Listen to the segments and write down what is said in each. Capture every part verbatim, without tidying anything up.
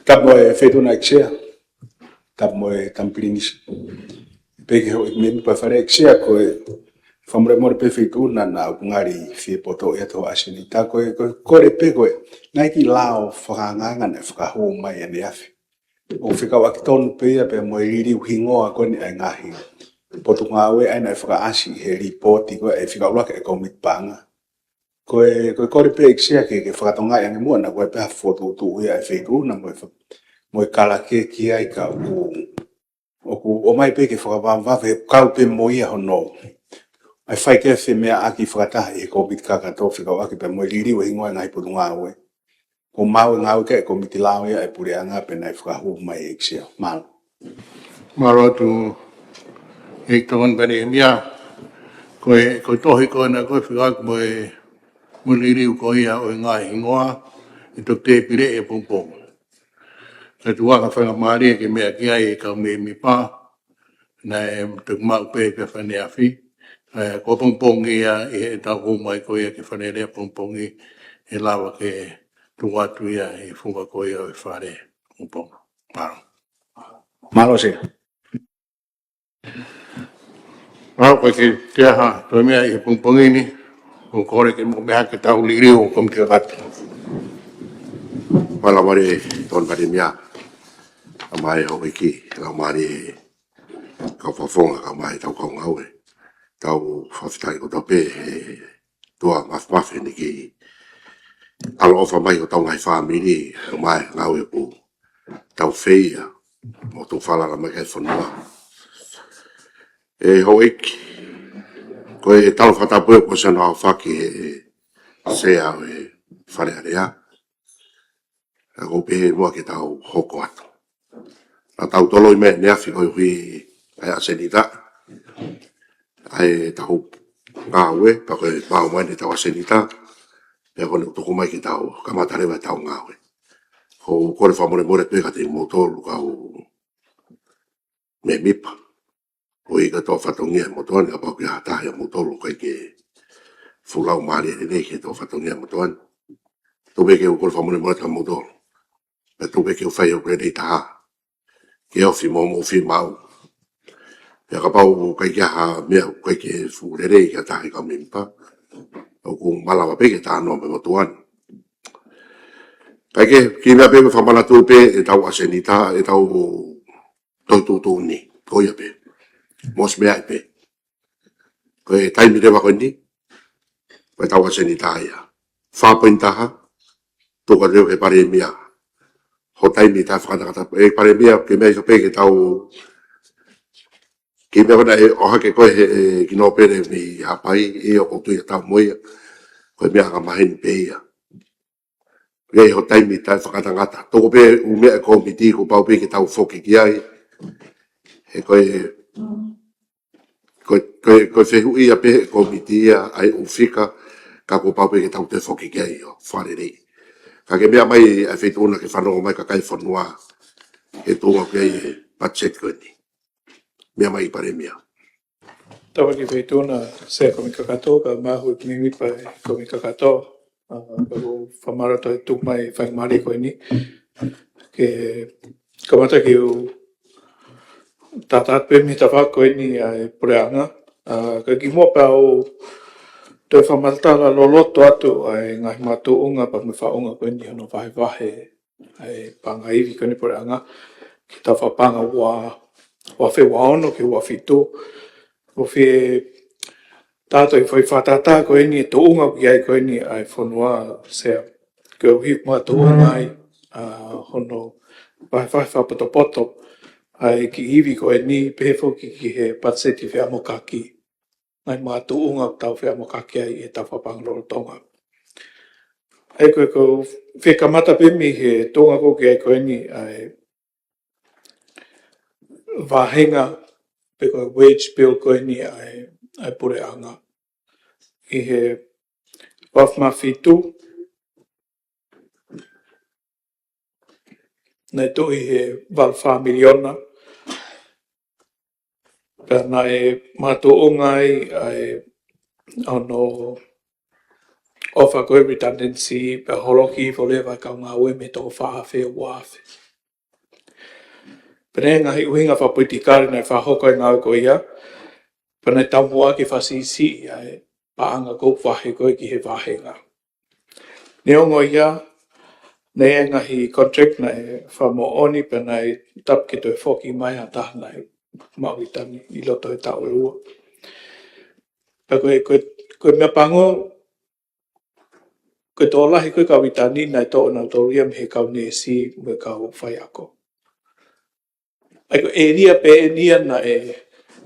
Tapu mo e Feituʻuna ʻEiki Sea. Tapu mo e Tama Pilinisi. Pea ki he houʻeiki mēmipa ʻo e Fale ʻEiki Sea, ko e fakamolemole pē Feituʻuna naʻa ku ngali fie poto ʻi he toʻa ʻa Senitā, ko e, ko e, kole pē ko e, naʻe ʻikai ke u lau fakaangaanga naʻe fakahū mai ʻaneafi. ʻOku fekauʻaki tonu pē ia pea mo e liliu hingoa ko eni ʻa e ngaahi potungāue ʻa ia naʻe fakaʻasi he lipooti ko ē ʻa e fika ʻuluaki ʻa e Kōmiti Paʻanga. Ko e, ko e kole pē ʻEiki Sea ke, ke fakatokangaʻi ange muʻa naʻa ko e pē ha fokotuʻutuʻu ia ʻa e Feituʻuna mo e fa-, mo e kalake ki ai ka ʻoku, ʻoku ʻomai pē ke fakavavevave kau pē mo ia hono. ʻA e fai ke femeaʻaki fakataha ʻi he Kōmiti Kakato fekauʻaki pē mo e liliu e hingoa e ngaahi potungāue. Ko e maʻu e ngāue ki he Kōmiti Lao ia ʻa e Puleʻanga pea naʻe fakahū mai ʻEiki Sea. Mālō. Mālō atu ʻEiki Tokoni Palēmia. Ko e, ko e tohi ko ena ko e fekauʻaki mo e, mo e liliu ko ia ʻo e ngaahi hingoa ʻe toki tēpileʻi ʻapongipongi. Ka ʻoku ʻi ai ha faingamālie ke meʻa ki ai e kau mēmipa, naʻe toki maʻu pē pea fai ʻaneafi. ʻE, ko ʻapongipongi ia ʻi heʻetau hū mai ko ia ki he Fale Alea ʻapongipongi, ʻe lava ke tuku atu ia ʻi he funga ko ia ʻo e Fale ʻapongipongi. Mālō. Mālō Sea. Mālō, ko e kiʻi, kiʻi ha toe meʻa ʻi he pongipongi ni, ʻoku kole ke mou meʻa ki he tau liliu ʻo e Kōmiti Kakato. Mālō, mālō, Tokoni Palēmia. Kae ʻumaʻā e houʻeiki, kae ʻumaʻā e kau fakafofonga, kae ʻumaʻā e tau kau ngāue. Tau fakafetaʻi kotoa pē he ʻOtua Māfimafi ʻene kei ʻaloʻofa mai ki hotau ngaahi fāmili, kae ʻumaʻā e ngāue ʻoku tau fai ia, mo tau falala mai ki he fonua. ʻE houʻeiki, ko e tala fakatapu ē kuo ʻosi hono aofaki ʻe he Sea ʻo e Fale Alea. Ka ʻoku ou pehē muʻa ke tau hoko atu. Naʻa tau toloi mai ʻaneafi koeʻuhi ʻa e ʻasenita. ʻA e tau ngāue, pea ko e maʻu mai eni ʻetau ʻasenita. Pea ko eni ʻoku tuku mai ke tau kamata leva ʻetau ngāue. ʻOku ou kole fakamolemole pē kiate kimoutolu kau mēmipa. ʻOku ʻikai ke tau fatongia ʻi he motuʻa ni, kapau ʻoku ʻi ai ha taha ʻia moutolu ʻoku ʻikai ke fuʻu laumālie lelei ki he tau fatongia ʻi he motuʻa ni. Tuku pē ke u kole fakamolemole kiate kimoutolu. Pea tuku pē ke u fai ʻeku lelei taha ke ofi mo hoʻomou fiemaʻu. Pea kapau ʻoku ʻikai ke ʻi ai ha meʻa ʻoku ʻikai ke fuʻu lelei ki ha taha ʻi he kau mēmipa, ʻoku malava pē ke talanoa mo e motuʻa ni. Kae kehe, kiʻi meʻa pē ke fakamanatu pē ʻetau ʻasenita, ʻetau tohi tuʻutuʻuni, ko ia pē. Mou ʻosi meaʻi pē. Ko e taimi leva ko eni, ko ʻetau ʻasenita ia. Fā poini taha, tuku atu ki he Palēmia. Hoʻo taimi taʻefakatakata, ʻe Palēmia, ke meʻa ia pē ke tau, ke meʻa ko ena ʻe ʻohake koe he, ʻe, ki Nōpele mei Haʻapai, ʻe ʻoku ou tui ʻe tau mo ia. Ko e meʻa angamaheni pē ia. ʻI hoʻo taimi taʻefakatakata. Tuku pē ʻū meʻa ʻa e kōmiti kuo pau pē ke tau foki ki ai. He ko e, ko e, ko e, ko e fehuʻi ia pē ʻa e kōmiti ia ʻa e ʻū fika, ka kuo pau pē ke tau toe foki ki ai ʻo fakalelei. Ka ke meʻa mai ʻa e Feituʻuna ke fanongo mai kakai e fonua, ʻe tuʻunga ki ai e patiseti ko eni. Meʻa mai Palēmia. Tapu ki he Feituʻuna Sea Kōmiti Kakato, kae ʻumaʻā e houʻeiki mēmipa ʻo e Kōmiti Kakato, ʻa, ʻoku ou fakamālō atu ʻi he tuku mai e faingamālie ko eni. Ke kamata ke u tātā pē mei he tafaʻaki ko eni ʻa e Puleʻanga. ʻA, ka kimuʻa pea u toe fakamatala loloto atu ʻa e ngaahi makatuʻunga pea mo e faʻunga ko eni hono vahevahe ʻa e paʻanga ivi ko eni Puleʻanga, ki he tau fakapaʻanga ua, ua afe ua ono ki he ua afe fitu. ʻOku fie tātā ʻi he foʻi fakatātā ko eni e tuʻunga ʻoku ʻi ai ko eni ʻa e fonua Sea. Koeʻuhi makatuʻunga ai, ʻa, hono vahevahe fakapotopoto ʻa e kiʻi ivi ko eni pehē foki ki he patiseti feʻamokaki. Ngaahi makatuʻunga ʻoku tau feʻamokaki ai ʻi he tau fakapaʻanga lolotonga. ʻA ia ko e, ko e fie kamata pē mei he tuʻunga ko ē ʻoku ʻi ai ko eni ʻa e vāhenga pe ko e wage bill ko eni ʻa e, ʻa e Puleʻanga. ʻI he ua afe mā fitu, naʻe tuʻu ʻi he valu fā miliona. Pea naʻe makatuʻunga ai ʻa e, ʻa hono ʻofa ko e redundancy, pea holoki hifo leva e kau ngāue mei he toko fā afe ua afe. Pea naʻe ngaahi ʻuhinga fakapolitikale naʻe fakahoko e ngāue ko ia, pea naʻe taumuʻa ke fakasiʻisiʻi ʻa e paʻanga ko ē ʻoku vahe ko ē ki he vāhenga. Neongo ia, naʻe ngaahi contract naʻe fakamoʻoni pea naʻe tapu ke toe foki mai ha taha naʻe maʻu ʻi Tonga ʻi loto he taʻu ʻe ua. Pea ko e, ko e, ko e meʻa pango, ko e tokolahi ko ē kau ʻi Tonga naʻe toʻo nautolu ia mei he kau neesi mo e kau faiako. ʻA ia ko e ʻēlia pē eni ia naʻe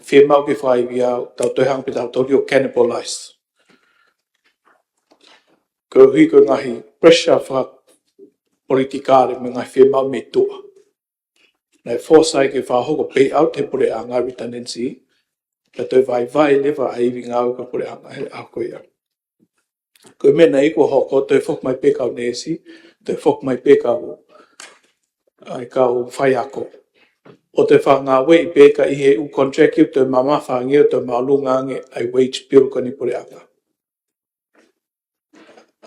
fiemaʻu ke fakaivia, tau toe hanga pē tautolu ʻo cannibalize. Koeʻuhi ko e ngaahi pressure fakapolitikale mo e ngaahi fiemaʻu mei tuʻa. Naʻe force ai ke fakahoko payout he puleʻanga redundancy, ka toe vaivai leva ʻa e ivi ngāue ko ē puleʻanga he ʻaho ko ia. Ko e meʻa naʻe iku hoko, toe foki mai pē kau neesi, toe foki mai pē kau, ʻa e kau faiako. ʻO toe fakangāueʻi pē ka ʻi he ʻū contract ʻoku toe mamafa ange ʻo toe māʻolunga ange ʻa e wage bill ko eni puleʻanga.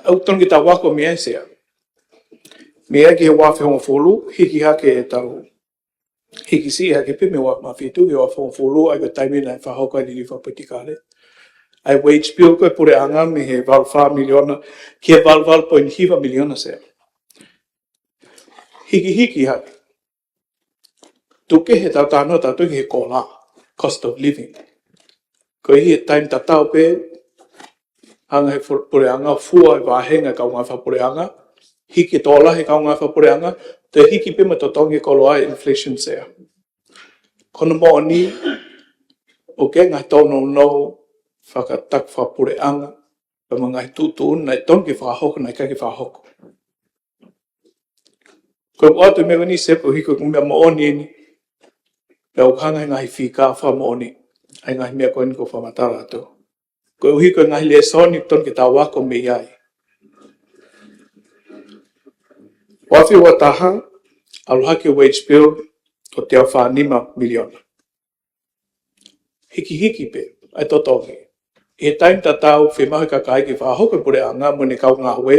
ʻOku totonu ke tau ako mei ai Sea. Mei ai ki he ua afe hongofulu, hiki hake ʻetau, hiki siʻi hake pē mei he ua afe fitu ki he ua afe hongofulu, ʻa ia ko e taimi naʻe fakahoko ai e liliu fakapolitikale. ʻA e wage bill ko ē puleʻanga mei he valu fā miliona, ki he valu valu poini hiva miliona Sea. Hiki hiki hake. Tuku kehe ʻetau talanoa tautolu ki he kola, cost of living. Koeʻuhi he taimi tatau pē, hanga he fu-, puleʻanga ʻo fua e vāhenga e kau ngāue fakapuleʻanga, hiki e tokolahi e kau ngāue fakapuleʻanga, toe hiki pē mo e totongi e koloa ʻa e inflation Sea. Ko hono moʻoni, ʻoku ʻi ai e ngaahi tōnounou fakataha fakapuleʻanga, pea mo e ngaahi tuʻutuʻuni naʻe totonu ke fakahoko, naʻe ʻikai ke fakahoko. Ko e ʻoatu e meʻa ko eni Sea koeʻuhi ko e meʻa moʻoni eni. Pea ʻoku hanga he ngaahi fika ʻo fakamoʻoniʻi ʻa e ngaahi meʻa ko eni ʻoku ou fakamatala atu. Koeʻuhi ko e ngaahi lēsoni ʻoku totonu ke tau ako mei ai. Ua afe ua taha, ʻalu hake e wage bill ʻo teau fā nima miliona. Hiki hiki pē ʻa e totongi. ʻI he taimi tatau, fiemaʻu he kakai ke fakahoko e puleʻanga mo ʻene kau ngāue,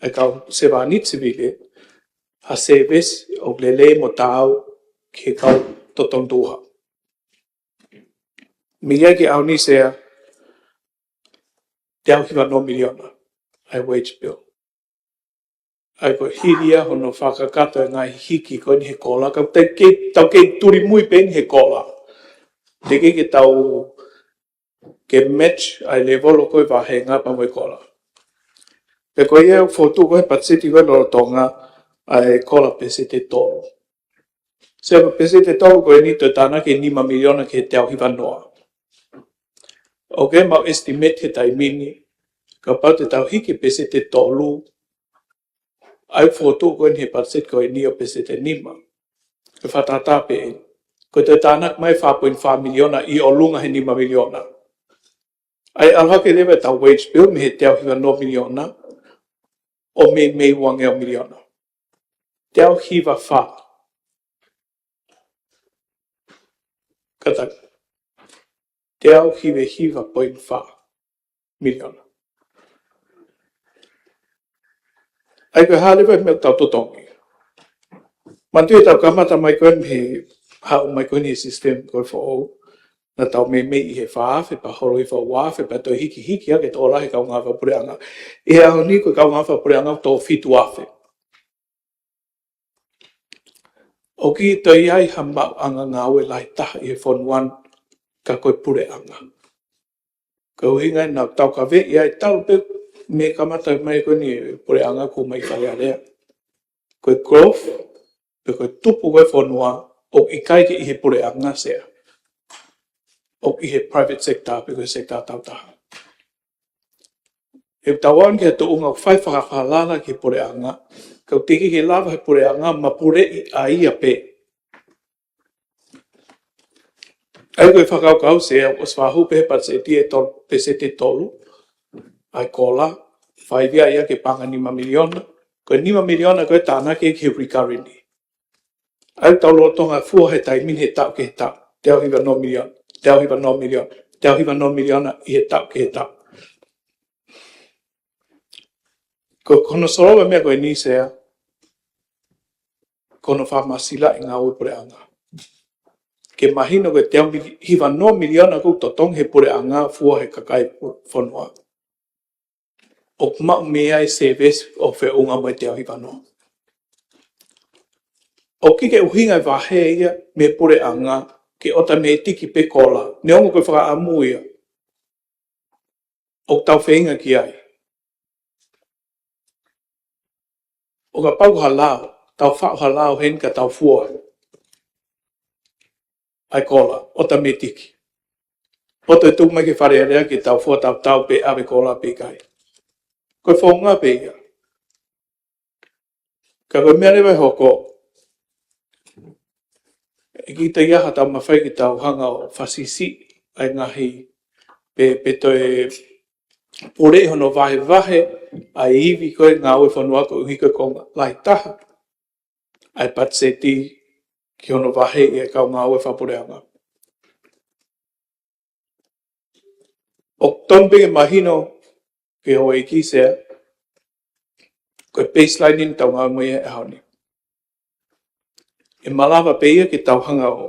ʻa e kau sevāniti sivile, ha service ʻoku lelei mo taau ki he kau totongi tuʻutuʻuni. Mei ai ki he ʻaho ni Sea, teau hiva noa miliona ʻa e wage bill. ʻA ia ko e hili ia hono fakakakato e ngaahi hiki ko eni he kola, ka tau kei, tau kei tulimui pē eni he kola. Teʻeki ke tau ke match ʻa e lēvolo ko ē vāhenga pea mo e kola. Pea ko ia ʻoku fokotuʻu ko ē he patiseti ko ē lolotonga ʻa e kola peseti ʻe tolu. Sea, ko e peseti ʻe tolu ko eni toe tānaki e nima miliona ki he teau hiva noa. ʻOku ʻi ai ʻemau estimate he taimi ni, kapau te tau hiki e peseti ʻe tolu, ʻa ia ʻoku fokotuʻu ko eni he patiseti ko eni ʻo peseti ʻe nima. Ko e fakatātā pē eni. Ko e toe tānaki mai fā poini fā miliona ʻi ʻolunga he nima miliona. ʻA ia ʻalu hake leva ʻetau wage bill mei he teau hiva noa miliona, ʻo meimei uangeau miliona. Teau hiva fā. Kātaki. Teau hiva hiva poini fā miliona. ʻA ia ko e hā leva e meʻa ʻoku tau totongi. Manatuʻi ʻetau kamata mai ko eni he haʻu mai ko eni he system ko ē foʻou. Naʻa tau meimei ʻi he fā afe, pea holo ʻi he ua afe, pea toe hiki hiki hake e tokolahi e kau ngāue fakapuleʻanga. ʻI he ʻaho ni ko e kau ngāue fakapuleʻanga ʻoku toko fitu afe. ʻOku ʻikai toe ʻi ai ha maʻuʻanga ngāue lahi taha ʻi he fonua ni ka ko e puleʻanga. Ko e ʻuhinga ia naʻa tau kaveinga ai talu pē mei he kamata mai ko eni e puleʻanga kuo ʻomai Fale Alea. Ko e growth, pe ko e tupu ko ē e fonua, ʻoku ʻikai ke ʻi he puleʻanga Sea. ʻOku ʻi he private sector, pe ko e sector taautaha. ʻE tau aʻu ki he tuʻunga ʻoku fai fakafalala ki he puleʻanga, ka ʻoku teʻeki ke lava he puleʻanga ʻo mapuleʻi ʻa ia pē. ʻA ia ko e fakakaukau Sea, ʻosi fakahū pē he patiseti ʻe tolu, peseti ʻe tolu ʻa e kola, fakaivia ia ke paʻanga nima miliona, ko e nima miliona ko ē tānaki ki he recurring. ʻA ia ʻoku tau lolotonga fua he taimi ni he taʻu ki he taʻu, teau hiva noa miliona, teau hiva noa miliona, teau hiva noa miliona ʻi he taʻu ki he taʻu. Ko, ko hono solova e meʻa ko eni Sea, ko hono fakamasilaʻi e ngāue puleʻanga. Ke mahino ko e teau mili-, hiva noa miliona ʻoku totongi he puleʻanga fua he kakai pu-, fonua. ʻOku maʻu mei ai e sēvesi ʻoku feʻunga mo e teau hiva noa. ʻOku ʻikai ke ʻuhinga e vahe ia mei he puleʻanga ke ʻotametiki pē kola. Neongo ko e fakaʻamu ia ʻoku tau feinga ki ai. ʻO kapau ha lao, tau faʻu ha lao heni ka tau fua ʻa e kola ʻotametiki. Poto e tuku mai ki he Fale Alea ke tau fua tautau pe ʻave kola pe ʻikai. Ko e founga pē ia. Ka ko e meʻa leva ʻe hoko, ʻe kita ia ha taumafai ke tau hanga ʻo fakasiʻisiʻi ʻa e ngaahi pe, pe toe pule hono vahevahe ʻa e ivi ko e ngāue fonua koeʻuhi ko e konga lahi taha ʻa e patiseti ki hono vaheʻi ʻe he kau ngāue fakapuleʻanga. ʻOku tonu pē ke mahino ki he houʻeiki Sea, ko e baseline eni ʻoku tau ngāue mo ia he ʻaho ni. ʻE malava pē ia ke tau hanga ʻo,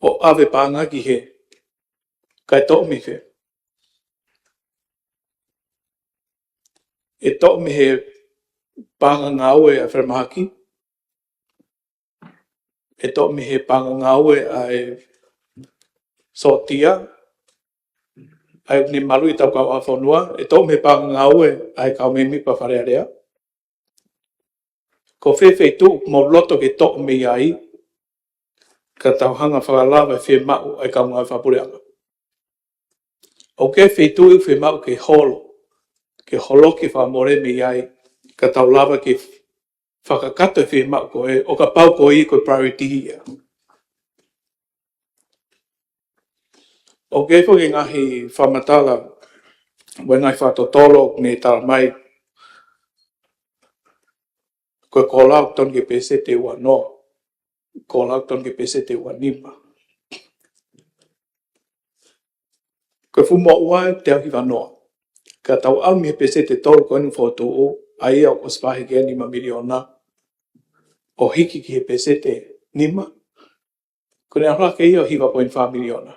ʻo ʻave paʻanga ki hē, kae toʻo mei fē? ʻE toʻo mei he paʻanga ngāue ʻa e falemahaki, ʻe toʻo mei he paʻanga ngāue ʻa e sōtia, ʻa ia ʻoku ne maluʻi ʻetau kauʻāfonua, ʻe toʻo mei he paʻanga ngāue ʻa e kau mēmipa Fale Alea. Ko fē feituʻu ʻoku mou loto ke toʻo mei ai, ka tau hanga fakalava e fiemaʻu ʻa e kau ngāue fakapuleʻanga? ʻOku ʻi ai e feituʻu ʻoku fiemaʻu ke holo, ke holoki e fakamole mei ai, ka tau lava ke fakakakato e fiemaʻu ko ē, ʻo kapau ko ia ko e priority ia. ʻOku ʻi ai foki e ngaahi fakamatala, mo e ngaahi fakatotolo, ʻoku ne tala mai, ko e kola ʻoku tonu ke peseti ua noa, kola ʻoku tonu ke peseti ua nima. Ko e fuʻu moʻua ʻe teau hiva noa. Ka tau ʻalu mei he peseti tolu ko eni ʻoku fokotuʻu, ʻa ia ʻoku ʻosi vahe ki he nima miliona, ʻo hiki ki he peseti nima, ko ʻene ʻalu hake ia ʻo hiva poini fā miliona.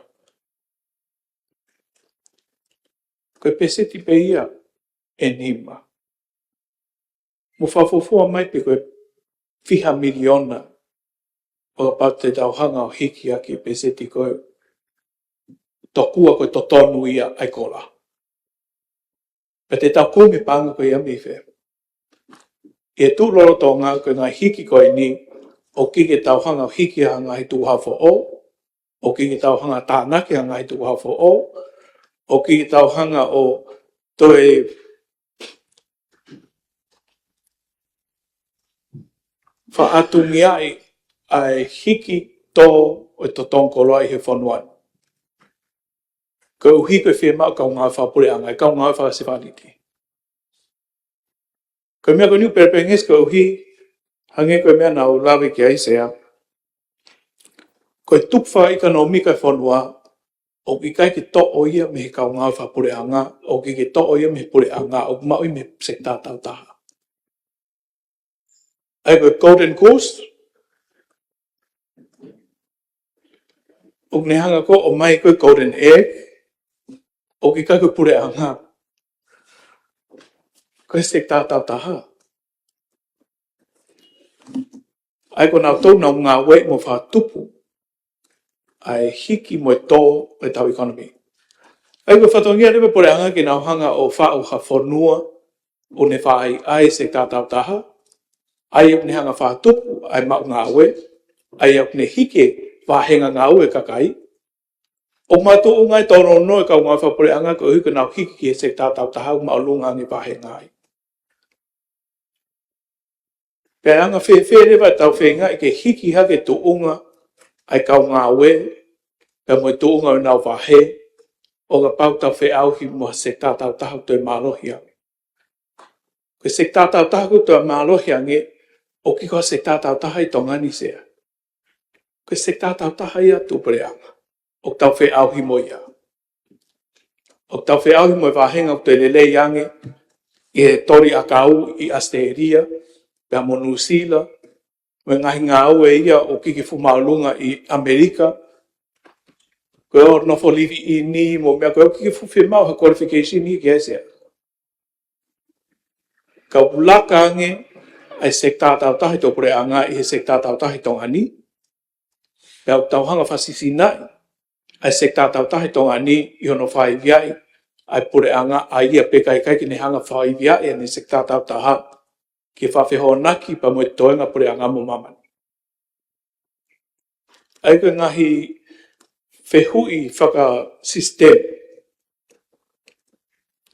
Ko e peseti pē ia ʻe nima. Mou fakafuofua mai pe ko e fiha miliona ʻo kapau te tau hanga ʻo hiki ʻaki e peseti ko ē, tokua ko e totonu ia ʻa e kola. Pea te tau kumi e paʻanga ko ia mei fē? ʻI he tuʻu lolotonga ko e ngaahi hiki ko eni, ʻoku ʻikai ke tau hanga ʻo hiki ha ngaahi tukuhau foʻou, ʻoku ʻikai ke tau hanga ʻo tānaki ha ngaahi tukuhau foʻou, ʻoku ʻikai ke tau hanga ʻo toe faʻatungiaʻi ʻa e hiki tō ʻo e totongi koloa ʻi he fonua ni. Koeʻuhi ko e fiemaʻu ʻa e kau ngāue fakapuleʻanga, ʻa e kau ngāue fakasevāniti. Ko e meʻa ko eni ʻoku pelepelengesi koeʻuhi, hangē ko e meʻa naʻa ku lave ki ai Sea. Ko e tupu fakaʻekonōmika e fonua, ʻoku ʻikai ke toʻo ia mei he kau ngāue fakapuleʻanga, ʻoku ʻikai ke toʻo ia mei he puleʻanga, ʻoku maʻu ia mei he sekitā taautaha. ʻA ia ko e golden goose, ʻoku ne hanga ko ē ʻo ʻomai ko e golden egg, ʻoku ʻikai ko e puleʻanga, ko e sekitā taautaha. ʻA ia ko nautolu naʻa nau ngāueʻi mo fakatupu ʻa e hiki mo e tō ʻo ʻetau economy. ʻA ia ko e fatongia leva e puleʻanga ke nau hanga ʻo faʻu ha fonua ʻoku ne fāʻai ʻa e sekitā taautaha, ʻa ia ʻoku ne hanga fakatupu ʻa e maʻu ngāue, ʻa ia ʻoku ne hiki e vāhenga ngāue ʻa e kakai. ʻOku makatuʻunga e tōnounou e kau ngāue fakapuleʻanga koeʻuhi ko ʻenau hiki ki he sekitā taautaha ʻoku māʻolunga ange e vāhenga ai. Pea anga fēfē leva ʻetau feingaʻi ke hiki hake e tuʻunga ʻa e kau ngāue, pea mo e tuʻunga ʻo ʻenau vahe, ʻo kapau tau feʻauhi mo ha sekitā taautaha ʻoku toe mālohi ange. Ko e sekitā taautaha ʻoku toe mālohi ange, ʻoku ʻikai ko ha sekitā taautaha ʻi Tonga ni Sea. Ko e sekitā taautaha ia ʻa e tuʻu puleʻanga. ʻOku tau feʻauhi mo ia. ʻOku tau feʻauhi mo e vāhenga ʻoku toe lelei ange ʻi he toli ʻakau ʻi ʻAositelēlia, pea mo Nuʻusila, mo e ngaahi ngāue ia ʻoku ʻikai ke fuʻu māʻolunga ʻi ʻAmelika, ko e ʻo nofo live in mo e meʻa, ko e ʻoku ʻikai ke fuʻu fiemaʻu ha qualification ia ke ʻai ʻa e sea. Ka ʻoku laka ange ʻa e sekitā tāutaha ʻi he puleʻanga ʻi he sekitā tāutaha ʻi Tonga ni. Pea ʻoku tau hanga ʻo fakasisinaʻi ʻa e sekitā tāutaha ʻi Tonga ni ʻi hono faiveaʻi ʻa e puleʻanga, ʻa ia pē ʻikai ke ne hanga ʻo faiveaʻi ʻene sekitā tāutaha ke fakafehoanaki pea mo e toenga puleʻanga mo māmani. ʻA ia ko e ngaahi fehuʻi fakasisitemi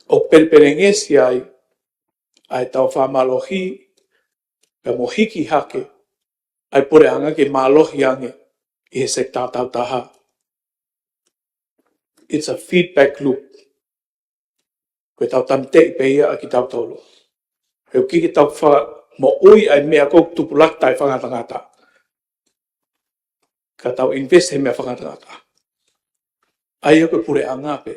ʻoku pelepelengesi ai ʻa e tau fakamālohi pea mo hiki hake ʻa e puleʻanga ke mālohi ange ʻi he sekitā tāutaha. It's a feedback loop. Ko e tau tāmateʻi pē ia ʻa kitautolu. He ʻoku ʻikai ke tau fakamoʻui ʻa e meʻa ʻoku tupulaki taʻefakangatangata, ka tau invest he meʻa fakangatangata. ʻA ia ko e puleʻanga pē.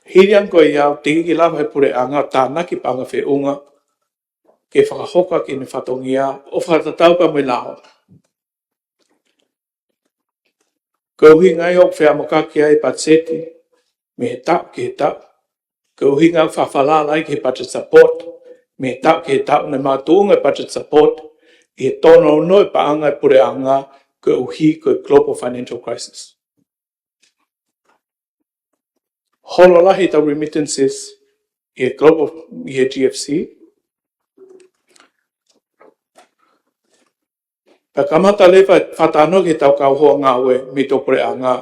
Hili ange ko ia ʻoku teʻeki lava he puleʻanga ʻo tānaki paʻanga feʻunga ke fakahoko ʻaki ʻene fatongia ʻo fakatatau pea mo e lao. Ko e ʻuhinga ia ʻoku feʻamakaki ai e patiseti mei he taʻu ki he taʻu. Ko e ʻuhinga ʻoku fakafalala ai ki he budget support mei he taʻu ki he taʻu, ne makatuʻunga e budget support ʻi he tōnounou e paʻanga e puleʻanga koeʻuhi ko e global financial crisis. Holo lahi ʻetau remittances ʻi he global, ʻi he G F C. Pea kamata leva e fakatalanoa ki he tau kau hoa ngāue mei he puleʻanga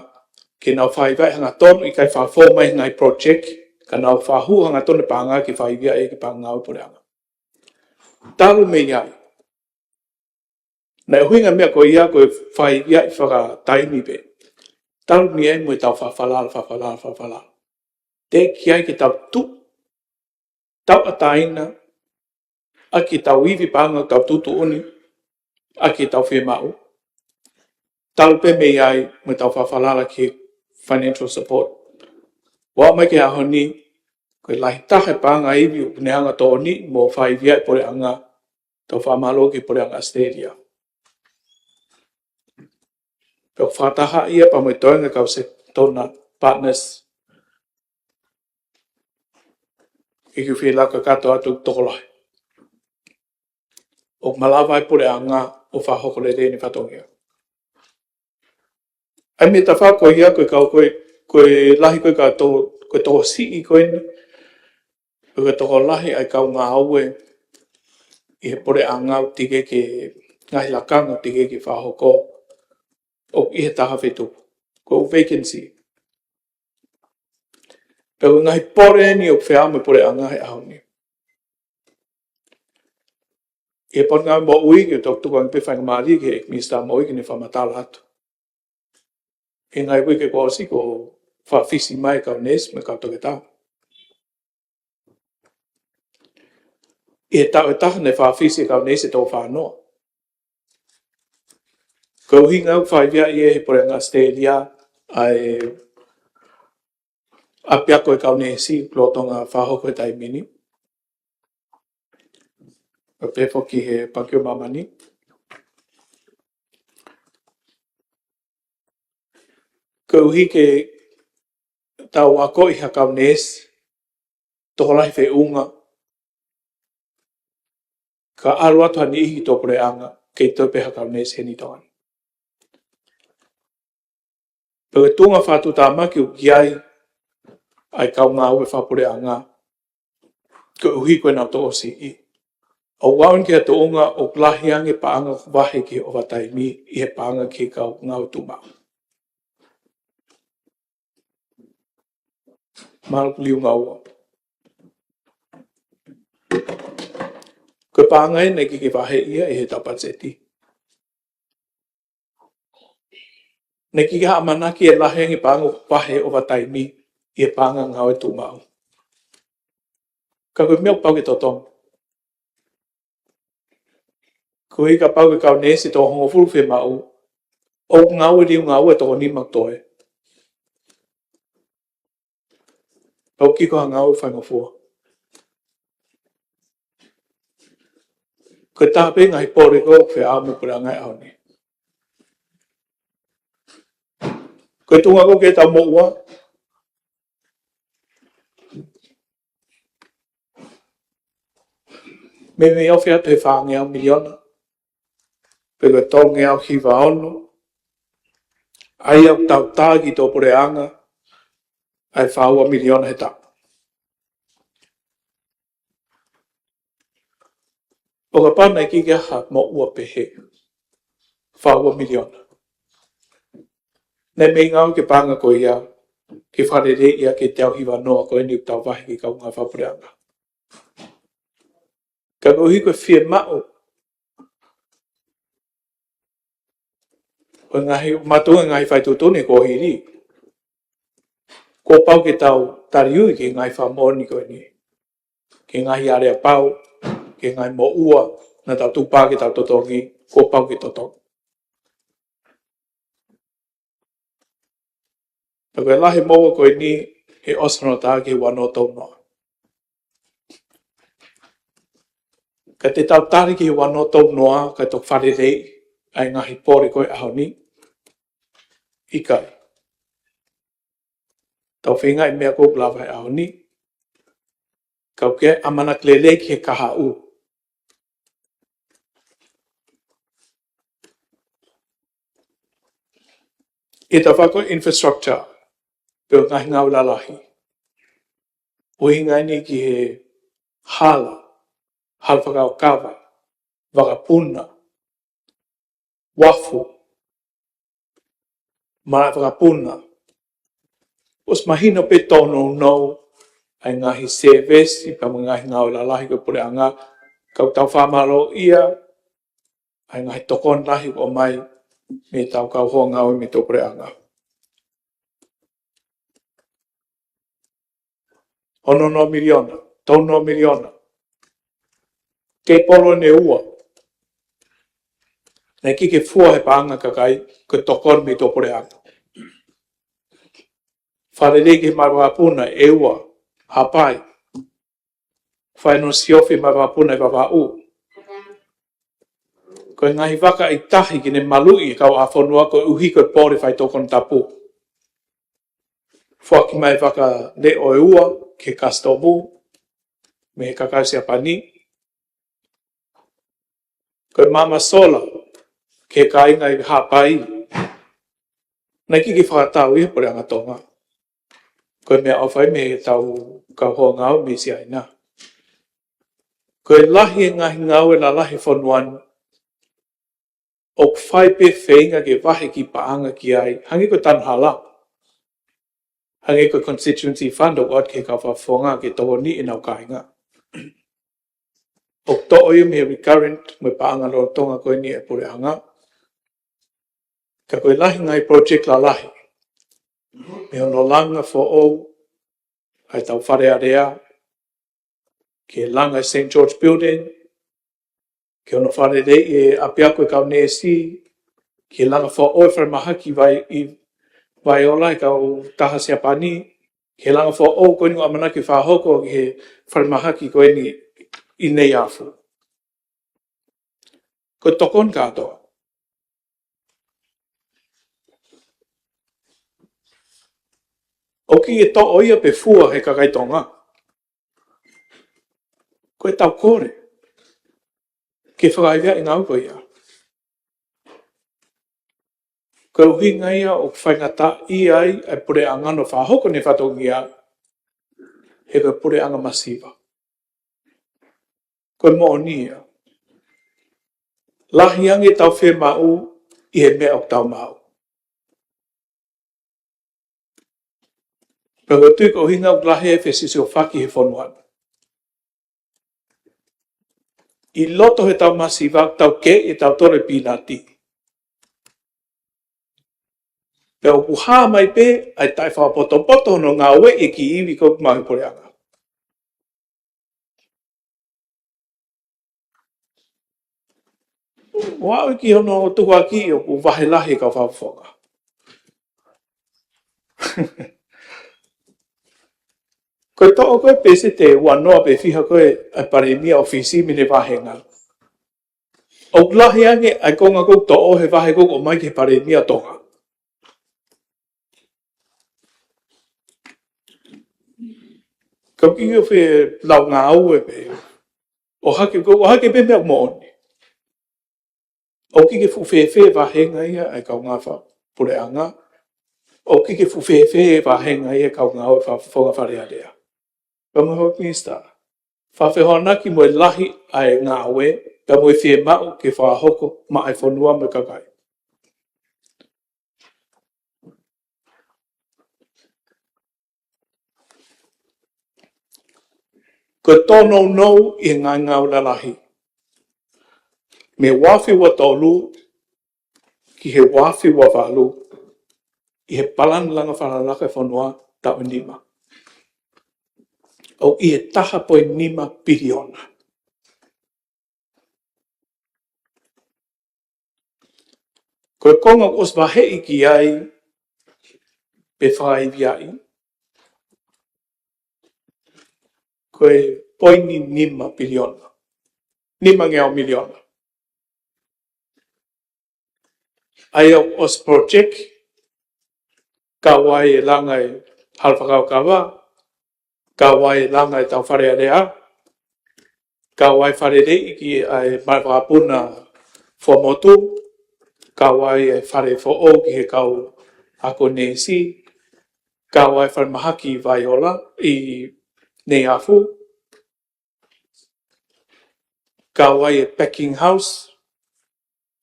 ke nau faiveaʻi hangatonu, ʻikai fakafou mai he ngaahi project, ka nau fakahū hangatonu e paʻanga ke faiveaʻi e paʻanga ngāue puleʻanga. Talu mei ai. Naʻe ʻuhinga e meʻa ko ia ko e faiveaʻi fakataimi pē. Talu mei ai mo e tau fakafalala, fakafalala, fakafalala. Teʻeki ai ke tau tuʻu, tauʻatāina ʻaki ʻetau ivi paʻanga ʻoku tau tuʻutuʻuni ʻaki ʻetau fiemaʻu. Talu pē mei ai mo e tau fakafalala ki he financial support. Ua mai ki he ʻaho ni, ko e lahi taha e paʻanga ivi ʻoku ne hanga ʻo tō ni mo faiveaʻi e puleʻanga, tau fakamālō ki he puleʻanga ʻAositelēlia. Pea ʻoku fakataha ia pea mo e toenga kau sekitā partners. ʻIkai ke u fie laka kakato atu tokolahi. ʻOku malava e puleʻanga ʻo fakahoko lelei ʻene fatongia. ʻA ia mei he tafaʻaki ko ia ko e kau ko e, ko e lahi ko e kau to-, ko e tokosiʻi ko eni, ko e tokolahi ʻa e kau ngāue ʻi he puleʻanga ʻoku teʻeki ke, ngaahi lakanga ʻoku teʻeki ke fakahoko, ʻoku ʻi he taha feituʻu, ko e vacancy. Pea ko e ngaahi pole eni ʻoku feʻao mo e puleʻanga he ʻaho ni. ʻI he Potungāue Moʻui ke u toki tuku ange pē faingamālie ki he ʻEiki Minisitā Moʻui ke ne fakamatala atu. ʻI he ngaahi uike kuo ʻosi kuo fakafisi mai e kau neesi mo e kau toketā. ʻI he taʻu ʻe taha naʻe fakafisi e kau neesi ʻe toko fā noa. Ko e ʻuhinga ʻoku faiveaʻi ʻe he puleʻanga ʻAositelēlia ʻa e ʻapiako e kau neesi lolotonga fakahoko he taimi ni. Pea pehē foki he Pankī ʻo Māmani. Koeʻuhi ke tau akoʻi ha kau neesi tokolahi feʻunga, ka ʻalu atu ha niʻihi ki tuʻapuleʻanga, kei toe pē ha kau neesi heni ʻi Tonga ni. Pea ko e tuʻunga fakatuʻutāmaki ʻoku ʻi ai ʻa e kau ngāue fakapuleʻanga, koeʻuhi ko ʻenau tokosiʻi. ʻOku aʻu ki he tuʻunga ʻoku lahi ange paʻanga ʻoku vahe ki he ʻovataimi ʻi he paʻanga ki he kau ngāue tuʻumaʻu. Mālō, liunga ua. Ko e paʻanga eni naʻe ʻikai ke vahe ia ʻi he tau patiseti. Naʻe ʻikai ke ʻamanaki ʻe lahi ange paʻanga ʻoku vahe ʻovataimi ʻi he paʻanga ngāue tuʻumaʻu. Ka ko e meʻa ʻoku pau ke totongi. Koeʻuhi kapau ko e kau neesi toko hongofulu fiemaʻu, ʻoku ngāue liunga ua, toko nima toe. Pau ke ʻi ai ha ngāue faingofua. Ko e taha pē ngaahi pole ko ē ʻoku feʻao mo e puleʻanga he ʻaho ni. Ko e tuʻunga ko ē ke tau moʻua, meimei ofi atu he fāngeau miliona, pe ko e tolungeau hiva ono, ʻa ia ʻoku tau tā ki tuʻa puleʻanga, ʻa e fā ua miliona he taʻu. ʻO kapau naʻe ʻikai ke ʻi ai ha moʻua pehē, fā ua miliona, naʻe meimei ngāue ki he paʻanga ko ia, ke fakaleleiʻi ʻa e teau hiva noa ko eni ʻoku tau vahe ki he kaungā fakapuleʻanga. Ka koeʻuhi ko e fiemaʻu ʻo e ngaahi, mātuʻa ngaahi faituʻutuʻuni kuo hili, kuo pau ke tau taliui ki he ngaahi fakamoʻoni ko eni, ki he ngaahi aleapau, ki he ngaahi moʻua naʻa tau tuʻu pē ke tau totongi, kuo pau ke totongi. Pea ko e lahi e moʻua ko eni, he ʻosi hono tā ki he ua noa tolu noa. Ka te tau tali ki he ua noa tolu noa, ka toki fakaleleiʻi ʻa e ngaahi pole ko ē he ʻaho ni? ʻIkai. Tau feinga ʻi he meʻa ko ē ʻoku lava he ʻaho ni, ka ʻoku ʻamanaki lelei ki he kahaʻu. ʻI he tafaʻaki ko ē infrastructure, pe ko e ngaahi ngāue lalahi, ʻuhinga eni ki he hala, hala fakakaukau, vakapuna, uafu, malaʻe vakapuna. ʻOsi mahino pē tōnounou ʻa e ngaahi sēvesi pea mo e ngaahi ngāue lalahi ko ē ʻa e puleʻanga, ka ʻoku tau fakamālōʻia ʻa e ngaahi tokoni lahi ʻoku ʻomai mei heʻetau kau hoa ngāue mei tuʻa puleʻanga. Ono noa miliona, tolu noa miliona. Kei polo ʻeni ʻe ua naʻe ʻikai ke fua he paʻanga ʻa e kakai, ko e tokoni mei tuʻa puleʻanga. Fakalelei ki he malaʻe vakapuna ʻe ua, Haʻapai. Fai hono siofi malaʻe vakapuna ʻi Vavaʻu. Ko e ngaahi vaka ʻi tahi ke ne maluʻi e kauʻāfonua koeʻuhi ko e pole faitoʻo konatapu. Foaki mai vaka leʻo ʻe ua ki he kasitomu mei he kakai Siapani. Ko e maama sola ki he kāinga ʻi Haʻapai, naʻe ʻikai ke fakatau ia he puleʻanga Tonga. Ko e meʻaʻofa ia mei heʻetau kau hoa ngāue mei Siaina. Ko e lahi e ngaahi ngāue lalahi he fonua ni, ʻoku fai pē feinga ke vahe e kiʻi paʻanga ki ai, hangē ko e tanu hala, hangē ko e constituency fund ʻoku ʻoatu ki he kau fakafofonga ke tokoniʻi ʻenau kāinga. ʻOku toʻo ia mei he recurrent mo e paʻanga lolotonga ko eni ʻa e puleʻanga. Ka ko e lahi e ngaahi project lalahi, mei hono langa foʻou ʻa ʻetau Fale Alea, ki he langa e Saint George Building, ki hono fakaleleiʻi e ʻapiako e kau neesi, ki he langa foʻou e falemahaki vai, ʻi Vaiola ʻa e kautaha Siapani, ki he langa foʻou ko eni ʻoku ʻamanaki fakahoko ki he falemahaki ko eni ʻi Neiafu. Ko e tokoni kātoa. ʻOku ʻikai ke toʻo ia pe fua he kakai Tonga. Ko ʻetau kole ke fakaivia e ngāue ko ia. Ko e ʻuhinga ia ʻoku faingataʻaʻia ai ʻa e puleʻanga hono fakahoko ʻene fatongia he ko e puleʻanga masiva. Ko e moʻoni ia. Lahi ange ʻetau fiemaʻu ʻi he meʻa ʻoku tau maʻu. Pea ko e tui ko e ʻuhinga ʻoku lahi e fesisiofaki he fonua ni. ʻI loto heʻetau masiva ʻoku tau kei ʻetau tole pinati. Pea ʻoku hā mai pē ʻa e taʻefakapotopoto hono ngāueʻi e kiʻi ivi ko ē ʻoku maʻu he puleʻanga. ʻO aʻu ki hono tukuakiʻi ʻoku vahe lahi e kau fakafofonga. Ko e toʻo ko ē peseti ʻe ua noa pe fiha ko ē ʻa e palēmia ʻōfisi mei he vāhenga. ʻOku lahi ange ʻa e konga ʻoku toʻo he vahe ʻoku ʻomai ki he Palēmia ʻo Tonga. Ka ʻoku ʻikai ke u fie lau ngāue pē. ʻOhake, ʻohake pē meʻa moʻoni. ʻOku ʻikai ke fuʻu fēfē vāhenga ia ʻa e kaungā fakapuleʻanga. ʻOku ʻikai ke fuʻu fēfē vāhenga ia ʻa e kaungā fakafofonga Fale Alea. Pea mo e Home Minister. Fakafehoanaki mo e lahi ʻa e ngāue, pea mo e fiemaʻu ke fakahoko maʻa e fonua mo e kakai. Ko e tōnounou ʻi he ngaahi ngāue lalahi. Mei he uaafe ua tolu ki he uaafe ua valu, ʻi he palani langa fakalakalaka e fonua taʻu ʻe nima. ʻOku ʻi he taha poini nima piliona. Ko e konga ʻoku ʻosi vaheʻi ki ai pe faiviaʻi, ko e poini nima piliona. Nima ngeau miliona. ʻA ia ʻoku ʻosi project, kau ai e langa e hala fakakaukau, kau ai e langa e tau Fale Alea, kau ai e faleleiʻi ki ai e Male Vakapuna Fuaʻamotu, kau ai e fale foʻou ki he kau ako neesi, kau ai e falemahaki ʻi Vaiola, ʻi Neiafu, kau ai e packing house,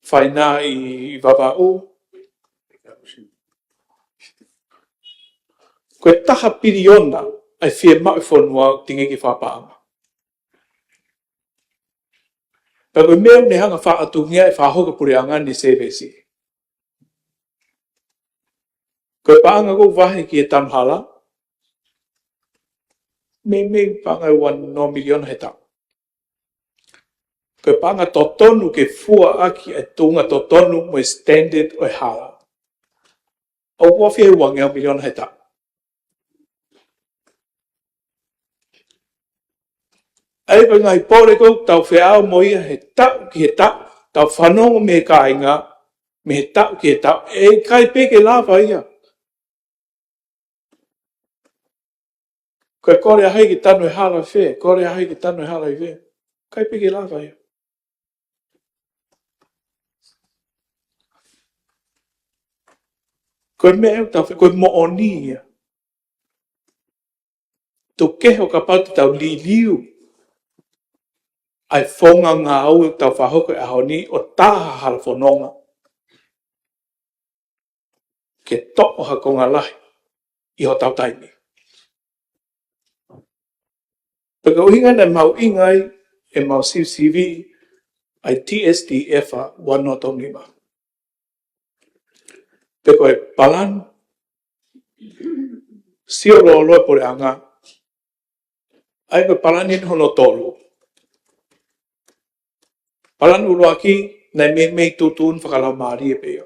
faina ʻi, ʻi Vavaʻu. Ko e taha piliona ʻa e fiemaʻu e fonua ʻoku teʻeki ke fakapaʻanga. Pea ko e meʻa ʻoku ne hanga fakaʻatungia e fakahoko e puleʻanga ni service. Ko e paʻanga ʻoku vahe ki he tanu hala, meimei paʻanga ʻe ua noa miliona he taʻu. Ko e paʻanga totonu ke fua ʻaki e tuʻunga totonu mo e standard ʻo e hala, ʻoku ofi he ua ngeau miliona he taʻu. ʻA ia ko e ngaahi pole ʻoku tau feʻao mo ia he taʻu ki he taʻu, tau fanongo mei he kāinga, mei he taʻu ki he taʻu, ʻe ʻikai pē ke lava ia. Ko e kole ʻa hai ke tanu e hala ʻi fē, kole ʻa hai ke tanu e hala ʻi fē. ʻIkai pē ke lava ia. Ko e meʻa ʻoku tau fai, ko e moʻoni ia. Tuku kehe ʻo kapau te tau liliu ʻa e founga ngāue ʻoku tau fakahoko he ʻaho ni ʻo tā ha hala fononga ke toʻo ha konga lahi ʻi hotau taimi. Pea ko e ʻuhinga naʻe mahuʻinga ai ʻemau sivisiviʻi ʻa e T S D F ua noa tolu nima. Pea ko e palani sio lōloa e puleʻanga, ʻa ia ko e palani eni hono tolu. Palani ʻuluaki, naʻe meimei tuʻutuʻuni fakalaumālie pē ia.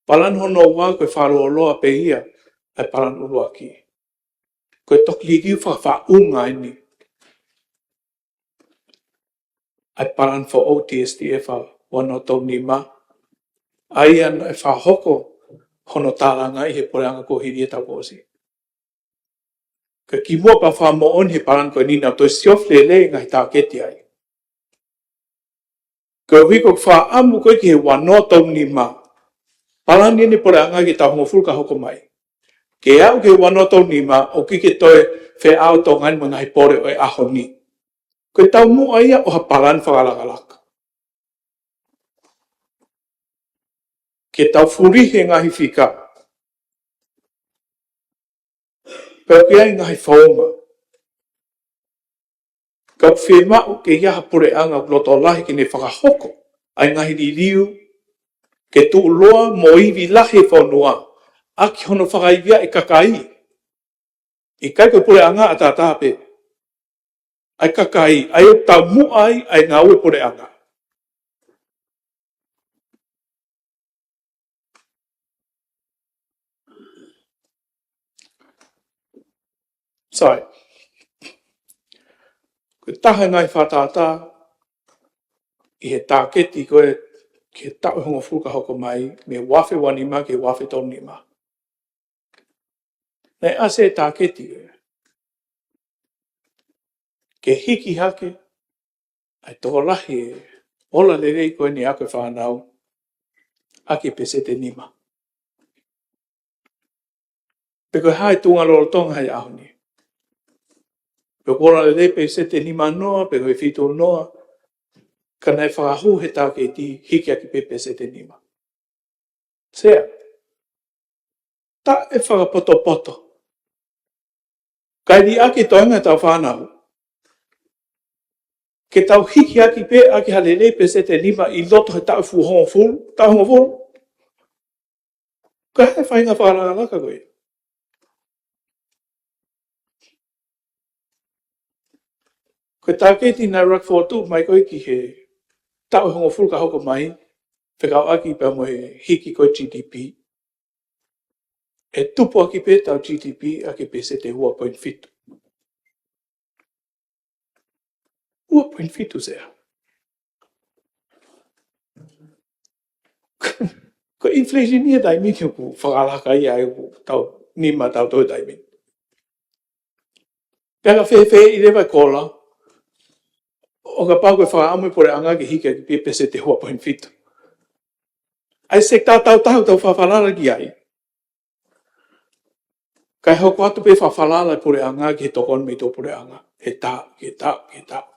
Palani hono ua ko e fakalōloa pē ia ʻa e palani ʻuluaki. Ko e toki liliu fakafaʻunga eni ʻa e palani foʻou T S D F ua noa tolu nima, ʻa ia naʻe fakahoko hono tālanga ʻi he puleʻanga kuo hili he taʻu kuo ʻosi. Ka kimuʻa pea fakamoʻoni he palani ko eni naʻa toe siofi lelei e ngaahi tāketi ai. Koeʻuhi ko e fakaʻamu ko ē ki he ua noa tolu nima, palani eni puleʻanga ki he taʻu hongofulu ka hoko mai. Ke aʻu ki he ua noa tolu nima, ʻoku ʻikai ke toe feʻao Tonga ni mo e ngaahi pole ʻo e ʻaho ni. Ko e taumuʻa ia ʻo ha palani fakalakalaka. Ke tau fulihi e ngaahi fika. Pea ʻoku ʻi ai e ngaahi founga. Ka ʻoku fiemaʻu ke ʻi ai ha puleʻanga ʻoku loto lahi ke ne fakahoko ʻa e ngaahi liliu ke tuʻuloa mo ivi lahi e fonua ʻaki hono fakaiviaʻi e kakai. ʻIkai ko e puleʻanga ʻataʻatā pē. ʻA e kakai, ʻa ia ʻoku taumuʻa ai ʻa e ngāue puleʻanga. Sorry. Ko e taha e ngaahi fakatātā, ʻi he tāketi ko ē ki he taʻu ʻe hongofulu ka hoko mai, mei he uaafe uanima ki he uaafe tolunima. Naʻe ʻasi e tāketi ko ē ke hiki hake ʻa e tokolahi e ola lelei ko eni ʻa e ako e fānau ʻaki e peseti ʻe nima. Pe ko e hā e tuʻunga lolotonga he ʻaho ni. Pe ko e ola lelei peseti ʻe nima noa, pe ko e fitu noa, ka naʻe fakahū he tāketi hiki hake pē peseti ʻe nima. Sea, taʻefakapotopoto. Kae liʻaki e toenga ʻetau fānau ke tau hiki hake pē ʻaki ha lelei peseti ʻe nima ʻi loto he taʻu fuʻu hongofulu, taʻu hongofulu. Ko e hā e faʻahinga fakalakalaka ko ia? Ko e tāketi naʻe ʻuluaki fokotuʻu mai ko ē ki he taʻu ʻe hongofulu ka hoko mai, fekauʻaki pea mo e hiki ko ē G D P, ʻe tupu ʻaki pē ʻetau G D P ʻaki e peseti ʻe ua poini fitu. Ua poini fitu, Sea. Ko e inflation ia he taimi ni ʻoku fakalaka ia ai ʻoku tau nima tau toe taimi. Pea ka fēfē ʻi leva e kola, ʻo kapau ko e fakaʻamu e puleʻanga ke hiki hake pē peseti ʻe ua poini fitu. ʻA e sekitā tau taha ʻoku tau fakafalala ki ai, kae hoko atu pē fakafalala e puleʻanga ki he tokoni mei tuʻapuleʻanga, he taʻu, he taʻu, he taʻu.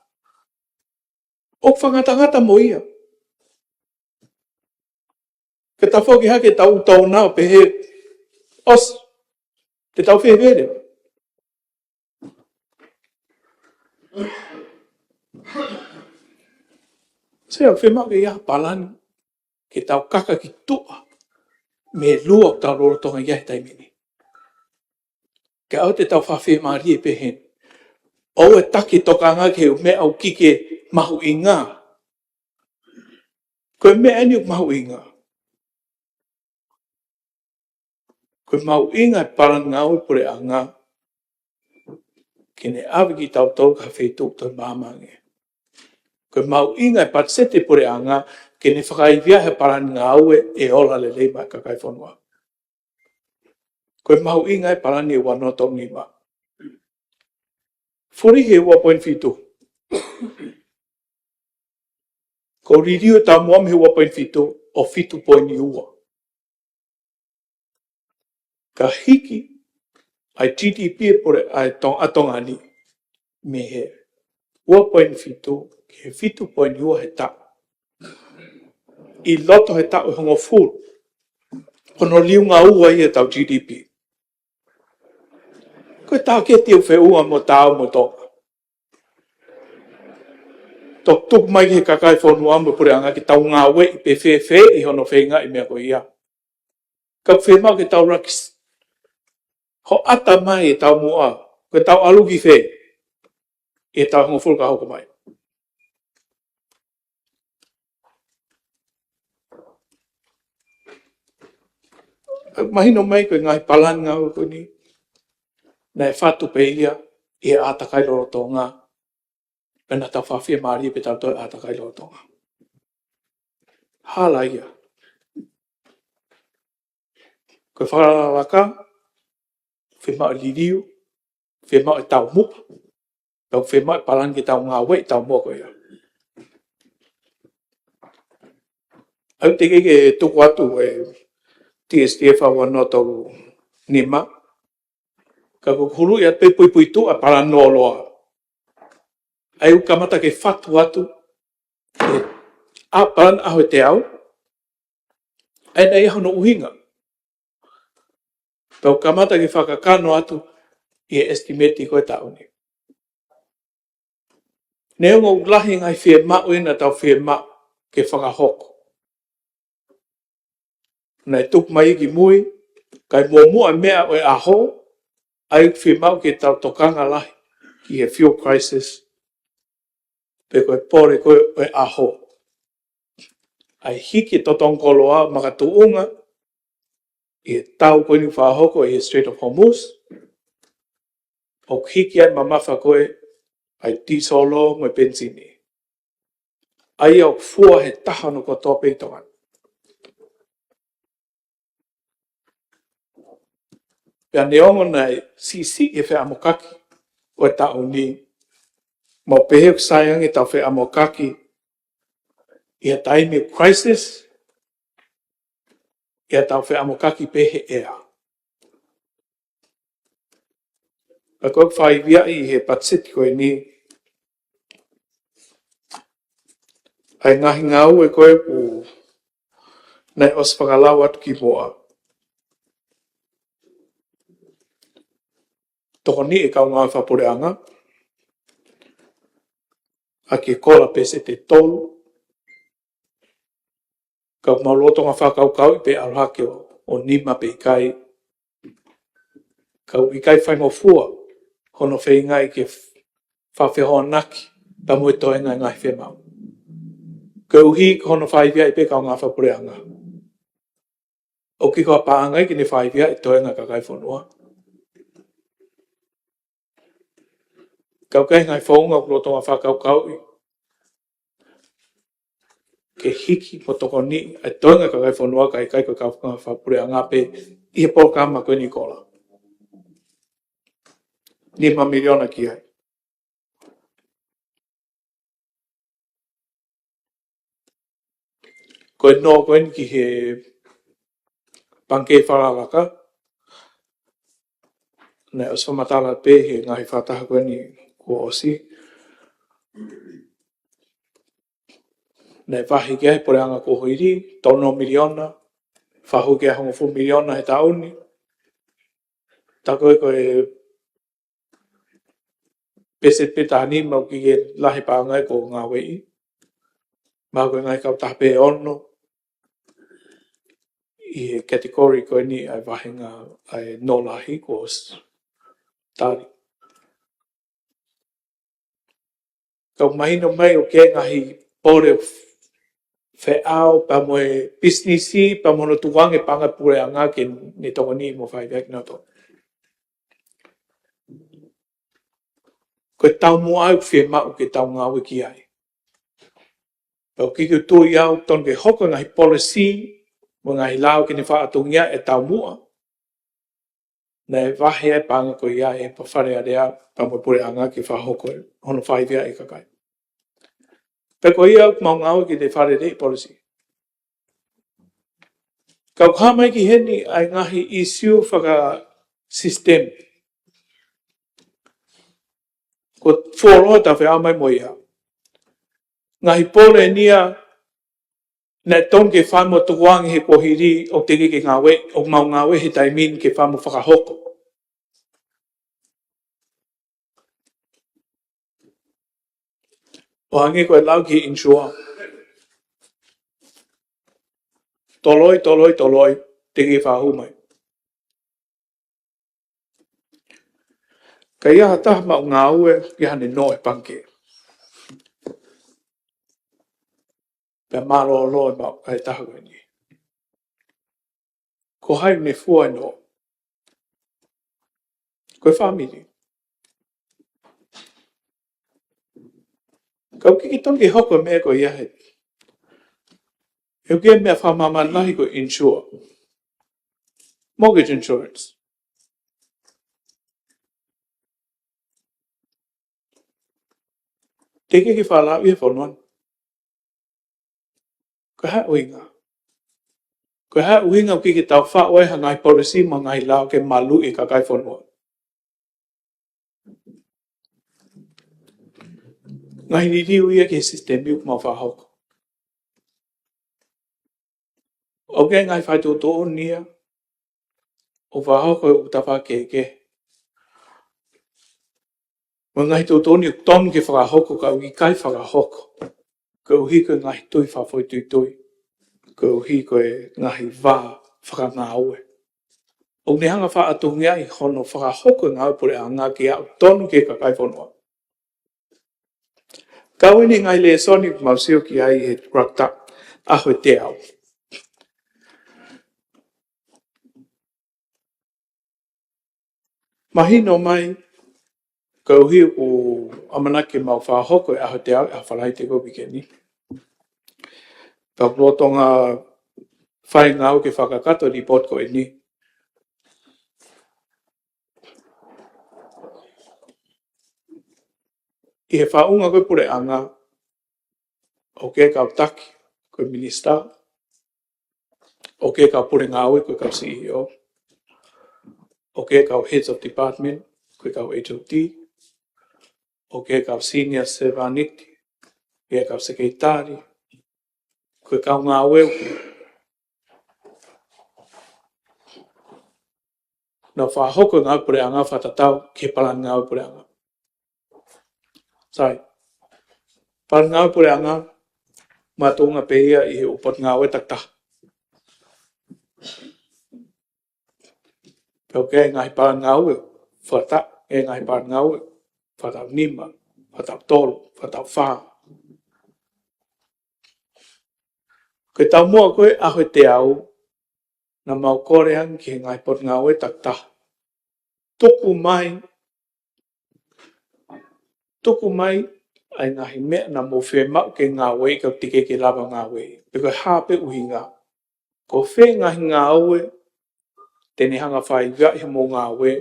ʻOku fakangatangata mo ia. Ke tau foki hake tau tōnā ʻo pehē, ʻosi, te tau fēfē leva? Sea, ʻoku fiemaʻu ke ʻi ai ha palani ke tau kaka ki tuʻa mei he lua ʻoku tau lolotonga ʻi ai he taimi ni. Ke ʻoua te tau fakafiemālie pē heni. ʻOua ʻe taki tokanga ki he meʻa ʻoku ʻikai ke mahuʻinga. Ko e meʻa eni ʻoku mahuʻinga. Ko e mahuʻinga e palani ngāue puleʻanga ke ne ʻave kitautolu ki ha feituʻu ʻoku toe maama ange. Ko e mahuʻinga e patiseti puleʻanga ke ne fakaivia he palani ngāue ʻe ola lelei maʻa e kakai e fonua. Ko e mahuʻinga e palani ʻe ua noa tolu nima. Fuli he ua poini fitu. Ko e liliu e taumuʻa mei he ua poini fitu ʻo fitu poini ua. Ka hiki ʻa e G D P ʻa e pule ʻa e Tong-, ʻa Tonga ni mei he ua poini fitu ki he fitu poini ua he taʻu. ʻI loto he taʻu ʻe hongofulu, ko hono liunga ua ia ʻetau G D P. Ko e tāketi ʻoku feʻunga mo taau mo Tonga. Toki tuku mai ki he kakai e fonua mo e puleʻanga ke tau ngāueʻi pe fēfē ʻi hono feingaʻi e meʻa ko ia. Ka ʻoku fiemaʻu ke tau rakis. Hoʻata mai e taumuʻa, ke tau ʻalu ki fē ʻi he taʻu ʻe hongofulu ka hoko mai. Mahino mai ko e ngaahi palani ngāue ko eni, naʻe fatu pē ia ʻi he ʻātakai lolotonga, pea naʻa tau fakafiemālie pē tautolu he ʻātakai lolotonga. Hala ia. Ko e fakalakalaka, fiemaʻu e liliu, fiemaʻu e taumuʻa, pea fiemaʻu e palani ke tau ngāueʻi e taumuʻa ko ia. ʻOku teʻeki ke tuku atu e T S T F ʻa ua noa tolu nima, ka ʻoku ou huluʻi atu pē puipuituʻa e palani noloa. ʻA ia ʻoku kamata ke fatu atu ʻi he ʻa palani ʻaho ʻe teau, ʻa ia naʻe ʻi ai hono ʻuhinga. Pea ʻoku kamata ke fakakakano atu ʻi he estimate ko e taʻu ni. Neongo ʻoku lahi e ngaahi fiemaʻu ʻe naʻa tau fiemaʻu ke fakahoko. Naʻe tuku mai ki mui, kae muʻomuʻa e meʻa ʻo e ʻaho, ʻa ia ʻoku fiemaʻu ke tau tokanga lahi ki he fuel crisis, pe ko e pole ko ē ʻo e ʻaho. ʻA e hiki e totongi koloa makatuʻunga ʻi he tau ko eni ʻoku fakahoko ʻi he Strait of Hormuz, ʻoku hiki ai e mamafa ko ē ʻa e tīsolo mo e penisini. ʻA ia ʻoku fua he taha hono kotoa pē ʻi Tonga. Pea neongo naʻe siʻisiʻi e feʻamokaki ʻo e taʻu ni, mau pehē ʻoku sai ange ʻetau feʻamokaki ʻi ha taimi crisis, ʻi heʻetau feʻamokaki pē he ʻea. Ka ko e faiveaʻi he patiseti ko eni, ʻa e ngaahi ngāue ko ē ʻoku ne ʻosi fakalau atu ki muʻa. Tokoni e kau ngāue fakapuleʻanga, ʻa e kola peseti ʻe tolu, ka mau lolotonga fakakaukauʻi pe ʻalu hake ʻo, ʻo nima pe ʻikai. Ka ʻoku ʻikai faingofua hono feingaʻi ke fakafehoanaki pea mo e toenga e ngaahi fiemaʻu. Koeʻuhi ko hono faiveaʻi pē kau ngāue fakapuleʻanga. ʻOku ʻikai ko ha paʻanga ia ke ne faiveaʻi e toenga e kakai e fonua. Ka ʻoku ʻi ai e ngaahi founga ʻoku lolotonga fakakaukauʻi ke hiki mo tokoniʻi e toenga e kakai e fonua kae ʻikai ko e kau ngāue fakapuleʻanga pē ʻi he polokalama ko eni kola. Nima miliona ki ai. Ko e nō ko eni ki he pangikē fakalaka, naʻe ʻosi fakamatala pē he ngaahi fakataha ko eni kuo ʻosi. Naʻe vahe ki ai e puleʻanga kuo hili, tolu noa miliona, fakahū ki ai hongofulu miliona he taʻu ni. Tā ko ē ko e peseti pē taha nima ʻoku ʻikai ke lahi e paʻanga ia kuo ngāueʻi. Mahalo ko e ngaahi kautaha pē ʻe ono ʻi he category ko eni ʻa e vāhenga ʻa e nō lahi kuo ʻosi tali. Ka ʻoku mahino mai ʻoku ʻi ai e ngaahi pole feʻao pea mo e pisinisi pea mo hono tukuange e paʻanga e puleʻanga ke ne tokoniʻi mo faiveaʻi kinautolu. Ko e taumuʻa ʻoku fiemaʻu ke tau ngāue ki ai. Pea ʻoku ʻikai ke u tui au ʻoku totonu ke hoko e ngaahi policy mo e ngaahi lao ke ne faʻa ʻatungia e taumuʻa. Naʻe vahe ai e paʻanga ko ia ʻe he Fale Alea pea mo e puleʻanga ke fakahoko hono faiveaʻi e kakai. Pea ko ia ʻoku mau ngāue ki he faleʻi policy. Ka ʻoku hā mai ki heni ʻa e ngaahi ʻīsiu fakasisitemi. Ko e fuoloa ʻetau feʻao mai mo ia. Ngaahi pole eni ia naʻe totonu ke fai mo tukuange he kuohili ʻoku teʻeki ke ngāue, ʻoku mau ngāue he taimi ni ke fai mo fakahoko. ʻO hangē ko e lau ki he insure. Toloi, toloi, toloi, teʻeki ke fakahū mai. Ka ʻi ai ha taha maʻu ngāue, ʻi ai haʻane nō he pangikē. Pea mālōlō e maʻu ʻa e taha ko eni. Ko hai ʻoku ne fua e nō? Ko e fāmili. Ka ʻoku ʻikai ke totonu ke hoko e meʻa ko ia he. ʻOku ʻi ai e meʻa fakamāmani lahi ko e insure. Mortgage insurance. Teʻeki ke fakalauʻi he fonua ni. Ko e hā e ʻuhinga? Ko e hā e ʻuhinga ʻoku ʻikai ke tau faʻu ai ha ngaahi policy mo e ngaahi lao ke maluʻi e kakai e fonua? Ngaahi liliu ia ki he sisitemi ʻoku mau fakahoko. ʻOku ʻi ai e ngaahi faituʻutuʻuni ia ʻoku fakahoko ʻi he tafaʻaki kehekehe. Mo e ngaahi tuʻutuʻuni ʻoku totonu ke fakahoko ka ʻoku ʻikai fakahoko. Koeʻuhi ko e ngaahi tui fakafoʻituitui. Koeʻuhi ko e ngaahi vā fakangāue. ʻOku ne hanga ʻo faʻa ʻatungia ai hono fakahoko e ngāue puleʻanga ke aʻu tonu ki he kakai e fonua. Kau eni e ngaahi lēsoni ʻoku mau sio ki ai he Rakta ʻaho ʻe teau. Mahino mai, koeʻuhi ʻoku ʻamanaki ke mau fakahoko e ʻaho ʻe teau, ʻaho Falaite ko e uike ni. Pea ʻoku lolotonga fai ngāue ke fakakakato e lipooti ko eni. ʻI he faʻunga ko e puleʻanga, ʻoku ʻi ai e kau taki, ko e minisitā, ʻoku ʻi ai e kau pule ngāue, ko e kau C E O, ʻoku ʻi ai e kau heads of department, ko e kau H O D, ʻoku ʻi ai e kau senior seveniti, ʻi ai e kau sekelitali, ko e kau ngāue ʻoku nau fakahoko e ngāue puleʻanga fakatatau ki he palani ngāue puleʻanga. Sai. Palani ngāue puleʻanga, makatuʻunga pē ia ʻi he ʻū potungāue takitaha. Pea ʻoku ʻi ai e ngaahi palani ngāue fakataʻu, ʻi ai e ngaahi palani ngāue fakataʻu nima, fakataʻu tolu, fakataʻu fā. Ko e taumuʻa ko ē ʻaho e teau, naʻa mau kole ange ki he ngaahi potungāue takitaha. Tuku mai, tuku mai ʻa e ngaahi meʻa naʻa mou fiemaʻu ke ngāueʻi ka ʻoku teʻeki ke lava ngāueʻi. Pe ko e hā pē ʻuhinga. Ko fē ngaahi ngāue te ne hanga fai ia ʻi hoʻomou ngāue.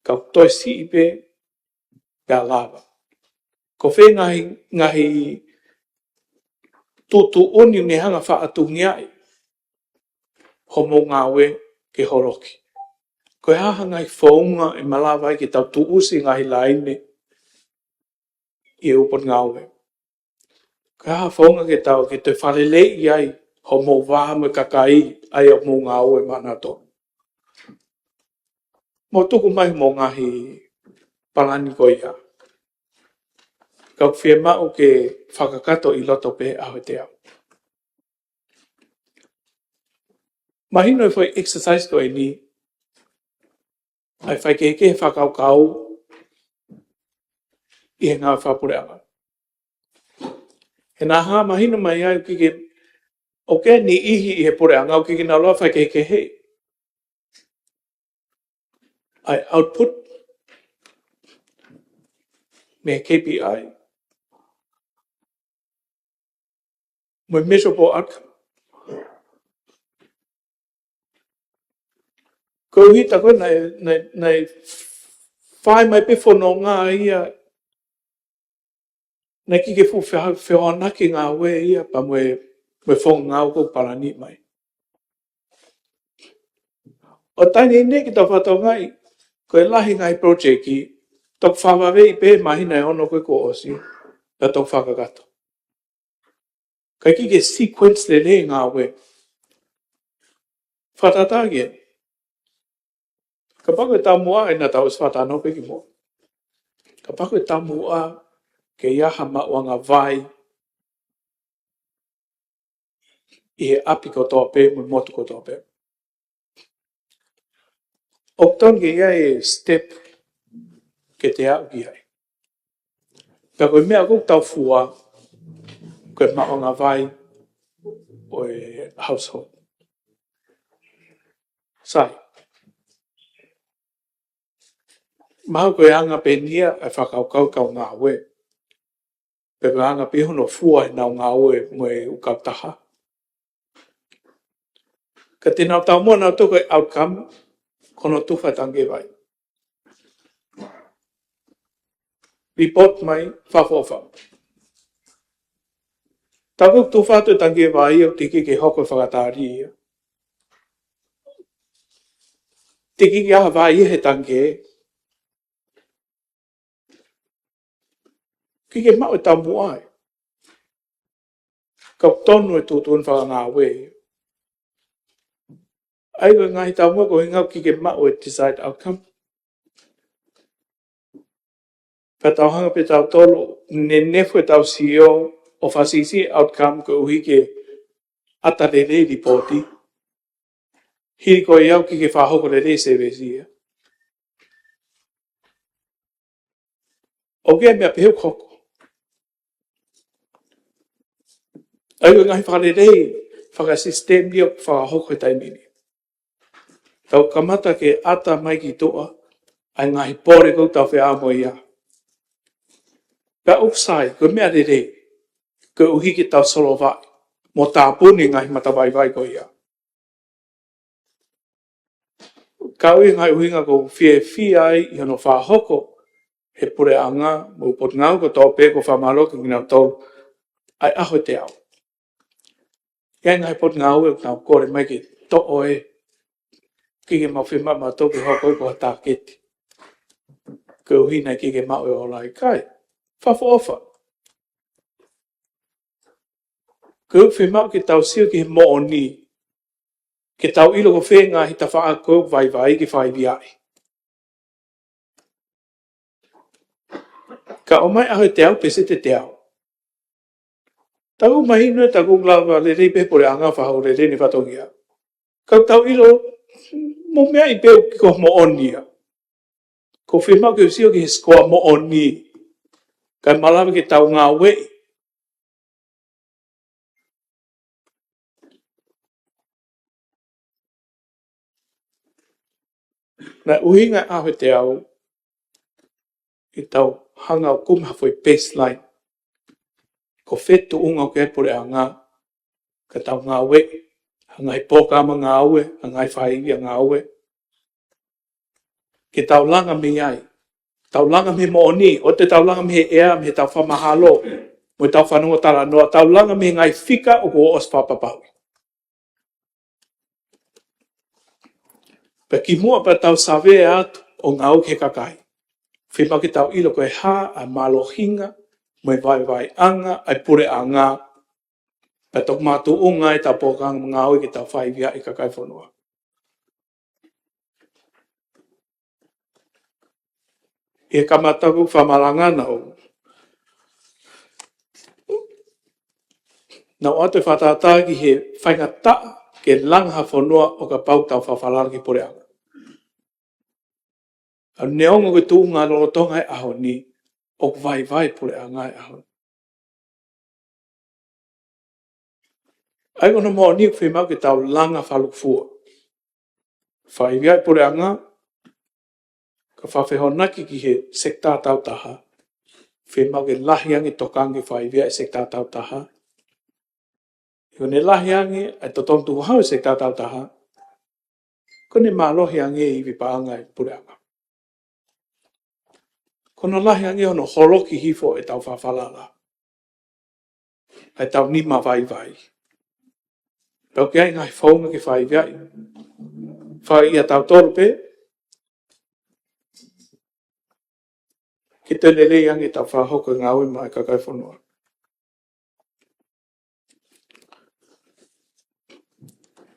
Ka ʻoku toe siʻi pē pea lava. Ko fē ngaahi, ngaahi tuʻutuʻuni ne hanga faʻatungiaʻi hoʻomou ngāue ke holoki. Ko e hā ha ngaahi founga ʻe malava ai ke tau tuʻusi ngaahi laine ʻi he ʻū potungāue. Ko e hā ha founga ke tau ke toe fakaleleiʻi ai hoʻomou vā mo e kakai ʻa ia ʻoku mou ngāue maʻanautolu. Mou tuku mai hoʻomou ngaahi palani ko ia. Ka ʻoku fiemaʻu ke fakakakato ʻi loto pē ʻaho e teau. Mahino e foʻi exercise ko eni, ʻa e faikehekehe fakakaukau ʻi he ngāue fakapuleʻanga. He naʻa hā mahino mai ai ʻoku ʻikai ke, ʻoku ʻi ai e niʻihi ʻi he puleʻanga ʻoku ʻikai ke nau lava faikehekehe ʻa e output mei he K P I mo e measurable outcome. Ko e ʻuhinga ko ē naʻe, naʻe, naʻe fai mai pē fononga ia naʻe ʻikai ke fuʻu feha-, fehoanaki ngāue ia pea mo e, mo e founga ngāue ʻoku palani mai. ʻO taimi ni ke tau fakatokangaʻi, ko e lahi e ngaahi project, toki fakavaveʻi pē māhina ʻe ono ko ē kuo ʻosi, pea toki fakakakato. Ka ʻikai ke sequence lelei e ngāue. Fakatātā ki ai. Kapau ko e taumuʻa, ʻe naʻa tau ʻosi fakatātā pē ki muʻa. Kapau ko e taumuʻa ke ʻi ai ha maʻuʻanga vai ʻi he ʻapi kotoa pē, mo e motu kotoa pē. ʻOku totonu ke ʻi ai e step ke te aʻu ki ai. Pea ko e meʻa ʻoku tau fua, ko e maʻuʻanga vai ʻo e household. Sai. Mahalo ko e anga pē ia ʻa e fakakaukau kau ngāue. Pe ko e anga pē hono fua ʻenau ngāue mo e ʻū kautaha. Ka te nau taumuʻa nautolu ko e outcome, ko hono tufa e tangi vai. Report mai, fakaʻofoʻofa. Taku tufa atu e tangi vai, ʻoku teʻeki ke hoko e fakatali ia. Teʻeki ke ʻi ai ha vai he tangi. ʻIkai ke maʻu e taumuʻa ia. Ka ʻoku totonu e tuʻutuʻuni fakangāue. ʻA ia ko e ngaahi taumuʻa ko e ʻuhinga ʻoku ʻikai ke maʻu e desired outcome. Pea tau hanga pē tautolu, nenefu ʻetau C E O ʻo fakasiʻisiʻi e outcome koeʻuhi ke ʻata lelei e lipooti. Hili ko ia ʻoku ʻikai ke fakahoko lelei e service ia. ʻOku ʻi ai e meʻa pehē ʻoku hoko. ʻA ia ko e ngaahi fakalelei, fakasisitemi ʻoku fakahoko he taimi ni. Tau kamata ke ʻata mai ki tuʻa ʻa e ngaahi pole ʻoku tau feʻao mo ia. Pea ʻoku sai, ko e meʻa lelei. koeʻuhi ke tau solovaʻi mo tāpuni e ngaahi matavaivai ko ia. Ka ʻoku ʻi ai e ngaahi ʻuhinga ʻoku ou fiefia ai ʻi hono fakahoko ʻe he puleʻanga mo e potungāue kotoa pē, ʻoku ou fakamālō atu kiate kinautolu, ʻa e ʻaho ʻe teau. ʻI ai e ngaahi potungāue ʻoku nau kole mai ke toʻo e, ʻikai ke mau fiemaʻu mautolu ke hoko ia ko ha tāketi, koeʻuhi naʻe ʻikai ke maʻu e ola, ʻikai. Fakaʻofoʻofa. Ka ʻoku fiemaʻu ke tau sio ki he moʻoni, ke tau ʻilo ko fē e ngaahi tafaʻaki ʻoku vaivai ke faiveaʻi. Ka ʻomai e ʻaho ʻe teau, peseti ʻe teau. Tau mahino ʻe tau lava lelei pē he puleʻanga, fakahoko lelei ʻene fatongia. Ka ʻoku tau ʻilo, mo e meʻa ia pē ʻoku ʻikai ko ha moʻoni ia. ʻOku fiemaʻu ke sio ki he sikoa moʻoni, kae malava ke tau ngāueʻi. Naʻe ʻuhinga e ʻaho ʻe teau ke tau hanga ʻo kumi ha foʻi baseline. Ko fē e tuʻunga ʻoku ʻi ai e puleʻanga, ka tau ngāueʻi ha ngaahi polokalama ngāue, ha ngaahi faiʻanga ngāue, ke tau langa mei ai. Tau langa mei he moʻoni, ʻoua te tau langa mei he ʻea, mei heʻetau fakamahalo, mo ʻetau fanongo talanoa, tau langa mei he ngaahi fika ʻoku ʻosi fakapapauʻi. Pea kimuʻa pea tau savea atu ʻo ngāue ki he kakai, fiemaʻu ke tau ʻilo ko e hā ʻa e mālohinga mo e vaivaiʻanga ʻa e puleʻanga, pea toki makatuʻunga ai ʻetau polokalama ngāue ke tau faiveaʻi e kakai e fonua. ʻI he kamata ʻeku fakamalanga naʻa ku, naʻa ku ʻoatu e fakatātā ki he faingataʻa ke langa ha fonua ʻo kapau ʻoku tau fakafalala ki he puleʻanga. ʻA ia neongo ko e tuʻunga lolotonga e ʻaho ni, ʻoku vaivai e puleʻanga he ʻaho ni. ʻA ia ko hono moʻoni ʻoku fiemaʻu ke tau langa fakalūkufua. Faiveaʻi e puleʻanga, ka fakafehokotaki ki he sekitā taautaha, fiemaʻu ke lahi ange e tokanga ke faiveaʻi e sekitā taautaha. He ko ʻene lahi ange ʻa e totonu tukuhau ʻo e sekitā taautaha, ko ʻene mālohi ange e ivi paʻanga ʻo e puleʻanga. Ko hono lahi ange hono holoki hifo ʻetau fakafalala, ʻa ʻetau nima vaivai. Pea ʻoku ʻi ai e ngaahi founga ke faiveaʻi, fai ʻiate kitautolu pē, ke toe lelei ange ʻetau fakahoko e ngāue maʻa e kakai e fonua.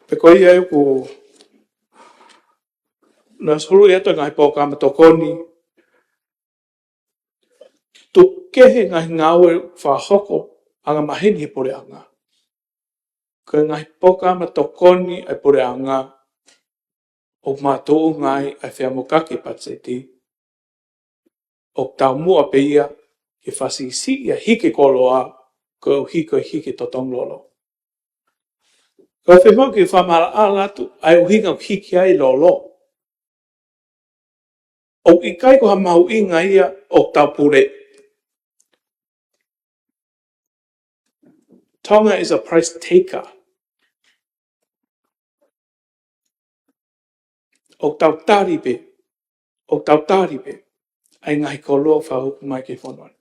Pea ko ia ʻoku ou suluʻi atu e ngaahi polokalama tokoni, tuku kehe e ngaahi ngāue fakahoko angamaheni ʻe he puleʻanga. Ko e ngaahi polokalama tokoni ʻa e puleʻanga ʻoku makatuʻunga ai ʻa e feʻamokaki e patiseti, ʻoku taumuʻa pē ia ke fakasiʻisiʻi ʻa e hiki e koloa koeʻuhi ko e hiki e totongi lolo. Ka ʻoku fiemaʻu ke fakamaʻalaʻala atu ʻa e ʻuhinga ʻoku hiki ai e lolo. ʻOku ʻikai ko ha mahuʻinga ia ʻoku tau pule. Tonga is a price taker. ʻOku tau tali pē, ʻoku tau tali pē ʻa e ngaahi koloa fakahū mai ki he fonua ni.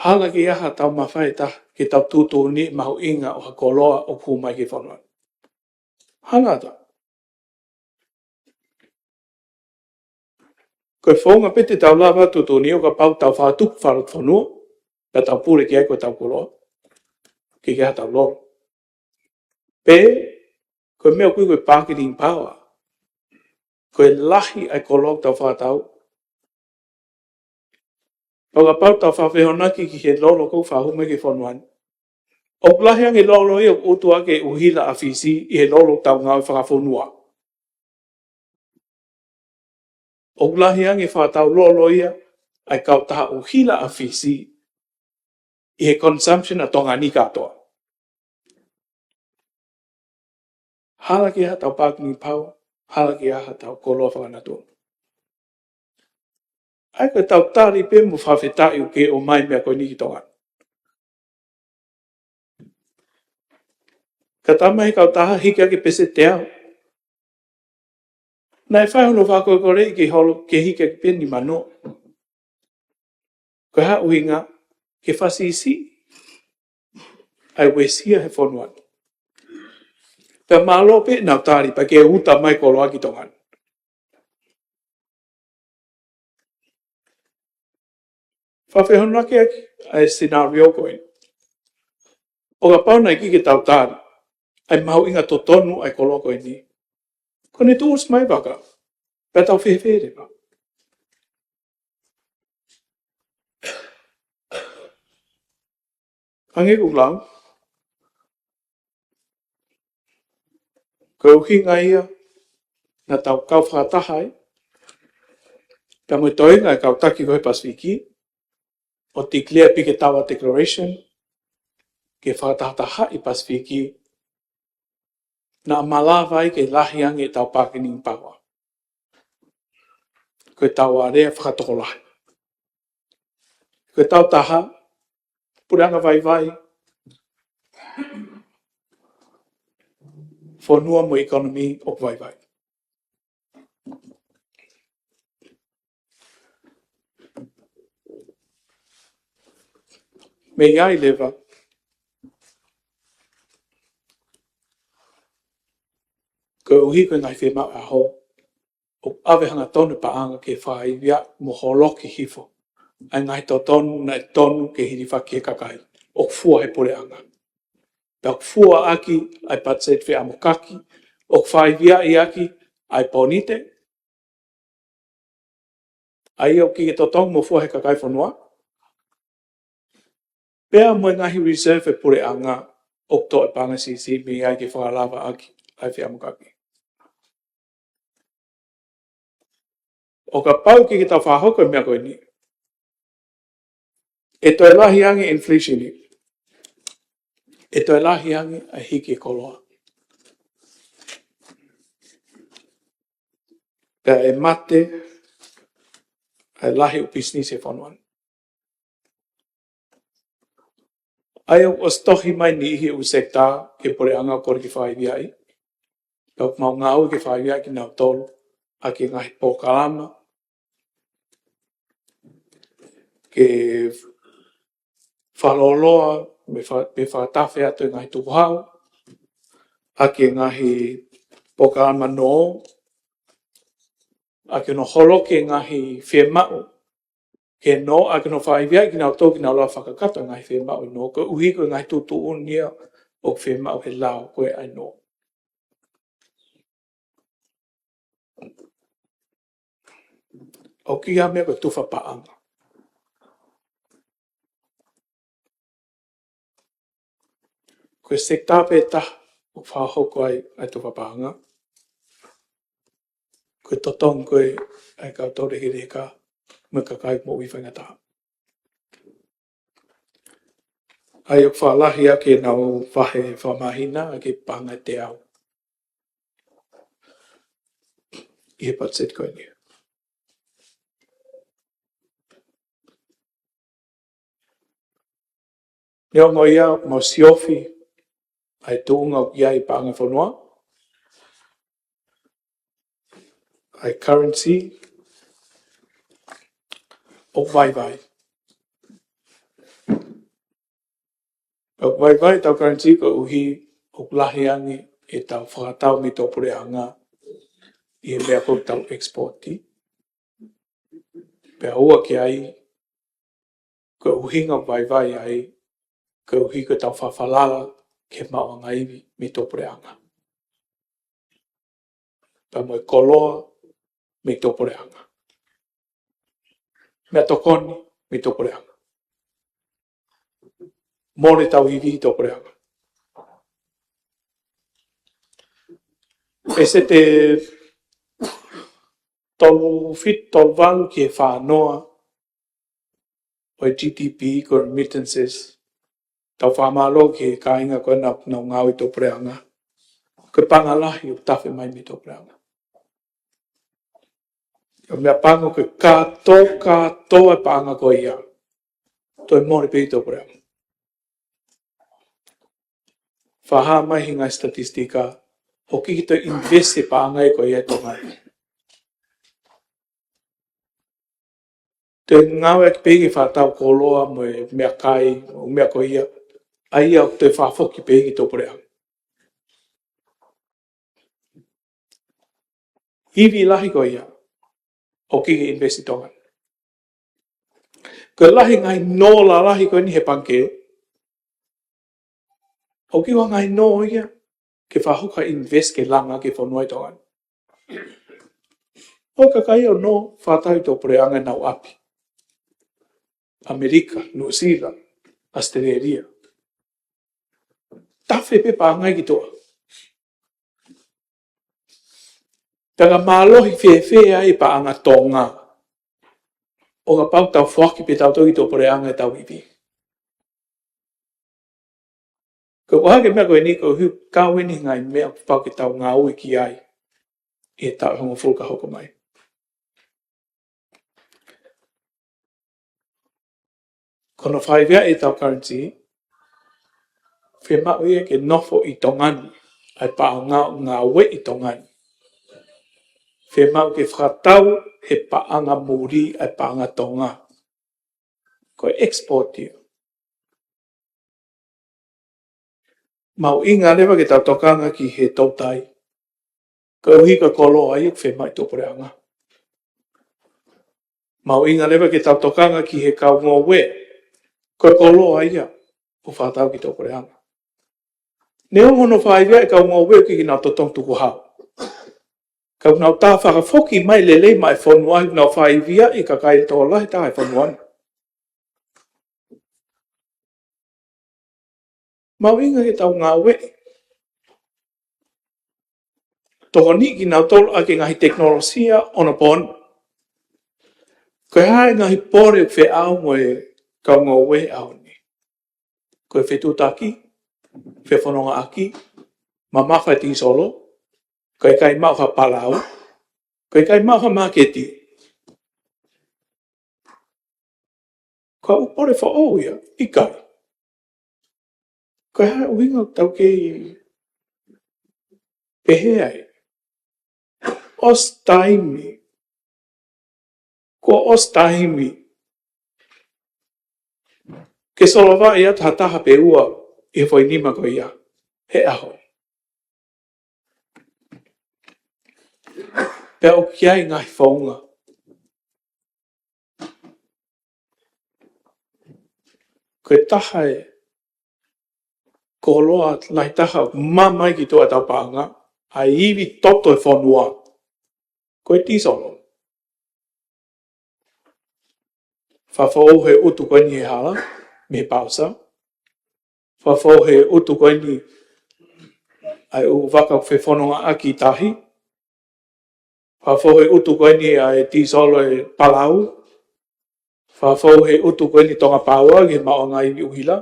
Hala ke ʻi ai haʻatau mafai ʻe taha ke tau tuʻutuʻuni e mahuʻinga ʻo ha koloa ʻoku hū mai ki he fonua ni. Hala atu. Ko e founga pē te tau lava ʻo tuʻutuʻuni ʻo kapau ʻoku tau fakatupu fakalotofonua, pea tau pule ki ai ko ʻetau koloa, ʻikai ke ʻi ai haʻatau lolo. Pe ko e meʻa ʻoku ui ko e bargaining power. Ko e lahi ʻa e koloa ʻoku tau fakatau, pea kapau ʻoku tau fakafehokotaki ki he lolo ʻoku fakahū mai ki he fonua ni, ʻoku lahi ange e lolo ia ʻoku ʻutu ʻaki e ʻuhila ʻa Fisi ʻi he lolo ʻoku tau ngāue fakafonua. ʻOku lahi ange e fakatau lolo ia ʻa e kautaha ʻuhila ʻa Fisi ʻi he consumption ʻa Tonga ni kātoa. Hala ke ʻi ai haʻatau bargaining power, hala ke ʻi ai haʻatau koloa fakanatula. ʻA ia ko ʻetau tali pē mo e fakafetaʻi ʻoku kei ʻomai e meʻa ko eni ki Tonga. Ka talamai ʻe he kautaha hiki ʻaki pēseti ʻe teau. Naʻe fai hono fakakolekoleʻi ke holo ke hiki ʻaki pē nima noa. Ko e hā e ʻuhinga? Ke fakasiʻisiʻi ʻa e uesia he fonua ni. Pea mālō pē ʻenau tali pea ke uta mai koloa ki Tonga ni. Fakafehoanaki ʻaki ʻa e scenario ko eni. ʻO kapau naʻe ʻikai ke tau tali ʻa e mahuʻinga totonu ʻa e koloa ko eni, ko ʻene tuʻusi mai vaka, pea tau fēfē leva? Hangē ko ʻeku lau, ko e ʻuhinga ia naʻa tau kau fakataha ai, pea mo e toenga e kau taki ko ē Pasifiki, ʻo declare Piketawa Declaration, ke fakatahatahaʻi Pasifiki, naʻa malava ai ke lahi ange ʻetau bargaining power. Ko ʻetau alea fakatokolahi. Ko ʻetau taha, puleʻanga vaivai, fonua mo e economy ʻoku vaivai. Mei ai leva, koeʻuhi ko e ngaahi fiemaʻu ʻaho, ʻoku ʻave hangatonu e paʻanga ke fakaivia mo holoki hifo ʻa e ngaahi totonu naʻe tonu ke hilifaki he kakai, ʻoku fua he puleʻanga. Pea ʻoku fua ʻaki ʻa e patiseti feʻamokaki, ʻoku fakaivia ʻaki ʻa e pōnite, ʻa ia ʻoku ʻikai ke totongi mo fua he kakai fonua. Pea mo e ngaahi reserve e puleʻanga ʻoku toʻo e paʻanga siʻisiʻi mei ai ke fakalava ʻaki ʻa e feʻamokaki. ʻO kapau ʻikai ke tau fakahoko e meʻa ko eni, ʻe toe lahi ange inflation ni. ʻE toe lahi ange ʻa e hiki e koloa. Pea ʻe mate ʻa e lahi ʻo e pisinisi he fonua ni. ʻA ia ʻoku ʻosi tohi mai e niʻihi ʻo e sekitā ki he puleʻanga ʻoku kole ke fakaivia ai. Pea ʻoku mau ngāue ke fakaivia ai kinautolu ʻaki e ngaahi polokalama ke fakalōloa mo fa-, mo fakatafe atu e ngaahi tukuhau ʻaki e ngaahi polokalama nō, ʻaki hono holoki e ngaahi fiemaʻu ke nō, ʻaki hono fakaivia ai kinautolu ke nau lava fakakakato e ngaahi fiemaʻu ʻe nō, koeʻuhi ko e ngaahi tuʻutuʻuni ia ʻoku fiemaʻu he lao ko ē ʻa e nō. ʻOku ʻi ai e meʻa ko e tufa paʻanga. Ko e sekitā pē taha ʻoku fakahoko ai ʻa e tufa paʻanga. Ko e totongi ko ē ʻa e kau taulekeleka mo e kakai moʻui faingataʻa. ʻA ia ʻoku fakalahi ʻaki ʻenau vahe fakamāhina ʻaki e paʻanga ʻe teau ʻi he patiseti ko eni. Neongo ia, mau siofi ʻa e tuʻunga ʻoku ʻi ai e paʻanga fonua, ʻa e currency ʻoku vaivai. ʻOku vaivai ʻetau currency koeʻuhi ʻoku lahi ange ʻetau fakatau mei tuʻapuleʻanga ʻi he meʻa ko ē ʻoku tau export. Pea ua ki ai, ko e ʻuhinga ʻoku vaivai ai, koeʻuhi ko ʻetau fakafalala ki he maʻuʻanga ivi mei tuʻapuleʻanga. Pea mo e koloa mei tuʻapuleʻanga. Meʻatokoni mei tuʻapuleʻanga. Mole ʻetau ivi ʻi tuʻapuleʻanga. Pēseti tolu fitu, tolu valu ki he fā noa ʻo e G D P ko e remittances. Tau fakamālō ki he kāinga ko ē naʻa nau ngāue ʻi tuʻapuleʻanga. Ko e paʻanga lahi ʻoku tafe mai mei tuʻapuleʻanga. ʻA e meʻapango ko e kātoa, kātoa e paʻanga ko ia, toe mole pē ʻi tuʻapuleʻanga. fakahā mai he ngaahi statistika ʻoku ʻikai ke toe invest e paʻanga ko ia ʻi Tonga ni. Toe ngāueʻaki pē ke fakatau koloa mo e meʻakai, mo e meʻa ko ia, ʻa ia ʻoku toe fakafoki pē ki tuʻapuleʻanga. Ivi lahi ko ia ʻoku ʻikai ke invest ʻi Tonga ni. Ko e lahi e ngaahi nō lalahi ko eni he pangikē, ʻoku ʻikai ko ha ngaahi nō ia ke fakahoko ha invest ke langa ki he fonua ʻi Tonga ni. ʻOku ʻikai ʻo nō fakatau ʻi tuʻapuleʻanga ʻenau ʻapi. ʻAmelika, Nuʻusila, ʻAositelēlia. Tafe pē paʻanga ia ki tuʻa. Pea ka mālohi fēfē ai e paʻanga Tonga ʻo kapau ʻoku tau foaki pē tautolu ki tuʻapuleʻanga ʻetau ivi? Ko e hā e meʻa ko eni, ko e hā e kau eni he ngaahi meʻa ʻoku pau ke tau ngāue ki ai ʻi he taʻu hongofulu ka hoko mai. Ko hono faiveaʻi ʻetau currency, fiemaʻu ia ke nofo ʻi Tonga ni ʻa e paʻanga ʻoku ngāueʻi ʻi Tonga ni. Fiemaʻu ke fakatau he paʻanga muli ʻa e paʻanga Tonga. Ko e export ia. Mahuʻinga leva ke tau tokanga ki he toutai, koeʻuhi ko e koloa ia ʻoku fiemaʻu ʻi tuʻapuleʻanga. Mahuʻinga leva ke tau tokanga ki he kau ngoue, ko e koloa ia ʻoku fakatau ki tuʻapuleʻanga. Neongo hono faiveaʻi e kau ngoue ʻoku ʻikai ke nau totonu tukuhau, ka ʻoku nau tā fakafoki mai lelei maʻa e fonua, ʻoku nau faiveaʻi e kakai tokolahi taha ʻo e fonua ni. Mahuʻinga ke tau ngāueʻi. Tokoniʻi kinautolu ʻaki e ngaahi tekinolosia ʻo e pō ni. Ko e hā e ngaahi pole ʻoku feʻao mo e kau ngoue he ʻaho ni? Ko e fetuʻutaki, fefonongaʻaki, mamafa e tīsolo, ko e ʻikai maʻu ha palau, ko e ʻikai maʻu ha māketi. Ko e ʻū pole foʻou ia, ʻikai? Ko e hā e ʻuhinga ʻoku tau kei pehē ai? ʻOsi taimi. Kuo ʻosi taimi ke solovaʻi atu ha taha pe ua ʻi he foʻi nima ko ia he ʻaho. Pea ʻoku ʻi ai e ngaahi founga. Ko e taha e koloa lahi taha ʻoku mamaʻo ki tuʻa ʻetau paʻanga, ʻa e ivi toto e fonua, ko e tīsolo. Fakafoʻou he utu ko eni he hala, mei he pausa. Fakafoʻou he utu ko eni ʻa e ʻū vaka ʻoku fefonongaʻaki tahi. Fakafoʻou he utu ko eni ʻa e tīsolo e palau. Fakafoʻou he utu ko eni Tonga Power ki he maʻuʻanga ivi ʻuhila.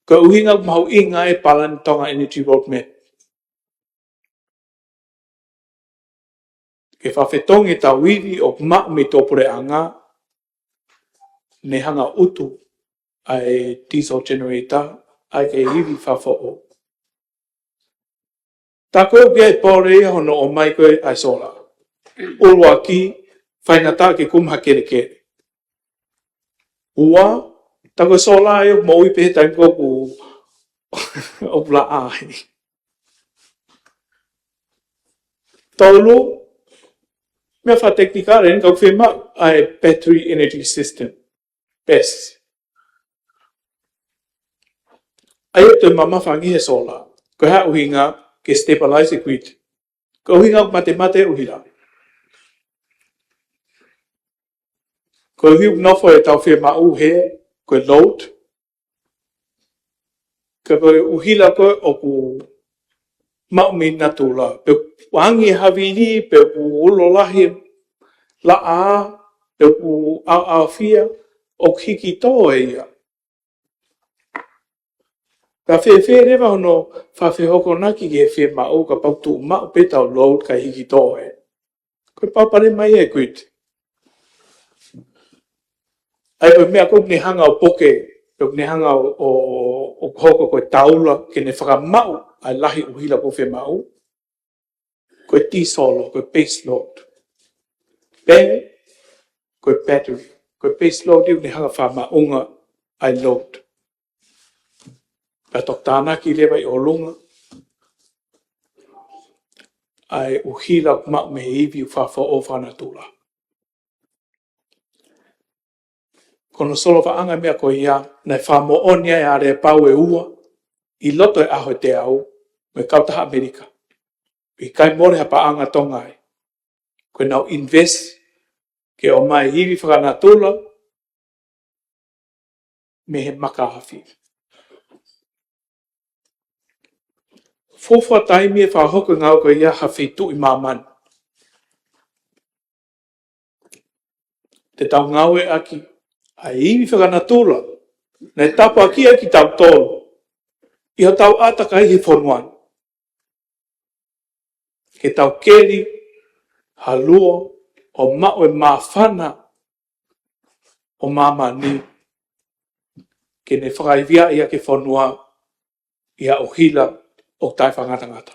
Ko e ʻuhinga ʻoku mahuʻinga e palani Tonga Energy Roadmap. Ke fakafetongi ʻetau ivi ʻoku maʻu mei tuʻapuleʻanga, ne hanga ʻo utu ʻa e diesel generator, ʻa e kei ivi fakafoʻou. Tā ko e ʻuhinga e pole ia hono ʻomai ko ē ʻa e sola. ʻUluaki, faingataʻa ke kumi ha kelekele. Ua, tā ko e sola ia ʻoku moʻui pē he taimi ko ē ʻoku, ʻoku laʻā ai. Tolu, meʻa fakatekinikale eni, ka ʻoku fiemaʻu ʻa e battery energy system, BESS. ʻA ia ʻoku toe mamafa ange he sola. Ko e hā e ʻuhinga? Ke stabilize e grid. Ko e ʻuhinga ʻoku matemate ʻuhila. Ko e ʻuhi ʻoku nofo ʻetau fiemaʻu he, ko e load. Ka ko e ʻuhila ko ē ʻoku maʻu mei natula. Pe ʻoku angi e havili, pe ʻoku ulo lahi e laʻā, pe ʻoku ʻaoʻaofia, ʻoku hiki tō ʻe ia. Ka fēfē leva hono fakafehoanaki ki he fiemaʻu, kapau ʻoku tuʻu maʻu pē ʻetau load kae hiki tō ē? Ko e palopalema ia e grid. ʻA ia ko e meʻa ko ē ʻoku ne hanga ʻo puke ʻoku ne hanga ʻo, ʻo, ʻo hoko ko e taula ke ne fakamaʻu ʻa e lahi ʻuhila ʻoku fiemaʻu, ko e tīsolo, ko e base load. Pea, ko e battery, ko e base load ʻoku ne hanga fakamaʻunga ʻa e load. Pea toki tānaki leva ʻi ʻolunga ʻa e ʻuhila ʻoku maʻu mei he ivi ʻoku fakafoʻou fakanatula. Ko hono solofaʻanga e meʻa ko ia, naʻe fakamoʻoni ai ʻa e aleapau ʻe ua ʻi loto he ʻaho ʻe teau mei he kautaha ʻAmelika. ʻIkai mole ha paʻanga Tonga ai. Ko ʻenau invest ke ʻomai ivi fakanatula mei he maka afi. Fuofua taimi ʻe fakahoko e ngāue ko ia ha feituʻu ʻi māmani. Te tau ngāueʻaki ʻa e ivi fakanatula naʻe tāpuakiʻi ai kitautolu ʻi hotau ʻātakai he fonua ni, ke tau keli ha luo ʻo maʻu e māfana ʻo māmani ke ne fakaiviaʻi ʻaki e fonua ʻi ha ʻuhila ʻoku taʻefakangatangata.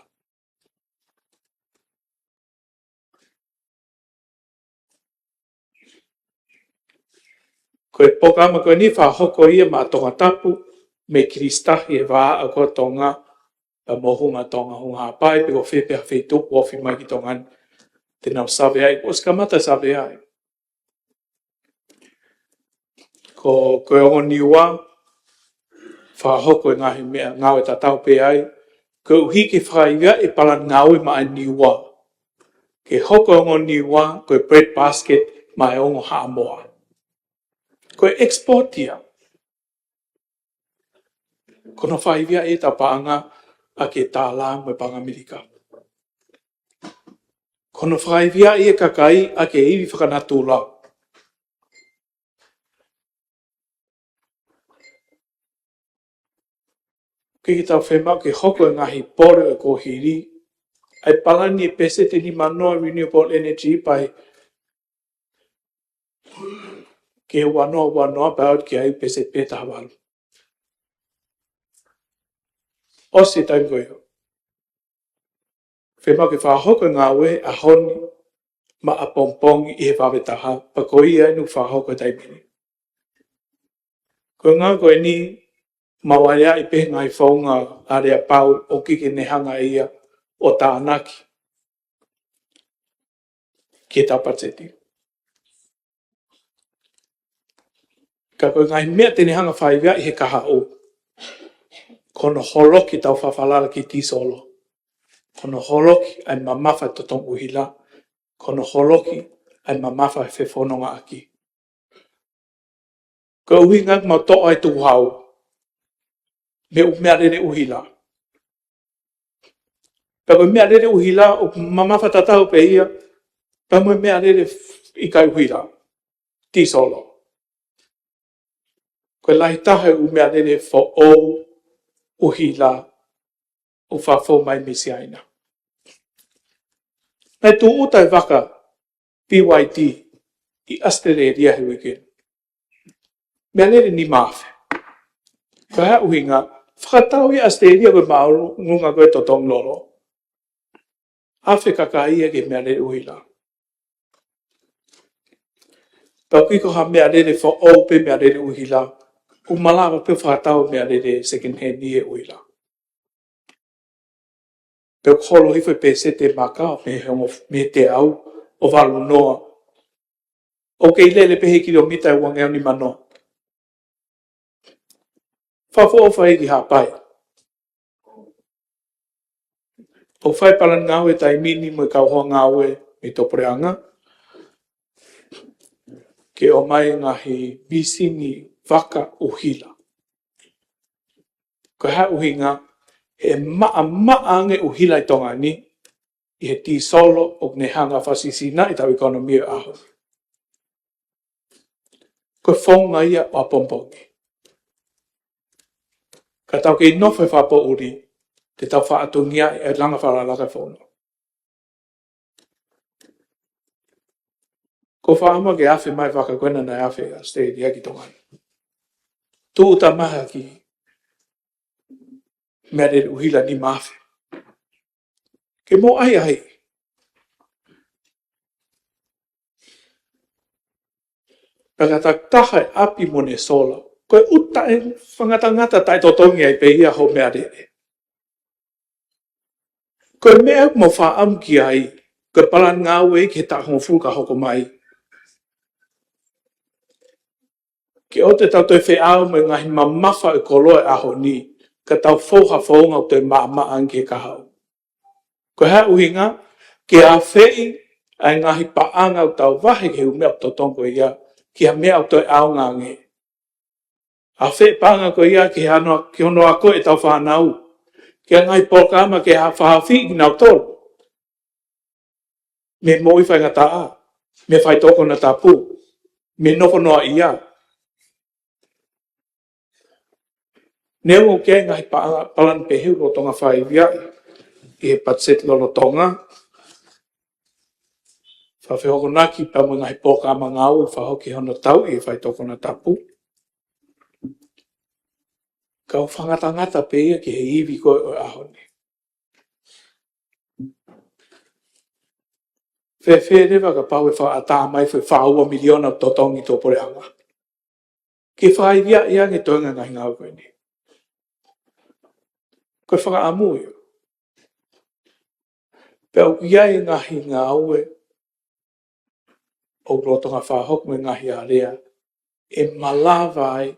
Ko e polokalama ko eni fakahoko ia maʻa Tongatapu mei Kilisitahi, e vā ʻa ko Tonga, pea mo Hunga Tonga, Hunga Haʻapai, pe ko fē pē ha feituʻu ʻoku ofi mai ki Tonga ni, te nau saveaʻi, kuo ʻosi kamata saveaʻi. Ko, ko e ongo Niua, fakahoko e ngaahi meʻa, ngāue tatau pē ai, koeʻuhi ke fakaiviaʻi e palani ngāue maʻa e Niua. Ke hoko e ongo Niua ko e bread basket maʻa e ongo Haʻamoa. Ko e export ia. Ko hono fakaiviaʻi ʻetau paʻanga ʻaki e tālā mo e paʻanga ʻAmelika. Ko hono fakaiviaʻi e kakai ʻaki e ivi fakanatula. ʻIkai ke tau fiemaʻu ke hoko e ngaahi pole ʻo e kuohili, ʻa e palani e peseti ʻe nimanoa renewable energy pea ke uanoa uanoa pea ʻoku ʻi ai peseti pē taha valu. ʻOsi e taimi ko ia. Fiemaʻu ke fakahoko e ngāue ʻaho ni maʻa pongipongi ʻi he vave taha, pea ko ia ʻeni ʻoku fakahoko he taimi ni. Ko e ngāue ko eni, maʻu ai ʻa e pē ngaahi founga aleapau ʻoku ʻikai ke ne hanga ia ʻo tānaki ki heʻetau patiseti. Ka ko e ngaahi meʻa te ne hanga fakaiviaʻi he kahaʻu, ko hono holoki ʻetau fakafalala ki he tīsolo, ko hono holoki ʻa e mamafa totongi ʻuhila, ko hono holoki ʻa e mamafa he fefonongaʻaki. Ko e ʻuhinga ʻoku mau toʻo ai e tukuhau mei he ʻū meʻalele ʻuhila. Pea ko e meʻalele ʻuhila ʻoku mamafa tatau pē ia pea mo e meʻalele ʻikai ʻuhila, tīsolo. Ko e lahi taha e ʻū meʻalele foʻou ʻuhila ʻoku fakafoʻou mai mei Siaina. Naʻe tūʻuta e vaka B Y D ʻi ʻAositelēlia he uike ni. Meʻalele nima afe. Ko e hā e ʻuhinga? Fakatau ʻi ʻAositelēlia ko e māʻolunga ko e totongi lolo. Afe kakai ia ki he meʻalele ʻuhila. Pea ʻoku ʻikai ko ha meʻalele foʻou pē meʻalele ʻuhila, ʻoku malava pē ʻo fakatau meʻalele second hand ʻi he ʻuhila. Pea ʻoku holo hifo e peseti e maka mei he ongo, mei he teau ʻo valu noa. ʻOku kei lele pē he kilomita ʻe uangeau nimanoa. Fakafoʻou fai ki Haʻapai. ʻOku fai palani ngāue he taimi ni mo e kau hoa ngāue mei he puleʻanga ke ʻomai e ngaahi misini vaka ʻuhila. Ko e hā e ʻuhinga? He maʻamaʻa ange ʻuhila ʻi Tonga ni ʻi he tīsolo ʻoku ne hanga fakasīsīnaʻi ʻetau ʻekonōmia he ʻaho ni. Ko e founga ia ʻo ʻapongipongi. Ka tau kei nofo he fakapoʻuli, te tau faʻatungiaʻi e langa fakalakalaka e fonua. Ko e fakaʻamu ke afe mai e vaka ko ena naʻe afe ʻi ʻAositelēlia ki Tonga ni. Tūʻuta mai ha kiʻi meʻalele ʻuhila nima afe ke mou ʻahiʻahiʻi. Pea ka takitaha e ʻapi mo ʻene sola, ko e ʻuta e fakangatangata taʻetotongi ai pē ia hoʻo meʻalele. Ko e meʻa ʻoku mau fakaʻamu ki ai, ko e palani ngāue ki he taʻu hongofulu ka hoko mai, ke ʻoua te tau toe feʻao mo e ngaahi mamafa ʻo e koloa ʻo e ʻaho ni, ka tau fou ha founga ʻoku toe maʻamaʻa ange ki he kahaʻu. Ko e hā e ʻuhinga? Ke afeʻi ʻa e ngaahi paʻanga ʻoku tau vahe ki he ʻū meʻa ʻoku totonu ko ia, ki ha meʻa ʻoku toe ʻaonga ange. Afeʻi e paʻanga ko ia ki he ano, ki hono ako ʻetau fānau, ki ha ngaahi polokalama ke ha faʻahi kinautolu mei he moʻui faingataʻa, mei he faitoʻo konatapu, mei he nofo noaʻia. Neongo ʻoku ʻi ai e ngaahi paʻanga, palani pehē ʻoku lolotonga faiveaʻi ʻi he patiseti lolotonga, fafehokonaki pea mo e ngaahi polokalama ngāue fakahoko ki hono tauʻi e faitoʻo konatapu, ka ʻoku fakangatangata pē ia ki he ivi ko ē ʻo e ʻaho ni. Fēfē leva kapau ʻe fakaʻatā mai foʻi fā ua miliona ʻoku totonu ki tuʻapuleʻanga ke faiveaʻi ange e toenga e ngaahi ngāue ko eni? Ko e fakaʻamu ia. Pea ʻoku ʻi ai e ngaahi ngāue ʻoku lolotonga fakahoko mei he ngaahi alea ʻe malava ai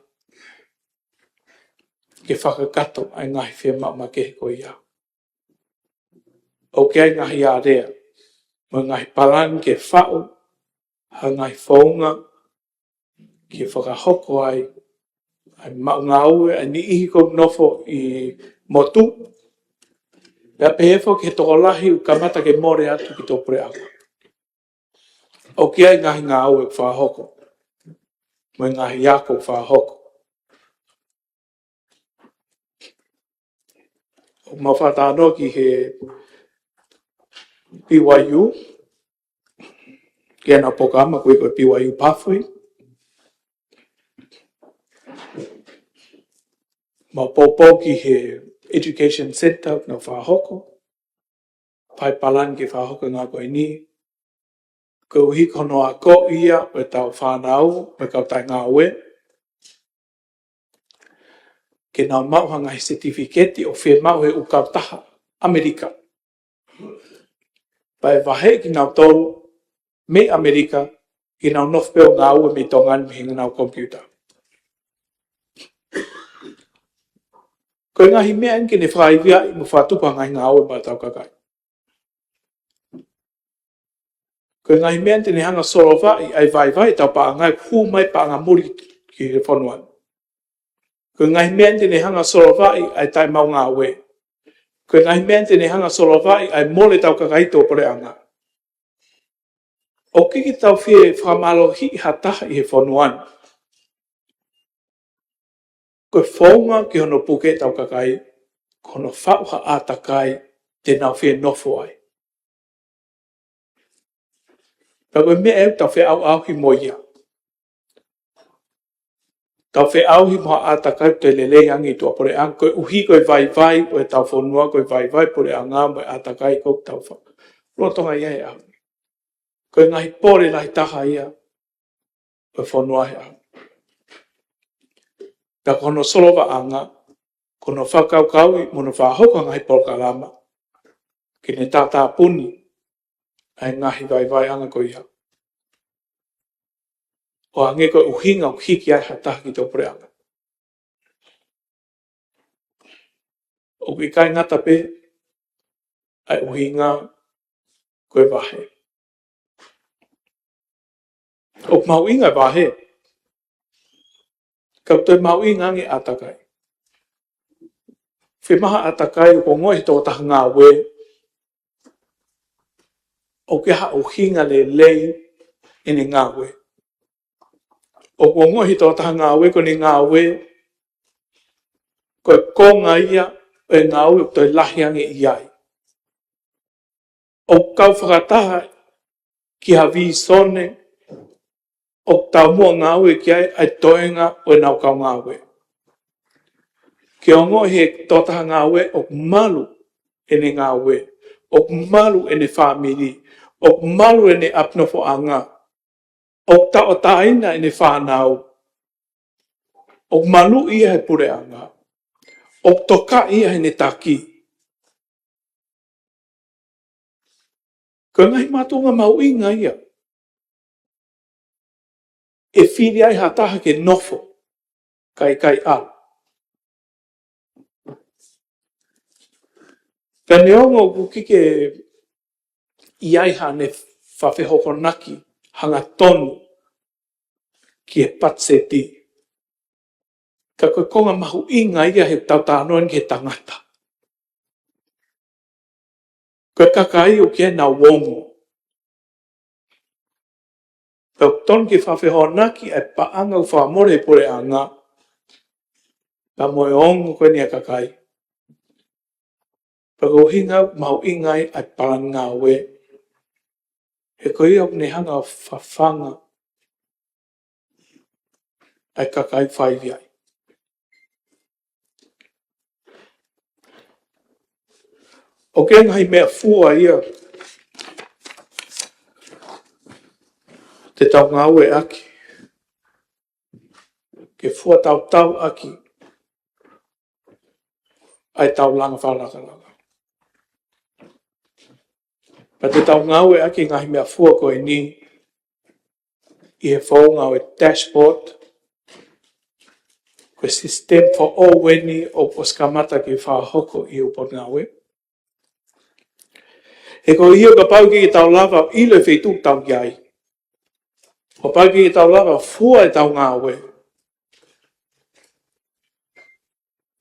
ke fakakakato ʻa e ngaahi fiemaʻu makehe ko ia. ʻOku ʻi ai e ngaahi alea mo e ngaahi palani ke faʻu ha ngaahi founga ke fakahoko ai ʻa e maʻu ngāue ʻa e niʻihi ʻoku nofo ʻi motu, pea pehē foki ki he tokolahi ʻoku kamata ke mole atu ki tuʻapuleʻanga. ʻOku ʻi ai e ngaahi ngāue ʻoku fakahoko mo e ngaahi ako ʻoku fakahoko. ʻOku mau fakatalanoa ki he B Y U, ki heʻenau polokalama ko ē ko e B Y U Pathway. Mau poupou ki he Education Center ʻoku nau fakahoko, fai palani ke fakahoko e ngāue ko eni, koeʻuhi ko hono akoʻi ia ʻo ʻetau fānau mo e kau taʻengāue ke nau maʻu ha ngaahi setifiketi ʻoku fiemaʻu ʻe he ʻū kautaha ʻAmelika. Pea ʻe vaheʻi kinautolu mei ʻAmelika ke nau nofo pē ʻo ngāue mei Tonga ni mei heʻenau komipiuta. Ko e ngaahi meʻa eni ke ne faiveaʻi mo fakatupu ha ngaahi ngāue maʻa ʻetau kakai. Ko e ngaahi meʻa eni te ne hanga ʻo solovaʻi ʻa e vaivai ʻetau paʻanga ʻoku hū mai paʻanga muli ki he fonua ni. Ko e ngaahi meʻa eni te ne hanga ʻo solovaʻi ʻa e taʻemaʻungāue. Ko e ngaahi meʻa eni te ne hanga ʻo solovaʻi ʻa e mole ʻetau kakai tuʻapuleʻanga. ʻOku ʻikai ke tau fie fakamālohiʻi ha taha ʻi he fonua ni. Ko e founga ki hono puke ʻetau kakai, ko hono faʻu ha ʻātakai te nau fie nofo ai. Pea ko e meʻa ʻoku tau feʻauʻauhi mo ia. Tau feʻauhi mo ha ʻātakai ʻoku toe lelei ange ʻi tuʻapuleʻanga, koeʻuhi ko e vaivai ʻo ʻetau fonua, ko e vaivai puleʻanga mo e ʻātakai ʻoku tau faʻu. Lolotonga ia he ʻaho ni, ko e ngaahi pole lahi taha ia ʻo e fonua he ʻaho ni. Pea ko hono solovaʻanga, ko hono fakakaukauʻi mo hono fakahoko ha ngaahi polokalama ke ne tātāpuni ʻa e ngaahi vaivaiʻanga ko ia, ʻo hangē ko e ʻuhinga ʻoku hiki ai ha taha ki tuʻapuleʻanga. ʻOku ʻikai ngata pē ʻa e ʻuhinga ko e vahe. ʻOku mahuʻinga e vahe, ka ʻoku toe mahuʻinga ange e ʻātakai. Fiemaʻu ha ʻātakai ʻoku ongoʻi ʻe he tokotaha ngāue ʻoku ʻi ai ha ʻuhinga lelei ʻene ngāue. ʻOku ongoʻi ʻe he tokotaha ngāue ko ʻene ngāue ko e konga ia ʻo e ngāue ʻoku toe lahi ange ʻi ai. ʻOku kau fakataha ki ha vīsone ʻoku taumuʻa ngāue ki ai ʻa e toenga ʻo ʻenau kau ngāue. Ke ongoʻi ʻe he tokotaha ngāue ʻoku malu ʻene ngāue, ʻoku malu ʻene fāmili, ʻoku malu ʻene ʻapi nofoʻanga, ʻoku tauʻatāina ʻene fānau, ʻoku maluʻi ia ʻe he puleʻanga, ʻoku tokaʻi ia ʻe heʻene taki. Ko e ngaahi makatuʻunga mahuʻinga ia ʻe fili ai ha taha ke nofo, kae ʻikai ʻalu. Pea neongo ʻoku ʻikai ke ʻi ai haʻane fakafehoanaki hangatonu ki he patiseti, ka ko e konga mahuʻinga ia heʻetau talanoa ni ki he tangata. Ko e kakai ʻoku ʻikai ke nau ongo. Pea ʻoku totonu ke fakafehoanaki ʻa e paʻanga ʻoku fakamole ʻe he puleʻanga, pea mo e ongo ko eni ʻa e kakai. Pea ko e ʻuhinga ʻoku mahuʻinga ai ʻa e palani ngāue, he ko ia ʻoku ne hanga ʻo fafanga ʻa e kakai faivi ai. ʻOku ʻi ai e ngaahi meʻafua ia te tau ngāueʻaki, ke fua tautau ʻaki ʻa e taulanga fakalakalaka. Pea te tau ngāueʻaki e ngaahi meʻafua ko eni ʻi he founga ʻo e dashboard, ko e system foʻou eni ʻoku ʻosi kamata ke fakahoko ʻi he Potungāue. He ko ia kapau ʻe ʻikai ke tau lava ʻo ʻilo e feituʻu ʻoku tau ʻi ai, kapau ʻe ʻikai ke tau lava ʻo fua ʻetau ngāue,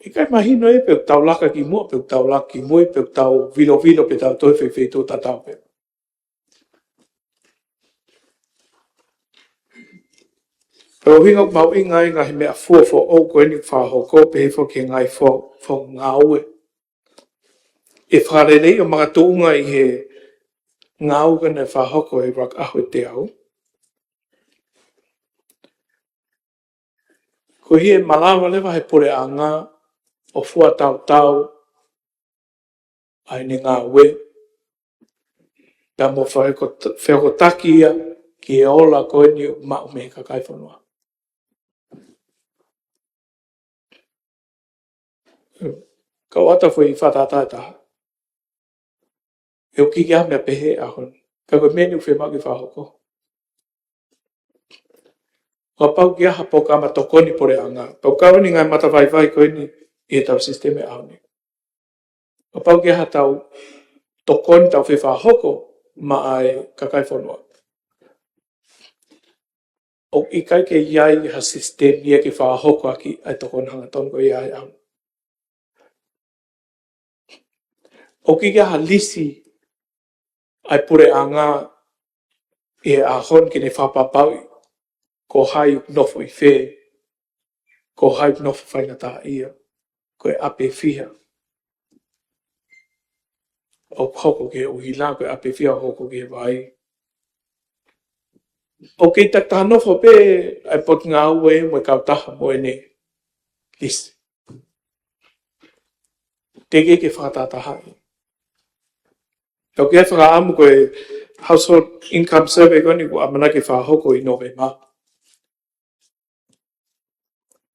ʻikai mahino ia pe ʻoku tau laka ki muʻa, pe ʻoku tau laka ki mui, pe ʻoku tau vilovilo, pe tau toe fefeitu tatau pē. Pea ʻuhinga ʻoku mahuʻinga ai e ngaahi meʻafua foʻou ko eni ʻoku fakahoko, pehē foki ki he ngaahi fo-, founga ngāue, ʻe fakaleleiʻi ʻo makatuʻunga ʻi he ngāue ko eni ʻe fakahoko ʻe he Vaka ʻAho ʻe Teau. Ko ia ʻe malava leva ʻe he puleʻanga ʻo fua tautau ʻa ʻene ngāue, pea mo fehoko-, fehokotaki ia ki he ola ko eni ʻoku maʻu mei he kakai e fonua. Kau ʻoatu ha foʻi fakatātā ʻe taha. ʻOku ʻikai ke ʻi ai ha meʻa pehē he ʻaho ni. Ka ko e meʻa eni ʻoku fiemaʻu ke fakahoko. Kapau ʻoku ʻi ai ha polokalama tokoni puleʻanga, pea ʻoku kau eni e ngaahi matavaivai ko eni ʻi heʻetau sisitemi he ʻaho ni. Kapau ʻoku ʻi ai haʻatau tokoni ʻoku tau fie fakahoko maʻa e kakai e fonua, ʻoku ʻikai ke ʻi ai ha sisitemi ia ke fakahoko ʻaki ʻa e tokoni hangatonu ko ia he ʻaho ni. ʻOku ʻikai ke ʻi ai ha lisi ʻa e puleʻanga ʻi he ʻaho ni ke ne fakapapauʻi ko hai ʻoku nofo ʻi fē, ko hai ʻoku nofo faingataʻaʻia, ko e ʻapi ʻe fiha ʻoku hoko ki he ʻuhila, ko e ʻapi ʻe fiha ʻoku hoko ki he vai. ʻOku kei takitaha nofo pē ʻa e Potungāue mo e kautaha mo ʻene lisi. Teʻeki ke fakatahatahaʻi. ʻOku ʻi ai e fakaʻamu ko e Household Income Survey ko eni ʻoku ʻamanaki ke fakahoko ʻi Nōvema.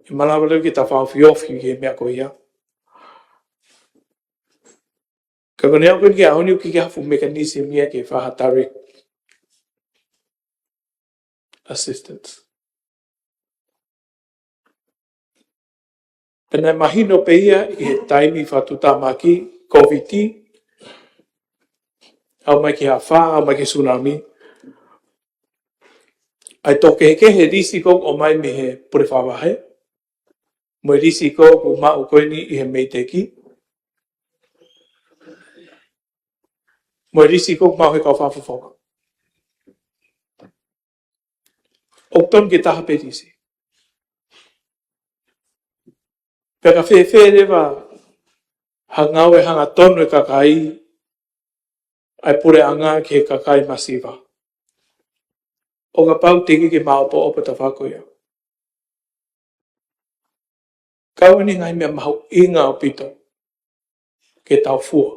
ʻE malava leva ke tau fakaofiofi ki he meʻa ko ia. Ka ko e ʻuhinga ko eni ki he ʻaho ni ʻoku ʻikai ke ʻi ai ha fuʻu mechanism ia ke fakahoko ha direct assistance. Pea naʻe mahino pē ia ʻi he taimi fakatuʻutāmaki Kōviti, aʻu mai ki he afā, aʻu mai ki he tsunami. ʻA e tō kehekehe e lisi ko ē ʻoku ʻomai mei he pule fakavahe, mo e lisi ko ē ʻoku maʻu ko eni ʻi he MEIDECC, mo e lisi ko ē ʻoku maʻu ʻe he kau fakafofonga. ʻOku totonu ke taha pē lisi. Pea ka fēfē leva ha ngāue hangatonu ʻa e kakai, ʻa e puleʻanga ki he kakai masiva, ʻo kapau teʻeki ke maopoopo e tafaʻaki ko ia. Kau eni ngaahi meʻa mahuʻinga ʻaupito ke tau fua.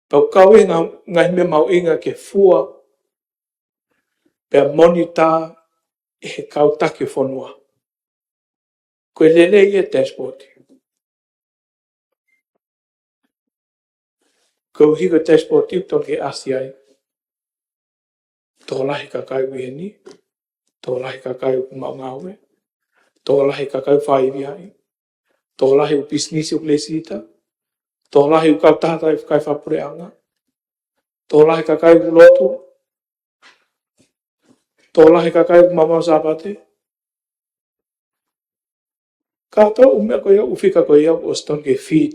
Pea kau eni ngaahi meʻa mahuʻinga ke fua pea monitā ʻe he kau taki fonua. Ko e lelei e dashboard. Koeʻuhi ko e dashboard ʻoku totonu ke ʻasi ai tokolahi kakai ʻoku ʻi heni, tokolahi kakai ʻoku maʻu ngāue, tokolahi kakai ʻoku faivelenga, tokolahi ʻoku pisinisi ʻoku lēsisita, tokolahi ʻoku kautaha taʻefakapuleʻanga, tokolahi kakai ʻoku lotu, tokolahi kakai ʻoku maumau Sāpate. Kātoa e ʻū meʻa ko ia, ʻū fika ko ia ʻoku totonu ke feed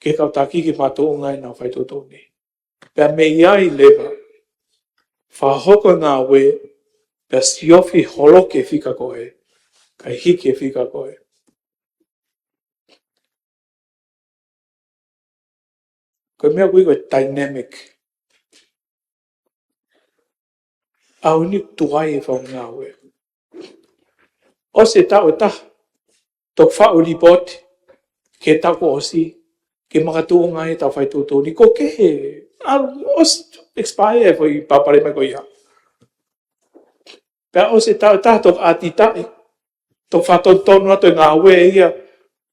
ki he kau taki ke makatuʻunga ʻenau faituʻutuʻuni. Pea mei ai leva fakahoko e ngāue, pea siofi holo ki he fika ko ē, kae hiki e fika ko ē. Ko e meʻa ʻoku ui ko e dynamic. ʻAho ni tuai e faʻu ngāue. ʻOsi e taʻu ʻe taha, toki faʻu lipooti ki he taʻu kuo ʻosi, ke makatuʻunga ai ʻetau faituʻutuʻuni. Ko e kehe, ʻalu, ʻosi expire e foʻi papale mai ko ia. Pea ʻosi e taʻu ʻe taha toki ʻatitaʻi, toki fakatonutonu atu e ngāue ia,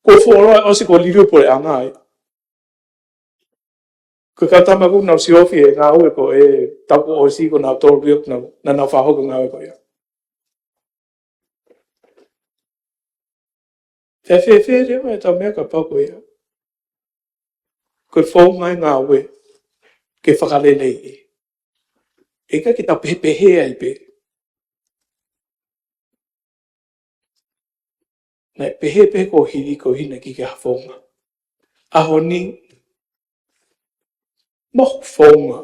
kuo fuoloa ʻosi kuo liliu puleʻanga ai. Ko e kau tama ʻoku nau siofi e ngāue ko ē taʻu kuo ʻosi ko nautolu ia ʻoku nau, naʻa nau fakahoko e ngāue ko ia. Fēfē leva ʻetau meʻa kapau ko ia ko e founga e ngāue ke fakaleleiʻi. ʻIkai ke tau pehepehē ai pē. Naʻe pehē pē ko hili ko hina ki ke ha founga. ʻAho ni, mohu founga,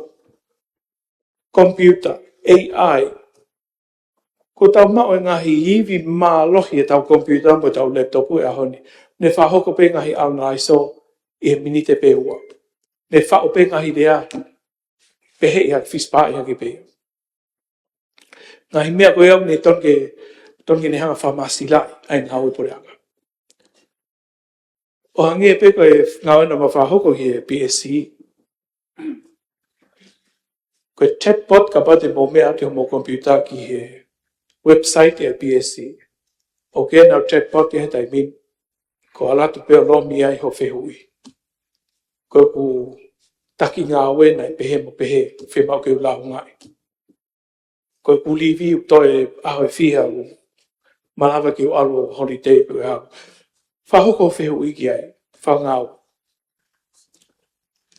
computer, A I. Ko ʻetau maʻu e ngaahi ivi mālohi ʻetau computer mo ʻetau laptop he ʻaho ni. Ne fakahoko pē ngaahi ʻalu nai so ʻi he miniti pē ua. Ne faʻu pē ngaahi lea, pehē ia, fisipaʻi hake pē. Ngaahi meʻa ko ia ʻoku ne totonu ke, totonu ke ne hanga fakamāsilaʻi ai e ngāue puleʻanga. ʻO hangē pē ko e ngāue naʻa ma fakahoko ʻi he P S C. Ko e chatbot kapau te mou meʻa atu hoʻomou computer ki he website ʻa e P S C. ʻOku ʻi ai ʻenau chatbot ʻi he taimi ni. Ko e ʻalu atu pē ʻo lomi ai hoʻo fehuʻi. Ko ʻeku taki ngāue naʻe pehē mo pehē, fiemaʻu ke u lāungaʻi. Ko ʻeku leave ʻoku toe ʻaho ʻe fiha, ʻoku malava ke u ʻalu ʻo holiday pe ʻalu. Fakahoko fehuʻi ki ai, fakangāue.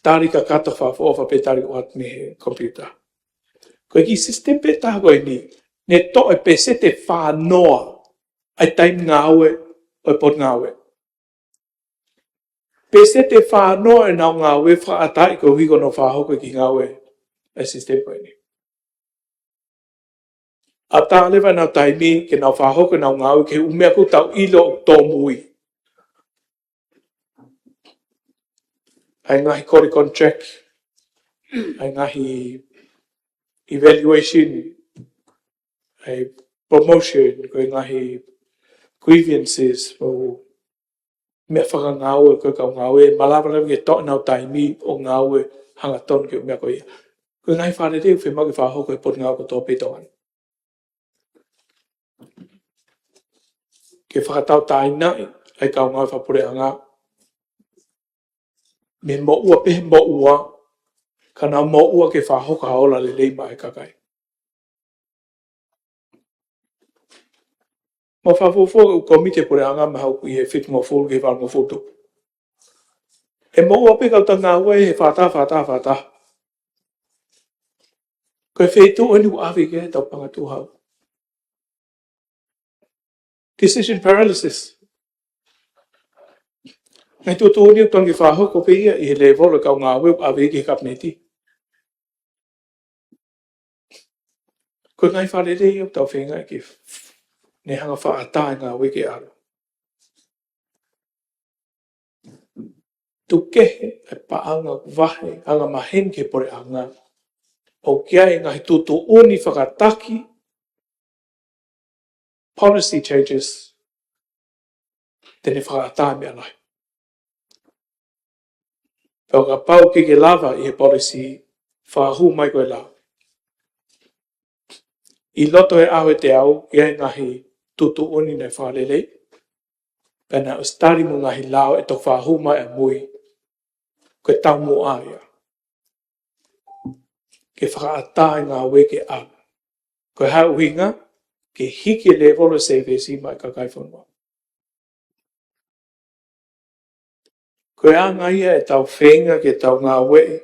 Tali kakato fakaʻofoʻofa pē tali ʻoatu mei he computer. Ko e kiʻi system pē taha ko eni, ne toʻo e peseti ʻe fā noa ʻa e taimi ngāue ʻo e potungāue. Peseti ʻe fā noa ʻenau ngāue fakaʻataʻi koeʻuhi ko hono fakahoko e kiʻi ngāue ʻa e system ko eni. ʻAtā leva ʻenau taimi ke nau fakahoko ʻenau ngāue ki he ʻū meʻa ʻoku tau ʻilo ʻoku tōmui. ʻA e ngaahi kole contract, ʻa e ngaahi evaluation, ʻa e promotion, ko e ngaahi grievances, ʻo meʻa fakangāue, ko e kau ngāue, malava leva ke toʻo ʻenau taimi ʻo ngāue hangatonu ki he meʻa ko ia. Ko e ngaahi fakalelei ʻoku fiemaʻu ke fakahoko ʻe he potungāue kotoa pē ʻi Tonga ni. Ke fakatauʻatāinaʻi ʻa e kau ngāue fakapuleʻanga, mei he moʻua pē he moʻua, ka nau moʻua ke fakahoko ha ola lelei maʻa e kakai. Mau fakafuofua ʻa e komiti puleʻanga mahalo ʻoku ʻi he fitungofulu ki he valungofulu tupu. ʻE moʻua pē kau taki ngāue he fakataha, fakataha, fakataha. Ko e feituʻu eni ʻoku ʻave ki ai ʻetau paʻanga tuʻu hau. Decision paralysis. Ngaahi tuʻutuʻuni ʻoku totonu ke fakahoko pē ia ʻi he lēvolo ʻo e kau ngāue ʻoku ʻave ki he kapineti. Ko e ngaahi fakalelei ʻoku tau feinga ke ne hanga fakaʻatā e ngāue ke ʻalu. Tuku kehe e paʻanga vahe, anga maheni ki he puleʻanga. ʻOku ʻi ai e ngaahi tuʻutuʻuni fakataki, policy changes te ne fakaʻatā e meʻa lahi. Pea kapau ʻoku ʻikai ke lava ʻi he policy fakahū mai ko e lao, ʻi loto he ʻaho ʻe teau ʻi ai e ngaahi tuʻutuʻuni naʻe fakalelei, pea naʻe ʻosi tali mo e ngaahi lao ʻe toki fakahū mai ʻamui, ko e taumuʻa ia ke fakaʻatā e ngāue ke ʻalu. Ko e hā e ʻuhinga? Ke hiki e lēvolo e sēvesi maʻa e kakai e fonua. Ko e anga ia ʻetau feinga ke tau ngāueʻi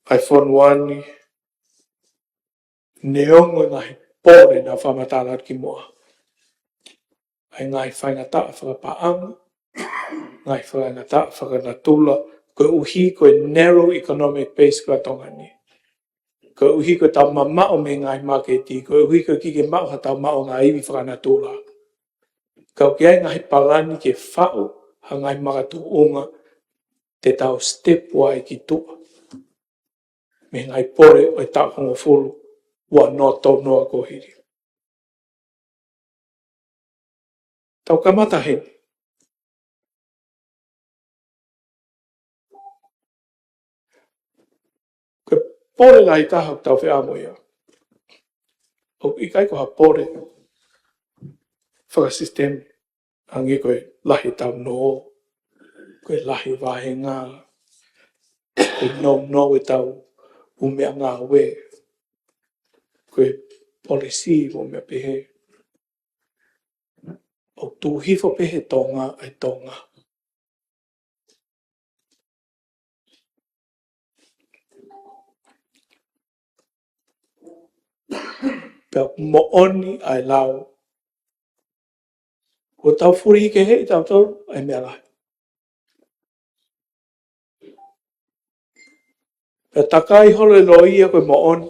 ʻa e fonua ni, neongo e ngaahi pole naʻa ku fakamatala atu kimuʻa, ʻa e ngaahi faingataʻa fakapaʻanga, ngaahi faingataʻa fakanatula, koeʻuhi ko e narrow economic base ko ia ʻa Tonga ni. Koeʻuhi ko ʻetau mamaʻo mei he ngaahi māketi, koeʻuhi ko e ʻikai ke maʻu haʻatau maʻu e ngaahi ivi fakanatula. Ka ʻoku ʻi ai e ngaahi palani ke faʻu ha ngaahi makatuʻunga te tau step ai ki tuʻa mei he ngaahi pole ʻo e taʻu hongofulu ua noa tolu noa kuo hili. Tau kamata heni. Ko e pole lahi taha ʻoku tau feʻao mo ia, ʻoku ʻikai ko ha pole fakasisitemi, hangē ko e lahi ʻetau nō, ko e lahi e vāhenga, ko e nounou ʻetau ʻū meʻangāue, ko e policy mo e meʻa pehē. ʻOku tuʻu hifo pē he Tonga ʻa e Tonga. Pea ʻoku moʻoni ʻa e lau, kuo tau fulihikeheʻi tautolu ʻe he meʻa lahi. Pea takai holo e loi ia ko e moʻoni,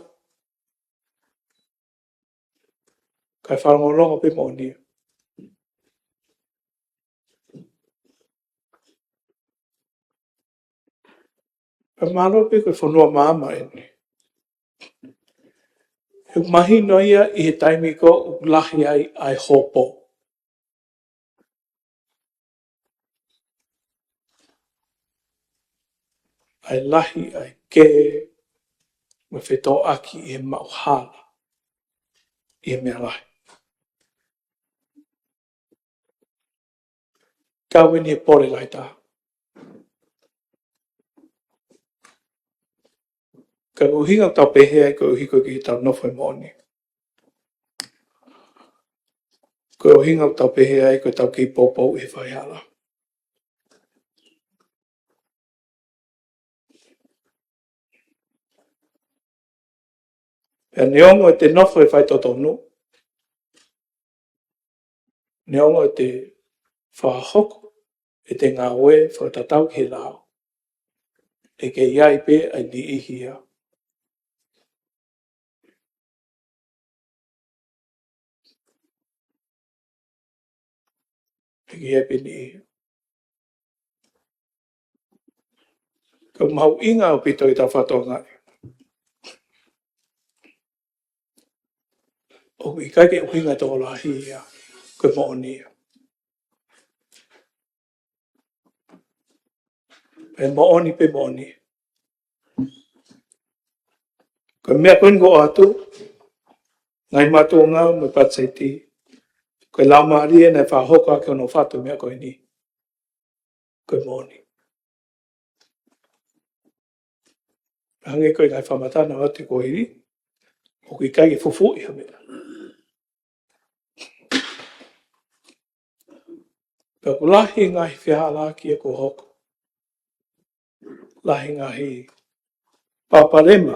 kae fakalongolongo pē moʻoni ia. Pea mālō pē ko e fonua maama eni. ʻOku mahino ia ʻi he taimi ko ē ʻoku lahi ai ʻa e hopo, ʻa e lahi ʻa e kē mo e fetōʻaki ʻi he maʻu hala ʻi he meʻa lahi. Kau eni he pole lahi taha. Ka ko e ʻuhinga ʻoku tau pehē ai koeʻuhi ko e ʻikai ke tau nofo he moʻoni. Ko e ʻuhinga ʻoku tau pehē ai ko ʻetau kei poupou ʻi he faihala. Pea neongo ʻete nofo he faitotonu, neongo ʻete fakahoko ʻete ngāue fakatatau ki he lao, ʻe kei ʻi ai pē ʻa e niʻihi ia. ʻE kei ʻi ai pē niʻihi ia. Ka ʻoku mahuʻinga ʻaupito ʻetau fakatokangaʻi, ʻoku ʻikai ke ʻuhinga e tokolahi ia, ko e moʻoni ia. Pea moʻoni pē moʻoni. Ko e meʻa ko eni kuo ʻoatu, ngaahi mātuʻa mo e Patiseti, ko e laumālie naʻe fakahoko ʻaki hono fatu e meʻa ko eni. Ko e moʻoni. Hangē ko e ngaahi fakamatala naʻe ʻoatu kuo hili, ʻoku ʻikai ke fufuuʻi ha meʻa. Pea ʻoku lahi e ngaahi fehālaaki ia kuo hoko. Lahi e ngaahi palopalema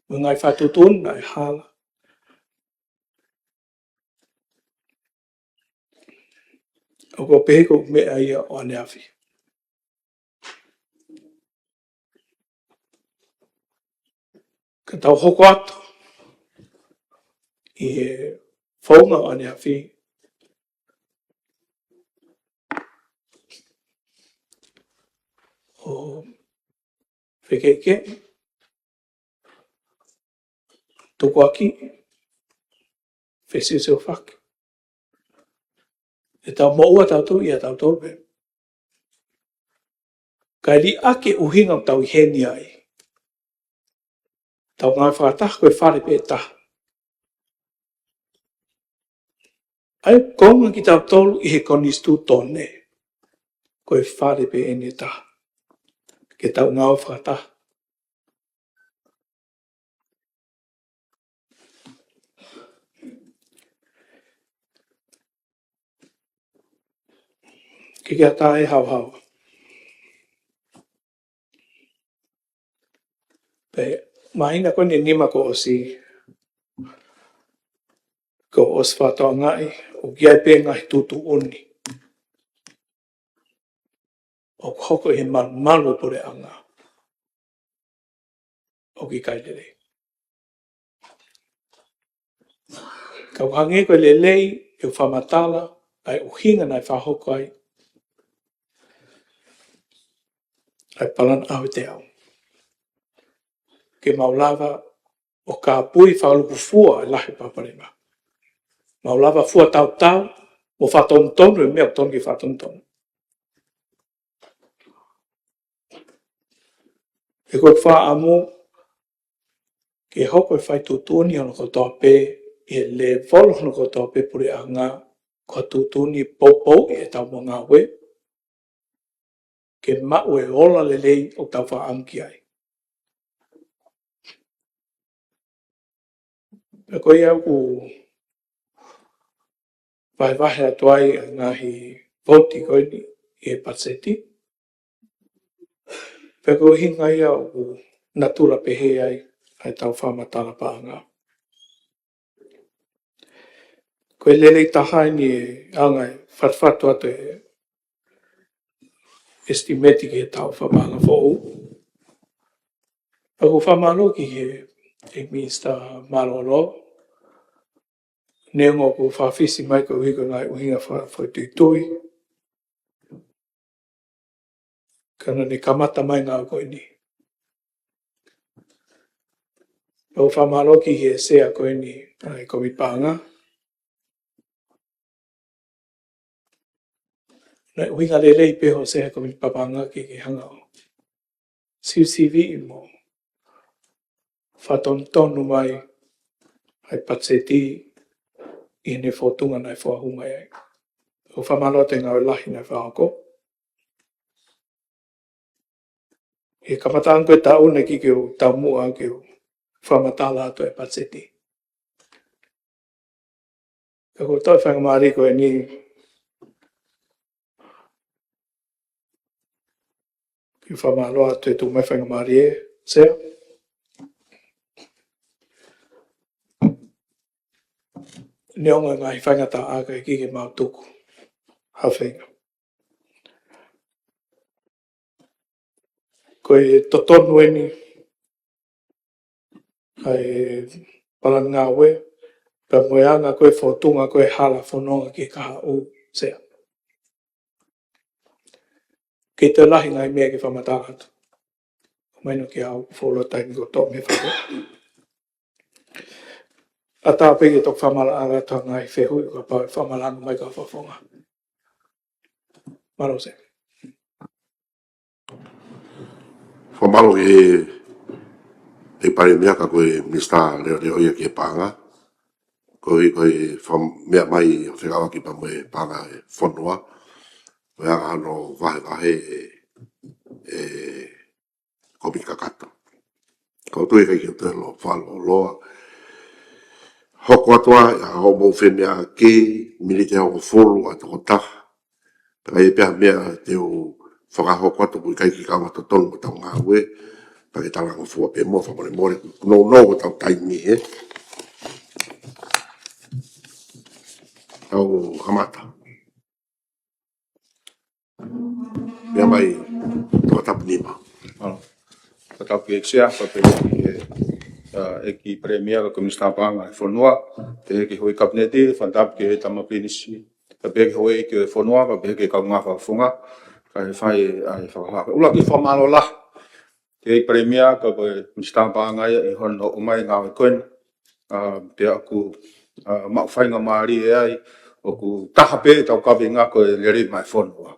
mo e ngaahi fakatuʻutuʻuni naʻe hala. ʻOku ou pehē ko e meʻa ia ʻo ʻaneafi. Ka tau hoko atu ʻi he founga ʻo ʻaneafi ʻo fekeʻikeʻi, tukuakiʻi, fesiosiofaki. ʻE tau moʻua tautolu ia tautolu pē. Kae liʻaki e ʻuhinga ʻoku tau ʻi heni ai. Tau ngāue fakataha ko e fale pē ʻe taha. ʻA ia ko e konga kitautolu ʻi he konisitūtone, ko e fale pē eni ʻe taha. Ke tau ngāue fakataha. Ke ke ʻatā e haohaoa. Pea māhina ko eni ʻe nima kuo ʻosi, kuo ʻosi fakatokangaʻi, ʻoku ʻi ai pē ngaahi tuʻutuʻuni ʻoku hoko ʻi he malumalu ʻo e puleʻanga ʻoku ʻikai lelei. Ka ʻoku hangē ko e lelei ʻeku fakamatala ʻa e ʻuhinga naʻe fakahoko ai ʻa e palani ʻaho ʻe teau, ke mau lava ʻo kāpui fakalukufua e lahi palopalema. Mau lava fua tautau mo fakatonutonu e meʻa ʻoku totonu ke fakatonutonu. He ko e fakaʻamu ke hoko e faituʻutuʻuni hono kotoa pē ʻi he lēvolo hono kotoa pē puleʻanga, ko e tuʻutuʻuni poupouʻi ʻetau ngāue ke maʻu e ola lelei ʻoku tau fakaʻamu ki ai. Pea ko ia ʻoku vahevahe atu ai ʻa e ngaahi vouti ko eni ʻi he patiseti. Pea ko e ʻuhinga ia ʻoku natula pehē ai ʻa ʻetau fakamatala paʻanga. Ko e lelei taha eni e anga e fatufatu atu e estimate ki he taʻu fakapaʻanga foʻou. Pea ʻoku ou fakamālō ki he, he Minisitā Mālōlō, neongo ʻoku fakafisi mai koeʻuhi ko e ngaahi ʻuhinga fakafoʻituitui, ka naʻa ne kamata mai ngāue ko eni. Pea ʻoku ou fakamālō ki he Sea ko eni ʻa e Komiti Paʻanga. Naʻe ʻuhinga lelei pē hoʻo Sea Komiti Paʻanga ke, ke hanga ʻo sivisiviʻi mo fakatonutonu mai ʻa e patiseti ʻi heʻene fōtunga naʻe fakahū mai ai. ʻOku ou fakamālō atu he ngāue lahi naʻe fakahoko. He kamataʻanga ko e taʻu naʻe ʻikai ke u taumuʻa ke u fakamatala atu e patiseti. Ka ko e toe faingamālie ko eni ke fakamālō atu e tuʻu mai faingamālie, Sea. Neongo e ngaahi faingataʻa ka ʻikai ke mau tuku ha feinga. Ko e totonu eni ʻa e palani ngāue, pea mo e anga ko e fōtunga ko e hala fononga ki he kahaʻu, Sea. Kei toe lahi ngaahi meʻa ke fakamatala atu. Mahino kiate au fuoloa taimi ko e tō mei fē. ʻAtā pē ke toki fakamaʻalaʻala atu ha ngaahi fehuʻi kapau ʻe fakamalanga mai kau fakafofonga. Mālō Sea. Fakamālō ki he, he Palēmia ka ko e Minisitā Leʻoleʻo ia ki he paʻanga. Ko e, ko e fakameʻa mai ʻo fekauʻaki pea mo e paʻanga ʻo e fonua. Ko e anga hono vahevahe e, e komiti kakato. Ka ʻoku ou tui ʻe ʻikai ke u toe lōloa fakalōloa. Hoko atu ā ʻa hoʻomou femeʻaʻaki, miniti ʻe hongofulu ʻa e tokotaha. Pea ʻi ai pē ha meʻa te u fakahoko atu ʻoku ʻikai ke kaunga totonu mo ʻetau ngāue, pea ke talangofua pē muʻa fakamolemole, nounou hotau taimi, ē. Tau kamata. Meʻa mai, Toketā Nima. Mālō. Toketā Sea, pea pehē ki he, ʻa, ʻEiki Palēmia, ko e Minisitā Paʻanga ʻo e fonua, pehē ki he houʻeiki Kapineti, fakatapu ki he Tama Pilinisi, pea pehē ki he houʻeiki ʻo e fonua, pea pehē ki he kaungā fakafofonga, kae fai ʻa e fakahā. ʻUluaki fakamālō lahi ki he ʻEiki Palēmia, ka ko e Minisitā Paʻanga ia ʻi hono ʻomai ngāue ko eni, ʻa, pea ʻoku ʻa, maʻu faingamālie ai, ʻoku taha pē ʻetau kaveinga ko e lelei maʻa e fonua.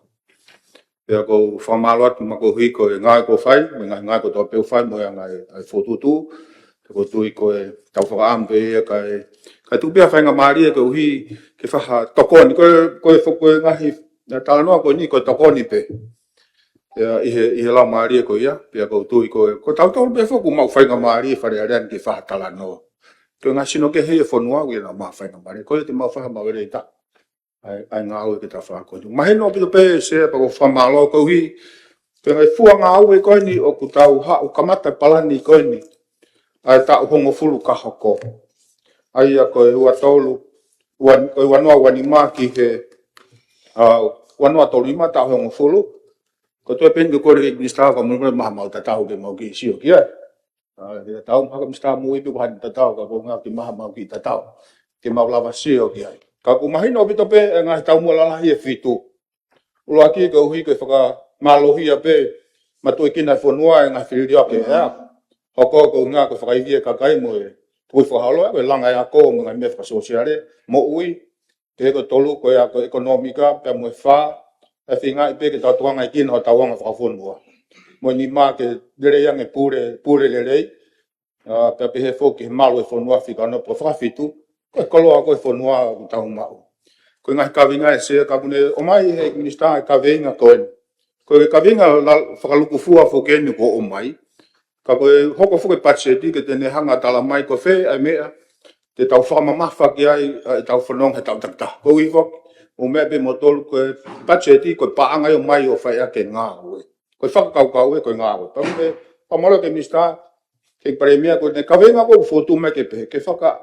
Pea ʻoku ou fakamālō atu maʻa koeʻuhi ko e ngāue kuo fai, mo e ngaahi ngāue kotoa pē ʻoku fai mo e anga e, ʻa e fokotuʻutuʻu, pea ʻoku ou tui ko e tau fakaʻamu pē ia kae, kae tuku pē ʻa e faingamālie koeʻuhi ke fai ha tokoni, ko e, ko e fo-, ko e ngaahi, ʻa e talanoa ko eni ko e tokoni pē. Ia, ʻi he, ʻi he laumālie ko ia, pea ʻoku ou tui ko e, ko tautolu pē foki ʻoku maʻu faingamālie Fale Alea ni ke fai ha talanoa. Ko e ngaahi sino kehe ʻo e fonua ʻoku ʻi ai ʻenau maʻu faingamālie, ko ia te mau fai ha maʻu lelei taha. ʻA e, ʻa e ngāue ke tau fai ko eni. Mahino ʻaupito pē Sea pea ʻoku ou fakamālō koeʻuhi, ko e ngaahi fua ngāue ko eni ʻoku tau haʻu kamata palani ko eni. ʻA e taʻu hongofulu ka hoko. ʻA ia ko e ua tolu, ua, ko e ua noa ua nima ki he, ʻa, ua noa tolu nima taʻu hongofulu. Ko e toe pē eni ke kole ki he Minisitā fakamolemole mahamau tatau ke mau kiʻi sio ki ai. ʻA, ke tatau, mahalo ko e Minisitā Moʻui pē ʻoku ʻi ai haʻane tatau, ka ko e ʻuhinga ke mahamau kiʻi tatau. Ke mau lava sio ki ai. Ka ʻoku mahino ʻaupito pē, ʻa e ngaahi taumuʻa lalahi ʻe fitu. ʻUluaki koeʻuhi ke fakamālohia pē, matuʻuekina e fonua ʻe he ngaahi filifilia ʻe ʻi ai. Hoko ko e ʻuhinga ko e fakaivia e kakai mo e tui fakaholo, ko e langa e ako mo e ngaahi meʻa fakasōsiale, moʻui, pea ko e tolu ko e ako ʻekonōmika, pea mo e fā, ʻa e feingaʻi pē ke tau tokangaʻi kinautolu ʻi hotau anga fakafonua. Mo e nima ke lelei ange pule, pule lelei, ʻa, pea pehē foki ki he malu e fonua fika ono pea fakafitu, ko e koloa ko e fonua ʻoku tau maʻu. Ko e ngaahi kaveinga ʻe Sea ka ʻoku ne ʻomai ʻe he Minisitā e kaveinga ko eni. Ko e kaveinga la-, fakalukufua foki eni ʻoku ʻomai. Ka ko e hoko foki e patiseti ke te ne hanga ʻo tala mai ko fē ʻa e meʻa te tau fakamamafa ki ai, ʻa, ʻetau fononga he taʻu takitaha. Koeʻuhi foki, ʻoku meʻa pē mo tolu ko e patiseti ko e paʻanga ia ʻoku ʻomai ʻo fai ʻaki e ngāue. Ko e fakakaukau ē ko e ngāue. Pea ʻoku ne fakamālō ki he Minisitā, ki he Palēmia ko ʻene kaveinga ʻoku fotu mai ke pehē, ke faka-,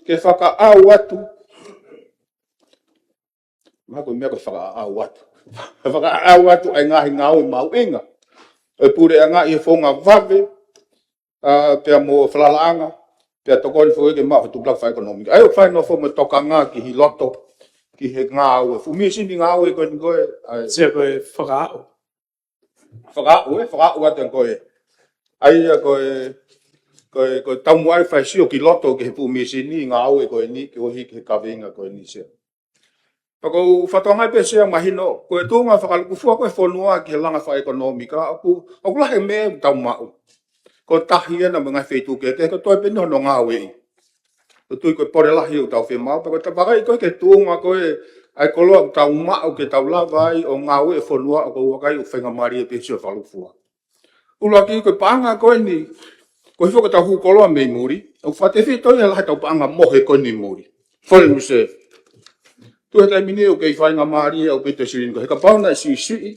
ke fakaʻau atu. Mahalo ko e meʻa ko e fakaʻau atu. Fakaʻau atu ʻa e ngaahi ngāue mahuʻinga. ʻE puleʻanga ʻi he founga vave, ʻa, pea mo e falalaʻanga, pea tokoni foki ke maʻu ha tupulaki fakaʻekonōmika. ʻA ia ʻoku fai noa foki mo e tokanga ki he loto, ki he ngāue. Fuʻu mīsini ngāue ko eni ko ē, ʻa e Sea ko e fakaʻau. Fakaʻau, ē, fakaʻau atu ko ē. ʻA ia ko e, ko e, ko e taumuʻa ʻa e fai sio ki loto ki he fuʻu mīsini ngāue ko eni, koeʻuhi ki he kaveinga ko eni Sea. Pea ʻoku ou fakatokangaʻi pē Sea mahino, ko e tuʻunga fakalukufua ko e fonua ki he langa fakaʻekonōmika, ʻoku, ʻoku lahi e meʻa ʻoku tau maʻu. Ko e tahi ena mo e ngaahi feituʻu kehekehe, ko e toe pē eni hono ngāueʻi. ʻOku ou tui ko e pole lahi ʻoku tau fiemaʻu, pea ko e tapakai ko e ke tuʻunga ko e, ʻa e koloa ʻoku tau maʻu ke tau lava ai ʻo ngāueʻi e fonua ʻoku ou vakai ʻoku faingamālie pē Sea fakalukufua. ʻUluaki ko e paʻanga ko eni, koeʻuhi foki ko ʻetau hū koloa mei muli, ʻoku fakatefito ia he lahi ʻetau paʻanga mohe ko eni muli. Foreign reserve. Tuʻu he taimi ni ʻoku kei faingamālie ʻaupito e silini ko ē he kapau naʻe siʻisiʻi,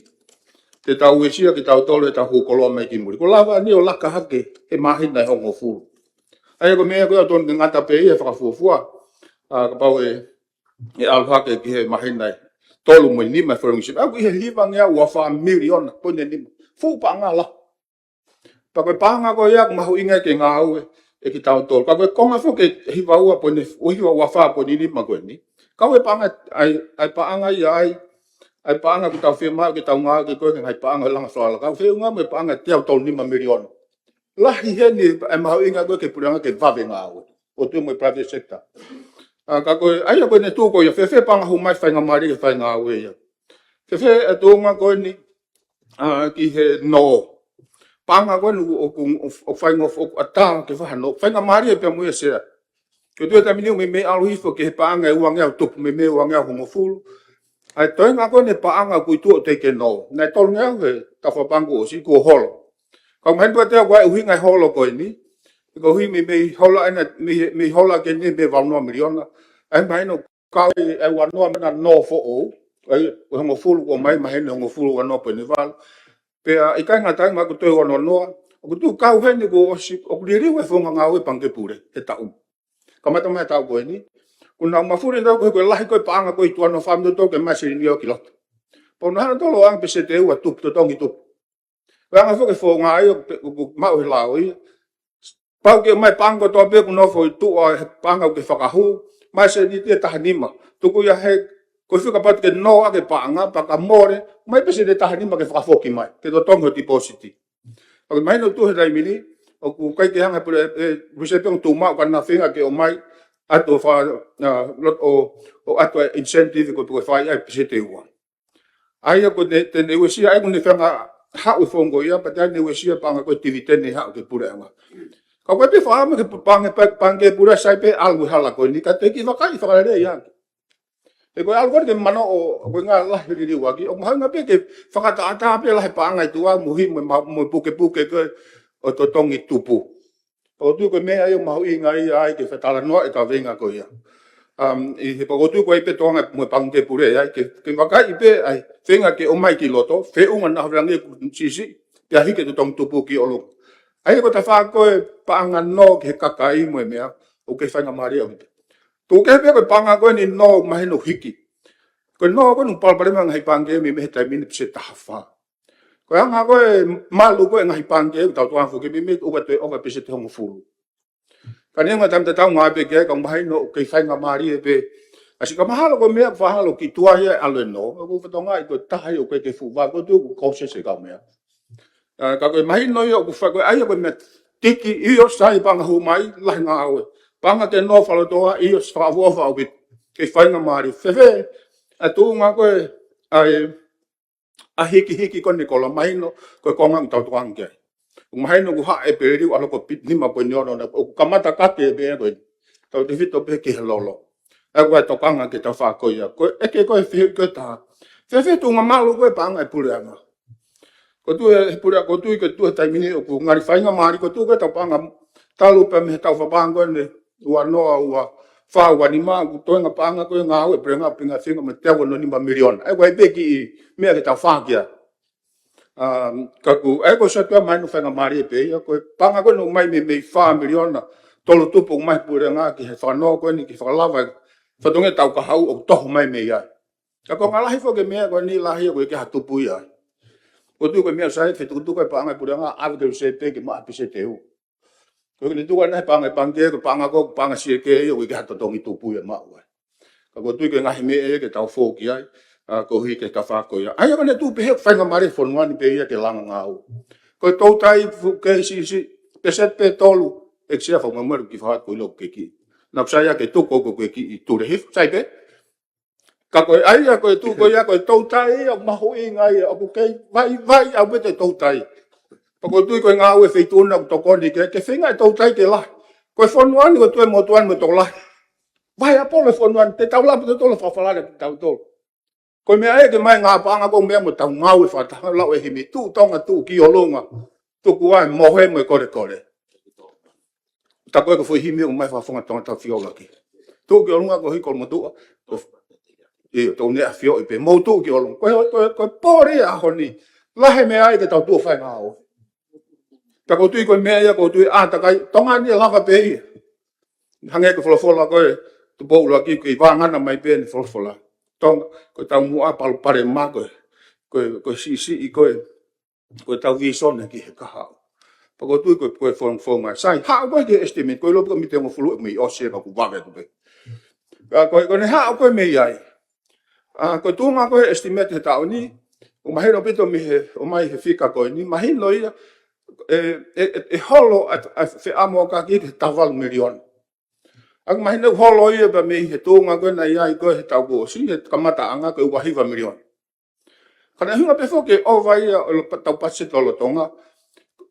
te tau uesia kitautolu ʻetau hū koloa mei ki muli. Kuo lava eni ʻo laka hake he māhina ʻe hongofulu. ʻA ia ko e meʻa ko ē ʻoku totonu ke ngata pē ia he fakafuofua. ʻA, kapau ʻe, ʻe ʻalu hake ki he māhina ʻe tolu mo e nima e foreign reserve. ʻA, ʻoku ʻi he hivangeau ua fā miliona, poini nima. Fuʻu paʻanga lahi. Pea ko e paʻanga ko ia ʻoku mahuʻinga ke ngāue ʻe kitautolu. Ka ko e konga foki ʻe hiva ua poini, ʻo hiva ua fā poini nima ko eni. Ka ko e paʻanga, ʻa e, ʻa e paʻanga ia ai, ʻa e paʻanga ʻoku tau fiemaʻu ke tau ngāueʻaki ko e ngaahi paʻanga langa fakalaka. Feʻunga mo e paʻanga ʻe teau tolu nima miliona. Lahi heni ʻa e mahuʻinga ko ē ke puleʻanga ke vave ngāue. ʻO tuʻu mo e private sector. ʻA, ka ko e, ʻa ia ko ʻene tuʻu ko ia, fēfē paʻanga hū mai faingamālie ke fai ngāue ia. Fēfē ʻa e tuʻunga ko eni, ʻa, ki he nō. Paʻanga ko eni ʻoku, ʻoku, ʻoku faingofua, ʻoku ʻatā ke fai ha nō. Faingamālie pea mo ia Sea. Ko e tuʻu he taimi ni ʻoku meimei ʻalu hifo ki he paʻanga ʻe uangeau tupu, meimei uangeau hongofulu. ʻA e toenga ko eni paʻanga ʻoku ʻi tuʻa ʻoku teʻeki ke nō. Naʻe tolungeau he taʻu fakapaʻanga kuo ʻosi kuo holo. Ka ʻoku mahino pē te au ko e ʻuhinga e holo ko eni. Koeʻuhi meimei hola ena, mei, mei hola ke ne mei valu noa miliona. ʻA ia mahino ka ʻi ai ua noa mena nō foʻou. ʻA ia, ko e hongofulu kuo ʻomai mahino hongofulu ua noa poini valu. Pea ʻikai ngata ai mahalo ko e toe ua noa noa. ʻOku tuʻu kau heni kuo ʻosi, ʻoku liliu e founga ngāue Pangikē Pule he taʻu. Kamata mai taʻu ko eni. Kuo nau mafuli nautolu ko e lahi ko e paʻanga ko ē ʻi tuʻa naʻa nau fai ʻa e meʻa totonu ke ʻomai e silini ʻo ki loto. Pea ʻoku nau hanga nautolu ʻo ʻoange pē sēte ʻe ua tupu, totongi tupu. Ko e anga foki e founga ia ʻoku, ʻoku maʻu he lao ia. Pau ke ʻomai paʻanga kotoa pē ʻoku nofo ʻi tuʻa he paʻanga ʻoku ke fakahū. ʻOmai sēniti ʻe taha nima. Tuku ia he, ko e fika patu ke nō ʻaki e paʻanga, pea ka mole, ʻomai pē sēniti ʻe taha nima ke fakafoki mai. Ke totongi ho tipōsiti. ʻOku mahino tuʻu he taimi ni, ʻoku ʻikai ke hanga pule, ʻe, ʻe, ʻe, ʻe, ʻe, ʻe, ʻe, ʻe, ʻe, ʻe, ʻe, ʻe, ʻe, ʻoatu ʻo fa-, ʻa, lot-, ʻo, ʻoatu e incentive ko e, ko e fai ai peseti ua. ʻA ia ko ʻene, te ne uesia, ʻa ia ko ʻene feinga haʻu e founga ko ia, pea te ne uesia paʻanga ko e dividend ʻe haʻu ki he puleʻanga. Ka ko e pē fakaʻamu ke pa-, paʻanga, pa-, paʻanga ki he puleʻanga sai pē ʻalu e hala ko eni, ka te ke vakai fakalelei ange. He ko e ʻalu ko eni ke mano ʻo, ko e ngaahi lahi liliu ʻaki, ʻoku mahuʻinga pē ke fakatātā pē lahi paʻanga ʻi tuʻa mo e himi mo e ma-, mo e pukepuke ko ē ʻo totongi tupu. ʻOku ou tui ko e meʻa ia ʻoku mahuʻinga ia ai ke fakatalanoa e kaveinga ko ia. Um, ʻi he pea ʻoku ou tui ko e pē toʻonga mo e paʻanga ki he puleʻanga ia, ke, ke vakaiʻi pē ai, feinga ke ʻomai ki loto, feʻunga naʻa hafeange ku sisi, pea hiki e totongi tupu ki ʻolunga. ʻA ia ko e tafaʻaki ko e paʻanga nō ki he kakai mo e meʻa, ʻoku kei faingamālie ʻaupito. Tuku kehe pē ko e paʻanga ko eni nō mahino hiki. Ko e nō ko eni palopalema ngaahi paʻanga mei, mei he taimi ni peseti taha fā. Ko e anga ko e malu ko e ngaahi paʻanga ʻoku tau tuʻu ange foki mei, mei ʻoku toe ʻova peseti hongofulu. Ka neongo e taimi tatau ngāue pē ki ai ka mahino ʻoku kei faingamālie pē. ʻA sika mahalo ko e meʻa fakahalo ki tuʻa ia e ʻalu e nō. ʻOku fatongia ʻi ko e taha ia ʻoku kei fuʻu vave ko e tuʻu ko e kosese kau meʻa. ʻA, ka ko e mahino ia ʻoku fai ko e ʻa ia ko e meʻa tiki ʻio sai paʻanga hū mai lahi ngāue. Paʻanga ke nō fakalotoa ʻio fakaʻofoʻofa ʻaupito. Kei faingamālie. Fēfē, ʻa e tuʻunga ko e, ʻa e, ʻa e hikihiki ko eni e kola mahino, ko e konga ʻoku tau tuʻu ange ki ai. ʻOku mahino ʻoku haʻu e peliu ʻalu ko e piti nima poini ono na, ʻoku kamata kake e meʻa ko eni. Tautefito pē ki he lolo. ʻA ia ko e tokanga ki he tafaʻaki ko ia. Ko e ʻeke ko e fehuʻi ko e taha. Fēfē tuʻunga malu ko e paʻanga e puleʻanga. ʻOku ou tui e puleʻanga, ʻoku ou tui ko e tuʻu he taimi ni ʻoku ngali faingamālie ʻoku ou tui ko e tau paʻanga talu pē mei he tau fakapaʻanga ko eni ua noa, ua fā, ua nima, ʻoku toenga paʻanga ko e ngāue e puleʻanga pea ngaahi feinga mo e teau ua noa nima miliona. ʻA ia ko e pē kiʻi meʻa ke tau fakakia. Um, ka ʻoku, ʻa ia ko e sātua mai ʻoku faingamālie pē ia, ko e paʻanga ko eni ʻomai mei, mei fā miliona, tolu tupu ʻomai puleʻanga ki he fakanō ko eni, ki he fakalava, fatongia tau kahaʻu ʻoku toho mai mei ai. Ka ko e ngaahi lahi foki e meʻa ko eni lahi ʻoku ʻikai ha tupu ia. ʻOku ou tui ko e meʻa sai, fetukutuku e paʻanga e puleʻanga, ʻave ke u sete ke maʻu peseti ua. Ko e ke ne tuku ʻa e paʻanga, paʻanga ke, ko e paʻanga ko, paʻanga siʻi ke ia, ʻoku ʻikai ha totongi tupu ia maʻu ai. Ka ʻoku ou tui ko e ngaahi meʻa ia ke tau fou ki ai, ʻa, koeʻuhi ke tafaʻaki ko ia. ʻA ia ko ʻene tuʻu pē he faingamālie fonua ni pē ia ke langa ngāue. Ko e toutai fuʻu kei siʻisiʻi, peseti pē tolu, ʻeku sia fakamolemole ki fakatu ko ilo ke kiʻi. Naʻa ku sai ia ke tuku ko, ko e kiʻi tule hifo, sai pē. Ka ko e ʻa ia ko e tuʻu ko ia ko e toutai ia ʻoku mahuʻinga ia ʻoku kei vaivai ʻaupito e toutai. Pea ʻoku ou tui ko e ngāue feituʻu na ʻoku tokoni ke, ke feinga e toutai ke lahi. Ko e fonua ni ko e tuʻu e motuʻa ni mo e tokolahi. Vahe ʻapolo e fonua ni, te tau lava ʻo totolo fakafalala kitautolu. Ko e meʻa ia ke ʻomai ngaahi paʻanga ko e meʻa mo tau ngāue fakataha lau e himi tuʻu Tonga tuʻu ki ʻolunga. Tuku ai mohe mo e kolekole. Ta ko e ko e foʻi himi ʻoku ʻomai fakafofonga Tonga tau fio laki. Tuʻu ki ʻolunga ko hiko mo tuʻa. ʻIo, tau ne afio i pē mo tuʻu ki ʻolunga. Ko e, ko e, ko e pole ʻaho ni. Lahi e meʻa ia ke tau tuʻu fai ngāue. Ka ʻoku ou tui ko e meʻa ia ʻoku ou tui ʻa takai. Tonga ni ʻe lava pē ia. Hangē ko e folofola ko e Tupou ʻUluaki kei vāngana mai pē ʻene folofola. Tonga, ko e taumuʻa palopalema ko e, ko e, ko e siʻisiʻi ko e, ko e tau visone ki he kahaʻu. Pea ʻoku ou tui ko e, ko e fong-, fonga. Sai, haʻu ko e ki he estimate, ko e lopu ko e mite hongofulu ʻe mei ʻosi ʻe ka ʻoku vave atu pē. Ka ko e, ko ʻene haʻu ko e mei ai. ʻA, ko e tuʻunga ko e estimate he taʻu ni, ʻoku mahino ʻaupito mei he, ʻomai he fika ko eni, mahino ia, ʻe, ʻe, ʻe, ʻe holo ʻa, ʻa, feʻamoakaki ki he taha valu miliona. ʻOku mahino ʻoku holo ia pea mei he tuʻunga ko ē naʻe ʻi ai ko e he taʻu kuo ʻosi, he kamataʻanga ko e ua hiva miliona. Ka naʻe ʻuhinga pē foki ke ʻova ia ʻo lo-, tau paseti lolotonga,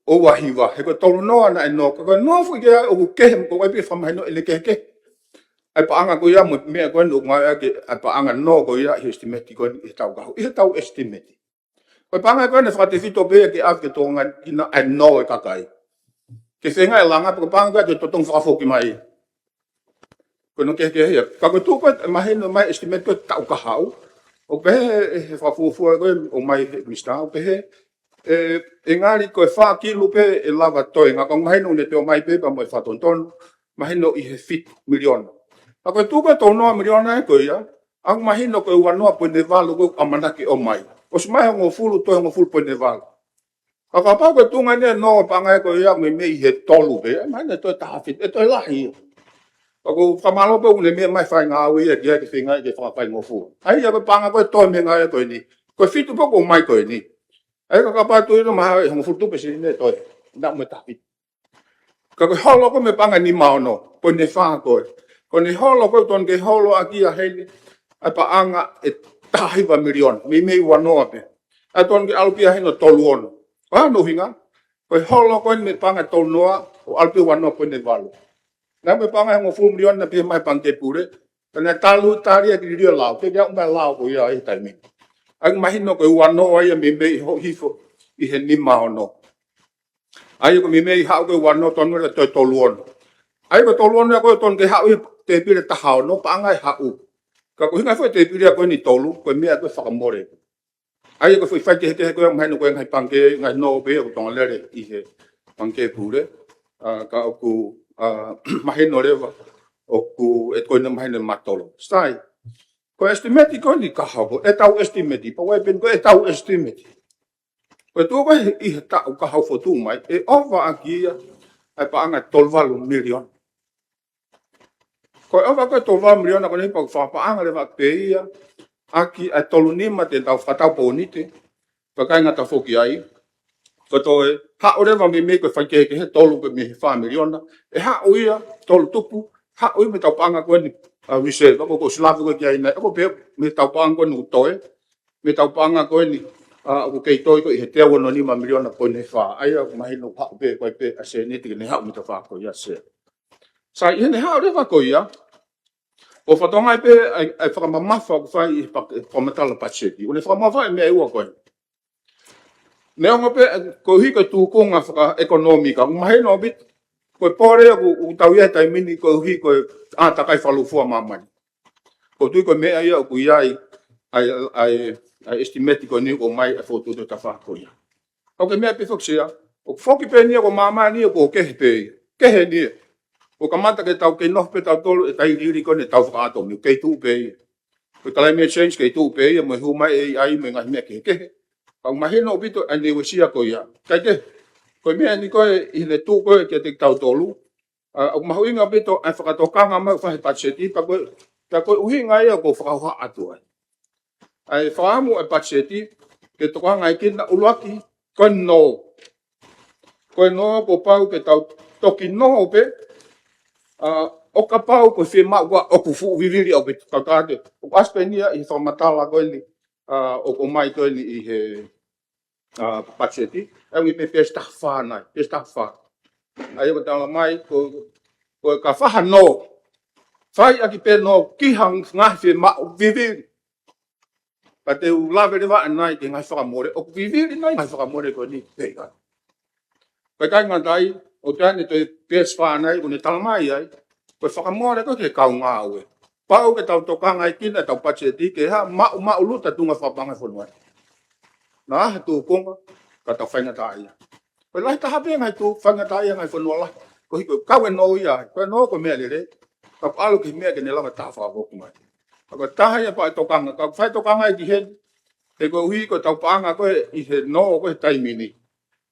ʻo ua hiva, he ko e tolu noa naʻe nō, ka ko e nō foki ke ʻai ʻoku kehe mo ko e ʻai pē fakamahino ʻene kehekehe. ʻA e paʻanga ko ia mo e meʻa ko eni ʻoku ngāueʻaki ʻa e paʻanga nō ko ia ʻi he estimate ko eni ʻi he taʻu kahaʻu, ʻi he taʻu estimate. Ko e paʻanga ko eni fakatefito pē ia ke ʻave ke tokanga ki he nō e kakai. Ke feinga e langa pē ko e paʻanga ko ia ke totongi fakafoki mai. Ko e nō kehekehe ia. Ka ko e tuʻu ko e mahino mai estimate ko e taʻu kahaʻu. ʻOku pehē he, he fakafuofua ko ē ʻomai he Minisitā ʻoku pehē, ʻe, ʻe ngali ko e fā kilu pē ʻe lava toenga. Ka ʻoku mahino ʻoku ne toe ʻomai pē pea mo e fakatonutonu. Mahino ʻi he fitu miliona. Ka ko e tuʻu ko e tolu noa miliona ē ko ia. ʻOku mahino ko e ua noa poini valu ko e ʻamanaki ʻomai. ʻOsi mai hongofulu, toe hongofulu poini valu. Ka kapau ko e tuʻunga eni ʻe nō paʻanga ko ia mei, mei he tolu pē, ʻe mahino ʻe toe taha fitu, ʻe toe lahi ia. Ka ʻoku ou fakamālō pē ʻoku ne meʻa mai fai ngāue ia ki ai ke feinga ke fakafaingofua. ʻA ia ko e paʻanga ko e toe mei he ngāue ko eni. Ko e fitu pē ʻoku ʻomai ko eni. ʻA ia ka kapau tuʻu ʻi loto mahalo ʻe hongofulu tupu ʻe sini ʻe toe. Naʻa mo e taha fitu. Ka ko e holo ko e mei he paʻanga nima ono, poini fā ko ē. Ko ʻene holo ko ē ʻoku totonu ke holo ʻaki ia heni ʻa e paʻanga ʻe taha hiva miliona, meimei ua noa pē. ʻA ia ʻoku totonu ke ʻalu pē ia heni ʻo tolu ono. Ko hono ʻuhinga, ko e holo ko eni mei he paʻanga ʻe tolu noa, ʻo ʻalu pē ua noa poini valu. Naʻe ʻi ai mo e paʻanga ʻe hongofulu miliona naʻe pehē mai ʻe he Pangikē Pule, ka naʻe talu tali ʻa e kiʻi liliu ʻo e lao, teʻeki ke aʻu mai e lao ko ia ʻi he taimi ni. ʻA ia ʻoku mahino ko e ua noa ia meimei hoʻo hifo ʻi he nima ono. ʻA ia ko e meimei haʻu ko ē ua noa, tonu ia ke toe tolu ono. ʻA ia ko e tolu ono ia ko ē ʻoku totonu ke haʻu ʻi he tēpile ʻe taha ono, paʻanga ʻe haʻu. Ka ko e ʻuhinga foki e tēpile ko eni ʻe tolu, ko e meʻa ko ē fakamole. ʻA ia ko e foʻi faikehekehe ko ē ʻoku mahino ko e ngaahi pangikē, ngaahi nō pē ia ʻoku tokanga lele ʻi he Pangikē Pule. ʻA, ka ʻoku, ʻa, mahino leva ʻoku ʻikai ko ena mahino matolo. Sai. Ko e estimate ko eni ka hoko, ʻetau estimate, pau ai pē eni ko ʻetau estimate. Ko e tuʻu ko ē ʻi he taʻu ka hau fotu mai, ʻe ʻova ʻaki ia ʻa e paʻanga ʻe tolu valu miliona. Ko e ʻova ko ē tolu valu miliona ko eni pau fakapaʻanga leva pē ia ʻaki ʻa e tolu nima te tau fakatau pōnite, pea ʻikai ngata foki ai, ko e toe haʻu leva meimei ko e faikehekehe tolu pē mei he fā miliona, ʻe haʻu ia tolu tupu, haʻu ia mei he tau paʻanga ko eni, ʻa, reserve, ko e ʻoku ʻosi lave ko ē ki ai nai, ʻoku pehē mei he tau paʻanga ko eni ʻoku toe, mei he tau paʻanga ko eni, ʻa, ʻoku kei toe ko ē ʻi he teau ono nima miliona poini fā. ʻA ia ʻoku mahino haʻu pē ko ē pē ʻa e sēniti ke ne haʻu mei he tafaʻaki ko ia ʻa e sea. Sai, ʻi heʻene haʻu leva ko ia, ʻoku fakatokangaʻi pē ʻa e, ʻa e fakamamafa ʻoku fai ʻi he pak-, fakamatala patiseti. ʻOku ne fakamamafa e meʻa ʻe ua ko ē. Neongo pē, ʻa, koeʻuhi ko e tūkunga fakaʻekonōmika, ʻoku mahino ʻaupito ko e pole ʻoku, ʻoku tau ʻi ai he taimi ni koeʻuhi ko e ʻātakai fakalūkufua ʻa māmani. ʻOku ou tui ko e meʻa ia ʻoku ʻi ai ʻa e, ʻa e, ʻa e estimate ko eni ʻoku ʻomai ʻe he fokotuʻutuʻu tafaʻaki ko ia. ʻOku ke meʻa pē foki Sea, ʻoku foki pē eni ia ko māmani ʻoku kehe pē ia. Kehe eni ia. ʻOku kamata ke tau kei nofo pē tautolu ʻi he tailiili ko eni ʻetau fakaʻatomi, ʻoku kei tuʻu pē ia. Ko e climate change kei tuʻu pē ia, mo e hū mai e A I mo e ngaahi meʻa kehekehe. Ka ʻoku mahino ʻaupito ʻa e uesia ko ia. Kae kehe, ko e meʻa eni ko ē ʻi heʻene tuʻu ko ē kiate kitautolu, ʻa, ʻoku mahuʻinga ʻaupito ʻa e fakatokanga mai ʻoku fai he patiseti, pea ko e, pea ko e ʻuhinga ia ʻoku ou fakahā atu ai. ʻA e fakaʻamu ʻa e patiseti, ke tokangaʻi kinautolu ʻaki, ko e nō. Ko e nō kuo pau ke tau toki nō pē, ʻa, ʻo kapau ko e fiemaʻu kuo ʻoku fuʻu vivili ʻaupito, ka ʻoku ʻasi pē eni ia ʻi he fakamatala ko eni, ʻa, ʻoku ʻomai ko eni ʻi he, ʻa, patiseti, ʻa e ʻuhinga pē peesi taha fā nai, peesi taha fā. ʻA ia ʻoku talamai, ko, ko e ka fai ha nō, fai ʻaki pē nō ki ha ngaahi fiemaʻu vivili. Ka te u lave leva ʻanenai ki he ngaahi fakamole, ʻoku vivili nai ngaahi fakamole ko eni pē ia. Pea ʻikai ngata ai, ʻoku toe ʻi ai eni e peesi fā nai, ʻoku ne talamai ai, ko e fakamole ko ē ki he kau ngāue. Pau ke tau tokangaʻi kinautolu ʻetau patiseti ke hā, maʻumaʻuluta tuʻunga fakapaʻanga ʻo e fonua. Naʻa ʻi ai ha tūkunga, ka tau faingataʻaʻia. Ko e lahi taha pē ngaahi tuʻu faingataʻaʻia ngaahi fonua lahi. Koeʻuhi ko e kau e nō ia, ko e nō ko e meʻa lelei, ka ʻoku ʻalu ki he meʻa ke ne lava ʻo tā fakafoki mai. Ka ko e taha ia pē ʻa e tokanga, ka ʻoku fai tokanga ia ki heni, he koeʻuhi ko e tau paʻanga ko ē ʻi he nō ko ē he taimi ni.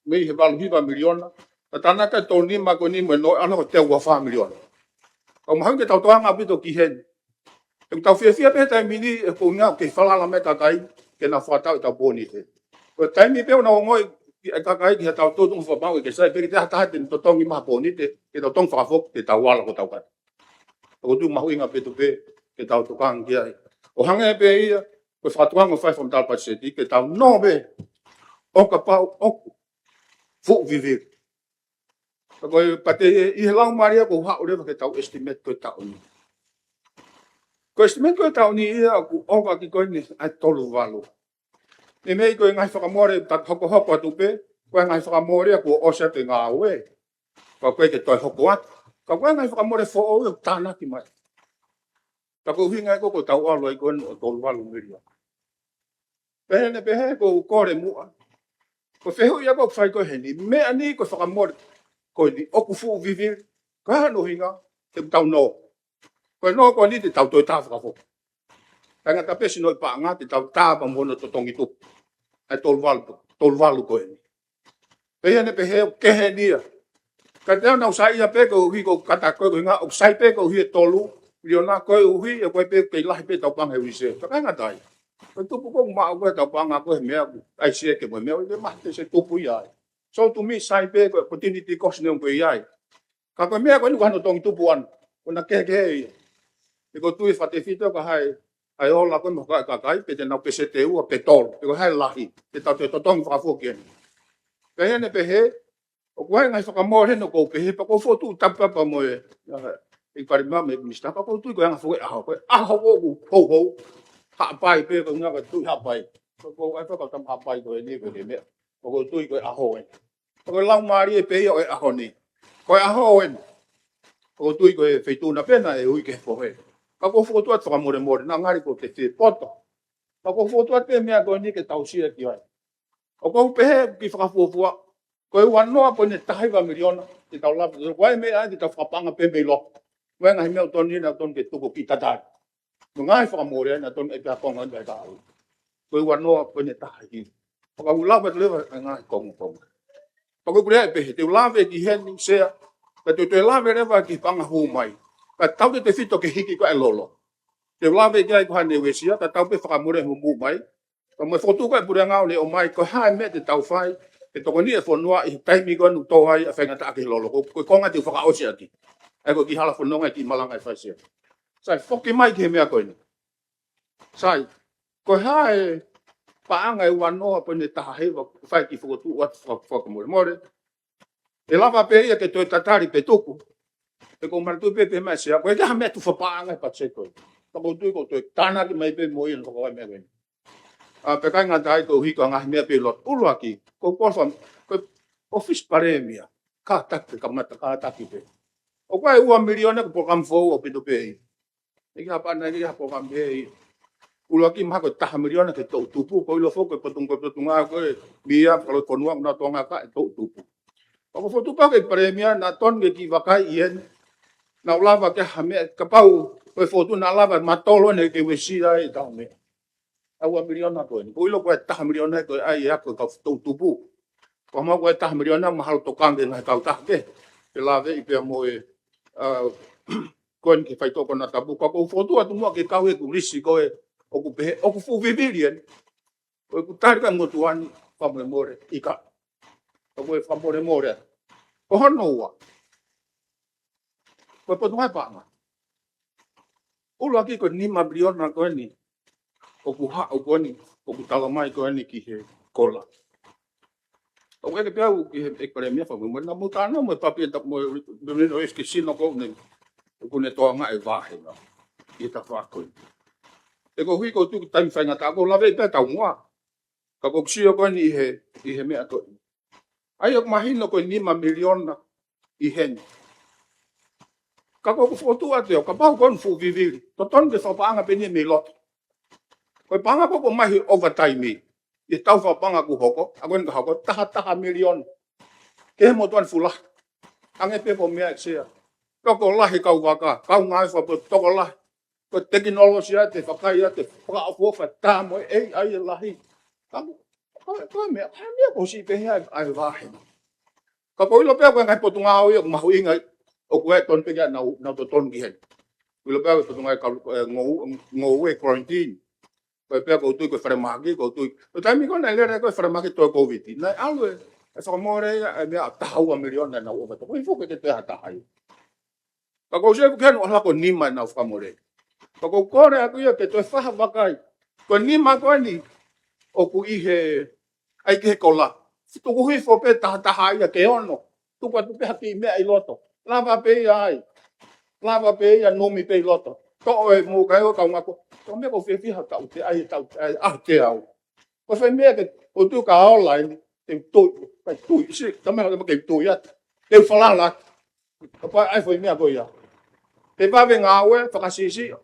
Mei he valu hiva miliona, ka tānaki e tolu nima ko eni mo e nō ʻe ʻalu ko e teau ua fā miliona. Ka ʻoku mahuʻinga ke tau tokanga ʻaupito ki heni. He ʻoku tau fiefia pē he taimi ni he ko e ʻuhinga ʻoku kei falala mai e kakai ke nau fakatau ʻetau pōnite. Ko e taimi pē ʻoku nau ongoʻi ʻe he kakai ki heʻetau tuʻunga fakapapau ʻe kei sai pē ke te hataha te ne totongi mai ha pōnite, ke tau totongi fakafoki ke tau ala ko ē ʻetau kata. ʻOku ou tui ʻoku mahuʻinga ʻaupito pē ke tau tokanga ki ai. ʻO hangē pē ia, ko e fakatokanga ʻoku fai he fakamatala patiseti, ke tau nō pē ʻo kapau ʻoku fuʻu vivili. Ka ko e pate ʻi he lau mālie ʻoku ou haʻu leva ki heʻetau estimate ko ē ʻo e taʻu ni. Ko e estimate ko ē ʻo e taʻu ni ia ʻoku ʻohovale ki he ko eni ʻa e tolu valu. Meimei ko e ngaahi fakamole ʻoku ta hokohoko atu pē, ko e ngaahi fakamole ia kuo ʻosi atu e ngāue. Ka ʻoku ʻikai ke toe hoko atu. Ka ko e ngaahi fakamole foʻou ia ʻoku tānaki mai. Ka ko e ʻuhinga ia ko ē ʻoku tau ʻalu ai ko eni ʻo tolu valu miliona. Pehē ni pehē ʻoku ou kole muʻa. Ko e fehuʻi ia ʻoku fai ko ē heni. Meʻa ni ko e fakamole ko eni ʻoku fuʻu vivili. Ko e hā hono ʻuhinga, he ʻoku tau nō. Ko e nō ko eni te tau toe tā fakafoki. Kae ʻikai ngata pē sino ʻi paʻanga te tau tā pē mo hono totongi tupu. ʻA e tolu valu, tolu valu ko eni. Pea ʻi heʻene pehē ʻoku kehe eni ia. Ka te u nau saiʻia pē koeʻuhi ko e kata ko ē ko e ʻuhinga ʻoku sai pē koeʻuhi e tolu miliona koeʻuhi ʻoku ʻi ai pē kei lahi pē tau paʻanga he reserve. Ka ʻikai ngata ai. Ko e tupu ko ē ʻoku maʻu ko ē tau paʻanga ko ē he meʻa ʻoku ʻai seke mo e meʻa ʻoku ʻikai ke maha te se tupu ia ai. So to me sai pē ko e opportunity cost neongo ʻoku ʻi ai. Ka ko e meʻa ko eni ʻoku ʻi ai hono tongi tupu ʻana. ʻOku na kehekehe ia. He ʻoku ou tui fakatefito ko hai, ʻa e ola ko ē mo e kakai, pe te nau peseti ua pe tolu, pe ko hai e lahi, te tau toe totongi fakafoki eni. Pea ʻi heʻene pehē, ʻoku ʻi ai e ngaahi fakamole ʻoku ou pehē, pea ʻoku ou fokotuʻu tapu pea mo e, ʻa, ʻEiki Palēmia mo e Minisitā, pea ʻoku ou tui ko e anga foki e ʻaho, ko e ʻaho ʻoku ou houhou, Haʻapai pē, ko e ʻuhinga ko e Tuʻi Haʻapai. Ko e, ko e, ko e tama Haʻapai ko eni, ko e meʻa. Pea ʻoku ou tui ko e ʻaho eni. Ko e laumālie pē ia ʻo e ʻaho ni. Ko e ʻaho eni. ʻOku ou tui ko e feituʻu na pē naʻe ui ki he fohe. Pea ʻoku ou fokotuʻu atu fakamolemole, naʻa ngali ko e te fie poto. Pea ʻoku ou fokotuʻu atu pē meʻa ko eni ke tau sio ki ai. ʻOku ou pehē ki he fakafuofua, ko e ua noa poini taha hiva miliona, ke tau lava, ko e meʻa ia ke tau fakapaʻanga pē mei loto. Ko e ngaahi meʻa ʻoku totonu ia, naʻa totonu ke tuku ki tatali. Mo e ngaahi fakamole ia, naʻa totonu e pea konga ia e kahaʻu. Ko e ua noa poini taha hiva. Pea ʻoku ou lave atu leva e ngaahi kongokonga. Pea ʻoku ou lea pē, te u lave ki heni, Sea, pea te u toe lave leva ki he paʻanga hū mai. Pea tautefito ke hiki ko ē e lolo. Te u lave ki ai ko haʻane uesia, tatau pē fakamole hū mai. Pea mo e fokotuʻu ko ē e puleʻanga ʻo ne ʻomai, ko e hā e meʻa te tau fai, ke tokoniʻi e fonua ʻi he taimi ko ē ʻoku tō ai ʻa e faingataʻa ki he lolo, ko, ko e konga te u fakaʻosi ʻaki. ʻA ia ko e kiʻi hala fononga e kiʻi malanga ʻa e Faʻē Sea. Sai, foki mai ki he meʻa ko eni. Sai, ko e hā e paʻanga e ua noa poini taha hiva, fai ki he fokotuʻu atu faka-, fakamolemole. ʻE lava pē ia ke toe tatali pe tuku. He ʻoku ou manatuʻi pē pehē mai Sea, ko e ʻikai ha meʻa tufa paʻanga e patiseti ko ē. Pea ʻoku ou tui ʻoku ou toe tānaki mai pē mo ia ʻo fakahā e meʻa ko eni. ʻA, pea ʻikai ngata ai, koeʻuhi ko e ngaahi meʻa pē ʻi loto, ʻuluaki, ko e kolofa, ko e ʻOfisi Palēmia, kātaki, kamata kātaki pē. ʻOku ʻi ai e ua miliona ko e polokalama foʻou ʻaupito pē ia. ʻIkai ha paʻanga, ʻikai ha polokalama pē ia. ʻUluaki mahalo ko e taha miliona ki he toʻutupu, ʻoku ou ʻilo foki ko e potungāue, ko e potungāue ko ē mei he kalo fonua, naʻa tau ngāueʻaki e toʻutupu. Pea ʻoku ou fokotuʻu pē ʻEiki Palēmia, naʻa totonu ke kiʻi vakai eni, naʻa ʻoku lava ke ha meʻa, kapau ko e fokotuʻu naʻa lava, matolo eni ke uesia ai ʻetau meʻa. ʻA e ua miliona ko eni. ʻOku ou ʻilo ko e taha miliona ko e ʻai ʻe he kau toʻutupu. Ko e mahalo ko e taha miliona mahalo tokanga ki he ngaahi kautaha kehe. Ke laveʻi pea mo e, ʻa, ko eni ki he faitoʻo konatapu. Ka ʻoku ou fokotuʻu atu muʻa ke kau he kulisi ko ē ʻoku pehē, ʻoku fuʻu vivili eni. ʻOku tali ʻe he motuʻa ni, fakamolemole, ʻikai. ʻOku ou fakamolemole. Ko hono ua. Ko e potungāue paʻanga. ʻUluaki ko e nima miliona ko eni. ʻOku haʻu ko eni, ʻoku tala mai ko eni ki he kola. ʻOku ʻeke pē au ki he ʻEiki Palēmia fakamolemole, naʻa mou talanoa mo e papi e ta-, mo e, mo e, mo e ʻEiki Sino ko eni, ʻoku ne tokangaʻi e vāhenga ʻi he tafaʻaki ko eni. He koeʻuhi ʻoku tuku taimi faingataʻa ʻoku ou laveʻi pē taumuʻa. Ka ʻoku ou sio ko eni ʻi he, ʻi he meʻa ko eni. ʻA ia ʻoku mahino ko e nima miliona ʻi heni. Ka ʻoku ou fokotuʻu atu ʻe au, kapau ko hono fuʻu vivili, totonu ke fakapaʻanga pē eni mei loto. Ko e paʻanga ko ē ʻoku ʻomai he overtime ʻi he taʻu fakapaʻanga kuo hoko, ʻa ko eni ka hoko, taha taha miliona. Ki he motuʻa ni fuʻu lahi. Hangē pē ko e meʻa ʻEiki Sea. Tokolahi kau vaka, kau ngāue fakapoto tokolahi. Ko e tekinolosi ia, te fakaʻai ia, te fakaʻofoʻofa, tā mo e ʻEiki ʻa ia lahi. Ka mo, ko e, ko e meʻa, ko e meʻa ko si pē ia ʻa e vāhenga. Ka ʻoku ou ʻilo pē ko e ngaahi potungāue ia ʻoku mahuʻinga, ʻoku ʻi ai e totonu pē ke nau, nau totonu ki heni. ʻOku ou ʻilo pē ko e potungāue ka, ʻe, ngou, ngoue quarantine. Ko e pea ʻoku ou tui ko e falemahaki, ʻoku ou tui. Ko e taimi ko ē naʻe lele ko ē falemahaki toe Covid. Naʻe ʻalu e, e fakamole ia, e meʻa taha ua miliona naʻa nau ʻofa. Ko e foki ke toe ha taha ia. Ka ʻoku ou sio ki heni ʻoku ʻalu ko e nima ʻenau fakamole. Ka ʻoku ou kole atu ia ke toe fai ha vakai. Ko e nima ko eni ʻoku ʻi he, ʻai ki he kola. Tuku hifo pē taha taha ia ke ono. Tuku atu pē ha kiʻi meʻa ʻi loto. Lava pē ia ai. Lava pē ia numi pē ʻi loto. Toʻo e mou kai o kau ngako. Ko e meʻa ʻoku ou fiefia ha taʻu te ai, taʻu te ai, ʻa e teau. Ko e fai meʻa ke, ʻoku ou tui ka ola eni, te u tui, kai tui, si, ka meʻa ke tui atu. Te u falala atu. Kapau ʻe fai meʻa ko ia. Te vave ngāue, fakasiʻisiʻi.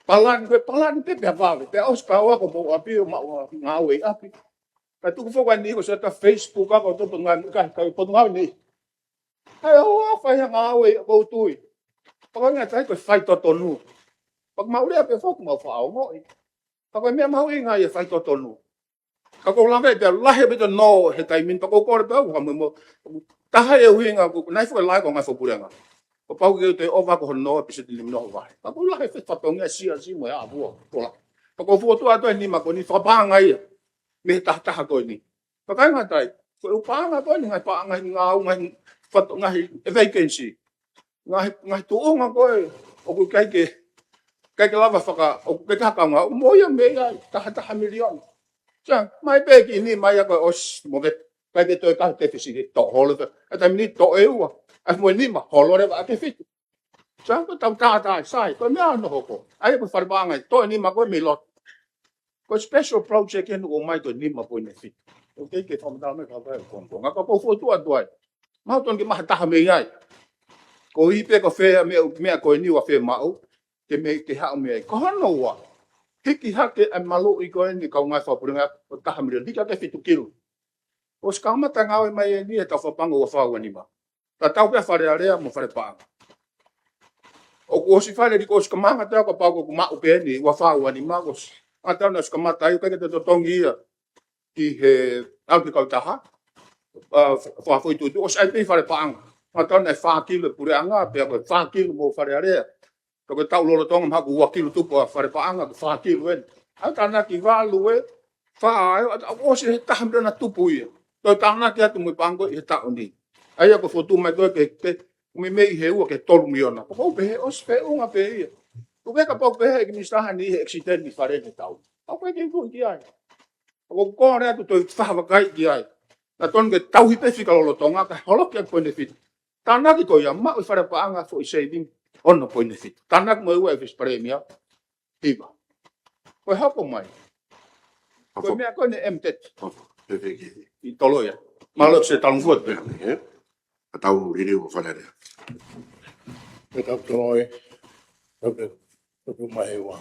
Palani, ko e palani pē pea vave. Pea ʻosi pea ʻoua ko mou ʻapi, ʻo maʻu ngāue ʻi ʻapi. Ka tuku foki eni ko e seta Facebook ako, to potungāue, ka, ka potungāue ni. Hai, ʻoua fai ha ngāue ʻoku ou tui. Pea ko e ngaahi taimi ko e faitotonu. Pea ʻoku mau lea pē foki mau faʻa ongoʻi. Pea ko e meʻa mahuʻinga ia e faitotonu. Ka ʻoku ou laveʻi pē au lahi ʻaupito nō he taimi ni, pea ʻoku ou kole pē au ka mo, mo, taha e ʻuhinga ʻoku, naʻe foki lahi ko e ngaahi fakapuleʻanga. Kuo pau ke u toe ʻofa ko hono nō e peseti nima noa vahe. Pea ʻoku lahi e fatongia siasi mo e ʻapua, ko la. Pea ʻoku ou fokotuʻu atu e nima ko eni fakapaʻanga ia. Mei he taha taha ko eni. Pea ʻikai ngata ai. Ko e ʻū paʻanga ko eni, ngaahi paʻanga, ngaahi, ngaahi, fato-, ngaahi vacancy. Ngaahi, ngaahi tuʻunga ko ē, ʻoku ʻikai ke, ʻIkai ke lava faka, ʻoku ʻikai ke haka ngā, mo ia mei ai, taha taha miliona. Sai, mai pē ki ni, mai ako ʻosi, mo ke, ʻikai ke toe ka tefisiti, toʻo holo, ʻe taimi ni toʻo ʻe ua, ʻa mo e nima, holo leva ʻa e fitu. Sai, ko e tau tātā, sai, ko e meʻa ʻoku hoko. ʻAi ko e fale paʻanga, toʻo e nima ko e mei loto. Ko e special project ʻeni ʻoku ʻomai ko e nima poini fitu. ʻOku ʻikai ke fakamatala mai ka pai ko ko. Ngā ka pau fotu atu ai. Mau tonu ke maha taha mei ai. Ko i pē ko fē meʻa, meʻa ko eni ʻoku fē maʻu. Ke mei ke haʻu mei ai. Ko hono ua. Hiki hake ʻa e maluʻi ko eni kau ngāue fakapuleʻanga ko e taha miliona. Hiki hake fitu kilu. ʻOsi kamata ngāue mai eni he taʻu fakapaʻanga ua fā ua nima. Tatau pē ʻa Fale Alea mo fale paʻanga. ʻOku ʻosi fale ni ko ʻosi kamata ka pau ko ʻoku maʻu pē eni ua fā ua nima ko ʻosi. Ngata ʻoku ʻosi kamata ai ʻikai ke te totongi ia. Ki he ʻalu ki he kautaha. ʻA, fa-, fa-, foʻi tutu, ʻosi ʻai pē ʻi fale paʻanga. Ngata ʻoku fā kilu e puleʻanga, pea ko e fā kilu mo Fale Alea. Ka ko e taʻu lolotonga mahalo ko e ua kilu tupu ʻa fale paʻanga, ko e fā kilu eni. ʻA tānaki valu ē, fā ē, ʻa, ʻa, ʻosi he taha miliona tupu ia. Ko e tānaki atu mo e paʻanga ko ē he taʻu ni. ʻA ia ko e fotu mai ko ē ke, ke, ʻoku mei mei he ua ki he tolu miliona. Ko ʻoku pehē, ʻosi feʻunga pē ia. ʻOku ʻikai ke pau pehē ʻe he minisitā ni he extend ʻi fale he taʻu. ʻOku ʻikai ke ui ki ai. ʻOku kole atu toe fakavakai ki ai. Naʻa tonu ke tauhi pē fika lolotonga, ka holoki ʻa e poini fitu. Tānaki ko ia, maʻu ʻi fale paʻanga foʻi saving, ono poini fitu. Tānaki mo e ua e Vice Premier, hiva. Ko e hoko mai. Ko e meʻa ko eni M tet. ʻI tolo ia. Mālō se talung fuat pē. Ka tau liliu ʻo Fale Alea. Pea tau tolo e. Tau pē. Tau pē mai ua.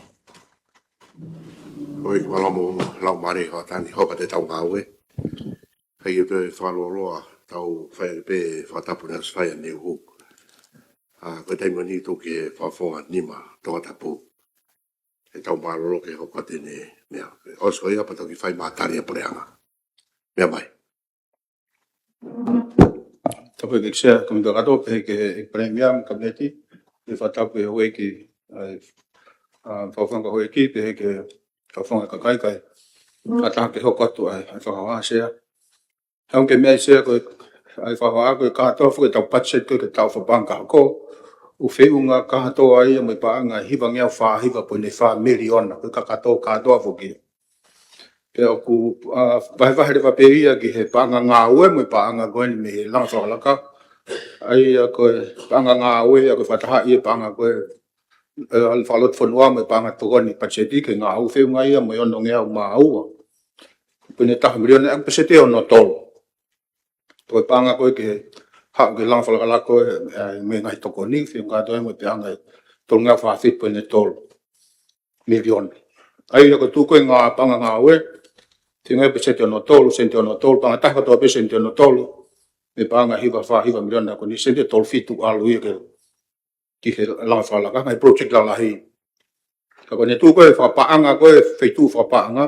ʻOi, mālō mo lau mare ho tani hoka te tau ngāue. Hei e pē fakaloloa, tau fai pē fakatapu na fai a Niuhu. ʻA, ko e taimi ni tuki e fakafofonga nima Tongatapu. ʻE tau mālōlō ke hoko atu eni meʻa. ʻOsi ko ia pea tau kiʻi fai matali ʻa e puleʻanga. Meʻa mai. Tapu ki he Sea, Komiti Kakato, pehē ki he Palēmia, Kapineti, pea fakatapu ki he houʻeiki, ʻa e, ʻa, fakafofonga houʻeiki, pehē ki he fakafofonga kakai, kae fakataha ke hoko atu ʻa e, ʻa e fakahā Sea. Hangē ko e meʻa ʻa Sea ko e, ʻa e fakahā ko e kātoa foki ʻetau patiseti ko e ki he taʻu fakapaʻanga ka hoko, ʻoku feʻunga kātoa ia mo e paʻanga ʻe hivangeau fā hiva poini fā miliona, ko e kakato kātoa foki. Pea ʻoku, ʻa, vahevahe leva pē ia ki he paʻanga ngāue mo e paʻanga ko eni mei he langa fakalaka. ʻA ia ko e paʻanga ngāue, ʻa ko e fakatahaʻi e paʻanga ko e, ʻe, ʻa e fakalotofonua mo e paʻanga tokoni patiseti ke ngāue, feʻunga ia mo e onongeau mā ua poini taha miliona, ʻa e peseti ʻe ono tolu. Ko e paʻanga ko ē ke haʻu ki he langa fakalaka ko ē, ʻa e, mo e ngaahi tokoni, feʻunga kātoa mo e paʻanga ʻe tolungeau fā fitu poini tolu miliona. ʻA ia ko e tuʻu ko ē ngaahi paʻanga ngāue, feʻunga ia peseti ʻe ono tolu, sēniti ʻe ono tolu, paʻanga taha kotoa pē sēniti ʻe ono tolu, mo e paʻanga hiva fā hiva miliona ko eni sēniti ʻe tolu fitu ʻalu ia ke, ki he langa fakalaka, ngaahi project lalahi. Ka ko ʻene tuʻu ko ē fakapaʻanga ko ē, feituʻu fakapaʻanga.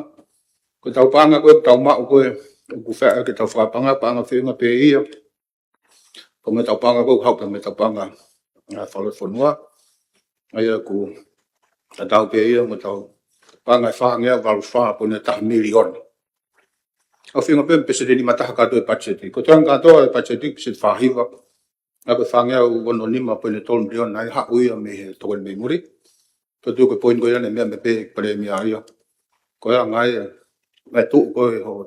Ko ʻetau paʻanga ko ē, tau maʻu ko ē, ʻoku fai ke tau fakapaʻanga, paʻanga feʻunga pē ia. Ko ʻetau paʻanga ko ē, haʻu pē mo ʻetau paʻanga, ʻa, fakalotofonua. ʻA ia ʻoku tatau pē ia mo ʻetau paʻanga ʻe fāngeau valu fā poini taha miliona. ʻOku feʻunga pē mo e peseti ʻe nima taha kātoa e patiseti. Ko e toenga kātoa e patiseti, peseti fā hiva. ʻA ko e fāngeau ono nima poini tolu miliona ʻe haʻu ia mei he tokoni mei muli. Ko e tuʻu ko e poini ko ia ʻene meʻa mai pē Palēmia ia. Ko ia ngaahi, ngaahi tuʻu ko ē ʻoku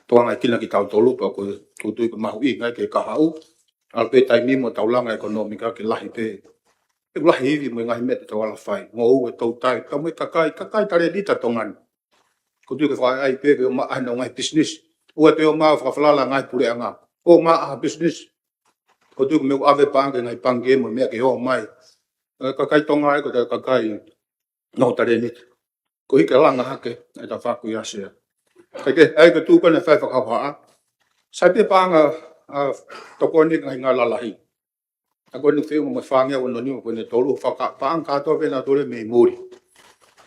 tokanga ki ai kitautolu, pea ko e tuʻu ko ē mahuʻinga ke ka haʻu. ʻAlu pē taimi mo ʻetau langa ʻekonōmika ke lahi pē. ʻE lahi ivi mo e ngaahi meʻa te tau ala fai. Ngoue, toutai, tau mo e kakai, kakai talēniti ʻa Tonga ni. Ko e tuʻu ko e fakaʻai pē ke ō mai ʻa e ngaahi business. ʻOua te ō mai ʻo fakafalala ngaahi puleʻanga. ʻO mai ʻa business. Ko e tuʻu ko e meʻa ʻoku ʻave paʻanga ki he ngaahi pangikē mo e meʻa ke ō mai. ʻE, kakai Tonga ē, ko e kakai nofo talēniti. Ko e hiki langa hake, ʻe ta faku ia Sea. Kae kehe, ʻa ia ko e tuʻu ko ē naʻe fai fakahā. Sai pē paʻanga, ʻa, tokoni ki he ngaahi lalahi. ʻA ko ʻene feʻunga mo e fāngeau ono nima poini tolu, fakapaʻanga kātoa pē naʻa tole mei muli.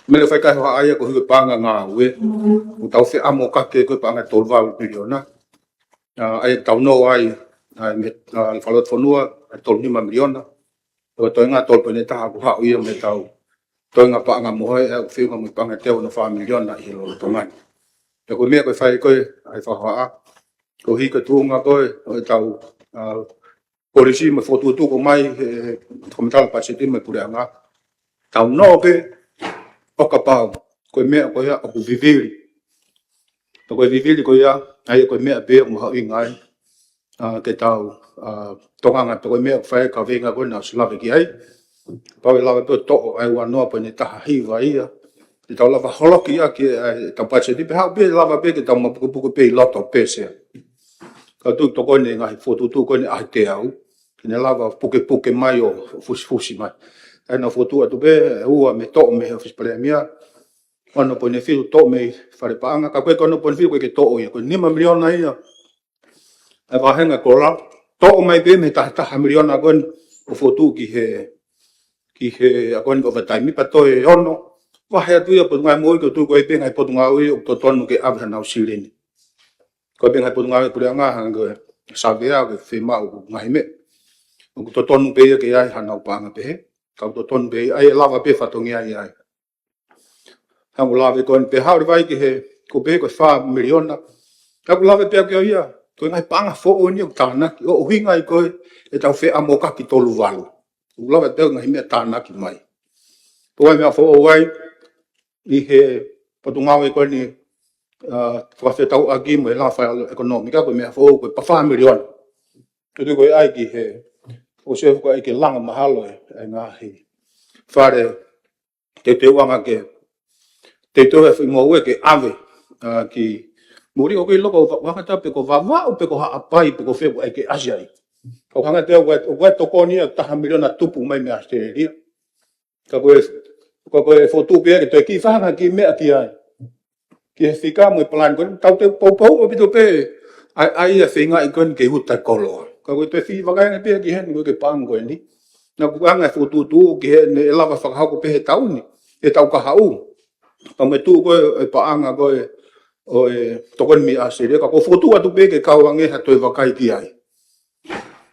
Meʻa leva fai kae hohaʻa ia ko e hiki paʻanga ngāue. ʻOku tau feʻamo kake ko e paʻanga tolu valu miliona. ʻA, ʻa ia tau nofo ai, ʻa, mei, ʻa, fakalotofonua, ʻa, tolu nima miliona. Ko e toenga tolu poini taha ʻoku haʻu ia mei heʻetau toenga paʻanga mohe, ʻa, feʻunga mo e paʻanga teau ono fā miliona ʻi he lolotonga ni. Pea ko e meʻa ko e fai ko ē, ʻa e fakahā. Ko e hiki tuʻunga ko ē, ʻo ʻetau, ʻa, polisi mo e fokotuʻutuʻu ʻoku ʻomai he, he fakamatala patiseti mo e puleʻanga. Tau nofo pē, ʻo kapau ko e meʻa ko ia ʻoku vivili. Pea ko e vivili ko ia, ʻa ia ko e meʻa pē ʻoku mahuʻinga ai ʻa, ke tau ʻa, tokanga, pea ko e meʻa ʻoku fai ʻe he kaveinga ko ena ʻosi lave ki ai. Pau ʻe lava pē ʻo toʻo ʻa e ua noa poini taha hiva ia, ke tau lava holoki ʻaki ʻa e tau patiseti, pea haʻu pē lava pē ke tau mapukepuke pē ʻi loto pē sea. Ka tuku tokoni e ngaahi fokotuʻutuʻu ko eni ʻa e teau, ke ne lava pukepuke mai ʻo fusifusi mai. ʻA ia naʻa fokotuʻu atu pē ʻe ua mei he toʻo mei he ʻōfisi Palēmia, ono poini fitu toʻo mei he fale paʻanga, ka ko e ono poini fitu ko e ke toʻo ia, ko e nima miliona ia ʻa e vāhenga kola, toʻo mai pē mei he taha taha miliona ko eni ʻoku fokotuʻu ki he, ki he ʻa ko eni ko e overtime, pea toe ono, vahe atu ia Potungāue Moʻui, ko e tuʻu ko e pē ngaahi potungāue ʻoku totonu ke ʻave hanau silini. Ko e pē ngaahi potungāue puleʻanga hangē ko e savea, ko e fiemaʻu ʻo e ngaahi meʻa, ʻoku totonu pē ia ke ʻi ai hanau paʻanga pehē, ka ʻoku totonu pē ia, ʻa ia ʻe lava pē fatongia ia ai. Hangē ko e lave ko eni pē haʻu leva ai ki he, ko e pehē ko e fā miliona. Ka ʻoku lave pē ʻaki ia, ko e ngaahi paʻanga foʻou eni ʻoku tānaki, ʻo ʻuhinga ai ko e ʻetau feʻamokaki tolu valu. ʻOku lave pē ʻaki e ngaahi meʻa tānaki mai. Ko e meʻa foʻou ai, ʻi he potungāue ko eni, ʻa, fakafetauʻaki mo e langa fai ʻekonōmika, ko e meʻa foʻou ko e pa fā miliona. Tutu ko e ʻai ki he, ʻosi ʻe fuka ʻai ke langa mahalo e, e ngaahi fale teuteuʻanga ke, teuteu e fuʻu ngoue ke ʻave, ʻa, ki muli ʻoku ʻi loko va-, Vakatau pe ko Vavaʻu pe ko Haʻapai pe ko fē ʻoku ʻai ke ʻasi ai. Ka ʻoku hanga ʻe he teau ʻoku ʻi ai, ʻoku ʻi ai tokoni ia taha miliona tupu mai mei ʻAositelēlia. Ka ko e, ka ko e fokotuʻu pē ia ke toe kiʻi fanga kiʻi meʻa ki ai. Ki he fika mo e palani ko eni, tau te poupou ʻaupito pē ʻa e, ʻa e feingaʻi ko eni ke uta koloa. Ka ko e toe fifakaenga pē ki heni ko e ke paʻanga ko eni. Naʻa ku anga e fokotuʻutuʻu ki heni ʻe lava fakahoko pē he taʻu ni, he taʻu kahaʻu. Ka mo e tuʻu ko e, e paʻanga ko e, ʻo e tokoni mei ʻAositelēlia, ka ko e fokotuʻu atu pē ke kau ange ha toe vakai ki ai.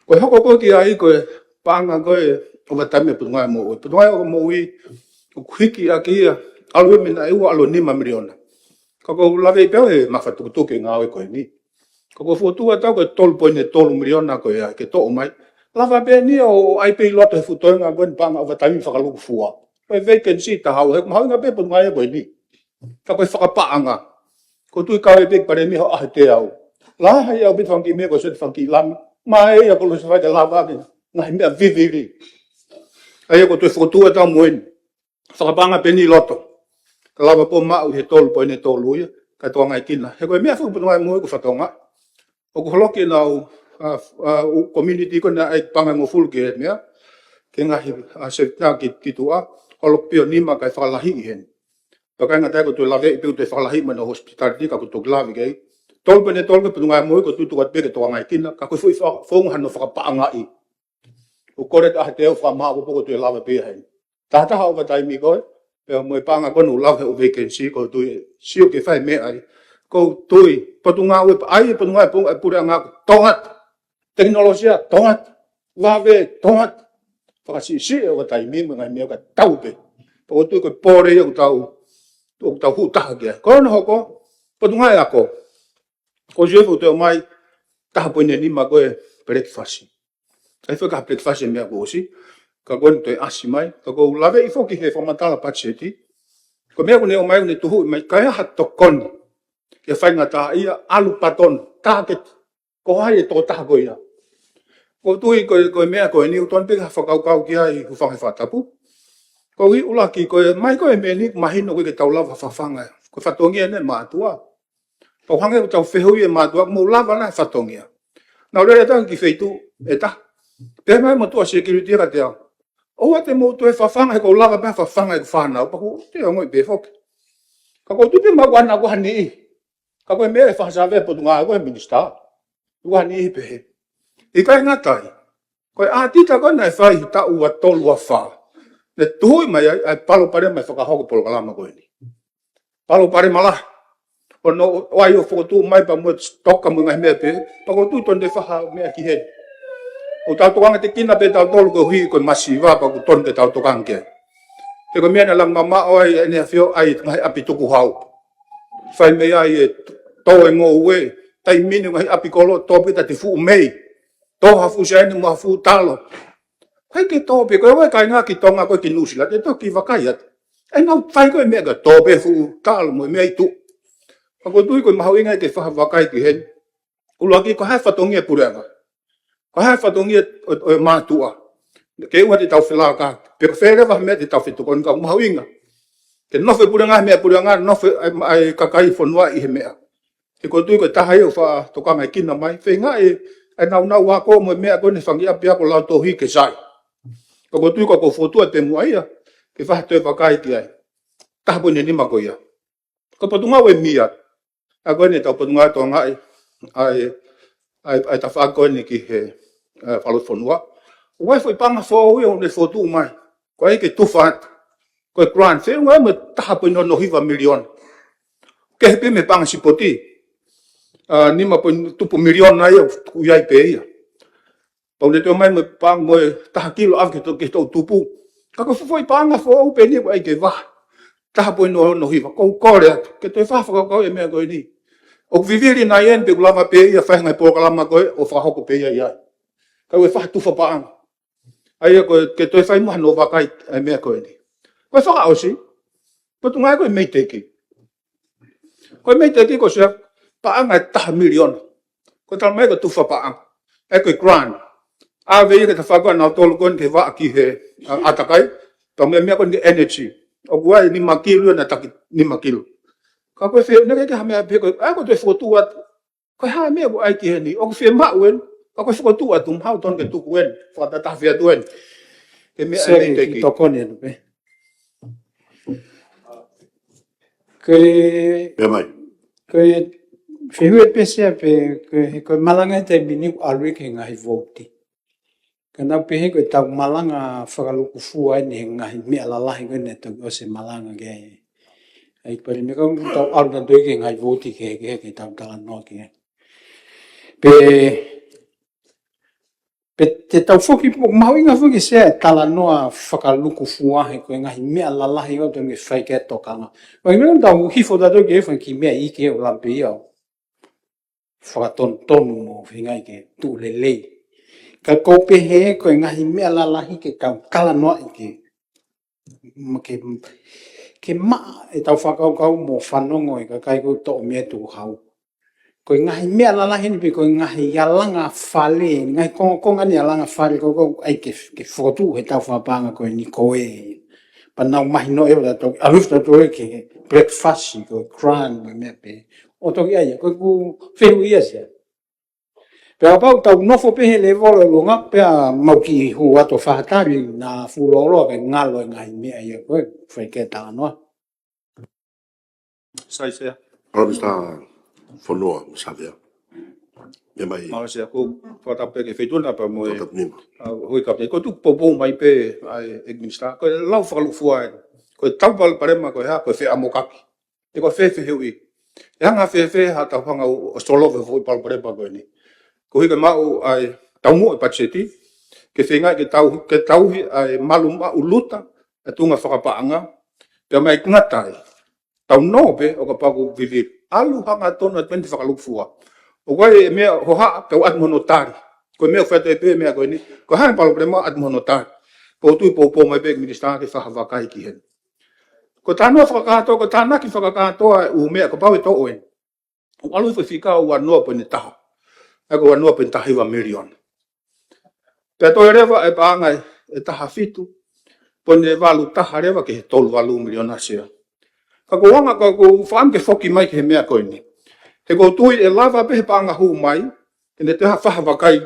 Ko e hoko ko ē ki ai ko e paʻanga ko e overtime ʻa e Potungāue Moʻui. Potungāue Moʻui ʻoku hiki ʻaki ia, ʻalu ia mei he ua ʻalu nima miliona. Ka ʻoku ou lave pē au he mafatukutuku e ngāue ko eni. Ka ʻoku ou fokotuʻu atu au ko e tolu poini tolu miliona ko ia ke toʻo mai. Lava pē eni ʻo ʻai pē ʻi loto he fuʻu toenga ko eni paʻanga overtime fakalukufua. Ko e vacancy taha ua, he mahuʻinga pē Potungāue ko eni. Ka ko e fakapaʻanga. Ko e tuʻu ʻi kau e pē ki Palēmia hoʻo ʻaho teau. Lahi ʻaupito fanga kiʻi meʻa ko e seti fanga kiʻi lami. Mai ia ko e losi fai ke lava ke ngaahi meʻa vivili. ʻA ia ko e toe fokotuʻu atu au mo eni. Fakapaʻanga pē eni ʻi loto. Ka lava pē ʻo maʻu he tolu poini tolu ia. Ka tokangaʻi kina. He ko e meʻa foki Potungāue Moʻui ʻoku fatongia. ʻOku holoki ʻenau, ʻa, ʻa, ʻū community ko ena ʻai paʻanga ʻe hongofulu ki he meʻa. Ki he ngaahi, ʻa, seti ki, ki tuʻa. Holoki pē ʻo nima kae fakalahiʻi heni. Pea ʻikai ngata ai ko e toe laveʻi pē ʻo toe fakalahi mai ʻenau hospitality ka ʻoku toki lave ki ai. Tolu poini tolu ko e Potungāue Moʻui ko e tuʻu atu pē ke tokangaʻi kina, ka ko e foʻi fa-, founga hano fakapaʻangaʻi. ʻOku kole atu ʻa e teau fakamaʻa ko e poko toe lava pē ia heni. Taha taha overtime ko ē, pea mo e paʻanga ko ena ʻoku lava he ʻū vacancy ko e tuʻu ʻe sio ke fai meʻa ai. Ko e tuʻu, Potungāue, ʻai Potungāue, Potungāue Puleʻanga ko e tongata. Tekinolosia, tongata. Vave, tongata. Fakasiʻisiʻi e overtime mo e ngaahi meʻa ka tau pē. Pea ko e tuʻu ko e pole ia ʻoku tau, ʻoku tau hū taha ki ai. Ko hono hoko, Potungāue Ako. Ko e sio ʻoku toe ʻomai, taha poini nima ko e breakfast. ʻAi faka breakfast e meʻa kuo ʻosi. Ka ko eni toe ʻasi mai. Ka ʻoku ou laveʻi foki he fakamatala patiseti. Ko e meʻa ʻoku ne ʻomai ʻoku ne tuhuʻi mai. Ka ʻi ai ha tokoni. Ke faingataʻaʻia ʻalu patonu. Target. Ko hai e tokotaha ko ia. ʻOku ou tui ko e, ko e meʻa ko eni ʻoku totonu pē ke fakakaukau ki ai hūfanga he fakatapu. Ko e ʻuluaki ko e, mai ko e meʻa ni, mahino ko e ke tau lava fafanga. Ko e fatongia eni e mātuʻa. Tau hangē ʻoku tau fehuʻi e mātuʻa, mou lava nai fatongia. Naʻa ku lele atu ki he feituʻu ʻe taha. Pehē mai motuʻa security kiate au. ʻOua te mou toe fafanga he ʻoku ou lava pē fafanga ʻeku fānau, pea ʻoku ou ongoʻi pē foki. Ka ʻoku ou tui pē maʻu ʻa e ʻuhinga ko e niʻihi. Ka ko e meʻa ʻe fakasāvea Potungāue ko e minisitā. ʻUhinga niʻihi pehē. ʻIkai ngata ai. Ko e ʻātita ko ē naʻe fai he taʻu ua tolu ua fā. Ne tuhuʻi mai ai, ʻa e palopalema e fakahoko polokalama ko eni. Palopalema lahi. ʻO ne ʻai ʻo fokotuʻu mai pea mo e toka mo e ngaahi meʻa pē. Pea ʻoku ou tui totonu ke fai ha meʻa ki heni. ʻOku tau tokangaʻitākina pē tautolu koeʻuhi ko e masiva pea ʻoku totonu ke tau tokanga ki ai. He ko e meʻa naʻe langa mamaʻo ai ʻEne ʻAfio ʻa e ngaahi ʻapi tukuhau. Fai mei ai e tō e ngoue, taimi ni ngaahi ʻapi kolo, tō pē taʻe fuʻu mei. Tō ha fuʻu siaine mo ha fuʻu talo. Hai ke tō pē, ko e ʻoua ʻe kāinga ki Tonga ko ē ki Nuʻusila, te toki vakai atu. ʻE nau fai ko e meʻa ka tō pē fuʻu talo mo e meʻa ʻi tuʻa. Ka ʻoku ou tui ko e mahuʻinga ke fai ha vakai ki heni. ʻUluaki, ko e hā e fatongia e puleʻanga? Ko e hā e fatongia ʻo, ʻo e mātuʻa? Ke ʻoua te tau felākaki. Pe ko fē leva ha meʻa te tau fetokoni, ka ʻoku mahuʻinga ke nofo e puleʻanga he meʻa puleʻanga, nofo e, ʻa e, ʻa e kakai fonua ʻi he meʻa. He ʻoku ou tui ko e taha ia ʻoku faʻa tokangaekina mai. Feinga e, e nāunau ako mo e meʻa ko eni fanga ʻapiako lautohi ke sai. Ka ʻoku ou tui ko e fokotuʻu e pemuʻa ia ke fai ha toe vakai ki ai. Taha poini nima ko ia. Ko e Potungāue Mia. ʻA ko eni tau Potungāue Tokangaʻi ʻa e, ʻa e, ʻa e tafaʻaki ko eni ki he, ʻa e falefonua. ʻOku ʻi ai e foʻi paʻanga foʻou ia ʻoku ne fokotuʻu mai. Ko e ke tufa atu. Ko e grant, feʻunga mo e taha poini ono hiva miliona. Kehe pē mei he paʻanga sipoti. ʻA, nima poini tupu miliona ia, ʻoku ʻi ai pē ia. Pau ne toe ʻomai mo e paʻanga mo e taha kilo ʻave ki he toʻu, ki he toʻu tupu. Ka ko e fuʻu foʻi paʻanga foʻou pē eni ʻoku ʻai ke vahe. Taha poini ono hiva, ʻoku ou kole atu ke toe fai ha fakakaukau e meʻa ko eni. ʻOku vivili nai eni pe ʻoku lava pē ia fai e ngaahi polokalama ko ē ʻo fakahoko pē ia ʻi ai. Ka ʻoku ʻi ai e fai ha tufa paʻanga. ʻA ia ko e, ke toe fai mo hano vakai e meʻa ko eni. Ko e fakaʻosi, Potungāue, ko e MEIDECC. Ko e MEIDECC ko e sia paʻanga ʻe taha miliona. Ko e tala mai ko e tufa paʻanga. ʻE ko e grant. ʻAve ia ke ta fakahoko ʻa nautolu ko eni ke vaʻa ki he, ʻa, ʻātakai. Pea mo e meʻa ko eni ki he energy. ʻOku ʻi ai e nima kilo ia naʻe taki nima kilo. Ka ko e fē, naʻe ʻikai ke ha meʻa pē ko e, ʻa ko e toe fokotuʻu atu. Ko e hā e meʻa ʻoku ʻai ki heni, ʻoku fiemaʻu eni, ka ko e fokotuʻu atu, mahalo totonu ke tuku eni, fakatatafe atu eni. Ke meʻa Seri, ʻe ki tokoni atu pē. Ko e, Pea mai. Ko e fehuʻi pē Sea pē, ko e, ko e malanga e taimi ni ʻoku ʻalu ia ki he ngaahi vouti. Ka naʻa ku pehē ko e tau malanga fakalukufua eni he ngaahi meʻa lalahi ko eni tau ʻosi malanga ki ai. ʻAi pali me ka tau ʻalu nautolu ki he ngaahi vouti ke, ke, ke tau talanoa ki ai. Pe, pe te tau foki, mahuʻinga foki Sea e talanoa fakalukufua he ko e ngaahi meʻa lalahi ʻoku tau ke fai ki ai e tokanga. Vai me tau hifo tautolu ki he fanga kiʻi meʻa iiki ʻoku lape ia ʻo fakatonutonu mo feingaʻi ke tuʻu lelei. Ka ʻoku ou pehē ko e ngaahi meʻa lalahi ke tau talanoaʻi ke, ma ke, ke maʻa e tau fakakaukau mo fanongo e kakai ko ē ʻoku toʻo mei tukuhau. Ko e ngaahi meʻa lalahi ni pe ko e ngaahi alanga fale, ngaahi kongokonga ni alanga fale ko ē ʻoku ʻai ke, ke fokotuʻu he tau fakapaʻanga ko eni ko ē. Pea nau mahinoʻi ʻe tautolu, ʻalu tautolu ki he breakfast, ko e grant, mo e meʻa pē. ʻO toki ʻai, ko ʻeku fehuʻi ia Sea. Pea kapau tau nofo pē he lēvolo ʻo e longa, pea mau kiʻi hū atu ʻo fai ha tali naʻa fuʻu lōloa ke ngalo e ngaahi meʻa ia ko ē, fai ke talanoa. Sai Sea. Alo, Mister Fonua, Mister Sea. Pea mai. Mālō Sea, ʻoku ou fakatapu pē ki he Feituʻu na pea mo e, Fakatapu nima. ʻA, Houʻeiki Kapineti, ʻoku ou tuku poupou mai pē ʻa e, ʻEiki Minisitā, ko e lau fakalukufua eni. Ko e tau palopalema ko e hā, ko e feʻamokaki. Pe ko e fēfē e fehuʻi. ʻE hanga fēfē ha tau hanga ʻo, ʻo solove e foʻi palopalema ko eni. Koeʻuhi ke maʻu ʻa e taumuʻa e patiseti, ke feingaʻi ke tau, ke tauhi ʻa e malu maʻuluta e tuʻunga fakapaʻanga, pea mai ngata ai. Tau nō pē ʻo kapau ʻoku vivili. ʻAlu hangatonu atu pē eni fakalukufua. ʻOku ʻi ai e meʻa hohaʻa, pea ʻoatu mo hono tali. Ko e meʻa ʻoku fai atu ai pē meʻa ko eni. Ko e hā e palopalema, ʻoatu mo hono tali. Pea ʻoku ou tui poupou mai pē Minisitā ke fai ha vakai ki heni. Ko e talanoa fakakātoa, ko e tānaki fakakātoa e ʻū meʻa kapau ʻe toʻo eni. ʻOku ʻalu hifo e fika ʻo ua noa poini taha. ʻA ia ko e ua noa poini taha hiva miliona. Pea toe leva e paʻanga ʻe taha fitu poini valu taha leva ki he tolu valu miliona Sea. Ka ʻoku ou anga, ka ʻoku ou fakaʻamu ke foki mai ki he meʻa ko eni. He ʻoku ou tui ʻe lava pē he paʻanga hū mai, ke ne toe fai ha vakai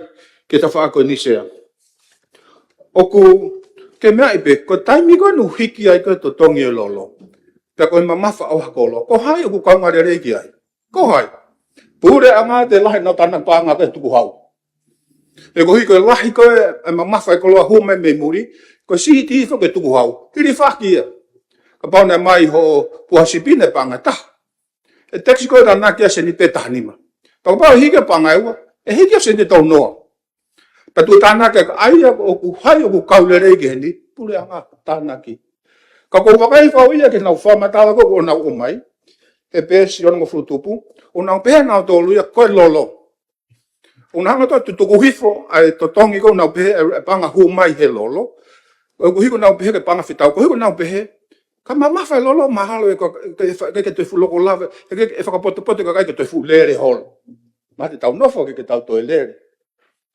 ki he tafaʻaki ko eni Sea. ʻOku ke meaʻi pē, ko e taimi ko ē naʻe hiki ai ko ē e totongi e lolo. Pea ko e mamafa ʻo ha kolo. Ko hai ʻoku kaunga lelei ki ai? Ko hai? Puleʻanga, ʻe lahi ʻenau tānaki paʻanga ki he tukuhau. He koeʻuhi ko e lahi ko ē e mamafa e koloa hū mai mei muli, ko e sīti foki e tukuhau. Hilifaki ia. Kapau naʻe ʻomai hoʻo puha sipi naʻe paʻanga ʻe taha. ʻE tax ko ē tānaki ʻa e sēniti ʻe taha nima. Pea kapau ʻe hiki e paʻanga ʻe ua, ʻe hiki ʻa e sēniti ʻe tolu noa. Pea tuku tānaki ʻa ia ʻoku hai ʻoku kau lelei ki heni, Puleʻanga, tānaki. Ka ʻoku ou vakai fau ia ki heʻenau fakamatala ko ē ʻoku nau ʻomai, he peesi onongofulu tupu, ʻoku nau pehē ʻe nautolu ia ko e lolo. ʻOku nau hanga ʻo tutuku hifo ʻa e totongi ko ē ʻoku nau pehē e, e paʻanga hū mai he lolo. ʻOku hiko nau pehē ko e paʻanga fetau, ʻoku hiko nau pehē, Ka mamafa e lolo, mahalo ʻe ko, ke, ke, ke toe fuʻu loko lava, ke, ke, ʻe fakapotopoto e kakai ke toe fuʻu lele holo. Mahalo te tau nofo ke, ke tau toe lele.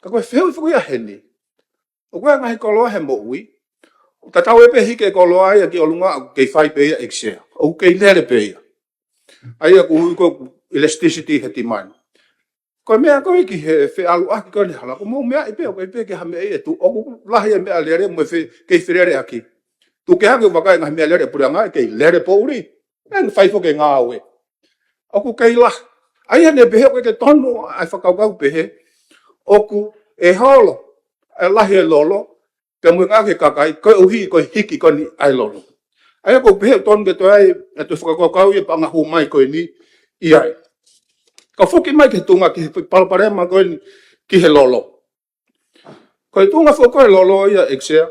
Ka ko e fehuʻi foki ia heni. ʻOku ʻi ai e ngaahi koloa he moʻui. Tatau ai pē hiki e koloa ia ki ʻolunga ʻoku kei fai pē ia ʻEiki Sea. ʻOku kei lele pē ia. ʻA ia ʻoku ui ko e elasticity he demand. Ko e meʻa ko ē ki he feʻaluʻaki ko ē ʻa e hala, ʻoku mou meaʻi pē, ʻoku ʻikai pē ke ha meʻa ia tu, ʻoku lahi e meʻalele mo e fe, kei feleleʻaki. Tuku kehe ange ʻo vakai e ngaahi meʻalele ʻa e puleʻanga, kei lele poʻuli. ʻE fai foki e ngāue. ʻOku kei lahi. ʻA ia naʻe pehē ʻoku ʻikai ke tonu ʻa e fakakaukau pehē. ʻOku ʻe holo e lahi e lolo, pea mo e ngāue ki he kakai, koeʻuhi ko e hiki ko eni ʻa e lolo. ʻA ia ʻoku pehē ʻoku tonu ke toe ʻi ai e toe fakakaukau ia paʻanga hū mai ko eni ʻi ai. Ka foki mai ki he tuʻunga ki he palopalema ko eni ki he lolo. Ko e tuʻunga foki ko ē e lolo ia ʻEiki Sea.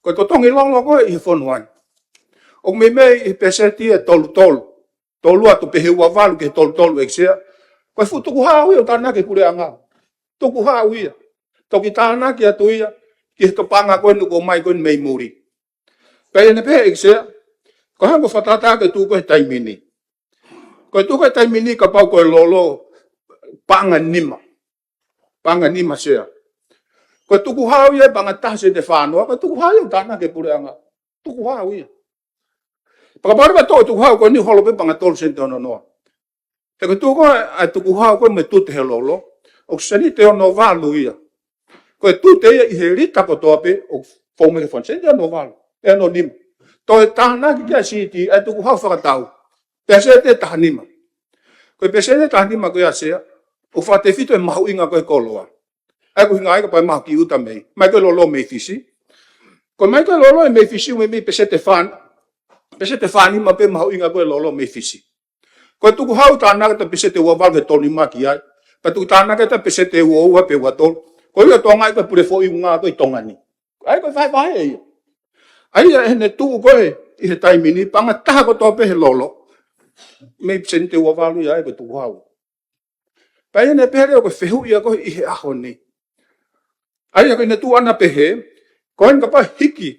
Ko e totongi lolo ko ē ʻi he fonua ni. ʻOku meimei ʻi he peseti ʻe tolu tolu. Tolu atu pē he ua valu ki he tolu tolu ʻEiki Sea. Ko e fuʻu tukuhau ia ʻoku tānaki e puleʻanga. Tukuhau ia. Toki tānaki atu ia ki he tau paʻanga ko eni ʻoku ʻomai ko eni mei muli. Pea ʻi heʻene pehē ʻEiki Sea, ko e hā hono fakatātā ke tuʻu ko ē he taimi ni. Ko e tuʻu ko ē he taimi ni kapau ko e lolo paʻanga nima. Paʻanga nima Sea. Ko e tukuhau ia paʻanga taha sēniti ʻe fā noa, ko e tukuhau ia ʻoku tānaki e puleʻanga. Tukuhau ia. Pea kapau leva ʻe toʻo e tukuhau ko eni ʻo holo pē paʻanga tolu sēniti ʻe ono noa. He ko e tuʻu ko ē ʻa e tukuhau ko ē mo e tute he lolo, ʻoku sēniti ʻe ono valu ia. Ko e tute ia ʻi he lita kotoa pē ʻoku fou mai ki he fonua, sēniti ʻe ono valu, ʻe ono nima. Toe tānaki ki ai siti, ʻa e tukuhau fakatau. Peseti ʻe taha nima. Ko e peseti ʻe taha nima ko ia Sea, ʻoku fakatefito e mahuʻinga ko ē e koloa. ʻA ia ko e ʻuhinga ia kapau ʻe maʻu ki ʻuta mei, mai ko ē e lolo mei Fisi. Ko e mai ko ē e lolo mei Fisi, meimei peseti ʻe fā, peseti ʻe fā nima pē mahuʻinga ko ē e lolo mei Fisi. Ko e tukuhau tānaki atu peseti ʻe ua valu he tolu nima ki ai. Pea tuku tānaki atu peseti ʻe ua ua pe ua tolu. Ko ia Tonga ia ko e pule foʻi ʻuhinga ko ē ʻi Tonga ni. ʻA ia ko e vahevahe ia. ʻA ia ʻi heʻene tuʻu ko ē ʻi he taimi ni paʻanga taha kotoa pē he lolo. Mei sēniti ʻe ua valu ia ʻa ia ko e tukuhau. Pea ʻi heʻene pehē leva ko e fehuʻi ia ko ē ʻi he ʻaho ni. ʻA ia ko ʻene tuʻu ʻana pehē, ko eni kapau ʻe hiki,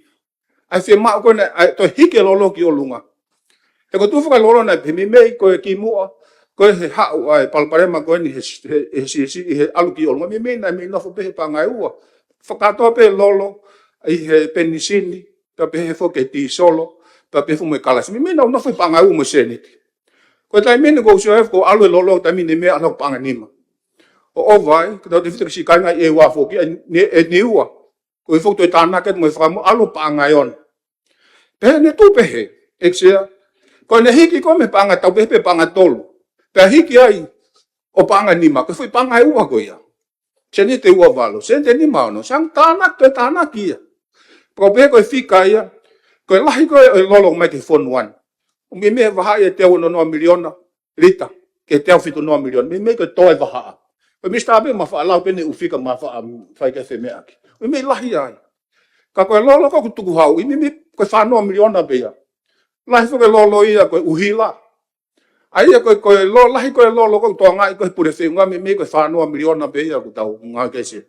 ʻa e fiemaʻu ko eni, ʻa e toe hiki e lolo ki ʻolunga. He ko e tuʻu foki e lolo naʻe pehē meimei ko e kimuʻa, ko e he haʻu ʻa e palopalema ko eni he, he, he, he, he, he ʻalu ki ʻolunga, meimei naʻe meimei nofo pē he paʻanga ʻe ua. Fakakātoa pē e lolo, ʻi he penisini, pea pehē foki e tīsolo, pea pehē foki mo e kalasi. Meimei nau nofo he paʻanga ʻe ua mo e sēniti. Ko e taimi ni ko e sio ʻe ʻoku ʻalu e lolo taimi ni mei ai ʻo ʻalu paʻanga nima. ʻO ʻova ai, ko e tautefito ki siʻi kāinga ʻi ʻEua foki, ʻe, ʻe Niua. Ko e foki toe tānaki atu mo e fakamoʻoni ʻalu paʻanga ʻe ono. Pea ʻi heʻene tuʻu pehē, ʻEiki Sea. Ko ʻene hiki ko ē mei he paʻanga tau pehē pē paʻanga tolu. Pea hiki ai ʻo paʻanga nima, ko e foʻi paʻanga ʻe ua ko ia. Sēniti ʻe ua valu, sēniti ʻe nima ono, sai ange tānaki, toe tānaki ia. Pea ʻoku pehē ko e fika ia, ko e lahi ko ē e lolo mai ki he fonua ni. ʻOku meimei vahaʻa ia ʻe teau ono noa miliona lita, ki he teau fitu noa miliona, meimei ko e toe vahaʻa. Ko e Minisitā pē mo e faʻa lau pē ʻene ʻū fika mo e faʻa fai ki ai e femeʻaʻaki. Meimei lahi ai. Ka ko e lolo ko ē ʻoku tukuhau, ʻi meimei ko e fā noa miliona pē ia. Lahi foki e lolo ia ko e ʻuhila. ʻA ia ko e, ko e lo, lahi ko ē e lolo ko ē ʻoku tokangaʻi ko ē he pule feʻunga meimei ko e fā noa miliona pē ia ʻoku tau ngāue ki ai Sea.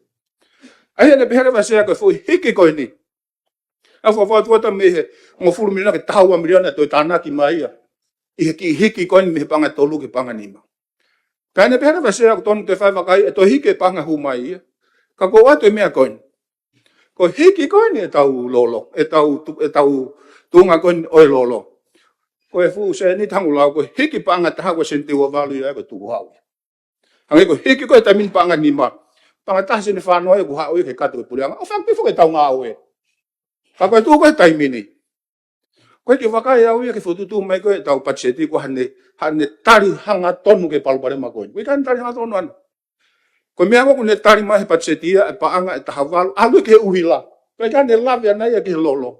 ʻA ia ʻi heʻene pehē leva Sea ko e foʻi hiki ko eni. ʻA e fakafoki atu atu mei he hongofulu miliona ki he taha ua miliona toe tānaki mai ia. ʻI he kiʻi hiki ko eni mei he paʻanga tolu ki he paʻanga nima. Pea ʻi heʻene pehē leva Sea ʻoku tonu ke fai e vakai ʻe toe hiki e paʻanga hū mai ia. Ka ko e ʻoatu e meʻa ko eni. Ko e hiki ko eni e tau lolo, e tau tu-, e tau tuʻunga ko eni ʻo e lolo. Ko e fuʻu sēniti hangē ko e lau ko e hiki paʻanga taha ko e sēniti ʻe ua valu ia ko e tukuhau. Hangē ko e hiki ko ē taimi ni paʻanga nima. Paʻanga taha sēniti ʻe fā noa ia ʻoku haʻu ia ki he kato e puleʻanga. ʻO fakapifo ke tau ngāue. Ka ko e tuʻu ko ē he taimi ni. Ko e kiʻi vakai au ia ki he fokotuʻutuʻu mai ko ē e tau patiseti ko e hā ʻene, hā ʻene tali hangatonu ki he palopalema ko eni. Ko e ʻikai ke ne tali hangatonu ʻana. Ko e meʻa ko ē ʻoku ne tali mai he patiseti ia e paʻanga ʻe taha valu. ʻAlu ki he ʻuhila. Ko e ʻikai ke ne lave ʻana ia ki he lolo.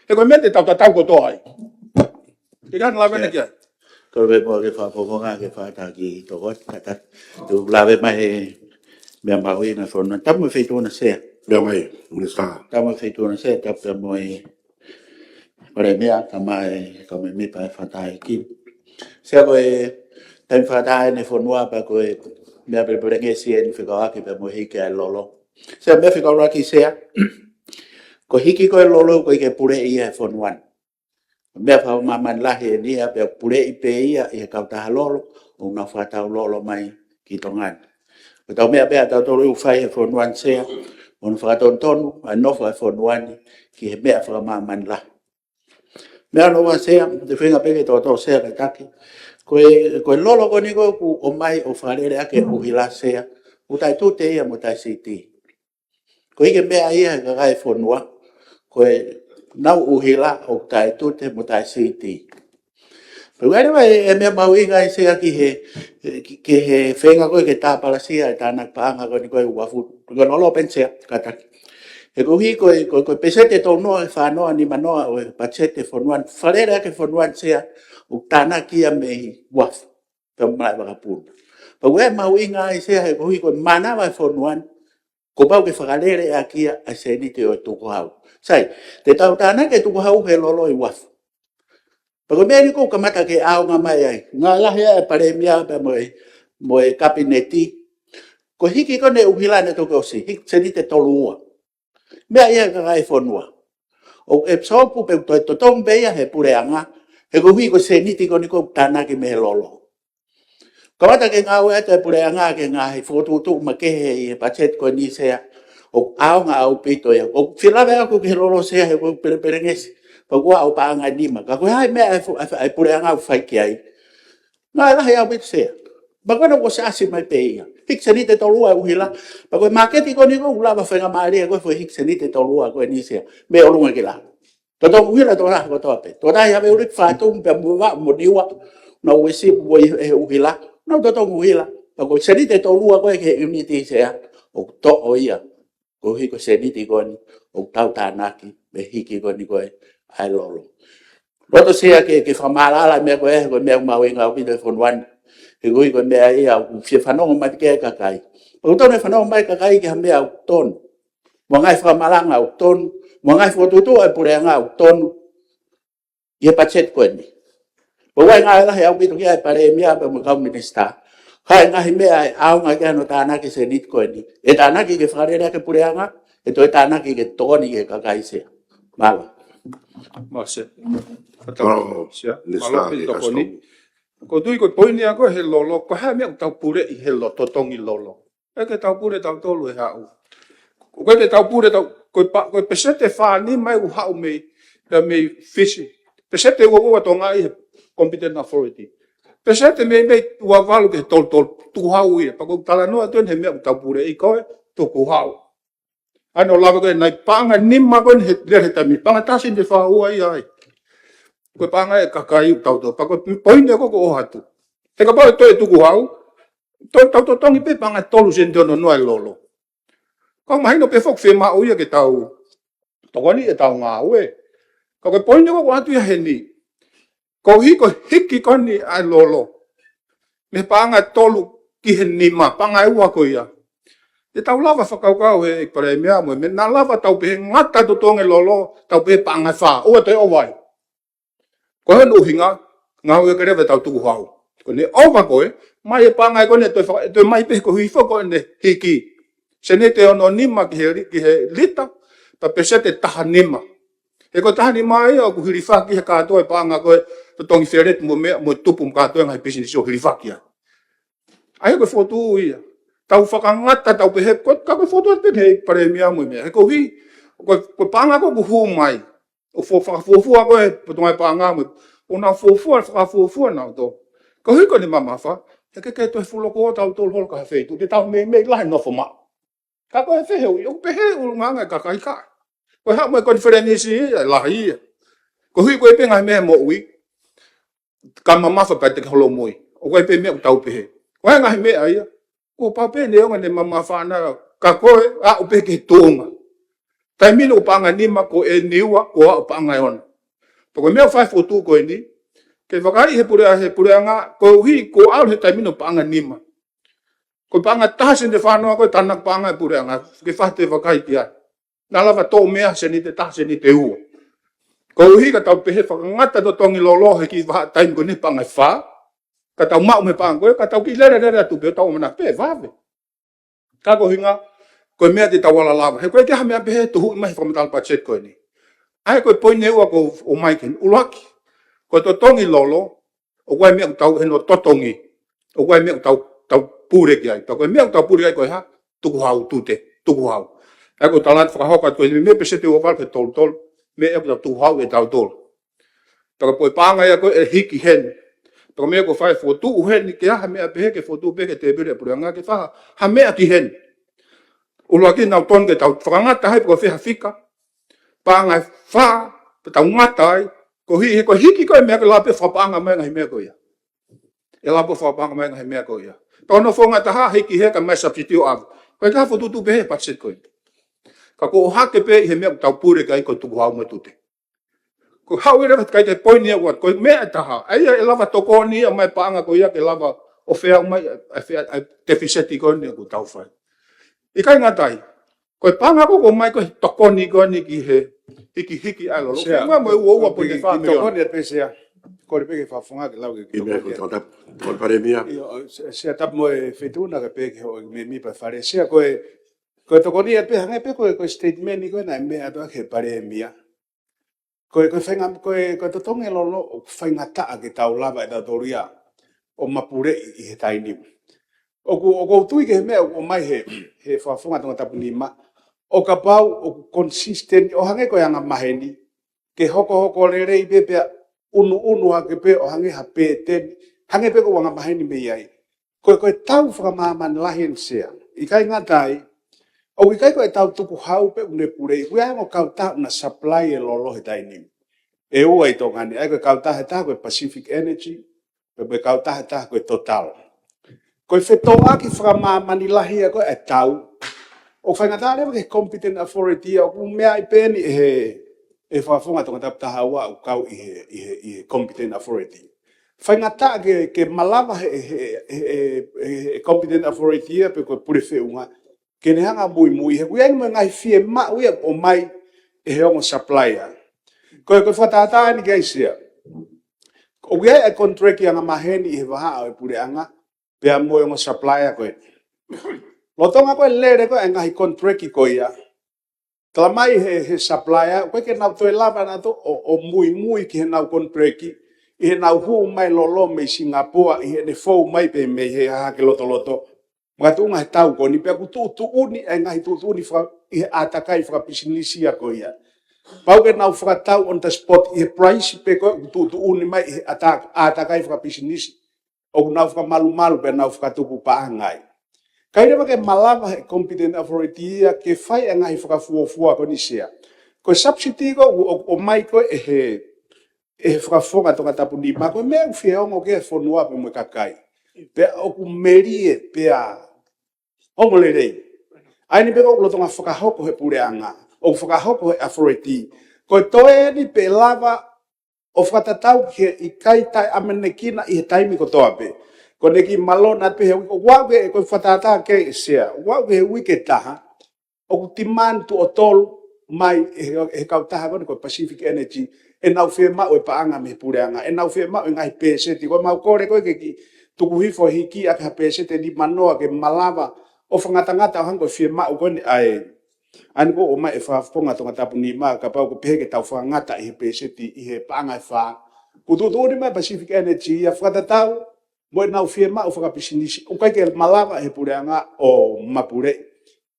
He ko e meʻa te tau tatau kotoa ai. ʻIkai ke ne lave ʻana ki ai. Ko e meʻa mo ke fakafofonga ke fakataki toko atu. Te u lave mai he meʻa mahuʻinga fonua. Tapu mo e feituʻu na Sea. Meʻa mai, Minisitā. Tapu mo e feituʻu na Sea, tapu mo e Palēmia, kae ʻumaʻā e kau mēmipa e fakatahaʻi. Sea ko e taimi fakataha eni e fonua pea ko e meʻa pelepelengesi eni fekauʻaki pea mo e hiki ʻa e lolo. Sea meʻa fekauʻaki Sea. Ko e hiki ko ē e lolo ʻoku ʻikai ke puleʻi ia he fonua ni. Meʻa fakamāmani lahi eni ia pea puleʻi pē ia ʻe he kautaha lolo ʻoku nau fakatau lolo mai ki Tonga ni. Ko ʻetau meʻa pē ʻa tautolu ʻoku fai he fonua ni Sea, ʻoku fakatonutonu ʻa e nofo ʻa e fonua ni ki he meʻa fakamāmani lahi. Meʻa hono ua Sea, te u feinga pē ke toto Sea kātaki. Ko e, ko e lolo ko eni ko ē ʻoku ʻomai ʻo fakalele ʻaki e ʻuhila Sea, ʻoku taʻetute ia mo taʻe-C T. Ko e hiki e meʻa ia he kakai e fonua, ko ʻenau ʻuhila ʻoku taʻetute mo taʻe-C T. Pea ʻoku ʻi ai leva e, e meʻa mahuʻinga ia Sea ki he, ki, ki he feinga ko ē ke tāpalasia e tānaki paʻanga ko eni ko ē uafu, ko e lolo pē eni Sea kātaki. He koeʻuhi ko e, ko e, ko e peseti ʻe tolu noa, ʻe fā noa, nima noa ʻo e patiseti e fonua ni, fakalele ʻaki e fonua ni Sea, ʻoku tānaki ia mei he uafu, pea mo e malaʻe vakapuna. Pea ʻoku ʻi ai e mahuʻinga ia Sea he koeʻuhi ko e mānava e fonua ni, kuo pau ke fakalele ʻaki ia ʻa e sēniti ʻo e tukuhau. Sai, te tau tānaki e tukuhau he lolo ʻi uafu. Pea ko e meʻa eni ʻoku kamata ke ʻaonga mai ai. Ngāue lahi ʻa e palēmia pea mo e, mo e kapineti. Ko e hiki ko eni e ʻuhila naʻe toki ʻosi, hiki sēniti ʻe tolu ua. Meʻa ia kakai e fonua. ʻOku ʻe psopu pē ʻoku toe totongi pē ia he puleʻanga. He koeʻuhi ko e sēniti ko eni ʻoku tānaki mei he lolo. Kamata ke ngāue atu e puleʻanga ki he ngaahi fokotuʻutuʻu makehe ʻi he patiseti ko eni Sea. ʻOku ʻaonga ʻaupito ia. ʻOku fie lave ʻaku ki he lolo Sea he ʻoku pelepelengesi. Pea ʻoku ʻi ai e paʻanga ʻe nima. Ka ko e hā e meʻa ʻa e fu-, ʻa e, ʻa e puleʻanga ʻoku fai ki ai? Ngāue lahi ʻaupito Sea. Pea ko ena kuo ʻosi ʻasi mai pē ia. Hiki sēniti ʻe tolu ua e ʻuhila. Pea ko e māketi ko eni ʻoku lava faingamālie ko e foʻi hiki sēniti ʻe tolu ua ko eni Sea. Mei ʻolunga ki lalo. Totongi ʻuhila tokolahi kotoa pē. Tokolahi ʻave ʻuli ki Fatumu pea mo Vavaʻu mo Niua. Nau ʻosi ʻoku ʻi ai e ʻuhila. Nau totongi ʻuhila. Pea ko e sēniti ʻe tolu ua ko ē ki he ʻiuniti Sea, ʻoku toʻo ia. Koeʻuhi ko e sēniti ko eni ʻoku tau tānaki mei he hiki ko eni ko ē ʻa e lolo. Loto Sea ke, ke fakamaʻalaʻala e meʻa ko ē, ko e meʻa ʻoku mahuʻinga ʻaupito he fonua ni. He koeʻuhi ko e meʻa ia ʻoku fie fanongo mai ki ai e kakai. Pea ʻoku totonu ke fanongo mai e kakai ki ha meʻa ʻoku tonu. Mo e ngaahi fakamalanga ʻoku tonu, mo e ngaahi fokotuʻutuʻu ʻa e puleʻanga ʻoku tonu ʻi he patiseti ko eni. Pea ʻoku ʻi ai e ngāue lahi ʻaupito ki ai e palēmia pea mo e kau minisitā. Ko e ngaahi meʻa ʻe ʻaonga ki ai hono tānaki e sēniti ko eni. ʻE tānaki ke fakalele ʻaki e puleʻanga, ʻe toe tānaki ke tokoni ki he kakai Sea. Mālō. Mālō Sea. Mālō, Sea. Minisitā Mālō pē ki he tokoni. Customs. ʻOku ou tui ko e poini ia ko ē he lolo, ko e hā e meʻa ʻoku tau puleʻi he lolo, totongi lolo. ʻIkai ke tau pule tautolu he haʻu. ʻIkai ke tau pule tau, ko e pa-, ko e peseti ʻe fā nima ʻoku haʻu mei, pea mei Fisi. Peseti ʻe ua ua Tonga ʻi he competent authority. Peseti meimei ua valu ki he tolu tolu, tukuhau ia. Pea ʻoku ou talanoa atu eni he meʻa ʻoku tau puleʻi ko e tukuhau. ʻA ia ʻoku lava ko ē ʻa e paʻanga ʻe nima ko eni he, lele he taimi. Paʻanga ʻe taha sēniti ʻe fā ua ia ai. Ko e paʻanga ia ʻa e kakai ʻoku tau tō. Pea ko e poini ia ko ē ʻoku ou ʻoatu. He kapau ʻe toe tukuhau, to-, tau totongi pē paʻanga ʻe tolu sēniti ʻe ono noa e lolo. Ka ʻoku mahino pē foki fiemaʻu ia ke tau tokoni ʻetau ngāue. Ka ko e poini ko ē ʻoku ou ʻoatu ia heni. Koeʻuhi ko e hiki ko eni ʻa e lolo mei he paʻanga ʻe tolu ki he nima, paʻanga ʻe ua ko ia. Te tau lava fakakaukau he palēmia mo e meʻa, naʻa lava tau pehē ngata totongi e lolo, tau pehē paʻanga ʻe fā, ʻoua toe ʻova ai. Ko hono ʻuhinga, ngāue ke leva ʻetau tukuhau. Ko ʻene ʻova ko ē, mai e paʻanga ko ē ʻe toe faka-, ʻe toe mai pē koeʻuhi foki ko ʻene hiki. Sēniti ʻe ono nima ki he li-, ki he lita, pea peseti ʻe taha nima. He ko e taha nima ia ʻoku hilifaki he kātoa e paʻanga ko ē totongi feleti mo e meʻa, mo e tupu mo e kātoa e ngaahi pisinisi ʻoku hilifaki ai. ʻA ia ko e fokotuʻu ia. Tau fakangata, tau pehē, ko, ka ko e fokotuʻu atu pē ki he palēmia mo e meʻa. He koeʻuhi, ko, ko e paʻanga ko ē ʻoku hū mai. ʻOku fo-, fakafuofua ko ē Potungāue Paʻanga mo e, ʻoku nau fuofua, fakafuofua nautolu. Koeʻuhi ko ʻene mamafa, he ʻikai ke toe fuʻu loko ʻo tautolu holo ki ha feituʻu, te tau meimei lahi nofo maʻu. Ka ko e fehuʻi, ʻoku pehē ʻulungaanga e kakai ka. Ko e haʻu mo e konifelenisi ia, lahi ia. Koeʻuhi ko e pē ngaahi meʻa moʻui, ka mamafa pea te ke holomui. ʻOku ʻi ai pē meʻa ʻoku tau pehē. Ko e ngaahi meʻa ia, kuo pau pē neongo ʻene mamafa ʻana, ka ko e aʻu pē ki he tuʻunga. Taimi ni ʻoku paʻanga ʻe nima ko e Niua, kuo aʻu paʻanga ʻe ono. Pea ko e meʻa ʻoku fai e fokotuʻu ko eni, ke vakai he pule-, he puleʻanga, koeʻuhi kuo aʻu he taimi ni ʻo paʻanga ʻe nima. Ko e paʻanga ʻe taha sēniti ʻe fā noa ko e tānaki paʻanga e puleʻanga, ke fai atu e vakai ki ai. Naʻa lava toʻo mei ai sēniti ʻe taha, sēniti ʻe ua. Koeʻuhi ka tau pehē fakangata totongi lolo he kiʻi vahaʻa taimi ko eni paʻanga ʻe fā. Ka tau maʻu mei he paʻanga ko ē, ka tau kiʻi lele lele atu pē ʻo tau ʻamanaki pē ʻe vave. Ka ko e ʻuhinga, ko e meʻa te tau ala lava. He ʻoku ʻikai ke ʻi ai ha meʻa pehē ʻe tuhuʻi mai he fakamatala patiseti ko eni. ʻA ia ko e poini ʻe ua ʻoku ou ʻomai ki heni. ʻUluaki, Ko e totongi lolo, ʻoku ʻi ai e meʻa ʻoku tau, he ʻoku totongi, ʻoku ʻi ai e meʻa ʻoku tau, tau pule ki ai. Pea ko e meʻa ʻoku tau pule ai ko e hā? Tukuhau, tute, tukuhau. ʻA ia ko e tala atu fakahoko atu ko e meimei pēseti ua valu ki he tolu tolu, meʻa ʻoku tau tukuhau ʻe tautolu. Pea ko e paʻanga ia ko ē ʻe hiki heni. Pea ko e meʻa ʻoku fai, fokotuʻu heni, ke ʻi ai ha meʻa pehē ke fokotuʻu pē ki he tēpile ʻa e puleʻanga ke fai ha meʻa ki heni. ʻUluaki, naʻa tau tonu ke tau fakangata ai pe ko e fē ha fika. Paʻanga ʻe fā, pea tau ngata ai. Ko e hiki, ko e hiki ko ē meʻa ke lava pē fakapaʻanga mai e ngaahi meʻa ko ia. ʻE lava pē fakapaʻanga mai e ngaahi meʻa ko ia. Tau nofo ngata ai, hiki hē, kae ʻomai substitute ʻave. Ko e ka fokotuʻutuʻu pē he patiseti ko ē. Ka ko e ʻohake pē ʻi he meʻa ʻoku tau pule ki ai ko e tukuhau mo e tute. Ko e haʻu ia leva ki he poini ʻe ua, ko e meʻa ʻe taha. ʻA ia ʻe lava tokoni ʻa e ʻomai paʻanga ko ia ke lava ʻo feau mai, ʻa fea, ʻa e tefiseti ko eni ʻoku tau fai. ʻIkai ngata ai. Ko e paʻanga ko ē ʻoku ʻomai ko e tokoni ko eni ki he hikihiki ʻa e lolo. Sea. Feinga mo e ua ua poini fā miliona. Tokoni ʻe pē Sea. Kole pē ki he Fakafofonga ke lau ke ʻIo, meʻa ko e tokoni ʻe. Tau tapu, ko e Palēmia. ʻIo, Sea, tapu mo e feituʻu na ke pehē ki hoʻo meʻa pē Fale. Sea, ko e, ko e tokoni ʻe pē hangē pē ko e, ko e statement ko ē naʻe meʻa atu ki he Palēmia. Ko e, ko e fainga-, ko e, ko e totongi lolo ʻoku faingataʻa ke tau lava ʻe tautolu ia ʻo mapuleʻi ʻi he taimi ni. ʻOku, ʻoku ou tui ki he meʻa ʻoku ʻomai he, he Fakafofonga Tongatapu nima, ʻo kapau ʻoku consistent ʻo hangē ko e angamaheni, ke hokohoko lelei pē pea ʻunuʻunu hake pē ʻo hangē ha pēteni, hangē pē ko e angamaheni mei ai. Ko e, ko e tau fakamāmani lahi eni Sea. ʻIkai ngata ai, ʻoku ʻikai ko e tau tukuhau pē ʻoku ne pule, ʻoku ʻi ai e ongo kautaha ʻoku na supply e lolo he taimi ni. ʻE ua ʻi Tonga ni, ʻa ia ko e kautaha ʻe taha ko e Pacific Energy, pea mo e kautaha ʻe taha ko e Total. Ko e fetōʻaki fakamāmani lahi ia ko ē ʻa e tau. ʻOku faingataʻa leva ki he competent authority ia, ʻoku meaʻi pē eni ʻe he, ʻe he Fakafofonga Tongatapu taha ua ʻoku kau ʻi he, ʻi he, ʻi he competent authority. Faingataʻa ke, ke malava he, he, he, he, he competent authority ia pe ko e pule feʻunga ke ne hanga ʻo muimui, he ʻoku ʻi ai mo e ngaahi fiemaʻu ia ʻoku ʻomai ʻe he ongo supplier. Ko e, ko e fakatātā eni ki ai Sea. ʻOku ʻi ai e contract ia angamaheni ʻi he vahaʻa ʻo e puleʻanga, pea mo e ongo supplier ko ē. Lolotonga ko ē lele ko ē e ngaahi contract ko ia, tala mai he, he supplier, ʻoku ʻikai ke nau toe lava nautolu ʻo, ʻo muimui ki heʻenau contract, ʻi heʻenau hū mai lolo mei Singapore, ʻi heʻene fou mai pē mei he hahake lotoloto. Makatuʻunga he tau ko eni pea ʻoku tuʻutuʻuni, e ngaahi tuʻutuʻuni faka-, ʻi he ʻātakai fakapisinisi ia ko ia. Pau ke nau fakatau on the spot, ʻi he price pē ko ē ʻoku tuʻutuʻuni mai, ʻi he ʻata-, ʻātakai fakapisinisi. ʻOku nau fakamalumalu pea nau fakatupu paʻanga ai. ʻIkai leva ke malava he competent authority ia ke fai e ngaahi fakafuofua ko eni Sea. Ko e subsidy ko ē ʻoku, ʻoku ʻomai ko ē ʻe he, ʻe he Fakafofonga Tongatapu nima, ko e meʻa ʻoku fie ongo ki he fonua pea mo e kakai. Pea ʻoku melie pea ongo lelei. ʻA eni pē ko ē ʻoku lolotonga fakahoko he puleʻanga, ʻoku fakahoko he authority. Ko e toe eni pē lava ʻo fakatatau ki he ʻikai taʻeʻamanekina ʻi he taimi kotoa pē. Ko ʻene kiʻi malona pē he uike, ʻoku aʻu ki he, ko e fakatātā ki ai Sea, ʻoku aʻu ki he uike ʻe taha, ʻoku demand tuʻo tolu mai ʻe he, ʻe he kautaha ko eni ko e Pacific Energy, ʻenau fiemaʻu e paʻanga mei he puleʻanga, ʻenau fiemaʻu e ngaahi pēseti, ko ʻemau kole ko ē ke kiʻi tuku hifo hiki ʻaki ha pēseti ʻe nimanoa ke malava ʻo fakangatangata ʻo hangē ko e fiemaʻu ko eni ʻa e ʻa eni ko ē ʻoku ʻomai ʻe he Fakafofonga Tongatapu nima, kapau ʻoku pehē ke tau fakangata ʻi he pēseti ʻi he paʻanga ʻe fā. ʻOku tuʻutuʻuni mai Pacific Energy ia fakatatau mo ʻenau fiemaʻu fakapisinisi. ʻOku ʻikai ke malava ʻe he puleʻanga ʻo mapuleʻi.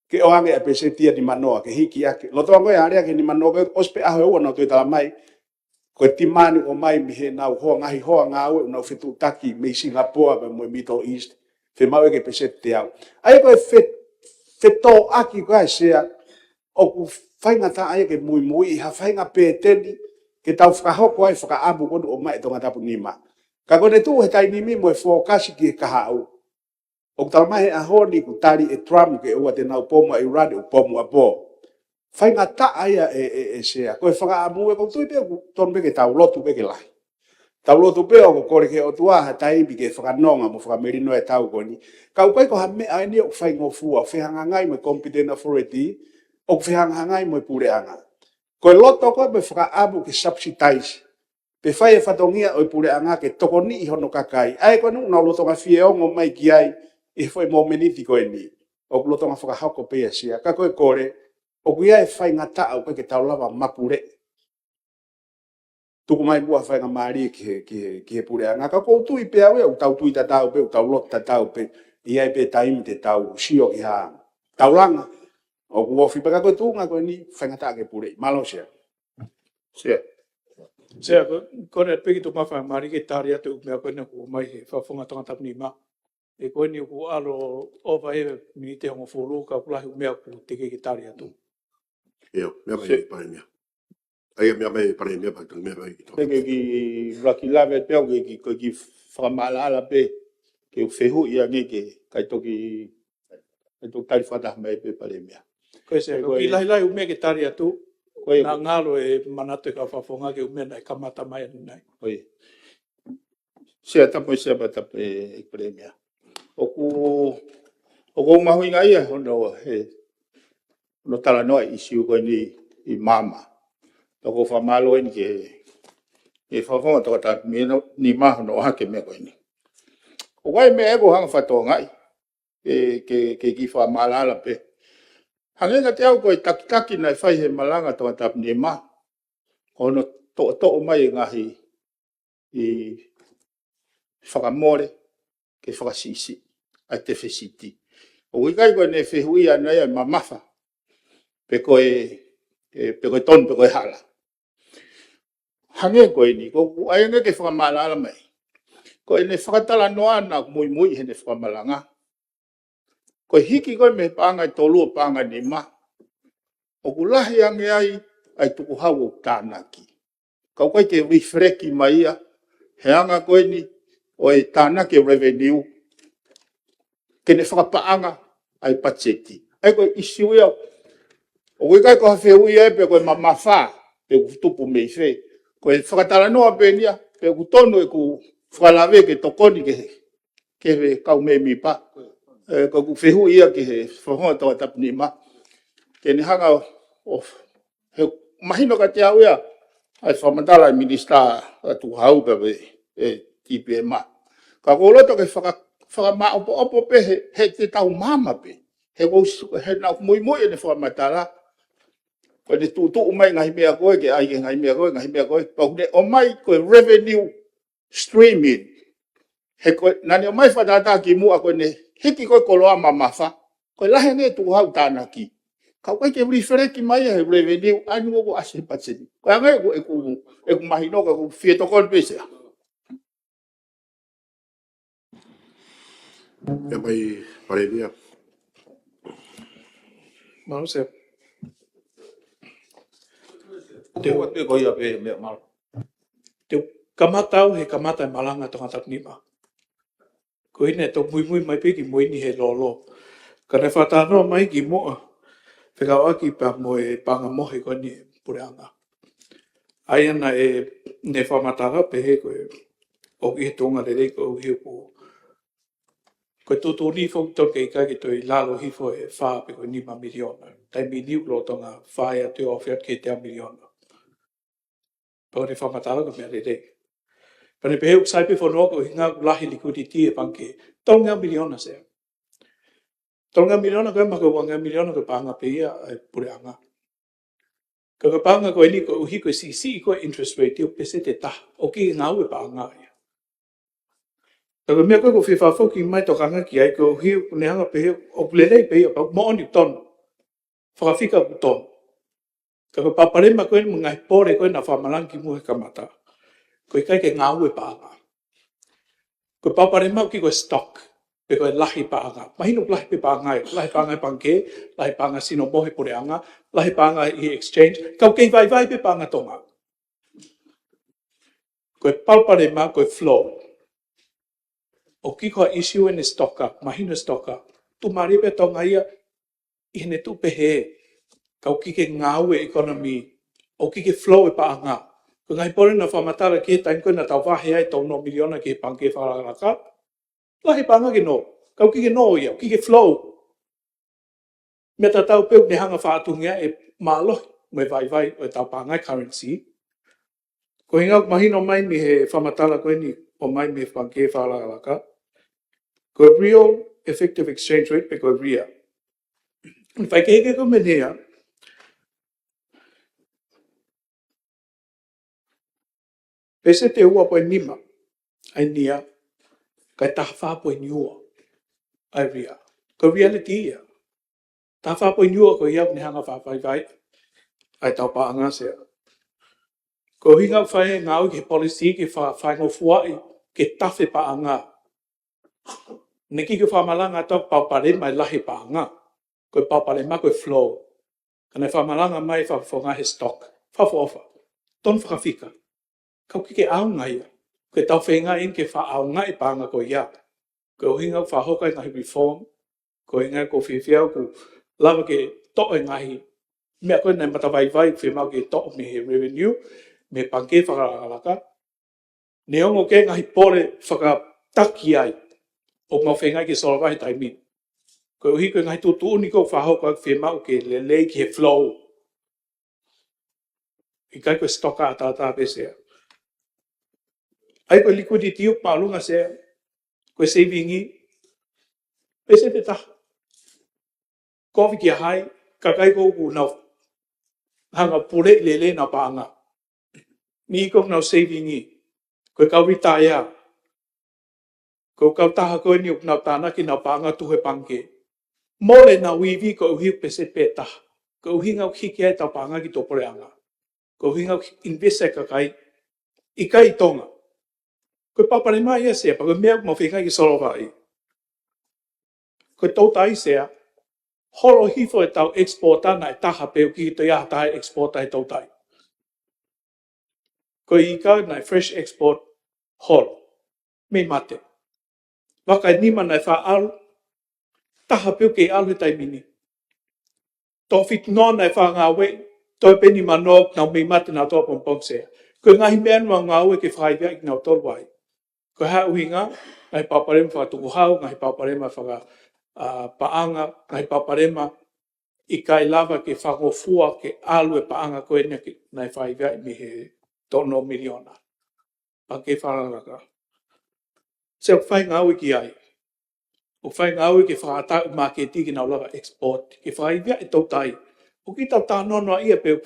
Ke ʻoange ʻa e pēseti ia nimanoa, ke hiki ʻaki. Lolotonga ko ē ʻa e lea ki he nimanoa, ko e ʻosi pē ʻaho ʻe ua naʻa nau toe tala mai ko e demand ʻoku ʻomai mei heʻenau hoa, ngaahi hoa ngāue ʻoku nau fetuʻutaki mei Singapore pea mo e Middle East, fiemaʻu ia ke pēseti teau. ʻA ia ko e fe-, fetōʻaki ko ē Sea, ʻoku faingataʻa ia ke muimui ʻi ha faʻahinga pēteni ke tau fakahoko ai e fakaʻamu ko eni ʻoku ʻomai ʻe he Tongatapu nima. Ka ko ʻene tuʻu he taimi ni mo e fōkasi ki he kahaʻu, ʻoku tala mai he ʻaho ni ʻoku tali ʻe Trump ke ʻoua te nau pomu ʻa ʻIulani, ʻoku pomu ʻapō. Faingataʻa ia ʻe, ʻe, ʻe Sea. Ko e fakaʻamu ē, ʻoku ou tui pē ʻoku totonu pē ke tau lotu pē ke lahi. Tau lotu pē ʻo kole ki he ʻOtua ha taimi ke fakanonga mo fakamelino e tau ko eni. Ka ʻoku ʻikai ko ha meʻa eni ʻoku faingofua, ʻoku fehangahangai mo e competent authority, ʻoku fehangahangai mo e puleʻanga. Ko e loto ko ē mo e fakaʻamu ke subsidize pe fai e fatongia ʻo e puleʻanga ke tokoniʻi hono kakai. ʻA ia ko eni ʻoku nau lolotonga fie ongo mai ki ai ʻi he foʻi momeniti ko eni. ʻOku lolotonga fakahoko pē ia Sea. Ka ko e kole, ʻoku ʻi ai e faingataʻa ʻoku ʻikai ke tau lava mapuleʻi. tuku mai muʻa faingamālie ki he, ki he, ki he puleʻanga. Ka ʻoku ou tui pē au ia, ʻoku tau tui tatau pē, ʻoku tau loto tatau pē, ʻe ʻi ai pē taimi te tau sio ki ha taulanga ʻoku ofi pē, ka ko e tuʻunga ko eni faingataʻa ke puleʻi. Mālō Sea. Sea. Sea, ko, ko e piki tu mafa mari ke tali atu meʻa ko eni ʻoku ʻomai he Fakafofonga Tongatapu Nima. ʻE ko eni ʻoku ʻalu ʻo ʻova e miniti hongofulu ka ʻoku lahi meʻa ʻoku teʻeki ke tali atu. ʻIo, meʻa mai Sea. Palēmia. ʻAi meʻa mai Palēmia, pea tau meʻa mai ki tō. Te ke ki laki lave pē au ke ki, ko e ki fakamaʻalaʻala pē ke u fehuʻi ange ke kai toki, kai toki tali fakataha mai pē Palēmia. Ko e Sea, Ko ko e ki lahi lahi meʻa ke tali atu, ko e na ngalo e manatu e kau Fakafofonga ke meʻa naʻe kamata mai ʻanenai. Ko e Sea tapu, Sea pea tapu e Palēmia. ʻOku, ʻoku ou mahuʻingaʻia hono, he, hono talanoa e ʻīsiu ko eni ʻi māmani. Toko fakamālō eni ke, ke Fakafofonga Tongatapu Nima hono ʻohake meʻa ko eni. ʻOku ʻi ai meʻa ʻoku ou hanga fakatokangaʻi, ke, ke, ke ki fakamaʻalaʻala pē. Hangē kiate au ko e takitaki naʻe fai he malanga Tongatapu Nima, ko hono toʻotoʻo mai e ngaahi ʻi fakamole, ke fakasiʻisiʻi ʻa e tefisiti. ʻOku ʻikai ko ʻene fehuʻi ʻana ia ʻe mamafa, pe ko e, e, pe ko e tonu, pe ko e hala. Hangē ko eni, ko ʻoku ʻai ange ke fakamaʻalaʻala mai. Ko ʻene fakatalanoa naʻe muimui heʻene fakamalanga. Ko e hiki ko ē mei he paʻanga ʻe tolu ʻo paʻanga ʻe nima, ʻoku lahi ange ai ʻa e tukuhau ʻoku tānaki. Ka ʻoku ʻikai ke reflect mai ia he anga ko eni ʻo e tānaki e revenue ke ne fakapaʻanga ʻa e patiseti. ʻA ia ko e ʻīsiu ia, ʻoku ʻikai ko ha fehuʻi ia pe ko e mamafa, pe ʻoku tupu mei fē. Ko e fakatalanoa pē eni ia, pe ʻoku tonu ʻeku fakalave ke tokoni ke he, ke he kau mēmipa. ʻE, ko ʻeku fehuʻi ia ki he Fakafofonga Tongatapu Nima. Ke ne hanga ʻo, ʻo, he mahino kiate au ia ʻa e fakamatala e Minisitā ʻa e Tukuhau pea mo e, e, T P M. Ka ʻoku ou loto ke faka-, fakamaʻopoʻopo pē he, he te tau maama pē. He ʻoku ou s-, he naʻe muimui ʻene fakamatala. Ko ʻene tuʻutuʻu mai ngaahi meʻa ko ē, ke ʻai ke ngaahi meʻa ko ē, ngaahi meʻa ko ē. Pea ʻoku ne ʻomai ko e revenue stream eni. He ko e, naʻa ne ʻomai fakatātā ki muʻa ko ʻene hiki ko ē koloa mamafa, ko e lahi ange tukuhau tānaki. Ka ʻoku ʻikai ke reflect mai ia he revenue, ʻa eni ʻoku ʻasi he patiseti. Ko e anga ʻeku, ʻeku, ʻeku mahino ka ʻoku ou fie tokoni pē Sea. Meʻa mai Palēmia. Mālō Sea. Te u atu ko ia pē meʻa mālō. Te u kamata au he kamata e malanga Tongatapu Nima. Ko ʻene toe muimui mai pē ki mui ni he lolo. Ka naʻe fakatalanoa mai ki muʻa, fekauʻaki pea mo e paʻanga mohe ko eni puleʻanga. ʻA ia naʻe, ne fakamatala pē he ko e, ʻoku ʻi he tuʻunga lelei ko e ʻuhi ʻoku ko e tuʻutuʻuni foki tonu ke ʻikai ke toe ʻi lalo hifo e fā pe ko e nima miliona. Taimi ni ʻoku lolotonga fai atu ʻo ofi atu ki he teau miliona. Pea ʻoku ne fakamatala ko e meʻa lelei. Pea ne pehē ʻoku sai pē fonua ko e ʻuhinga ʻoku lahi liquidity e pangikē. Tolungeau miliona Sea. Tolungeau miliona ko e maka uangeau miliona ko e paʻanga pē ia e puleʻanga. Ka ko e paʻanga ko eni ko e ʻuhi ko e siʻisiʻi ko e interest rate ʻo pēseti ʻe taha. ʻOku ʻikai ke ngāue paʻanga ia. Ka ko e meʻa ko ē ʻoku ou fie fakafoki mai tokanga ki ai ko e ʻuhi ʻoku ne hanga pē he ʻoku lelei pē ia pea moʻoni ʻoku tonu. Fakafika ʻoku tonu. Ka ko e palopalema ko eni mo e ngaahi pole ko ē naʻa ku fakamalanga ki muʻa he kamata. ʻOku ʻikai ke ngāue paʻanga. Ko e palopalema ʻoku ʻikai ko e stock. Pe ko e lahi paʻanga. Mahino ʻoku lahi pē paʻanga ia. Lahi paʻanga e pangikē, lahi paʻanga sino mohe puleʻanga, lahi paʻanga ʻi he exchange. Ka ʻoku kei vaivai pē paʻanga Tonga. Ko e palopalema, ko e flow. ʻOku ʻikai ko ha ʻīsiu ʻene stock up, mahino stock up. Tuʻumālie pē Tonga ia, ʻi heʻene tuʻu pehē. Ka ʻoku ʻikai ke ngāue e economy, ʻoku ʻikai ke flow e paʻanga. Ko e ngaahi pole naʻa ku fakamatala ki he taimi ko ē naʻa tau vahe ai e tolu noa miliona ki he pangikē fakalakalaka. Lahi paʻanga ke nō. Ka ʻoku ʻikai ke nō ia, ʻoku ʻikai ke flow. Meʻa tatau pē ʻoku ne hanga fakaʻatungia e mālohi mo e vaivai ʻo e tau paʻanga e currency. Ko e ʻuhinga ʻoku mahino mai mei he fakamatala ko eni ʻomai mei he pangikē fakalakalaka. Ko e real effective exchange rate pe ko e ria. Faikehekehe ko e meʻa ni ia. Peseti ʻe ua poini nima ʻa e nia, kae taha fā poini ua ʻa e ria. Ko e reality ia. Taha fā poini ua ko ia ʻoku ne hanga ʻo fakavaivaiʻi ʻa e tau paʻanga, Sea. Ko e ʻuhinga ʻoku fai e ngāue ki he policy ke fa-, faingofuaʻi ke tafe paʻanga. Naʻe ʻikai ke fakamalanga ʻa e tau palopalema ʻa e lahi paʻanga. Ko e palopalema ko e flow. Ka naʻe fakamalanga mai fakafofonga he stock. Fakaʻofoʻofa. Tonu fakafika. Ka ʻoku ʻikai ke ʻaonga ia. Ko e tau feinga eni ke fakaʻaongaʻi paʻanga ko ia. Ko e ʻuhinga ʻoku fakahoko e ngaahi reform. Ko e ʻuhinga ʻoku ou fiefia ʻoku lava ke toʻo e ngaahi meʻa ko ē naʻe matavaivai, fiemaʻu ke toʻo mei he revenue, mei he pangikē fakalakalaka. Neongo ko e ngaahi pole fakataki ai ʻoku mau feinga ke solova he taimi ni. Koeʻuhi ko e ngaahi tuʻutuʻuni ʻoku fakahoko ʻoku fiemaʻu ke lelei ki he flow. ʻIkai ko e stock ʻataʻatā pē, Sea. ʻA ia ko e liquidity ʻoku māʻolunga, Sea. Ko e saving ʻi, peseti ʻe taha. Kovi kia hai, kakai ko ē ʻoku nau hanga ʻo puleʻi lelei ʻenau paʻanga. Niʻihi ko ē ʻoku nau saving ʻi, ko e kau retire. Ko e kau taha ko eni ʻoku nau tānaki ʻenau paʻanga tuʻu he pangikē. Mole ʻenau ivi koeʻuhi peseti pē ʻe taha. Ko e ʻuhinga ʻoku hiki ai ʻetau paʻanga ki tuʻapuleʻanga. Ko e ʻuhinga ʻoku invest ai e kakai ʻikai ʻi Tonga. Ko e palopalema ia, Sea, pea ko e meʻa ʻoku mau feinga ke solovaʻi. Ko e toutai, Sea, holo hifo ʻetau exporter naʻe taha pē, ʻoku ʻikai toe ʻi ai ha taha exporter he toutai. Ko e ika naʻe fresh export holo. Mei mate. Vaka ʻe nima naʻe faʻa ʻalu, taha pē ʻoku kei ʻalu he taimi ni. Toko fitu noa naʻe faʻa ngāueʻi, toe pē nima noa ʻoku nau mei mate nautolu ʻapongipongi, Sea. Ko e ngaahi meʻa ʻoku mau ngāue ke fakaiviaʻi kinautolu ai. Ko e hā e ʻuhinga? Ngaahi palopalema fakatukuhau, ngaahi palopalema faka, ʻa, paʻanga, ngaahi palopalema ʻikai lava ke fakangofua ke ʻalu e paʻanga ko eni ke, naʻe fakaiviaʻi mei he toko ono miliona. Pangikē fakalakalaka. Sea, ʻoku fai ngāue ki ai. ʻOku fai ngāue ke fakatau māketi ke nau lava export, ke fakaiviaʻi e toutai. ʻOku ʻikai ke tau talanoa ia pē,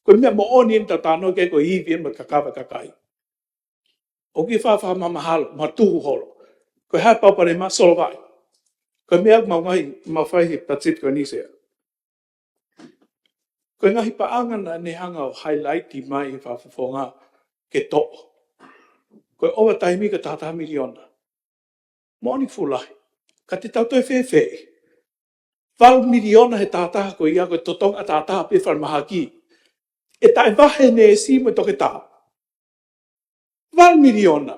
ko e meʻa moʻoni eni ʻoku tau talanoa ki ai ko e ivi eni mo e kakava e kakai. ʻOku ʻikai faʻa fakamamahalo, mo tuhu holo. Ko e hā e palopalema, solovaʻi. Ko e meʻa ʻoku mau ngaahi, mau fai he patiseti ko eni, Sea. Ko e ngaahi paʻanga naʻa ne hanga ʻo highlight mai he fakafofonga ke toʻo. Ko e overtime ko e taha taha miliona. Moʻoni fuʻu lahi. Ka te tau toe fēfeʻi. Valu miliona he taha taha ko ia, ko e totongi ʻataʻatā pē falemahaki. ʻE taʻevahe e neesi mo e toketā. Valu miliona.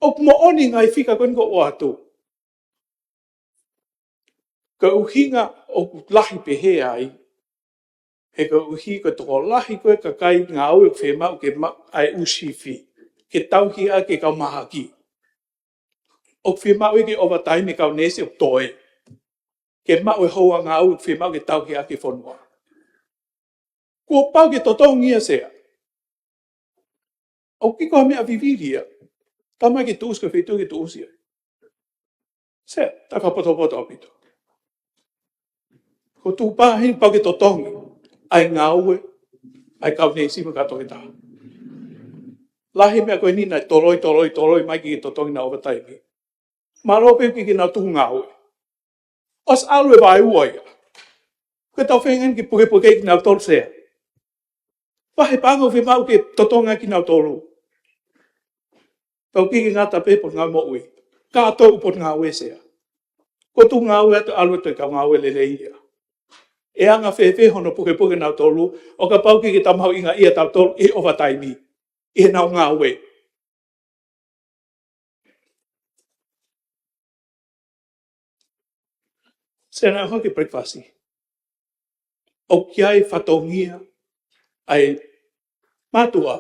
ʻOku moʻoni ngaahi fika ko eni ʻoku ʻoatu. Ko e ʻuhinga ʻoku lahi pehē ai, he koeʻuhi ko e tokolahi ko ē kakai ngāue ʻoku fiemaʻu ke maʻu ʻa e ʻū sifi, ke tauhi ʻaki e kau mahaki. ʻOku fiemaʻu ia ke overtime e kau neesi ʻoku toe. Ke maʻu e houa ngāue ʻoku fiemaʻu ke tauhi ʻaki e fonua. Kuo pau ke totongi ia, Sea. ʻOku ʻikai ko ha meʻa vivili ia. Tau mai ke tuʻusi, ko e feituʻu ke tuʻusi ai. Sea, tau fakapotopoto ʻaupito. Ko e tuʻu pē heni pau ke totongi ʻa e ngāue ʻa e kau neesi mo e kau toketā. Lahi e meʻa ko eni naʻe toloi, toloi, toloi mai ke totongi ʻenau overtime. Mālō pē ʻoku ʻikai ke nau tuku ngāue. ʻOsi ʻalu e vaeua ia. Ko e tau feinga eni ke pukepuke kinautolu, Sea. Vahe paʻanga ʻoku fiemaʻu ke totongi kinautolu. Pea ʻoku ʻikai ke ngata pē he potungāue moʻui. Kātoa e potungāue, Sea. Ko e tuku ngāue atu, ʻalu atu e kau ngāue lelei ia. ʻE anga fēfē hono pukepuke kinautolu, ʻo kapau ʻoku ʻikai ke tau mahuʻingaʻia kitautolu ʻi he overtime, ʻi heʻenau ngāue. Sea, naʻe hoko e breakfast. ʻOku ʻi ai e fatongia ʻa e mātuʻa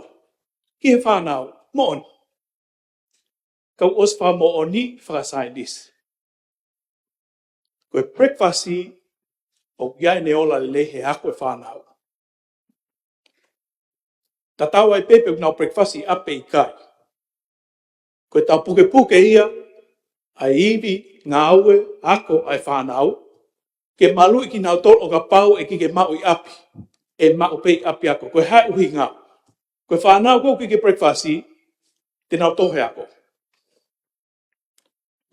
ki he fānau, moʻoni. Ka kuo ʻosi fakamoʻoni fakasaienisi. Ko e breakfast ʻoku ʻi ai ʻene ola lelei he ako e fānau. Tatau ai pē pe ʻoku nau breakfast ʻi ʻapi pe ʻikai. Ko e tau pukepuke ia ʻa e ivi, ngāue, ako ʻa e fānau, ke maluʻi kinautolu ʻo kapau ʻe ʻikai ke maʻu ʻi ʻapi, ʻe maʻu pē ʻi ʻapiako. Ko e hā e ʻuhinga? Ko e fānau ko ē ʻoku ʻikai ke breakfast, te nau tō he ako.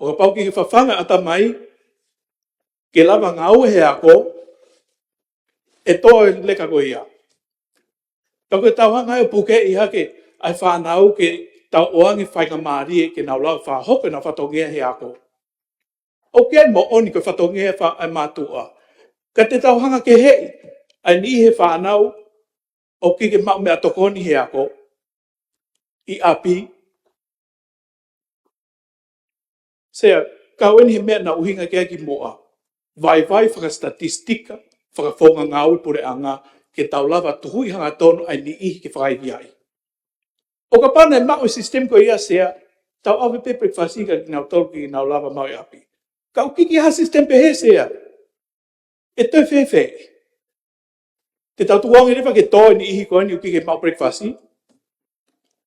ʻO kapau ʻoku ke fafanga ʻatamai ke lava ngāue he ako, ʻe tō e leka ko ia. Ka ko e tau hanga ʻo pukeʻi hake ʻa e fānau ke tau ʻoange faingamālie ke nau lava fakahoko ʻenau fatongia he ako. ʻOku ʻi ai e moʻoni ko e fatongia ʻa e fa-, ʻa e mātuʻa. Ka te tau hanga keheʻi ʻa e niʻihi he fānau ʻoku ʻikai ke maʻu meʻatokoni he ako ʻi ʻapi. Sea, ka ʻoku ʻi ai e meʻa naʻe ʻuhinga ki ai kimuʻa. Vaivai fakasitatistika, fakafounga ngāue puleʻanga, ke tau lava tuhuʻi hangatonu ʻa e niʻihi ke fakaiviaʻi. ʻO kapau naʻe maʻu e sisitemi ko ia, Sea, tau ʻave pē breakfast kia kinautolu ke nau lava maʻu ʻi ʻapi. Ka ʻoku ʻikai ke ʻi ai ha sisitemi pehē, Sea. ʻE toe fēfē? Te tau tukuange leva ke tō e niʻihi ko eni ʻoku ʻikai ke maʻu breakfast?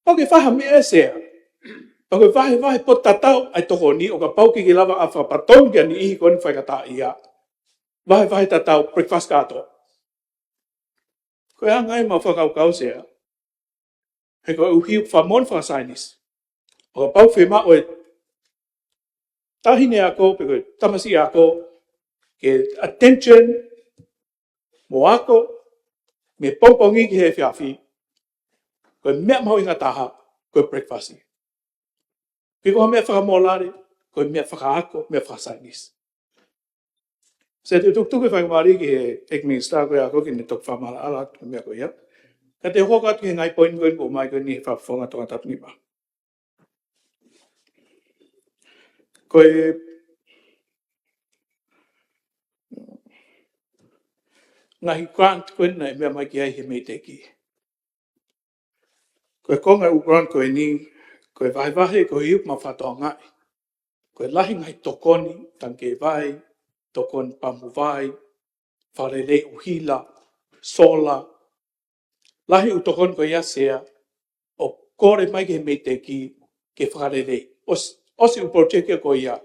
Pau ke fai ha meʻa, Sea. Pau ke vahevahe potu tatau ʻa e tokoni, ʻo kapau ʻoku ʻikai ke lava ʻa e fakapatonu ki he niʻihi ko eni faingataʻaʻia, vahevahe tatau breakfast kātoa. Ko e anga ia ʻemau fakakaukau, Sea. He koeʻuhi ʻoku fakamoʻoni fakasaienisi, ʻo kapau ʻoku fiemaʻu ʻe he taʻahine ako pe ko e tamasiʻi ako ke attention mo ako mei he pongipongi ki he efiafi, ko e meʻa mahuʻinga taha ko e breakfast. Pea ko ha meʻa fakamōlale, ko e meʻa fakaako, meʻa fakasaienisi. Sea, te u tukutuku e faingamālie ki he ʻEiki Minisitā ko ia ʻo ako ke ne toki fakamaʻalaʻala atu ki he meʻa ko ia. Ka te u hoko atu ki he ngaahi poini ko eni ʻoku ʻomai ko eni he fakafofonga Tongatapu nima. Ko e ngaahi grant ko eni naʻe meʻa mai ki ai he MEIDECC. Ko e konga ʻo e grant ko eni, ko e vahevahe ko e ʻuhinga ʻemau fakatokangaʻi ko e lahi e ngaahi tokoni, tangikē vai, tokoni pamu vai, fakalelei ʻuhila, solar. Lahi e ʻū tokoni ko ia, Sea, ʻoku kole mai ki he MEIDECC ke fakalelei. ʻOsi, ʻosi e ʻū project ko ia.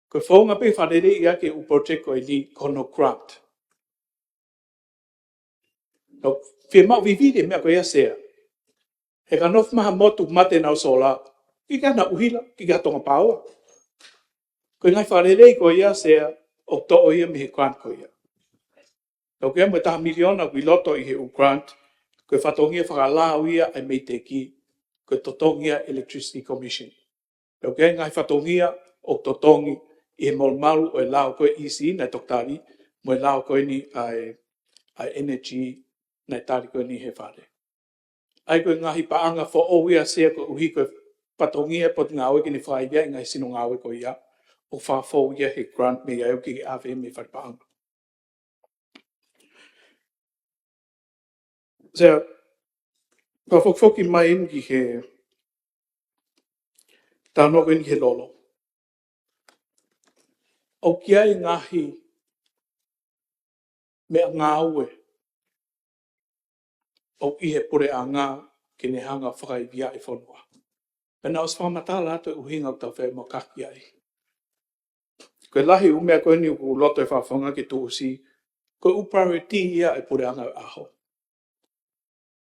Ko e founga pē fakalelei ia ki he ʻū project ko eni ko hono grant. Ka ʻoku fiemaʻu vivili e meʻa ko ia, Sea. He ka nofo mai ha motu mate ʻenau solar, ʻikai ke ʻi ai hano ʻuhila, ʻikai ke ʻi ai ha Tonga Power. Ko e ngaahi fakalelei ko ia, Sea, ʻoku toʻo ia mei he grant ko ia. Ka ʻoku ʻi ai mo e taha miliona ʻoku ʻi loto ʻi he ʻū grant, ko e fatongia fakalao ia ʻa e MEIDECC, ko e totongi ʻa e Electricity Commission. Ka ʻoku ʻi ai e ngaahi fatongia ʻoku totongi ʻi he molumalu ʻo e lao ko e EC naʻe toki tali, mo e lao ko eni ʻa e, ʻa e energy naʻe tali ko eni he Fale. ʻA ia ko e ngaahi paʻanga foʻou ia, Sea, koeʻuhi ko e fatongia e Potungāue ke ne fakaivia e ngaahi sino ngāue ko ia, ʻoku fakafou ia he grant mei ai, ʻoku ʻikai ke ʻave mei he Fale Paʻanga. Sea, fakafokifoki mai eni ki he talanoa ko eni ki he lolo. ʻOku ʻi ai e ngaahi meʻangāue ʻoku ʻi he puleʻanga ke ne hanga ʻo fakaivia e fonua. Pea naʻe ʻosi fakamatala atu e ʻuhinga ʻoku tau feʻamakaki ai. Ko e lahi e ʻū meʻa ko eni ʻoku loto e fakafofonga ke tuʻusi, ko e ʻū priority ia e puleʻanga ʻo e ʻaho.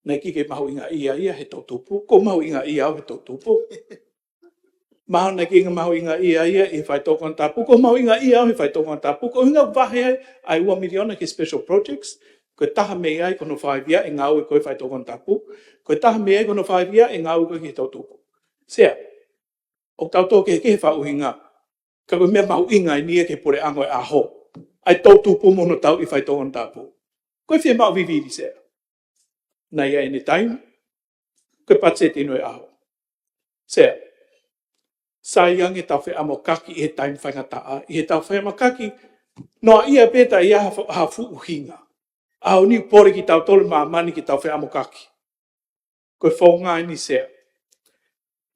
Naʻe ʻikai ke mahuʻingaʻia ia he toʻutupu, ʻoku ou mahuʻingaʻia au he toʻutupu. Mahalo naʻe ʻikai ke mahuʻingaʻia ia he faitoʻo konatapu, ʻoku ou mahuʻingaʻia au he faitoʻo konatapu, ko e ʻuhinga ʻoku vahe ai ʻa e ua miliona ki he special projects, ko e taha mei ai ko hono fakaivia e ngāue ko e faitoʻo konatapu, ko e taha mei ai ko hono fakaivia e ngāue ko e ki he toʻutupu. Sea, ʻoku tau tō kehekehe he fakaʻuhinga, ka ko e meʻa mahuʻinga eni ia ki he puleʻanga ʻo e ʻaho, ʻa e toʻutupu mo hono tauʻi e faitoʻo konatapu. Ko e fiemaʻu vivili, Sea. Naʻe ʻi ai ʻene taimi, ko e patiseti eni ʻo e ʻaho. Sea, sai ange ʻetau feʻamakaki ʻi he taimi faingataʻa, ʻi heʻetau feʻamakaki noaʻia pē taʻe ʻi ai ha fu-, ha fuʻu ʻuhinga. ʻAho ni ʻoku pole kitautolu ʻi māmani ke tau feʻamakaki. Ko e founga eni, Sea.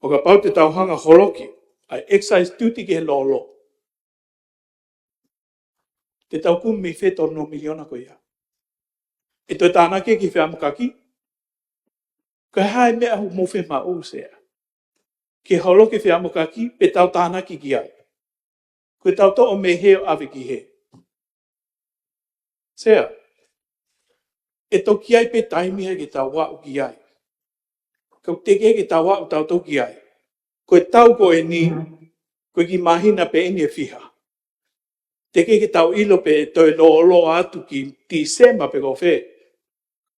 ʻO kapau te tau hanga ʻo holoki ʻa e excise duty ki he lolo, te tau kumi mei fē e tolu noa miliona ko ia? ʻE toe tānaki ki he feʻamakaki? Ko e hā e meʻa ʻoku mou fiemaʻu, Sea? Ke holoki e feʻamakaki pe tau tānaki ki ai? Ko ʻetau toʻo mei hē ʻo ʻave ki hē. Sea, ʻe toki ʻi ai pē taimi ia ke tau aʻu ki ai. Ka ʻoku teʻeki ke tau aʻu tautolu ki ai. Ko e tau ko eni, ko e kiʻi māhina pē eni ʻe fiha. Teʻeki ke tau ʻilo pe toe lōloa atu ki Tīsema pe ko fē.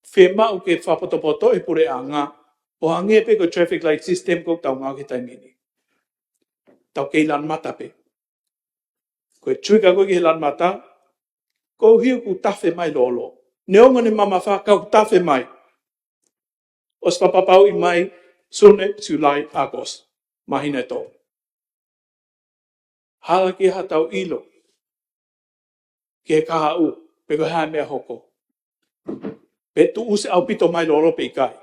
Fiemaʻu ke fakapotopoto e puleʻanga, ʻo hangē pē ko e traffic light system ʻoku tau ngāueʻaki he taimi ni. Tau kei lanu mata pē. Ko e trigger ko ē ki he lanu mata, koeʻuhi ʻoku tafe mai lōloa. Neongo ʻene mamafa ka ʻoku tafe mai. ʻOsi fakapapauʻi mai, Sune, July, August. Māhina ʻe tolu. Hala ke ʻi ai haʻatau ʻilo ki he kahaʻu, pe ko e hā e meʻa ʻe hoko. Pe tuʻusi ʻaupito mai lōloa pe ʻikai.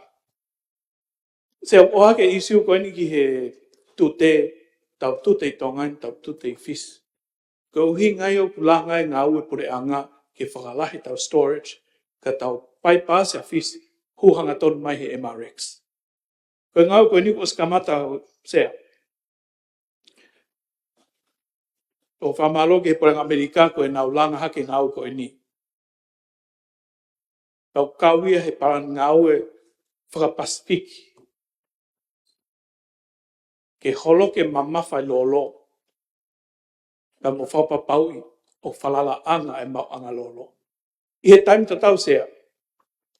Sea, ʻoku ʻohake e ʻīsiu ko eni ki he tute, tau tute ʻi Tonga ni, tau tute ʻi Fisi. Ko e ʻuhinga ia ʻoku langa e ngāue puleʻanga ke fakalahi ʻetau storage, ka tau bypass ʻa Fisi, hū hangatonu mai he M R X. Ko e ngāue ko eni kuo ʻosi kamata, Sea. ʻOku fakamālō ki he puleʻanga ʻAmelika ko ʻenau langa hake e ngāue ko eni. Tau kau ia he palani ngāue faka-Pasifiki. Ke holoki e mamafa e lōloa. Ka mo fakapapauʻi ʻoku falalaʻanga e maʻuʻanga lōloa. ʻI he taimi tatau, Sea,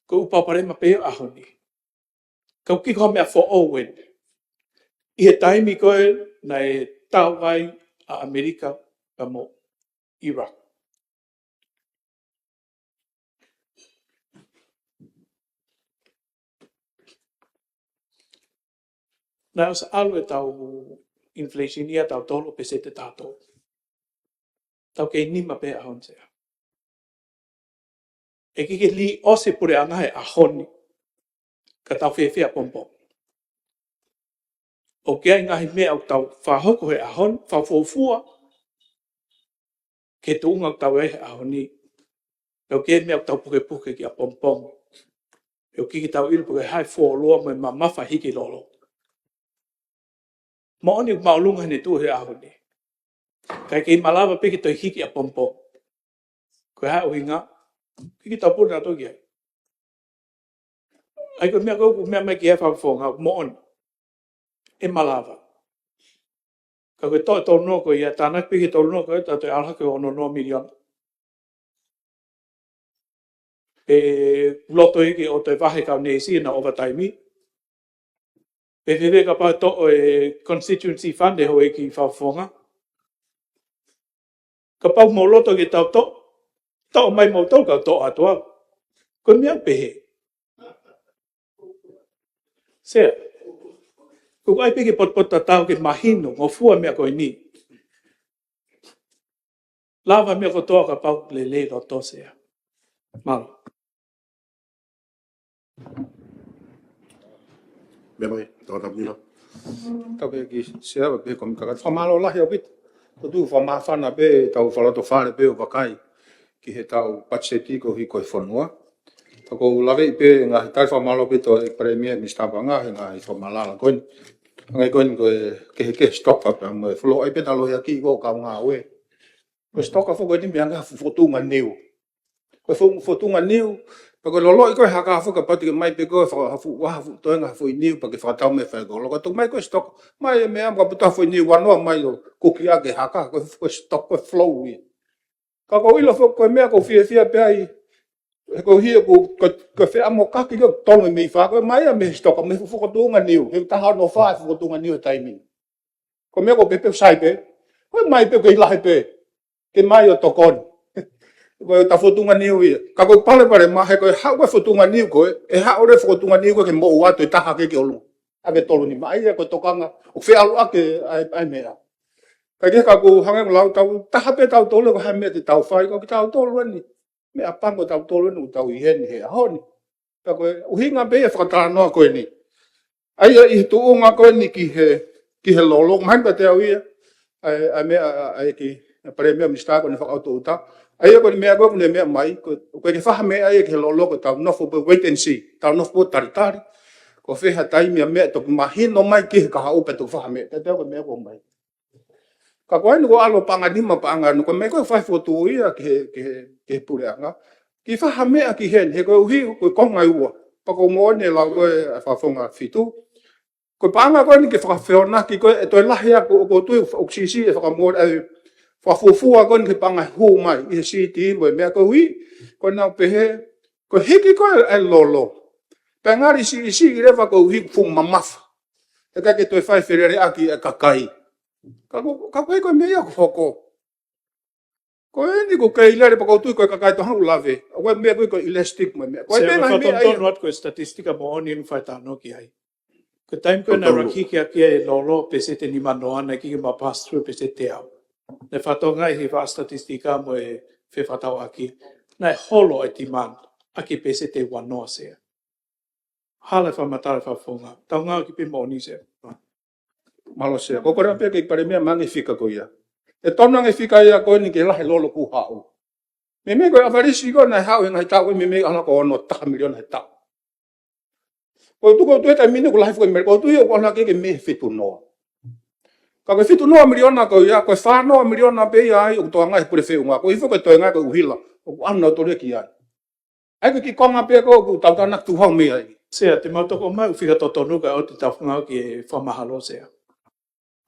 ko e ʻū palopalema pē ʻo e ʻaho ni. Ka ʻoku ʻikai ko ha meʻa foʻou eni. ʻI he taimi ko ē naʻe tau ai ʻa ʻAmelika pea mo ʻIraki. Naʻe ʻosi ʻalu ʻetau inflation ia ʻatautolu ʻo pēseti ʻe taha tolu. Tau kei nima pē he ʻaho ni, Sea. ʻE ʻikai ke lī ʻosi e puleʻanga he ʻaho ni. Ka tau fiefia ʻapongipongi. ʻOku ʻi ai e ngaahi meʻa ʻoku tau fakahoko he ʻaho ni, fakafuofua ki he tuʻunga ʻoku tau ʻi ai he ʻaho ni. Pea ʻoku ʻi ai e meʻa ʻoku tau pukepuke ki ʻapongipongi. Pea ʻoku ʻikai ke tau ʻilo pe ko e hā e fuoloa mo e mamafa hiki lōloa. Moʻoni ʻoku māʻolunga ʻene tuʻu he ʻaho ni. Ka ʻe kei malava pē ke toe hiki ʻapongipongi. Ko e hā e ʻuhinga? ʻIkai ke tau puna atu ki ai. ʻA ia ko e meʻa ko ē ʻoku meʻa mai ki ai e fakafofonga, moʻoni. ʻE malava. Ka ko e toʻo e tolu noa ko ia, tānaki pē ki he tolu noa ko ia, tau toe ʻalu hake ʻo ono noa miliona. ʻE loto ia ke ʻoua toe vahe e kau neesi ʻenau overtime. Pe fēfē kapau ʻe toʻo e constituency fund ʻe he houʻeiki fakafofonga. Kapau mou loto ke tau toʻo, toʻo mai moutolu kau toʻo atu au. Ko e meʻa pehē. Sea. Ko e ʻai pē ke potopoto tatau ke mahino, ngofua e meʻa ko eni. Lava e meʻa kotoa kapau lelei loto, Sea. Mālō. Meʻa mai, tau tapu nila. Tapu ki Sea, pea pehē ko e meʻa ka fakamālō lahi ʻaupito. Ko e tuʻu fakamāfana pē, tau fakalotofale pē ʻo vakai ki heʻetau patiseti koeʻuhi ko e fonua. Ka ʻoku ou laveʻi pē ngaahi tali fakamālō pē ki he Palēmia, Minisitā Paʻanga, he ngaahi fakamatala ko eni. Hangē ko eni ko e kehekehe sitoka pea mo e fuoloa ʻai pē ʻetau lohiakiʻi ko e kau ngāue. Ko e sitoka foki ko eni meʻa ngaahi fokotuʻunga niu. Ko e fo-, fokotuʻunga niu, pea ko e loloʻi ko ē haka foki ka pati ke mai pē ko e faka-, ha fuʻu, ha fuʻu toenga ha foʻi niu pea ke fakatau mei he faikolo. Ka toki mai ko e sitoka, mai e meʻa mo ka puta ha foʻi niu ua noa mai ʻo kuki ake haka, ko e, ko e sitoka, ko e flow ia. Ka ʻoku ou ʻilo foki ko e meʻa ʻoku ou fiefia pē ai, he koeʻuhi ko, ko, ko e feʻamokaki ko e tonu e meʻi fā ko ē mai ia mei he sitoka, mei he fokotuʻunga niu, he taha ono fā e fokotuʻunga niu he taimi ni. Ko e meʻa ko e pepeu sai pē, ko e mai pē, ko e lahi pē, ke mai ʻo tokoni. Ko e ta fokotuʻunga niu ia. Ka ko e palopalema he ko e haʻu ko ē fokotuʻunga niu ko ē, ʻe haʻu leva fokotuʻunga niu ko ē ke moʻua atu e taha ke ke ʻolunga. ʻA ke tolu nima ai ia ko e tokanga, ʻoku feʻaluʻaki ʻa e, ʻa e meʻa. Ka ke ka ʻoku hangē ko e lau tau, taha pē tautolu ko e hā e meʻa te tau fai, ko kitautolu eni. Meʻapango tautolu eni ʻoku tau ʻi heni he ʻaho ni. Ka ko e ʻuhinga pē ia e fakatalanoa ko eni. ʻA ia ʻi he tuʻunga ko eni ki he, ki he lolo, mahino kiate au ia, ʻa e, ʻa e meʻa, ʻa e, ʻa e ki, ʻa e Palēmia, Minisitā ko eni fakaʻotoʻota. ʻA ia ko e meʻa ko ē ʻoku ne meʻa mai, ko, ko e ke fakameʻa ia ki he lolo ko e tau nofo pē wait and see, tau nofo pē talitali. Ko fē ha taimi ʻa e meʻa toki mahino mai ki he kahaʻu pea toki fakameʻa, kiate au ko e meʻa ko ē mai. Ka ko eni ko e ʻalu paʻanga nima paʻanga ʻaho ni, ko e meʻa ko ē fai fokotuʻu ia ki he, ki he, ki he puleʻanga. Ke fakameʻa ki heni, he koeʻuhi, ko e konga ʻe ua. Pea ko e moʻoni e lau ko ē ʻa e fakafofonga fitu. Ko e paʻanga ko eni ke fakafeonaki ko e toe lahi ʻa ko ʻoku ou tui ʻoku siʻisiʻi e fakamole ai fakafuofua ko eni ke paʻanga hū mai ʻi he C T mo e meʻa koeʻuhi ko e nau pehē ko e hiki ko e lolo. Pea ngali siʻisiʻi leva koeʻuhi fuʻu mamafa. ʻE ʻikai ke toe fai feleleʻaki e kakai. Ka ko, ka ko e ko e meʻa ia ʻoku hoko. Ko eni ʻoku kei lele pea ʻoku ou tui ko e kakai tau hanga ʻo lave. ʻOku ʻi ai e meʻa ko e ko e elastic mo e meʻa. Ko e Sea, meʻa, meʻa, meʻa ia. Tonu atu ko e statistika moʻoni ʻoku fai talanoa ki ai. Ko e taimi ko ē naʻe Tonu. Raki hiki ʻaki e lolo peseti nima noa naʻe hiki mai pass through peseti teau. Naʻe fakatokangaʻi he faʻa statistika mo e fefakatauʻaki. Naʻe holo e demand ʻaki peseti ua noa Sea. Hala e fakamatala fakafofonga. Tau ngāueʻaki pē moʻoni Sea. Mālō Sea. Ko e kole pē ki he Palēmia maʻu ange e fika ko ia. ʻE tonu ange e fika ia ko eni ke lahi e lolo ʻoku haʻu. Meimei ko e ʻavalisi ko ē naʻe haʻu he ngaahi taʻu ko ē meimei ʻalu ko e ono taha miliona he taʻu. Ko e tuku atu he taimi ni ʻoku lahi foki e meʻa. Ko e tui ʻoku ʻalu hake ki he meimei fitu noa. Ka ko e fitu noa miliona ko ia, ko e fā noa miliona pē ia ai ʻoku tokangaʻi he pule feʻunga. Ko e hifo ko e toenga ko e ʻuhila. ʻOku ʻalu nautolu ia ki ai. ʻA ia ko e kiʻi konga pē ko ē ʻoku tau tānaki tuʻu hau mei ai. Sea, te mau toki ʻomai e fika totonu kae ʻoua te tau fengāueʻaki e fakamahalo Sea.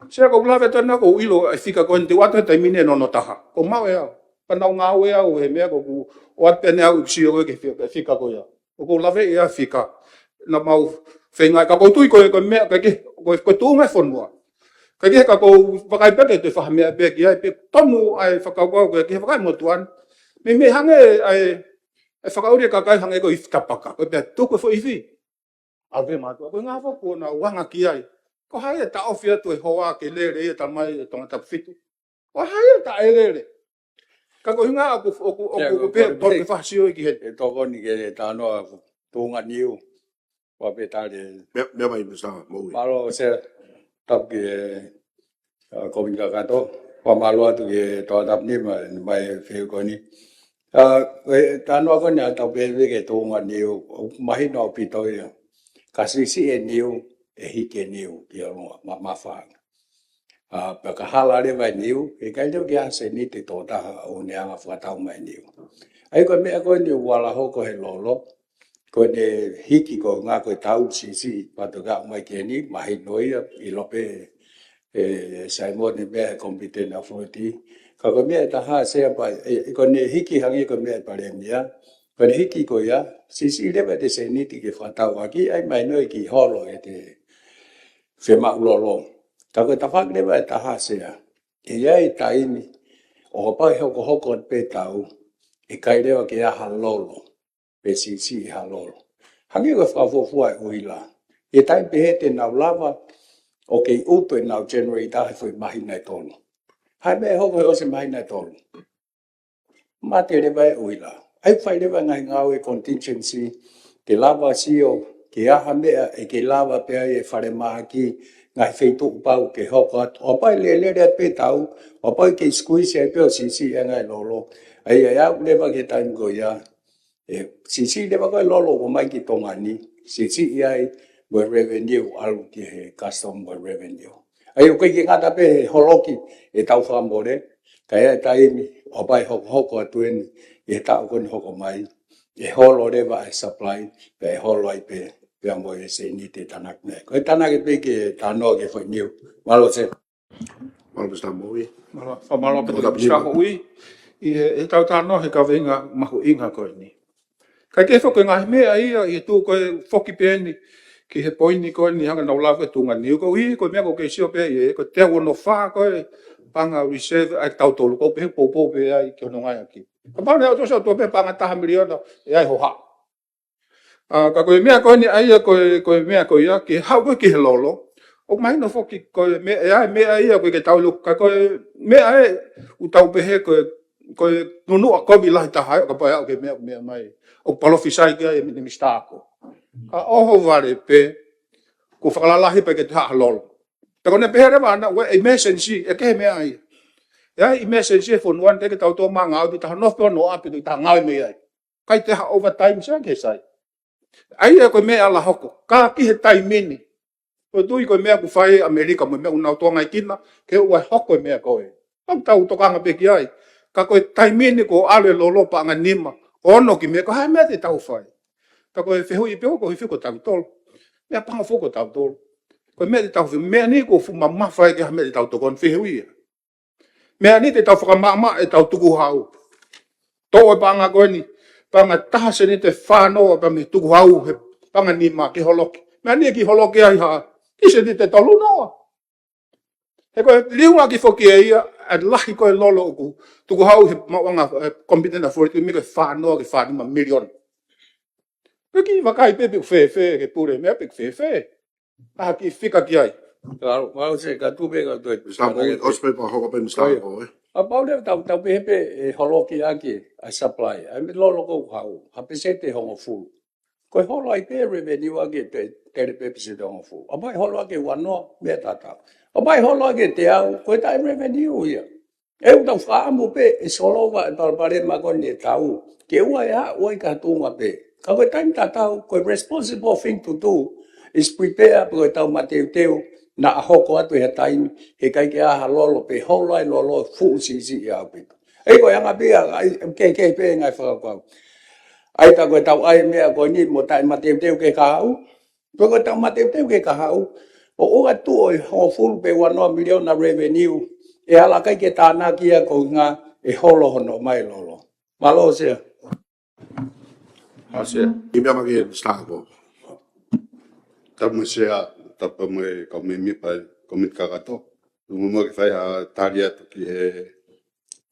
Sea, ʻoku ou lave atu ʻanenai ʻoku ou ʻilo e fika ko eni te u ʻoatu he taimi ni ʻe ono noa taha. ʻOku ou maʻu ʻe au. Pea naʻa ku ngāue au he meʻa ko ē ʻoku ʻoatu pē ʻanenai ʻeku sio ko ē ki he fika, fika ko ia. ʻOku ou lave ia e fika. Naʻa mau feinga ka ʻoku ou tui ko e, ko e meʻa, ʻikai ke, ko e, ko e tuʻunga e fonua. ʻIkai ke, ka ʻoku ou vakai pē ke toe fai ha meʻa pē ki ai, pea tonu ai e fakakaukau ko ē ki he vakai motuʻa ni. Meimei hangē ai e fakaʻuli e kakai hangē ko e ifi tapaka. Ko e pea tuku e foʻi ifi. ʻAlu pē mātuʻa. Ko e ngaahi foʻi kuo nau anga ki ai. Ko hai ʻe taʻofi atu e hoa ke lele ia, talamai ʻe Tongatapu fitu. Ko hai ʻe taʻelele. Ka ko e ʻuhinga ʻoku, ʻoku, ʻoku, Sea, ʻoku ko pē, e pē ke fai ha sio ki he. ʻE tokoni ki he talanoa ko e tuʻunga niu. Ua pē tali. Meʻa, meʻa mai Mister Moʻui. Mālō Sea, tapu ki he, ʻa, Kōmiti Kakato. Fakamālō atu ki he Tongatapu nima, mai e fehuʻi ko eni. ʻA, ko e talanoa ko eni ʻa Taupepe ki he tuʻunga niu, ʻoku mahino ʻaupito ia. Ka siʻisiʻi e niu, ʻe hiki e niu ki ʻolunga, ma, mamafa. ʻA, pea ka hala leva e niu, ʻe ʻikai leva ke ʻi ai ha seniti ʻe toko taha ʻoku ne hanga ʻo fakatau mai e niu. ʻA ia ko e meʻa ko eni ʻoku ala hoko he lolo, ko ʻene hiki ko e ʻuhinga ko e tau siʻisiʻi, pea toki aʻu mai ki heni, mahino ia, ʻilo pē ʻe Saimone e meʻa he competent authority. Ka ko e meʻa ʻe taha Sea pea, ʻe, ʻe ko ʻene hiki hangē ko e meʻa ʻa e Palēmia, ko ʻene hiki ko ia, siʻisiʻi leva ʻete seniti ke fakatau ʻaki, ʻa ia mahino ia ke holo ʻete fiemaʻu lolo. Ka ko e tafaʻaki leva ʻe taha Sea, ʻe ʻi ai e taimi, ʻo kapau ʻe hokohoko atu pē e tau, ʻe ʻikai leva ke ʻi ai ha lolo, pe siʻisiʻi ha lolo. Hangē ko e fakafuofua e ʻuhila. ʻI he taimi pehē te nau lava ʻo kei ʻutu ʻenau generator he foʻi māhina ʻe tolu. Hā e meʻa ʻe hoko he ʻosi e māhina ʻe tolu? Mate leva e ʻuhila. ʻA ia fai leva e ngaahi ngāue contingency, ke lava sio, ke ʻi ai ha meʻa ʻe kei lava pē ai e falemahaki, ngaahi feituʻu pau ke hoko atu. ʻO kapau ʻe lele pē e tau, ʻo kapau ʻe kei squeeze ai pē ʻo siʻisiʻi ange e lolo. ʻA ia ʻe aʻu leva ki he taimi ko ia, ʻe siʻisiʻi leva ko e lolo ʻoku ʻomai ki Tonga ni, siʻisiʻi ai mo e revenue ʻalu ki he custom mo e revenue. ʻA ia ʻoku ʻikai ke ngata pē he holoki e tau fakamole, ka ʻi ai e taimi, ʻo kapau ʻe hokohoko atu eni, ʻi he taʻu ko eni hoko mai, ʻe holo leva e supply, pea ʻe holo ai pē, pea mo e seniti ʻe tānaki mai. Ko e tānaki pē ke talanoa ki he foʻi niu. Mālō Sea. Mālō Mister Moʻui. Mālō, fakamālō pē Tongatapu Mister nima. Moʻui. ʻI he, he tau talanoa he kaveinga mahuʻinga ko eni. Ka ʻoku ʻi ai foki e ngaahi meʻa ia, ʻi he tuʻu ko ē foki pē eni, ki he poini ko eni hangē naʻa ku lave ki he tuʻunga niu koeʻuhi, ko e meʻa ʻoku ou kei sio pē ʻi he, ko e teau ono fā ko e paʻanga reserve ʻa kitautolu, ʻoku ou pehē ʻoku poupou pē ai ki hono ngāueʻaki. Kapau naʻe ʻosi ʻoatu pē paʻanga taha miliona, ʻe ʻi ai hohaʻa. ʻA, ka ko e meʻa ko eni ʻa ia, ko e, ko e meʻa ko ia, ke haʻu ko ē ki he lolo. ʻOku mahino foki ko e meʻa, ʻe ʻi ai e meʻa ia ko ē ke tau ʻilo, ka ko e meʻa ē, ʻoku tau pehē ko e, ko e nunuʻa kovi lahi taha ē, ʻo kapau ʻe aʻu ki he meʻa, meʻa mai. ʻOku palofisai ki ai e Minisitā Ako. Ka ʻohovale pē, kuo fakalalahi pē ke toe haʻu ha lolo. Pea ko ʻene pehē leva ʻana, ʻoku ʻi ai e emergency, ʻe kehe e meʻa ia. ʻE ʻi ai e emergency he fonua ni, ʻikai ke tau tō mai ngāue, te tau nofo pē ʻo noa pē, te tau ngāue mei ai. ʻIkai toe haʻu overtime Sea ke sai. ʻA ia ko e meʻa ʻe ala hoko. Ka ki he taimi ni. ʻOku ou tui ko e meʻa ʻoku fai ʻe ʻAmelika mo e meʻa ʻoku nau tokangaekina, ke ʻoua ʻe hoko e meʻa ko ē. ʻOku tau tokanga pē ki ai. Ka ko e taimi ni kuo ʻalu e lolo paʻanga nima, ono ki he meʻa, ko e hā e meʻa te tau fai? Ka ko e fehuʻi pē ʻoku hifo ko tautolu. Meʻapango foki ko tautolu. Ko e meʻa te tau fe-, meʻa ni ʻoku fuʻu mamafa ai ke ha meʻa te tau tokoni fehuʻia. Meʻa ni te tau fakamaʻamaʻa ʻetau tukuhau. Toʻo e paʻanga ko eni, paʻanga taha seniti ʻe fā noa pea mei he tukuhau he paʻanga nima ke holoki. Meʻa ni ʻe kiʻi holoki ai ha, kiʻi seniti ʻe tolu noa. He ko e liunga ki foki ʻe ia, ʻa e lahi ko e lolo ʻoku tukuhau he maʻuʻanga, eh, komitena forestry mei ko e fā noa ki he fā nima miliona. Ko e kiʻi vakai pē pe ʻoku fēfē ke pule meʻa pe ʻoku fēfē. ʻA e kiʻi fika ki ai. Mālō, mālō Sea, ka tuku pē ka toe. Sa po, ʻosi pē pea hoko pē Mister Ko ia. Ko, eh. ʻA pau leva tau, tau pehē pē ʻe holoki ʻaki ʻa e supply. ʻA e meʻa lolo ʻoku hau. Ha peseti ʻe hongofulu. Ko e holo ai pē revenue ʻaki ʻe te, tele pē peseti ʻe hongofulu. ʻA pau ʻe holo ʻaki ʻe uanoa, meʻa tatau. ʻA pau ʻe holo ʻaki ʻe teau, ko e taʻe revenue ia. ʻE ʻoku tau fakaʻamu pē ʻe solova e palopalema ko eni ʻe tau. Ke ʻoua ʻe aʻu ai ki ha tuʻunga pē. Ka ko e taimi tatau, ko e responsible thing to do is prepare pē ko ʻetau mateuteu naʻa hoko atu ʻi ha taimi, heʻikai ke ʻi ai ha lolo pe holo ai lolo fuʻu siʻisiʻi ʻaupito. ʻE ko e anga pē ia, ʻai, ke, ke pē ngaahi fakakaukau. ʻAi tā ko ʻetau ʻai meʻa ko eni mo taʻe mateuteu ke kahaʻu. Pea ko ʻetau mateuteu ke kahaʻu, ʻo ʻoua ʻe tuʻu ʻi he hongofulu pe uanoa miliona revenue, ʻe ala kai ke tānaki ia ko e ʻuhinga ʻe holo hono ʻomai lolo. Mālō Sea. Mālō Sea. ʻI meʻa mai ki he Mister Ko. Tapu mo Sea, tapu mo e kau mēmipa, komiti kakato. Tuku muʻa ke fai ha tali atu ki he,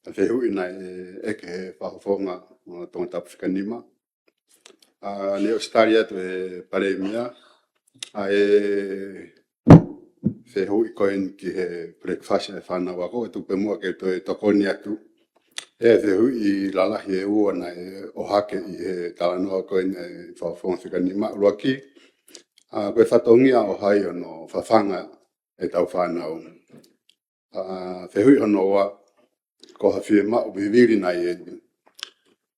ha fehuʻi naʻe ʻeke ʻe he Fakafofonga ʻo Tongatapu fika nima. ʻA, ne ʻosi tali atu ʻe he Palēmia ʻa e fehuʻi ko eni ki he breakfast ʻa e fānau ako, ʻe tuku pē muʻa ke toe tokoni atu. ʻE fehuʻi lalahi ʻe ua naʻe ʻohake ʻi he talanoa ko eni ʻa e Fakafofonga fika nima. ʻUluaki, ʻa, ko e fatongia ʻo hai hono fafanga ʻetau fānau. ʻA, fehuʻi hono ua, ko ha fiemaʻu vivili nai eni.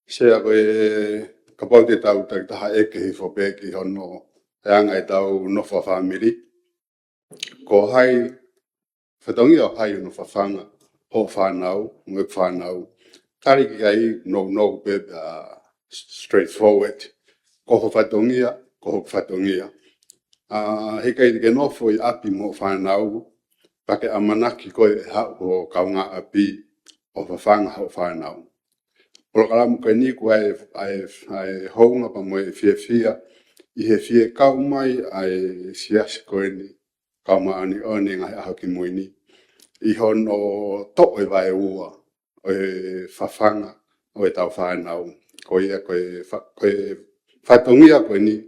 Sea, ko e kapau te tau takitaha ʻeke hifo pē ki hono ʻe anga ʻetau nofo fakafāmili. Ko hai, fatongia ʻo hai hono fafanga hoʻo fānau, mo ʻeku fānau. Tali ki ai nounou pē, ʻa, straightforward. Ko ho fatongia, ko hoku fatongia. ʻA, heʻikai te ke nofo ʻi ʻapi mo hoʻo fānau, pea ke ʻamanaki koe ʻe haʻu ho kaungāʻapi ʻo fafanga hoʻo fānau. Polokalama ko eni ʻoku ʻi ai, ʻi ai, ʻi ai e hounga pea mo e fiefia, ʻi he fie kau mai ʻa e siasi ko eni, Kau Māʻoniʻoni ʻi he Ngaahi ʻAho Kimui Ni, ʻi hono toʻo e vaeua ʻo e fafanga ʻo ʻetau fānau. Ko ia ko e fa-, ko e fatongia ko eni,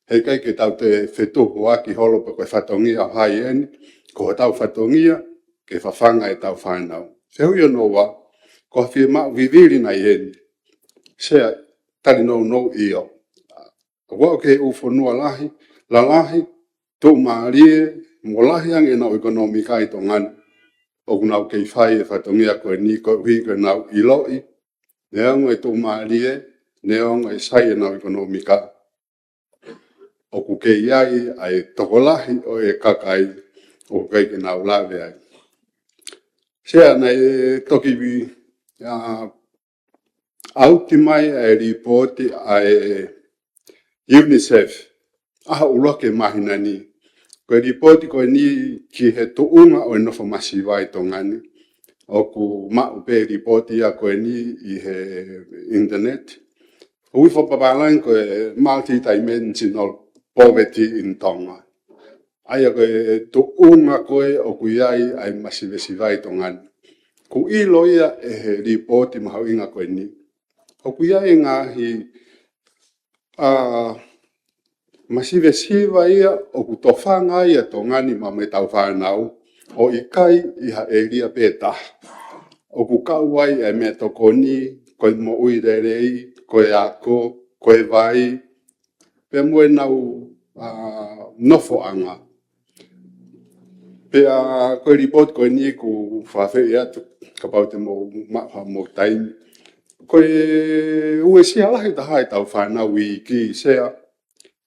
heʻikai ke tau toe fetuhuaki holo pe ko e fatongia ʻo hai eni, ko hotau fatongia ke fafanga ʻetau fānau. Fehuʻi hono ua, ko ha fiemaʻu vivili nai eni. Sea, tali nounou ʻio. ʻOku aʻu ki he ʻū fonua lahi, lalahi, tuʻumālie, mo lahi ange ʻenau ʻekonōmika ʻi Tonga ni. ʻOku nau kei fai e fatongia ko eni koeʻuhi ko ʻenau ʻiloʻi, neongo e tuʻumālie, neongo e sai ʻenau ʻekonōmika, ʻoku kei ʻi ai ʻa e tokolahi ʻo e kakai ʻoku ʻikai ke nau lave ai. Sea, naʻe toki vi-, ʻa, ʻauti mai ʻa e lipooti ʻa e UNICEF, ʻaho ʻuluaki ʻo e māhina ni. Ko e lipooti ko eni ki he tuʻunga ʻo e nofo masiva ʻi Tonga ni. ʻOku maʻu pē lipooti ia ko eni ʻi he internet. ʻOku ui fakapapālangi ko e multidimensional poverty in Tonga. ʻA ia ko e tuʻunga ko ē ʻoku ʻi ai ʻa e masivesiva ʻi Tonga ni. ʻOku ʻilo ia ʻe he lipooti mahuʻinga ko eni. ʻOku ʻi ai e ngaahi, ʻa, masivesiva ia ʻoku tofanga ai ʻa Tonga ni mo ʻetau fānau, ʻo ʻikai ʻi ha ʻēlia pē taha. ʻOku kau ai ʻa e meʻatokoni, ko e moʻui lelei, ko e ako, ko e vai, pea mo ʻenau, ʻa, nofoʻanga. Pea ko e lipooti ko eni ʻoku fakaafeʻi atu, kapau te mou maʻu haʻamou taimi. Ko e uesia lahi taha ʻetau fānau iiki, Sea.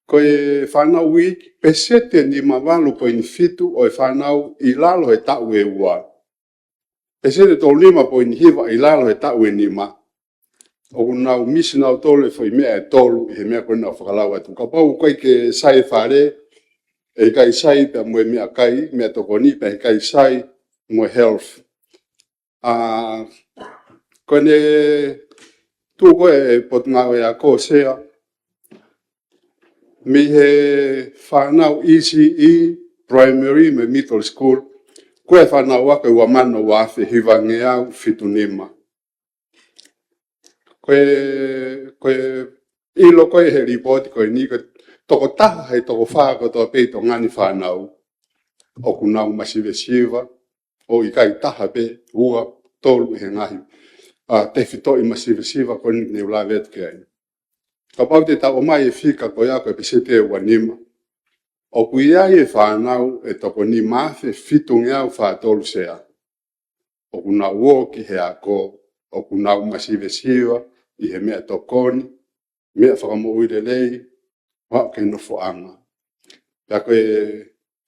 Ko e fānau iiki, peseti ʻe nima valu poini fitu ʻo e fānau ʻi lalo he taʻu ʻe ua. Peseti ʻe tolu nima poini hiva ʻi lalo he taʻu ʻe nima. ʻOku nau misi nautolu e foʻi meʻa ʻe tolu ʻi he meʻa ko ē naʻa ku fakalau atu. Kapau ʻoku ʻikai ke sai e fale, ʻe ʻikai sai pea mo e meʻakai, meʻatokoni pea ʻe ʻikai sai mo e health. ʻA, ko ʻene tuʻu ko ē Potungāue Ako Sea, mei he fānau E C E, primary mo e middle school, ko e fānau ako ʻe ua mano ua afe hivangeau fitu nima. Ko e, ko e ʻilo ko ē he lipooti ko eni, ko e toko taha he toko fā kotoa pē ʻi Tonga ni fānau ʻoku nau masivesiva, ʻo ʻikai taha pē, ua, tolu ʻi he ngaahi, ʻa, tefitoʻi masivesiva ko eni ne u lave atu ki ai. Kapau te tau ʻomai e fika ko ia ko e peseti ʻe ua nima, ʻoku ʻi ai e fānau ʻe toko nima afe fitungeau fā tolu sea ʻoku nau ō ki he ako, ʻoku nau masivesiva ʻi he meʻatokoni, meʻa fakamoʻui lelei, ʻo aʻu ki he nofoʻanga. Pea ko e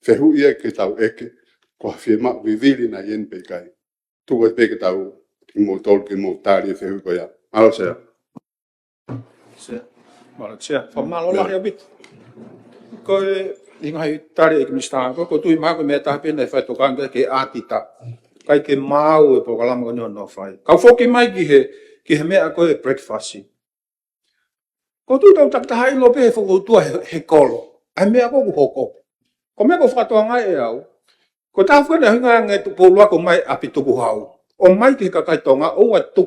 fehuʻi ia ke tau ʻeke, ko ha fiemaʻu vivili nai eni pe ʻikai. Tuku atu pē ke tau, kimoutolu ke mou tali e fehuʻi ko ia. Mālō Sea. Sea. Mālō Sea. Fakamālō lahi ʻaupito. Ko e, ʻi he ngaahi tali ʻa e Minisitā, ko, ʻoku ou tui mahalo ko e meʻa ʻe taha pē naʻe fai tokanga ke ʻatita. ʻIkai ke maau e polokalama ko eni hono fai. Kau foki mai ki he, ki he meʻa ko e breakfast. ʻOku ou tui tau takitaha ʻilo pē he fokoutua he, he kolo ʻa e meʻa ko ē ʻoku hoko. Ko e meʻa ʻoku ou fakatokangaʻi ʻe au, ko e taha foki ʻene ʻuhinga ange ʻetau pōlua ko e ʻomai ʻapi tukuhau, ʻomai ki he kakai Tonga ʻo ʻoatu,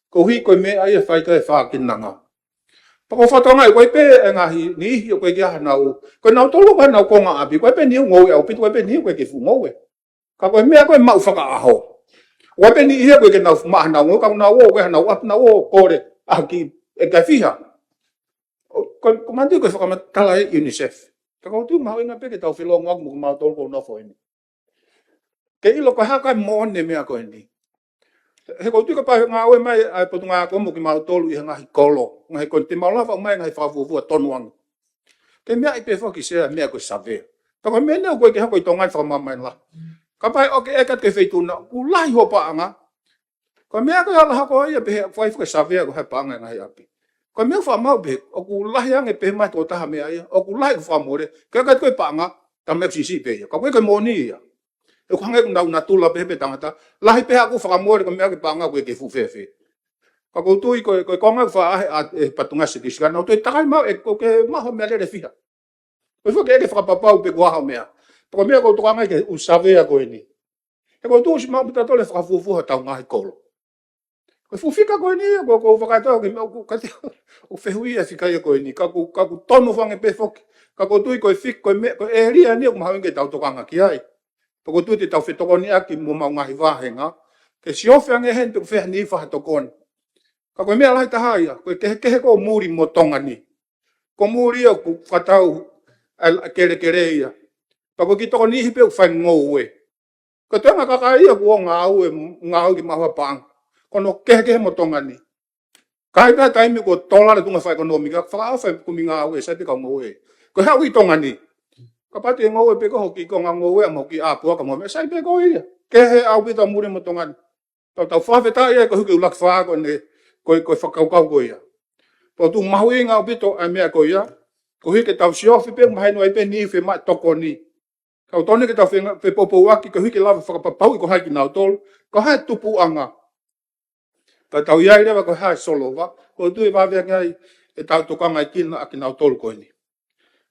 koeʻuhi ko e meʻa ia ʻe fai ki ai e fākinanga. Pea ʻoku ou fakatokangaʻi ko e pē e ngaahi niʻihi ʻoku ʻikai ke ʻi ai hanau, ko kinautolu ko ē ʻenau konga ʻapi, ko e pē niʻihi ʻoku ngoue ʻaupito, ko e pē niʻihi ʻoku ʻikai ke fuʻu ngoue. Ka ko e meʻa ko ē maʻu fakaʻaho, ko e pē niʻihi ʻoku ʻikai ke nau fuʻu maʻa hanau ngoue, ka ʻoku nau ō, ko e hanau ʻapi nau ō ʻo kole ʻaki e kakai fiha. ʻO, ko, ko e manatu ko e fakamatala ʻa e UNICEF. Ka ʻoku ou tui mahuʻinga pē ke tau felōngoaki mo kimautolu ʻoku nofo heni, ke ʻilo ko e hā e moʻoni e meʻa ko eni. He ʻoku ou tui kapau ʻe ngāue mai ʻa e Potungāue Ako mo kimautolu ʻi he ngaahi kolo, ngaahi kolo, te mau lava ʻo ʻomai e ngaahi fakafuofua tonu ange. Ke meaʻi pē foki Sea e meʻa ko e savea. Ka ko e meʻa eni ʻoku ʻikai ke hoko ʻi Tonga ni fakamamahi lahi. Kapau ʻe ʻeke atu ki he feituʻu na, ʻoku lahi hoʻo paʻanga. Ko e meʻa ko ē ʻe ala hoko ai ia pehē, fai foki e savea ko e hā e paʻanga e ngaahi ʻapi. Ko e meʻa ʻoku fakamau pē, ʻoku lahi ange pē mai toko taha meʻa ia, ʻoku lahi ʻoku fakamole, ke ʻeke atu ko e paʻanga, tā meʻa ʻoku siʻisiʻi pē ia. Ka ʻoku ʻikai ke moʻoni ia. ʻOku hangē ʻoku nau natula pē pē tangata, lahi pē haʻaku fakamole ko e meʻa ko e paʻanga ʻoku ʻikai ke fuʻu fēfē. Ka ʻoku ou tui ko e, ko e konga ʻoku faʻa ʻai ʻa e Potungāue Sikisikana, ʻoku toe takai maʻu ʻe, ʻoku ʻikai ke maʻu ha meʻalele ʻe fiha. Ko e foki ke fakapapauʻi pe ko e hā e meʻa. Pea ko e meʻa ʻoku ou tokanga ki he ʻū savea ko eni. He ʻoku ou tui ʻosi maʻu pē tautolu e fakafuofua hotau ngaahi kolo. Ko e fuʻu fika ko eni, ʻoku, ʻoku ou fakatau ki he meʻa ʻoku, ka te, ʻoku fehuʻia e fika ia ko eni. Ka ʻoku, ka ʻoku tonu ange pē foki. Ka ʻoku ou tui ko e fik-, ko e meʻa, ko e ʻēlia eni ʻoku mahuʻinga ke tau tokanga ki ai. Pea ʻoku ou tui te tau fetokoniʻaki mo homau ngaahi vāhenga. Ke siofi ange heni pe ko fē ha niʻihi faʻa tokoni. Ka ko e meʻa lahi taha ia, ko e kehekehe ko ē ʻo Muli mo Tonga ni. Ko Muli ia ʻoku fakatau ʻa e kelekele ia. Pea ko e kiʻi tokoni pē ʻoku fai ngoue. Ko e toenga kakai ia ʻoku ō ʻo ngāue, ngāue ki maʻu ha paʻanga. Ko hono kehekehe mo Tonga ni. Ka ʻi ai pē ha taimi ko e tōlalo e tuʻunga fakaʻekonōmika, fakaʻofa e kumi ngāue, sai pē kau ngoue. Ko e haʻu ʻi Tonga ni. Kapau te ke ngoue pē koe ho kiʻi konga ngoue, ʻa mo e kiʻi ʻā puaka mo e meʻa, sai pē koe ia. Kehe ʻaupito ʻa Muli mo Tonga ni. Tau, tau fakafetaʻi ai koeʻuhi ko e ʻuluaki fā ko eni, ko e, ko e fakakaukau ko ia. Pea ʻoku mahuʻinga ʻaupito ʻa e meʻa ko ia. Koeʻuhi ke tau siofi pē, mahino ai pē niʻihi fiemaʻu tokoni. Ka ʻoku totonu ke tau fe-, fepoupouaki koeʻuhi ke lava fakapapauʻi ko hai kinautolu, ko e hā e tupuʻanga. Pea tau ʻi ai leva ko e hā e solova, ʻoku ou tui ʻe vave ange ai ʻetau tokangaʻi kina ʻa kinautolu ko eni.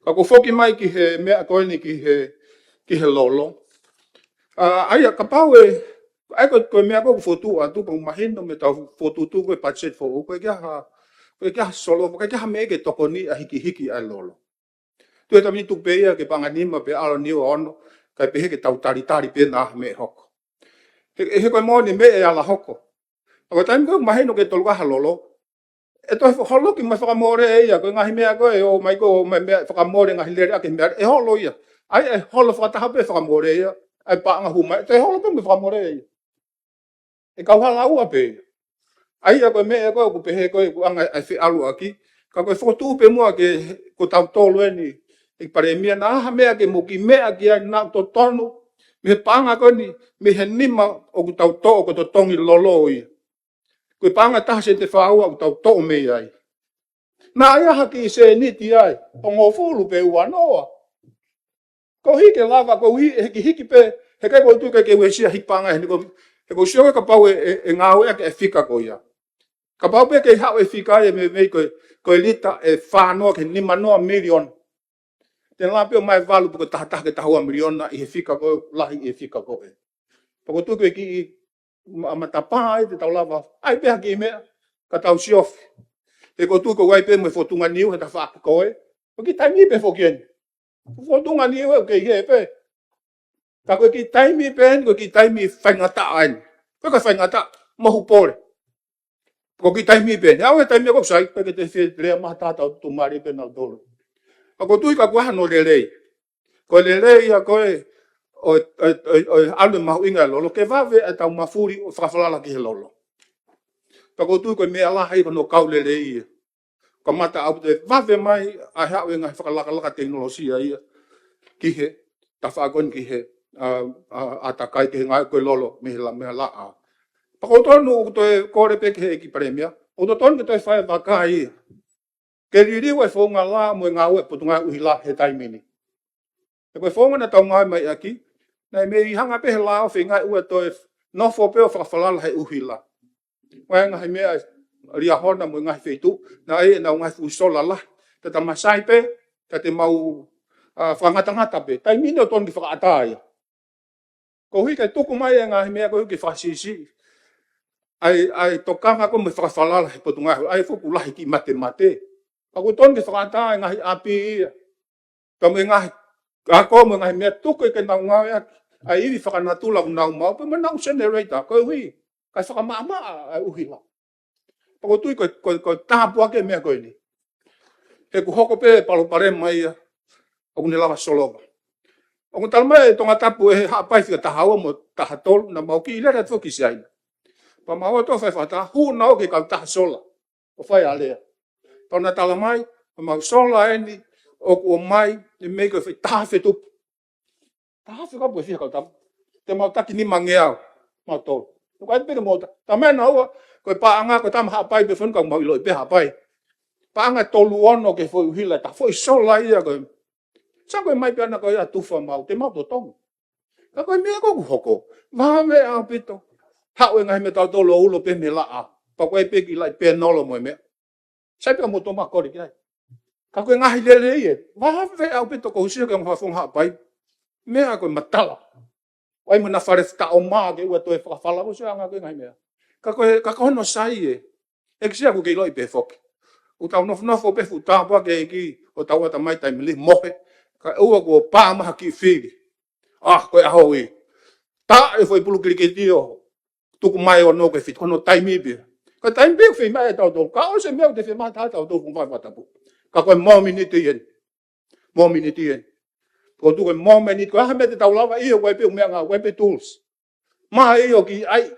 Ka ʻoku ou foki mai ki he meʻa ko eni ki he, ki he lolo. ʻA, ʻa ia kapau ʻe, ʻa ia ko, ko e meʻa ko ē ʻoku fotu atu, pea ʻoku mahino mei heʻetau fokotuʻutuʻu ko e patiseti foʻou, ʻoku ʻikai ke ʻi ai ha, ʻoku ʻikai ke ʻi ai ha solova, ʻoku ʻikai ke ʻi ai ha meʻa ke tokoniʻi ʻa e hikihiki ʻa e lolo. Tuʻu he taimi ni tuku pē ia ke paʻanga nima pe ʻalu ʻo niu ʻo ono, kae pehē ke tau talitali pē ʻa e meʻa ʻe hoko. He, he ko e moʻoni e meʻa ʻe ala hoko. Ka ko e taimi ko ē ʻoku mahino ke tolonga ha lolo, ʻe toe holoki mai fakamole ia, ko e ngaahi meʻa ko ē ʻoku ʻomai ko ē, ʻomai meʻa fakamole ngaahi lele ʻaki e meʻa, ʻe holo ia. ʻA ia ʻe holo fakataha pē fakamole ia, ʻa e paʻanga hū mai, ʻe toe holo pē mo e fakamole ia. ʻE kau hala ua pē ia. ʻA ia ko e meʻa ko ē ʻoku pehē ko ē ʻoku anga ʻa e feʻaluʻaki. Ka ko e fokotuʻu pē muʻa ke, ko tautolu eni, ʻEiki Palēmia, naʻa ʻi ai ha meʻa ke mou kiʻi meʻa ki ai naʻa totonu, mei he paʻanga ko eni, mei he nima ʻoku tau toʻo ko e totongi lolo ia. Ko e paʻanga ʻe taha sēniti fā ua ʻoku tau toʻo mei ai. Naʻa ʻi ai ha kiʻi sēniti ai, hongofulu pe ua noa. Ko hiki lava, ko hiki, hiki, hiki pē, he ʻikai ko e tuʻu ke ke uesia hiki paʻanga, he ko, he ko e sio kapau ʻe, ʻe, ʻe ngāueʻaki e fika ko ia. Kapau pē ke haʻu e fika ia mei, mei ko e, ko e lita ʻe fā noa ki he nima noa miliona. Te ne lava pē ʻo ʻomai valu pe ko e taha taha ki he taha ua miliona ʻi he fika ko ē, lahi ʻi he fika ko ē. Pea ko e tuʻu ko ē ki ma-, matapā ai te tau lava. ʻAi pē ha kiʻi meʻa, ka tau siofi. He ko e tuʻu ko ē ʻai pē mo e fōtunga niu he tafaʻaki ko ē. Ko e kiʻi taimi pē foki eni. Fōtunga niu ʻoku kei hē pē. Ka ko e kiʻi taimi pē eni, ko e kiʻi taimi faingataʻa eni. Ko e ka faingataʻa, mohu pole. Ko e kiʻi taimi pē eni. ʻAu he taimi ko ē sai, pea ke te fie lea maha taha tau tuʻumālie pē nautolu. Ka ko e tuʻu ka kuo hano lelei. Ko e lelei ia ko ē ʻo, ʻo, ʻo, ʻo ʻalu mahuʻinga e lolo, ke vave ʻetau mafuli ʻo fakafalala ki he lolo. Pea ko e tuʻu ko e meʻa lahi ko hono kau lelei ia. Kamata ʻaupito e vave mai ʻa e haʻu e ngaahi fakalakalaka tekinolosia ia ki he tafaʻaki ko eni ki he, ʻa, ʻa, ʻātakai ki he ngaahi ko e lolo mei he la-, mei he laʻā. Pea ʻoku totonu ʻoku toe kole pē ki he ʻEiki Palēmia, ʻoku totonu ke toe fai e vakai ia. Ke liliu e founga lā mo e ngāue ʻa e Potungāue ʻUhila he taimi ni. He ko e founga naʻa tau ngāue mai ʻaki, naʻe mei hanga pē he lao feinga ʻe ua toe nofo pē ʻo fakafalala he ʻuhila. Ko e ngaahi meʻa Liahona mo e ngaahi feituʻu, naʻe ʻi ai ʻenau ngaahi fuʻu sola lahi. Te ta masai pē, ka te mau, ʻa, fakangatangata pē. Taimi ni ʻoku totonu ke fakaʻatā ia. Ko e ʻuhi ke tuku mai e ngaahi meʻa ko e ʻuhi ke fakasiʻisiʻi ʻa e, ʻa e tokanga ko ē mo e fakafalala he Potungāue, ʻa e foʻi lahi kiʻi matemate. Ka ʻoku totonu ke fakaʻatā e ngaahi ʻapi ia. Ka mo e ngaahi, ka ko mo e ngaahi meʻa tuku ke nau ngāueʻaki ʻa e ivi fakanatula ʻoku nau maʻu, pea mo ʻenau generator, ko e ʻuhi, kae fakamaʻamaʻa ʻa e ʻuhila. Pea ko e tuʻu ko, ko, ko e tāpuaki e meʻa ko eni. He ʻoku hoko pē palopalema ia, ʻoku ne lava solova. ʻOku tala mai ʻe Tongatapu ʻe Haʻapai fika taha ua mo taha tolu, naʻa mau kiʻi lele atu ki Siaina. Pea mau ō atu ʻo fai fakataha, hū naʻa ō ki he kautaha sola ʻo fai alea. Pea naʻa na tala mai, ʻa e mau sola eni, ʻoku ʻomai, ʻe mei ko e fai taha afe tupu. Taha afe kapu ʻe fiha kau tapu. Te mau taki nimangeau, mau tolu. Ko e peke mau ta-, tala mai naʻa ua, ko e paʻanga, ko e tama Haʻapai pē fonu ka mau ʻiloʻi pē Haʻapai. Paʻanga tolu ono ki he foʻi ʻuhila, ta foʻi sola ia ko e. Sa ko e mai pē ʻana ko ia tufa mau, te mau totongi. Ka ko e meʻa ko ē ʻoku hoko. Vave ʻaupito. Haʻu e ngaahi meʻa tautolu ʻo ulo pē mei he laʻā. Pea ko e pē kiʻi laʻi pēnolo mo e meʻa. Sai pē ka mou tomakoli ki ai. Ka ko e ngaahi lelei ē. Vave ʻaupito ko e sio ki he ongo fakafofonga Haʻapai. Meʻa ko e matala. ʻOku ʻi ai mo ʻena fale taʻo mā ke ʻoua toe fakafalala ko sio anga ko e ngaahi meʻa. Ka ko e, ka ko hono sai ē. ʻEiki Sea ʻoku ke ʻiloʻi pē foki. ʻOku tau nofonofo pē fuʻu tāpuaki ʻEiki ʻo tau ʻata mai taimi lahi mohe. Kae ʻoua kuo pā mai ha kiʻi fili. ʻA, ko e ʻaho ʻi. Tā e foʻi pulu kilikiti ʻo tuku mai ʻo nō ke fitu, ko hono taimi pē. Ko e taimi pē ʻoku fiemaʻu ʻe tautolu. Ka ʻosi e meʻa ʻoku te fiemaʻu ʻe tautolu, ko e fai fakatapu. Ka ko e mōmeniti eni. Mōmeniti eni. Ko e tuʻu ko e mōmeniti, ko e hā e meʻa te tau lava ʻio, ko e pē ʻū meʻangāue, ko e pē tools. Mā ʻio ki ai.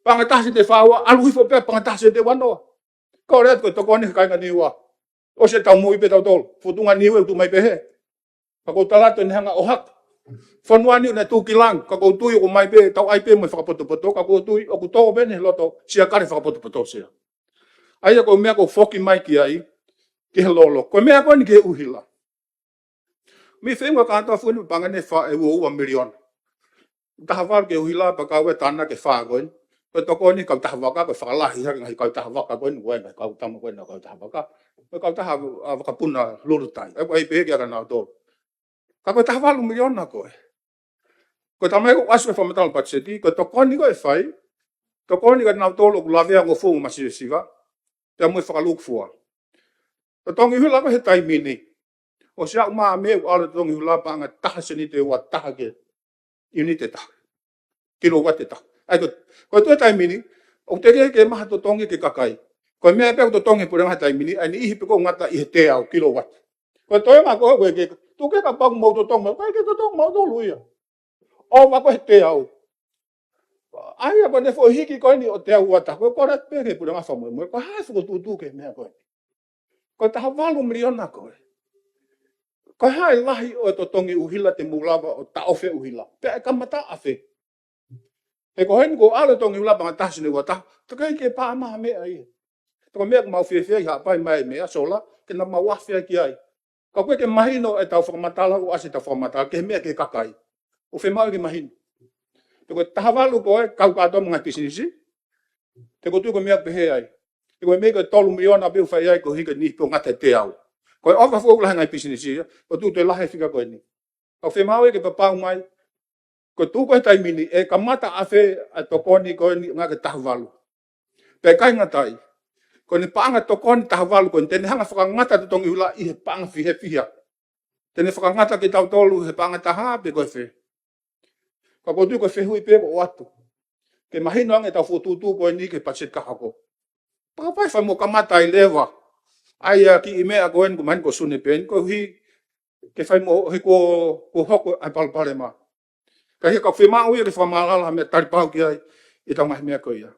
Paʻanga taha sēniti ʻe fā ua, ʻalu hifo pē paʻanga taha sēniti ʻe ua noa. Kole atu ko e tokoni ki he kāinga Niua. ʻOsi e taumuʻa pē tautolu. Fōtunga Niua ʻoku tuʻu mai pē hē. Ka ʻoku ou tala atu ʻe ne hanga ʻo haka. Fonua ni ʻoku ne tūkilangi, ka ʻoku ou tui ʻoku ʻomai pē, tau ʻai pē mo e fakapotopoto, ka ʻoku ou tui ʻoku tō pē ʻene loto, Siakale fakapotopoto Sea. ʻA ia ko e meʻa ʻoku ou foki mai ki ai, ki he lolo. Ko e meʻa ko eni ki he ʻuhila. Mei feinga kātoa funi paʻanga ʻe fā ʻe ua ua miliona. Taha valu ki he ʻuhila pea kau e tana ke fā ko eni. Ko e tokoni kautaha vaka, ko e fakalahi hake ngaahi kautaha vaka ko eni, ko e ngaahi kau tama ko eni, kautaha vaka. Ko e kautaha, ʻa, vakapuna lulutai. ʻE, ʻe pehē kia kinautolu. Ka ko e taha valu miliona ko ē. Ko e tala mai ko e ʻasi ko e fakamatala patiseti, ko e tokoni ko ē ʻe fai, tokoni kia kinautolu ʻoku lavea ngofua mo masivesiva, pea mo e fakalūkufua. Totongi ʻuhila ko ē he taimi ni. ʻOsi aʻu mai meʻa ʻoku ʻalu totongi ʻuhila paʻanga taha sēniti ʻe ua taha ki he ʻiuniti ʻe taha. Kilowati ʻe taha. ʻA ia ko, ko e toe taimi ni, ʻoku teʻeki ke maʻu ha totongi ki he kakai. Ko e meʻa pē ʻoku totongi he puleʻanga he taimi ni, ʻa e niʻihi pē ʻoku ngata ʻi he teau kilowati. Ko e toenga ko ē, ko e ke, tuku ke kapau mau totongi, ko e ke totongi mautolu ia. ʻO ʻomai ko e teau. ʻA ia ko ʻene foʻi hiki ko eni ʻo teau ua taha, ko e kole pē ki he puleʻanga fakamolemole, ko e hā e fokotuʻutuʻu ki he meʻa ko ē. Ko e taha valu miliona ko ē. Ko e hā e lahi ʻo e totongi ʻuhila te mou lava ʻo taʻofi e ʻuhila. Pea ʻe kamata ʻafē. He ko eni ko e ʻalu totongi ʻuhila paʻanga taha sēniti ʻe ua taha. Teʻeki ke pā mai ha meʻa ia. Ko e meʻa ʻoku mau fiefia ai Haʻapai mai meʻa sola, ke na mau afe ai ki ai. Ka ʻoku ʻikai ke mahino ʻetau fakamatala, ʻoku ʻasi ʻetau fakamatala ki he meʻa ki he kakai. ʻOku fiemaʻu ke mahino. Pea ko e taha valu ko ē, kau kātoa mo e ngaahi pisinisi. Pea ʻoku ou tui ko e meʻa pehē ai. Pea ko e meʻa ko e tolu miliona pē ʻoku fai ai koeʻuhi ko e niʻihi pē ʻoku ngata he teau. Ko e ʻofa foʻou lahi e ngaahi pisinisi ia, ʻoku ou tui ʻe lahi e fika ko eni. ʻOku fiemaʻu ke papau mai, ko e tuʻu ko ē he taimi ni, ʻe kamata ʻafē ʻa e tokoni ko eni ʻo aʻu ki he taha valu. Pea ʻikai ngata ai. Ko ʻene paʻanga tokoni taha valu ko eni, te ne hanga ʻo fakangata e totongi ʻuhila ʻi he paʻanga fiha fiha. Te ne fakangata kitautolu he paʻanga taha pe ko e fē. Ka ʻoku ou tui ko e fehuʻi pē ʻoku ʻoatu. Ke mahino ange ʻetau fokotuʻutuʻu ko eni ki he patiseti ka hoko. Pea kapau ʻe fai mo kamata ai leva. ʻAi ʻa e kiʻi meʻa ko eni ʻoku mahino ko Sune pē eni koeʻuhi ke fai mo he kuo, kuo hoko ʻa e palopalema. Ka ʻi he ʻoku fiemaʻu ia ke fakamālala ha meʻa tali pau ki ai ʻetau ngaahi meʻa ko ia.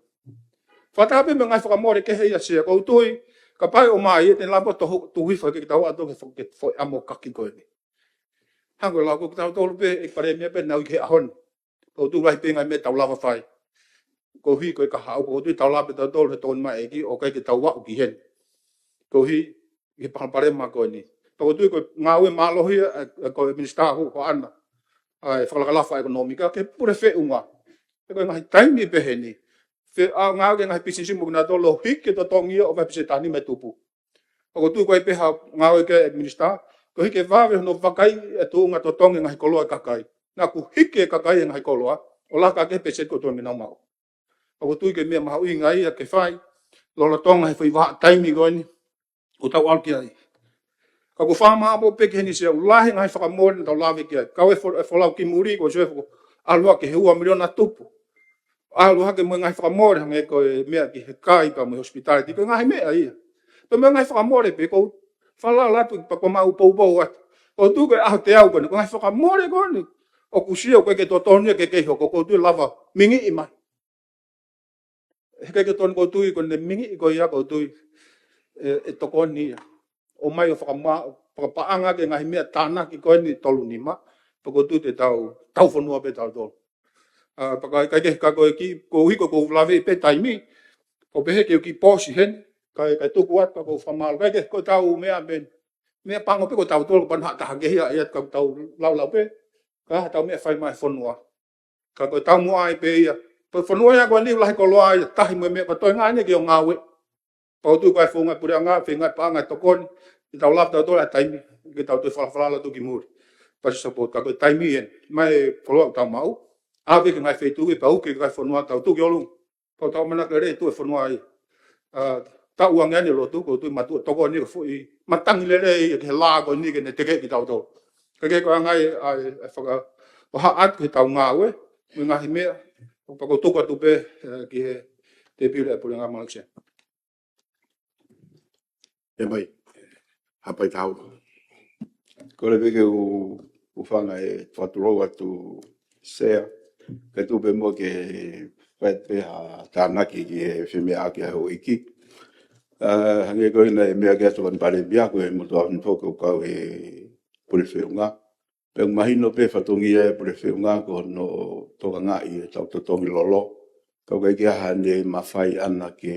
Fakataha pē mo e ngaahi fakamole kehe ia Sea, ʻoku ou tui, kapau ʻe ʻomai ia te ne lava ʻo tuhu, tuhu hifo ke tau ʻatu ke fo-, ke foʻi ʻamo kaki ko eni. Hangē ko e lau ko kitautolu pē, ʻEiki Palēmia pē naʻa ui ki he ʻaho ni. ʻOku ou tui lahi pē ngaahi meʻa tau lava fai. Koeʻuhi ko e kahaʻu, ʻoku ou tui tau lava pē tautolu he tokoni mai ʻEiki, ʻoku ʻikai ke tau aʻu ki heni. Koeʻuhi, ki he palopalema ko eni. Pea ʻoku ou tui ko e ngāue mālohi ia, ʻa e, ʻa e, ko e Minisitā Hu-, Huʻana. ʻA e fakalakalafi ʻekonōmika, ki he pule feʻunga. He ko e ngaahi taimi pehē ni. Fai ʻa e ngāue ki he ngaahi pisinisi mo kinautolu ʻoku hiki e totongi ia ʻo e vahe piseti taha nima ʻe tupu. ʻOku ou tui ko e pehē ngāue ki he Minisitā, koeʻuhi ke vave hono vakai e tuʻunga totongi e ngaahi koloa ʻa e kakai. Naʻa ku hiki e kakai e ngaahi koloa, ʻo laka ki he peseti kotoa ʻoku nau maʻu. ʻOku ou tui ko e meʻa mahuʻinga ia ke fai, lolotonga he foʻi vahaʻa taimi ko eni, ʻoku tau ʻalu ki ai. Ka ʻoku ou fakamāʻopoʻopo pē ki heni Sea, ʻoku lahi e ngaahi fakamole naʻa tau lave ki ai. Kau e fo-, e folau ki muli, ko Sea fo-, ʻalu hake he ua miliona tupu. ʻAlu hake mo e ngaahi fakamole, hangē ko e meʻa ki he kai pea mo e hospitality, ko e ngaahi meʻa ia. Pea mo e ngaahi fakamole pē, ʻoku ou falala atu pea ʻoku mau poupou atu. ʻOku ou tui ko e ʻaho teau ko eni, ko e ngaahi fakamole ko eni. ʻOku ou sio ʻoku ʻikai ke totonu ia ke kei hoko, ʻoku ou tui lava mingiʻi mai. He ʻikai ke tonu ʻoku ou tui ko ʻene mingiʻi ko ia ʻoku ou tui ʻe, ʻe tokoni ia. ʻOmai ʻo fakama-, fakapaʻanga ki he ngaahi meʻa tānaki ko eni tolu nima, pea ʻoku ou tui te tau, tau fonua pē tautolu. ʻA, pea ʻikai ke, ka ko e kiʻi, koeʻuhi ko ʻeku lave pē taimi, ʻoku ou pehē ke u kiʻi pōsi heni, kae, kae tuku atu, ka ʻoku ou fakamālō, ʻikai ke ko ʻetau meʻa pē, meʻa pango pē ko tautolu, pea naʻa taha kehe ia, ia ka tau laulau pē, ka ʻi ai haʻatau meʻa fai mai fonua. Ka ko e taumuʻa ia pē ia. Ko e fonua ia ko eni ʻoku lahi e koloa ia, tahi mo e meʻa ko e toenga eni ke ʻo ngāue. Pea ʻoku ou tui ko e founga puleʻanga, feinga paʻanga tokoni, ke tau lava tautolu ʻa e taimi, ke tau toe falafalala atu ki muli. Pasi support, ka ko e taimi eni, mai e koloa ʻoku tau maʻu, ʻave ki he ngaahi feituʻu, pea uki ki he ngaahi fonua, tau tuki ʻolunga. Pea tau ʻamanaki lelei ʻe tuʻu e fonua ia. ʻA, tau ange ʻene lotu, ʻoku ou tui mātuʻa tokoni ko e foʻi matangi lelei ia ki he lā ko eni ke ne tekeʻi kitautolu. Ka ko e anga ia ʻa e, ʻa e faka-, ʻo haʻu atu ki heʻetau ngāue, mo e ngaahi meʻa, pea ʻoku ou tuku atu pē, ē, ki he tēpile ʻa e puleʻanga Malaysia. ʻE mai, hapai tau. Kole pē ke u, u hūfanga he fakatulou atu Sea, kae tuku pē muʻa ke fai pē ha tānaki ki he femeʻaʻaki ʻa e houʻeiki. ʻA, hangē ko ia naʻe meʻa ki ai ʻa e Tokoni Palēmia, ko e motuʻa ni foki ʻoku kau he pule feʻunga. Pea ʻoku mahino pē fatongia e pule feʻunga ko hono tokangaʻi ʻetau totongi lolo. Ka ʻoku ʻikai ke ʻi ai haʻane mafai ʻana ke,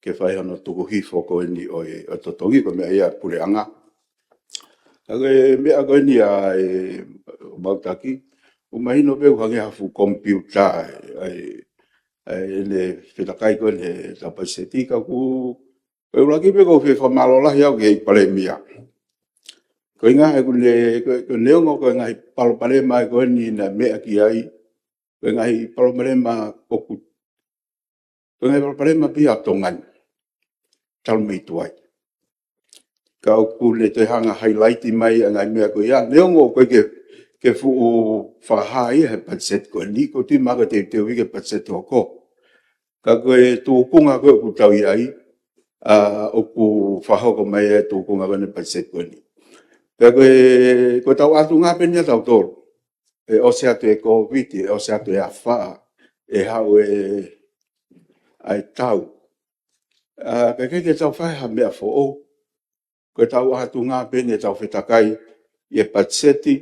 ke fai hano tuku hifo ko eni ʻo e, ʻo e totongi ko e meʻa ia puleʻanga. Ka ko e meʻa ko eni ʻa e, ʻo Mautaki, ʻoku mahino pē ʻoku hangē ha fuʻu komipiuta ʻa e, ʻa e, ʻa e ʻene fetakai ko eni he ʻetau patiseti ka ʻoku, ko e ʻuluaki pē ʻoku ou fie fakamālō lahi au ki he ʻEiki Palēmia. Ko e ʻuhinga he ʻoku ne, ko e, ko e neongo ko e ngaahi palopalema ko eni naʻe meʻa ki ai, ko e ngaahi palopalema ʻoku, ko e ngaahi palopalema pē ia ʻa Tonga ni. Talu mei tuai. Ka ʻoku ne toe hanga ʻo highlight mai ʻa e ngaahi meʻa ko ia. Neongo ʻoku ʻikai ke, ke fuʻu fakahā ia he patiseti ko eni, ʻoku ou tui mahalo ko e teuteu ia ki he patiseti hoko. Ka ko e tūkunga ko ē ʻoku tau ʻi ai, ʻa, ʻoku fakahoko mai e tūkunga ko eni patiseti ko eni. Pea ko e, ko ʻetau ʻatunga pē eni ʻa tautolu. ʻE ʻosi atu e Kōviti, ʻe ʻosi atu e afā, ʻe haʻu e, ʻa e tau. ʻA, kae ʻikai ke tau fai ha meʻa foʻou. Ko ʻetau ʻatunga pē eni ʻetau fetakai ʻi he patiseti,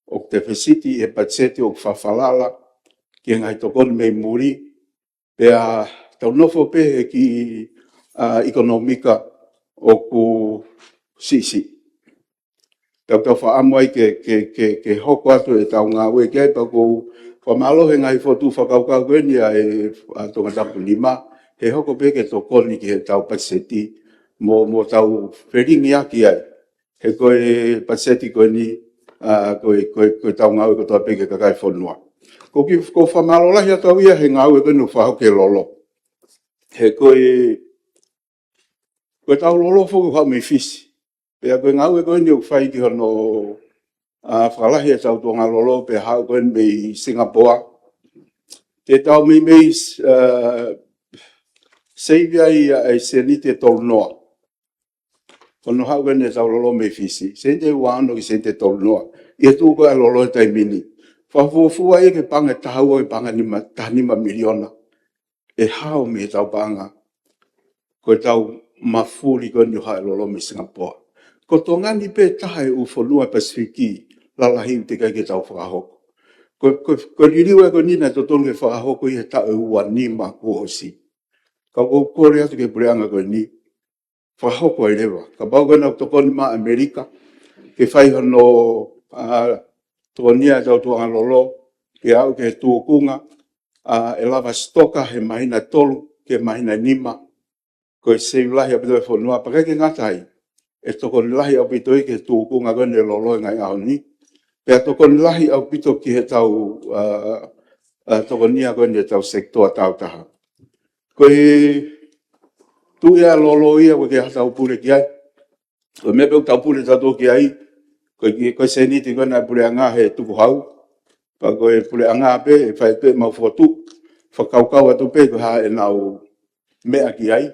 ʻoku tefisiti ʻi he patiseti, ʻoku fafalala ki he ngaahi tokoni mei muli, pea tau nofo pē he kiʻi, ʻa, ʻekonōmika ʻoku siʻisiʻi. Tau tau fakaʻamu ai ke, ke, ke, ke hoko atu ʻetau ngāue ki ai, pea ʻoku ou fakamālō he ngaahi fokotuʻu fakakaukau ko eni ʻa e, ʻa Tongatapu nima, he hoko pē ke tokoni ki heʻetau patiseti, mo, mo tau felingiʻaki ai. He ko e patiseti ko eni, ʻa, ko e, ko e, ko ʻetau ngāue kotoa pē ki he kakai e fonua. Ko e kiʻi, ʻoku ou fakamālō lahi atu au ia he ngāue ko eni ʻoku fakahoko ki he lolo. He ko e, ko ʻetau lolo foki ʻoku haʻu mei Fisi. Pea ko e ngāue ko eni ʻoku fai ki hono, ʻa, fakalahi ʻetau tuʻunga lolo pea haʻu ko eni mei Singapoa. Te tau meimei, ʻa, seivi ai ʻa e sēniti ʻe tolu noa. Ko hono haʻu ko eni ʻetau lolo mei Fisi. Sēniti ʻe ua ono ki he sēniti ʻe tolu noa. ʻI he tuʻu ko ē ʻa e lolo he taimi ni. Fakafuofua ia ke paʻanga ʻe taha ua, ʻe paʻanga nima, taha nima miliona. ʻE hao mei heʻetau paʻanga. Ko ʻetau mafuli ko eni ʻo haʻu e lolo mei Singapoa. Ko Tonga ni pē taha e ʻū fonua Pasifiki lalahi ʻoku teʻeki ai ke tau fakahoko. Ko, ko, ko e liliu ē ko eni naʻe totonu ke fakahoko ʻi he taʻu ʻe ua nima kuo ʻosi. Ka ʻoku ou kole atu ki he puleʻanga ko eni, fakahoko ai leva. Kapau ko ena ʻoku tokoni mai ʻa ʻAmelika, ke fai hono, ʻa, tokonia ʻetau tuʻunga lolo, ke aʻu ki he tūkunga, ʻa, ʻe lava sitoka he māhina ʻe tolu, ki he māhina ʻe nima, ko e save lahi ʻaupito e fonua, pea ʻikai ke ngata ai, ʻe tokoni lahi ʻaupito ia ki he tūkunga ko eni e lolo he ngaahi ʻaho ni, pea tokoni lahi ʻaupito ki heʻetau, ʻa, ʻa, tokonia ko eni ʻetau sekitoa tāutaha. Ko e tuʻu ia lolo ia ʻoku ʻikai ke ʻi ai haʻatau pule ki ai. Ko e meʻa pē ʻoku tau pule tautolu ki ai, ko e, ko e sēniti ko ena ʻa e puleʻanga he tukuhau. Pea ko e puleʻanga pē, ʻe fai pē ʻemau fokotuʻu, fakakaukau atu pē ko e hā ʻenau meʻa ki ai.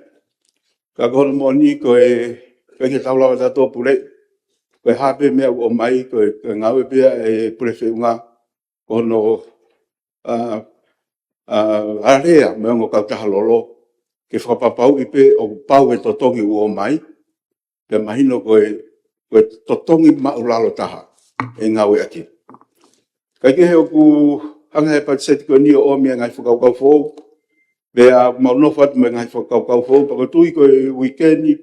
Ka ko hono moʻoni ko e, ʻikai ke tau lava tautolu pule, ko e hā pē meʻa ʻoku ʻomai, ko e, ko e ngāue pē ʻa e pule feʻunga, ko hono, ʻa, ʻa, alea mo e ongo kautaha lolo, ke fakapapauʻi pē ʻoku pau e totongi ʻoku ʻomai, pea mahino ko e, ko e totongi māʻulalo taha ʻe ngāueʻaki. Kae kehe ʻoku hanga ʻe he patiseti ko eni ʻo ʻomi e ngaahi fakakaukau foʻou, pea mau nofo atu mo e ngaahi fakakaukau foʻou, pea ʻoku ou tui ko e uike ni,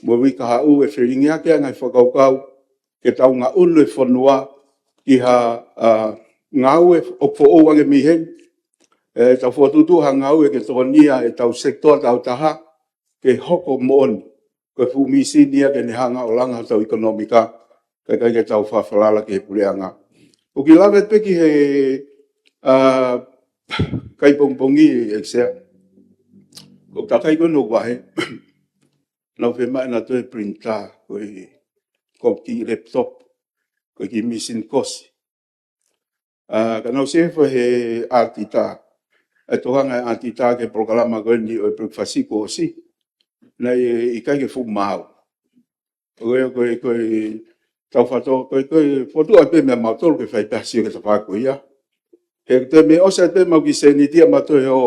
mo e uike kahaʻu ʻe felingiʻaki ʻa e ngaahi fakakaukau, ke tau ngaʻunu e fonua ki ha, ʻa, ngāue ʻoku foʻou ange mei heni. ʻE tau fokotuʻutuʻu ha ngāue ke tokonia ʻetau sekitoa tāutaha, ke hoko moʻoni ko e fuʻu mīsini ia ke ne hanga ʻo langa hotau ʻekonōmika, kae ʻikai ke tau fakafalala ki he puleʻanga. ʻOku ou lave pē ki he, ʻa, kai pongipongi ʻEiki Sea. ʻOku takai ko eni ʻoku vahe. Nau fiemaʻu ʻenau toe printer, ko e, ko e kiʻi laptop, ko e kiʻi mīsini kosi. ʻA, ka nau sefo he ʻatita. ʻE tokanga e ʻatita ki he polokalama ko eni ʻo e breakfast kuo ʻosi. Naʻe ʻikai ke fuʻu maau. Ko e, ko e, ko e, tau fato, ko e, ko e, fotu ai pē meia mautolu ke fai pē ha sio ki he tafaʻaki ko ia. He te mei ʻosi ai pē mau kiʻi sēniti ʻa mautolu ʻo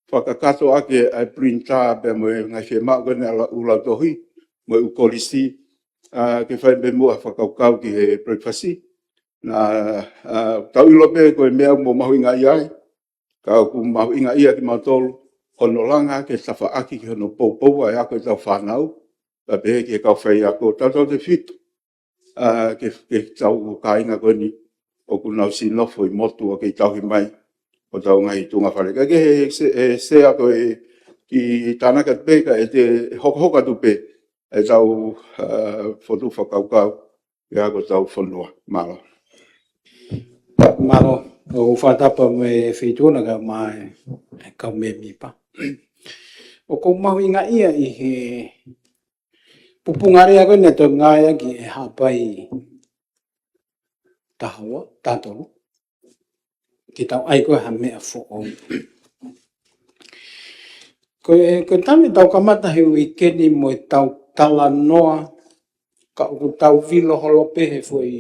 fakakakato ʻaki ʻa e printer pea mo e ngaahi fiemaʻu ko eni ʻa e ʻū lautohi, mo e ʻū kolisi, ʻa, ke fai pē muʻa fakakaukau ki he breakfast. Naʻa, ʻa, tau ʻilo pē ko e meʻa ʻoku mahuʻinga ai, ka ʻoku mahuʻinga ia kimautolu, hono langa ki he tafaʻaki ki hono poupou ʻa e ako ʻetau fānau, pea pehē ki he kau faiako, tautautefito, ʻa, ki he, ki he kau kāinga ko eni, ʻoku nau siʻi nofo ʻi motu ʻoku kei tauhi mai, ʻo tau ngaahi tuʻunga fale. Kae kehe he, he, he Sea ko e kiʻi tānaki atu pē, kae te hokohoko atu pē, ʻetau, ʻa, fotu fakakaukau, ʻa hotau fonua. Mālō. Mālō, ʻoku ou fakatapu mo e Feituʻuna kae ʻumaʻā e kau mēmipa. ʻOku ou mahuʻinga ia ʻi he pupunga lea ko eni naʻe toe ngāueʻaki ʻe Haʻapai taha ua, taha tolu. Ke tau ʻai ko ē ha meʻa foʻou. Ko e, ko e taimi tau kamata he uike ni mo ʻetau talanoa, ka ʻoku tau vilo holo pē he foʻi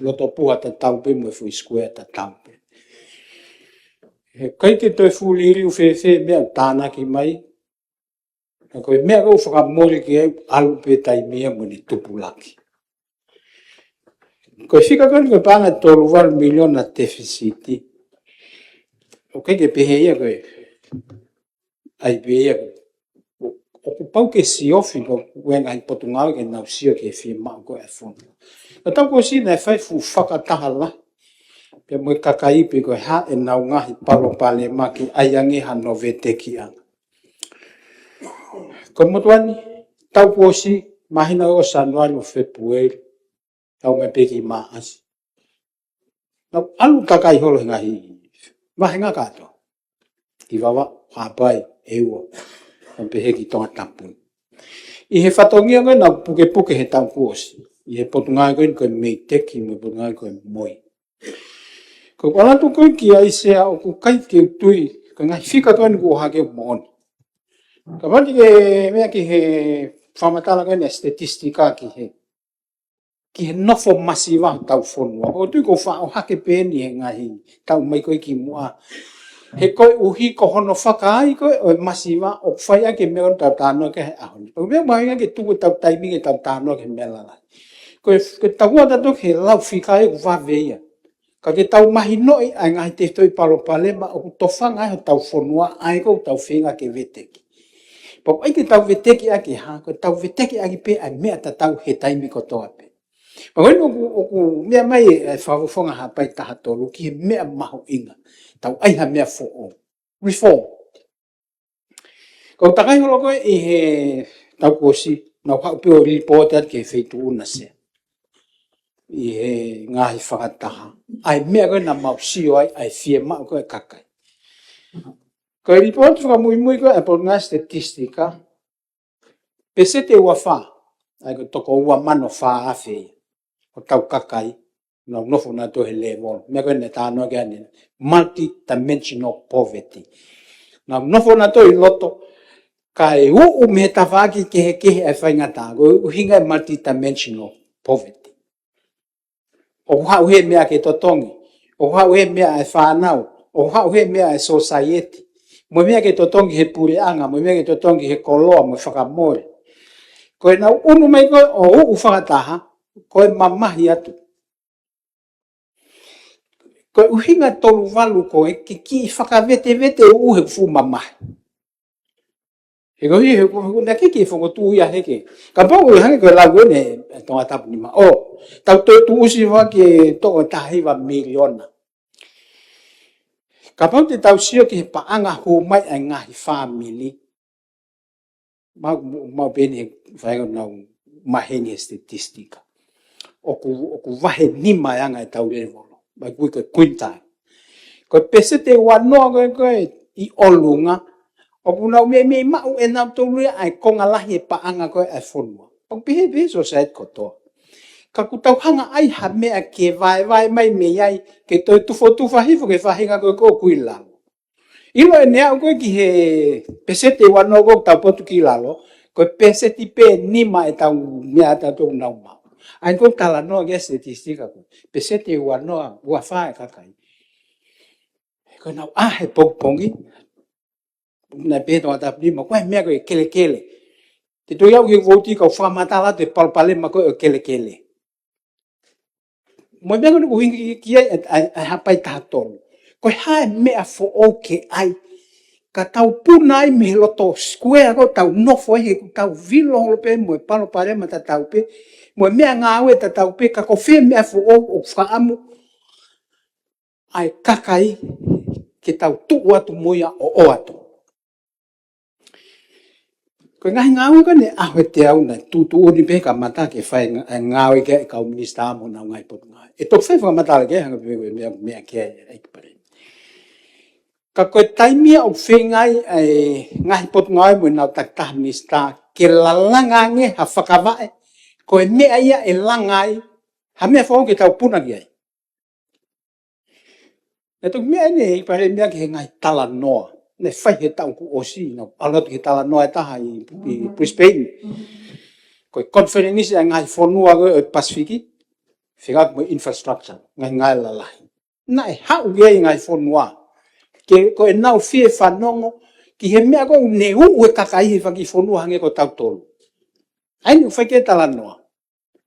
loto puha tatau pē mo e foʻi sikuea tatau pē. He ʻikai ke toe fuʻu liliu fēfē meʻa ʻoku tānaki mai, ka ko e meʻa ʻoku ou fakamole ki ai ʻalu pē taimi ia mo ʻene tupulaki. Ko e fika ko eni ko e paʻanga ʻe tolu valu miliona tefisiti. ʻOku ʻikai ke pehē ia ko e ʻai pē ia ko e, ʻoku pau ke siofi ko e ngaahi potungāue ke nau sio ki he fiemaʻu ko ē ʻa e fonua. Ka tau ko sina e fai fuʻu fakataha lahi pea mo e kakai pe ko e hā ʻenau ngaahi palopalema ke ʻai ange hano vetekiʻanga. Ko e motuʻa ni, tau ko si, māhina ʻo Sānuali mo Fēpueli, tau mai pē ki Maʻasi. Naʻa ʻalu kakai holo he ngaahi vāhenga kātoa. ʻI Vavaʻu, Haʻapai, ʻEua, ʻo pehē ki Tongatapu. ʻI he fatongia ko ē naʻa ku pukepuke he taʻu kuo ʻosi, ʻi he Potungāue ko eni ko e MEIDECC mo e Potungāue ko e MOI. Ko e ʻalu atu ko ē ki ai Sea ʻoku ʻikai ke u tui ko e ngaahi fika ko eni kuo ʻohake ʻoku moʻoni. Kapau te ke meʻa ki he fakamatala ko eni ʻa e statistika ki he ki he nofo masiva hotau fonua. ʻOku ou tui ʻoku faʻa ʻohake pē eni he ngaahi taʻu mai ko ē kimuʻa. He koeʻuhi ko hono fakaai ko ē ʻo e masiva ʻoku fai ʻaki e meʻa ʻoku tau talanoa ki ai he ʻaho ni. Ko e meʻa mahuʻinga ke tuku ʻetau taimi ke tau talanoa ki he meʻa lalahi. Ko e, ko e tau ʻoatu atu ki he lau fika ʻoku vave ia. Ka ke tau mahinoʻi ʻa e ngaahi tefitoʻi palopalema ʻoku tofanga ai hotau fonua ʻa ē ʻoku tau feinga ke veteki. Pea ʻoku ʻikai ke tau veteki ʻaki ha, ko e tau veteki ʻaki pē ʻa e meʻa tatau he taimi kotoa pē. Pea ko eni ʻoku, ʻoku meʻa mai e, e fakafofonga Haʻapai taha tolu ki he meʻa mahuʻinga. Tau ʻai ha meʻa foʻou. Reform. Ko e takai holo ko ē ʻi he taʻu kuo ʻosi, naʻa ku haʻu pē ʻo lipooti atu ki he feituʻu na Sea. ʻI he ngaahi fakataha. ʻA e meʻa ko ē naʻa mau sio ai, ʻa e fiemaʻu ko ē ʻa e kakai. Ko e lipooti fakamuimui ko ē ʻa e Potungāue Statistika, peseti ʻe ua fā, ʻa ia ko e toko ua mano fā afe ia ʻo hotau kakai, nau nofo nautolu he lēvolo. Meʻa ko ē naʻe talanoa ki ai ʻanenai, multidimensional poverty. Nau nofo nautolu ʻi loto, kae uʻu mei he tafaʻaki kehekehe ʻa e faingataʻa, ko e ʻuhinga e multidimensional poverty. ʻOku haʻu he meʻa ke totongi, ʻoku haʻu he meʻa ʻa e fānau, ʻoku haʻu he meʻa ʻa e society. Mo e meʻa ke totongi he puleʻanga, mo e meʻa ke totongi he koloa, mo e fakamole. Ko ʻenau ʻunu mai ko ē ʻo uʻu fakataha, ko e mamahi atu. Ko e ʻuhinga tolu valu ko ē ke kiʻi fakavetevete uʻu he fuʻu mamahi. He ko ē, he ko ē, he ko ē, naʻe ʻikai ke fokotuʻu ia heke. Kapau ʻoku hangē ko e lau ʻeni ʻa Tongatapu nima. ʻO, tau toe tuʻusi ua ke toʻo taha hiva miliona. Kapau te tau sio ki he paʻanga hū mai ʻa e ngaahi fāmili. Mau, mau pehē ni he fai ko ē naʻa ku maheni he statistika. ʻOku, ʻoku vahe nima e anga e tau lēvolo. Mai kui ko e quintile. Ko e peseti ʻe ua noa ko ē ko ē ʻi ʻolunga. ʻOku nau meimei maʻu ʻe nautolu ia ʻa e konga lahi e paʻanga ko ē ʻa e fonua. ʻOku pehē pē he society kotoa. Ka ʻoku tau hanga ʻai ha meʻa ke vaevae mai mei ai, ke toe tufotufa hifo ki he faʻahinga ko ē ʻoku ʻi lalo. ʻIlo ʻene aʻu ko ē ki he peseti ʻe ua noa ʻoku tau potu ki lalo, ko e peseti pē ʻe nima ʻetau meʻa ʻatautolu ʻoku nau maʻu. ʻA ia ʻoku talanoa ki ai e statistika ko ē, peseti ʻe ua noa, ua fā e kakai. Ko ʻenau ʻā he pongipongi, naʻe pehē ʻe Tongatapu nima, ko e meʻa ko e kelekele. Te u toe aʻu ki he vouti kau fakamatala atu e palopalema ko ē ʻo e kelekele. Mo e meʻa ko eni ʻoku hingi ki ai ʻa e, ʻa e, ʻa e Haʻapai taha tolu. Ko e hā e meʻa foʻou ke ʻai. Ka tau puna ai mei he loto sikuea ko ē ʻoku tau nofo ai he ʻoku tau vilo holo pē mo e palopalema tatau pē. Mo e meʻangāue tatau pē, ka ko fē meʻa foʻou ʻoku fakaʻamu ʻa e kakai ke tau tuʻu atu mo ia ʻo ʻoatu. Ko e ngaahi ngāue ko eni ʻaho ʻe teau naʻe tuʻutuʻuni pē kamata ke fai ngā-, e ngāue ki ai e kau minisitā mo ʻenau ngaahi potungāue. ʻE toki fai fakamatala ki ai hangē pē ko e meʻa, meʻa ki ai ʻEiki Palēmia. Ka ko e taimi ia ʻoku feinga ai e ngaahi potungāue mo ʻenau takitaha minisitā ke lalanga ange ha fakavaʻe, ko e meʻa ia ʻe langa ai ha meʻa foʻou ke tau puna ki ai. Naʻe toki meʻa ʻeni ʻEiki Palēmia ki he ngaahi talanoa naʻe fai he taʻu kuo ʻosi, naʻa ku ʻalu atu ki he talanoa ʻe taha ʻi, ʻi Brisbane. Ko e konifelenisi ʻa e ngaahi fonua ko ē ʻo e Pasifiki, fekauʻaki mo e infrastructure, ngaahi ngāue lalahi. Naʻe haʻu ki ai e ngaahi fonua ke, ko ʻenau fie fanongo ki he meʻa ko ē ʻoku ne uʻu e kakai he fanga kiʻi fonua hangē ko tautolu. ʻA eni ʻoku fai ki ai e talanoa.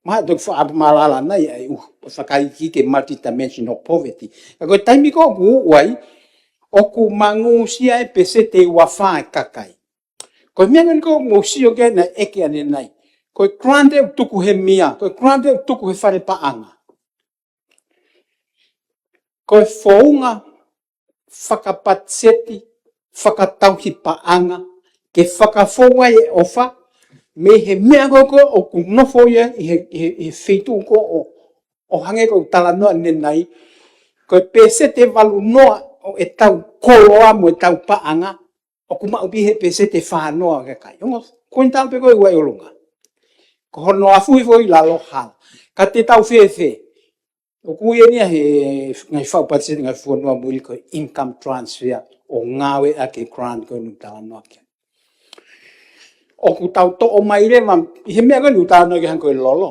Mahalo toki faʻa malala nai ai u fakaiki ke multidimensional poverty. Ka ko e taimi ko ē ʻoku uʻu ai, ʻoku mangūsia e peseti ʻe ua fā e kakai. Ko e meʻa ko eni ʻoku mou sio ki ai naʻe ʻeke ʻanenai. Ko e grant ʻoku tuku he meʻa, ko e grant ʻoku tuku he fale paʻanga. Ko e founga fakapatiseti, fakatauhi paʻanga, ke fakafou ai e ʻofa, mei he meʻa ko ē ʻoku nofo ia ʻi he, ʻi he, ʻi he feituʻu ko ē ʻo, ʻo hangē ko e talanoa ʻanenai, ko e pēseti ʻe valu noa ʻo ʻetau koloa mo ʻetau paʻanga, ʻoku maʻu pē he pēseti ʻe fā noa ʻa e kakai. Ongo, ko e tau pē ko ē ʻi ʻolunga. Ko hono afuhi foʻi lalo hala. Ka te tau fēfē. ʻOku ʻi ai ʻeni he ngaahi faʻu patiseti ngaahi fonua muli ko e income transfer ʻo ngāueʻaki e grant ko eni ʻoku talanoa ki ai. ʻOku tau toʻo mai leva, ʻi he meʻa ko eni ʻoku talanoa ki ai hangē ko e lolo.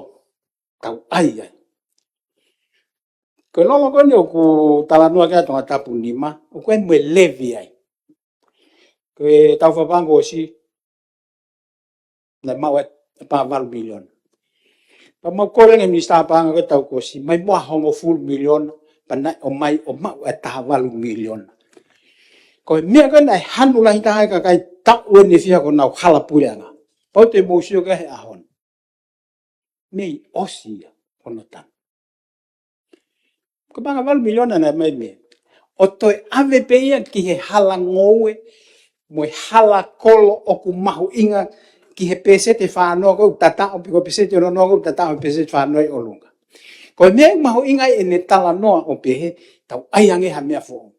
Tau ʻai ai. Ko e lolo ko eni ʻoku talanoa ki ai Tongatapu nima, ʻoku ʻi ai mo e levy ai. Ko e taʻu fakapaʻanga kuo ʻosi, naʻe maʻu ʻe he paʻanga valu miliona. Pea mau kole ange he minisitā paʻanga ko e taʻu kuo ʻosi, mai muʻa hongofulu miliona, pea naʻe ʻomai ʻo maʻu e taha valu miliona. Ko e meʻa ko ē naʻe hanu lahi taha e kakai taʻu ʻeni ʻe fiha ko ʻenau hala puleʻanga. Pau te mou sio ki he ʻaho ni. Mei ʻosi ia, hono tanu. Ko e paʻanga valu miliona naʻe ʻomai mei. ʻO toe ʻave pē ia ki he hala ngoue, mo e hala kolo ʻoku mahuʻinga ki he pēseti ʻe fā noa ko ē ʻoku tataʻo, pe ko e pēseti ʻe ono noa ko ē ʻoku tataʻo he pēseti ʻe fā noa ʻi ʻolunga. Ko e meʻa ʻoku mahuʻinga ʻi heʻene talanoa ʻo pehē, tau ʻai ange ha meʻa foʻou.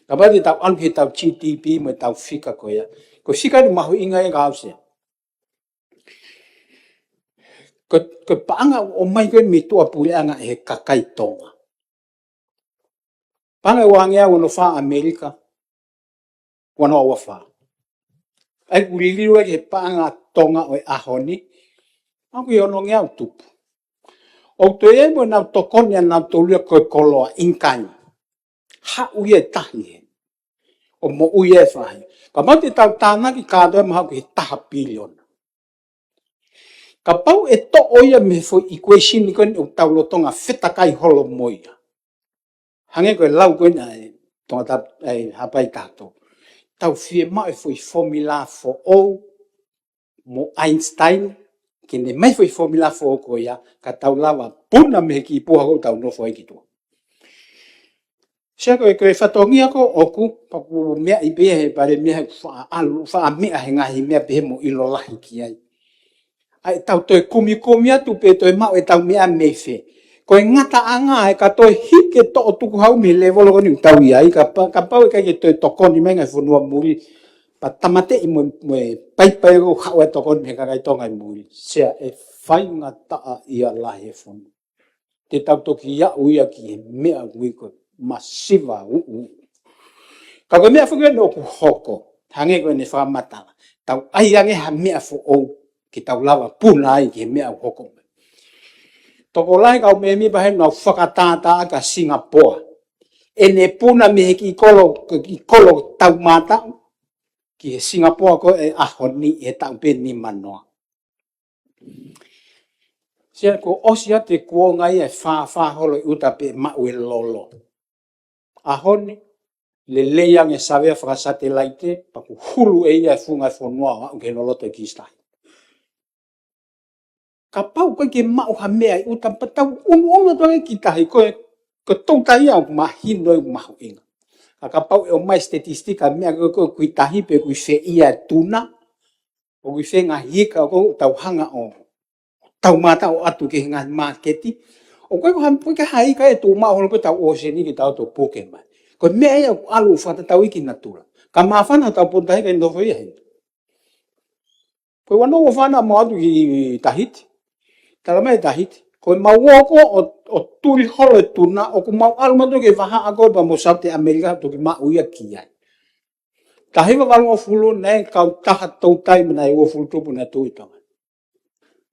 Kapau te tau ʻalu ki heʻetau G D P mo ʻetau fika ko ia. Ko e fika ʻoku mahuʻinga ʻi he kausea. Ko, ko e paʻanga ʻoku ʻomai ko ē mei tuʻapuleʻanga ʻe he kakai Tonga. Paʻanga ʻe uangeau ono fā ʻAmelika, ua noa ua fā. ʻA ia ʻoku liliu ai ki he paʻanga Tonga ʻo e ʻaho ni, ʻoku ʻi he onongeau tupu. ʻOku toe ʻi ai mo ʻenau tokoni ʻanautolu ia ko e koloa, in kind. Haʻu ia ʻe tahi he. ʻO moʻui ʻe faʻahi. Kapau te tau tānaki kātoa ʻe mahaʻu ki he taha piliona. Kapau ʻe toʻo ia mei he foʻi equation ni ko eni ʻoku tau lolotonga fetakai holo mo ia. Hangē ko e lau ko eni ʻa e Tongatapu, ʻa e Haʻapai taha tolu. Tau fiemaʻu e foʻi fomula foʻou mo Einstein, ke ne ʻomai foʻi fomula foʻou ko ia, ka tau lava puna mei he kiʻi puha ko ē ʻoku tau nofo ai ki tuʻa. Sia ko e, ko e fatongia ko ē ʻoku, pea ʻoku meaʻi pē ia he Palēmia he faʻa ʻalu, faʻa meʻa he ngaahi meʻa pehē mo ʻilo lahi ki ai. ʻA ia tau toe kumikumi atu pē toe maʻu ʻetau meʻa mei fē. Ko e ngataʻanga ʻe ka toe hiki e toʻo tukuhau mei he lēvolo ko eni ʻoku tau ʻi ai, ka pa-, kapau ʻe ʻikai ke toe tokoni mai ngaahi fonua muli, pea tāmateʻi mo, mo e paipai ʻoku haʻu e tokoni mei he kakai Tonga ʻi muli. Sia ʻe faingataʻaʻia lahi e fonua. Te tau toki aʻu ia ki he meʻa ʻoku ui ko e masiva uʻu. Ka ko e meʻa foki ʻeni ʻoku hoko, hangē ko ʻene fakamatala. Tau ʻai ange ha meʻa foʻou, ke tau lava puna ai ki he meʻa ʻoku hoko mai. Tokolahi kau mēmipa he nau fakatātā kia Singapoa. ʻEne puna mei he kiʻi kolo, kiʻi kolo taumātaʻu, ki he Singapoa ko ē ʻaho ni he taʻu pē nima noa. Sia kuo ʻosi atu e kuonga ia ʻe fāfā holo ʻi ʻuta pea maʻu e lolo. ʻAho ni, lelei ange savea fakasatelaite, pea kuo hulu ʻe ia e funga e fonua ʻo aʻu ki he loloto e kisi tahi. Kapau ʻoku ʻikai ke maʻu ha meʻa ʻi ʻuta pea tau ʻunuʻunu atu ange ki tahi ko e, ko e toutai ia ʻoku mahino ʻoku mahuʻinga. Ka kapau ʻe ʻomai statistika meʻa ko ē ʻoku ʻi tahi pe ʻoku ʻi fē ia e tuna, ʻoku ʻi fē ngaahi ika ʻoku tau hanga ʻo taumātaʻu atu ki he ngaahi māketi. ʻOku ʻikai ko ha, ʻoku ʻikai ha ika ʻe tuʻu maʻu holo pē tau ʻōseni ke tau toe puke mai. Ko e meʻa ia ʻoku ʻalu ʻo fakatatau ki natula. Ka māfana tau potu tahi ʻikai nofo ia he. Ko e ua noa ua fā naʻa mau ō atu ki Tahiti. Tala mai Tahiti. Ko e mau ō ko ē ʻo, ʻo tuli holo e tuna, ʻoku mau ʻalu mautolu ki he vahaʻa ko ē pea mo South ʻAmelika toki maʻu ia ki ai. Taha hiva valungofulu naʻe kautaha toutai mo e uofulu tupu naʻe tuʻu ʻi Tonga.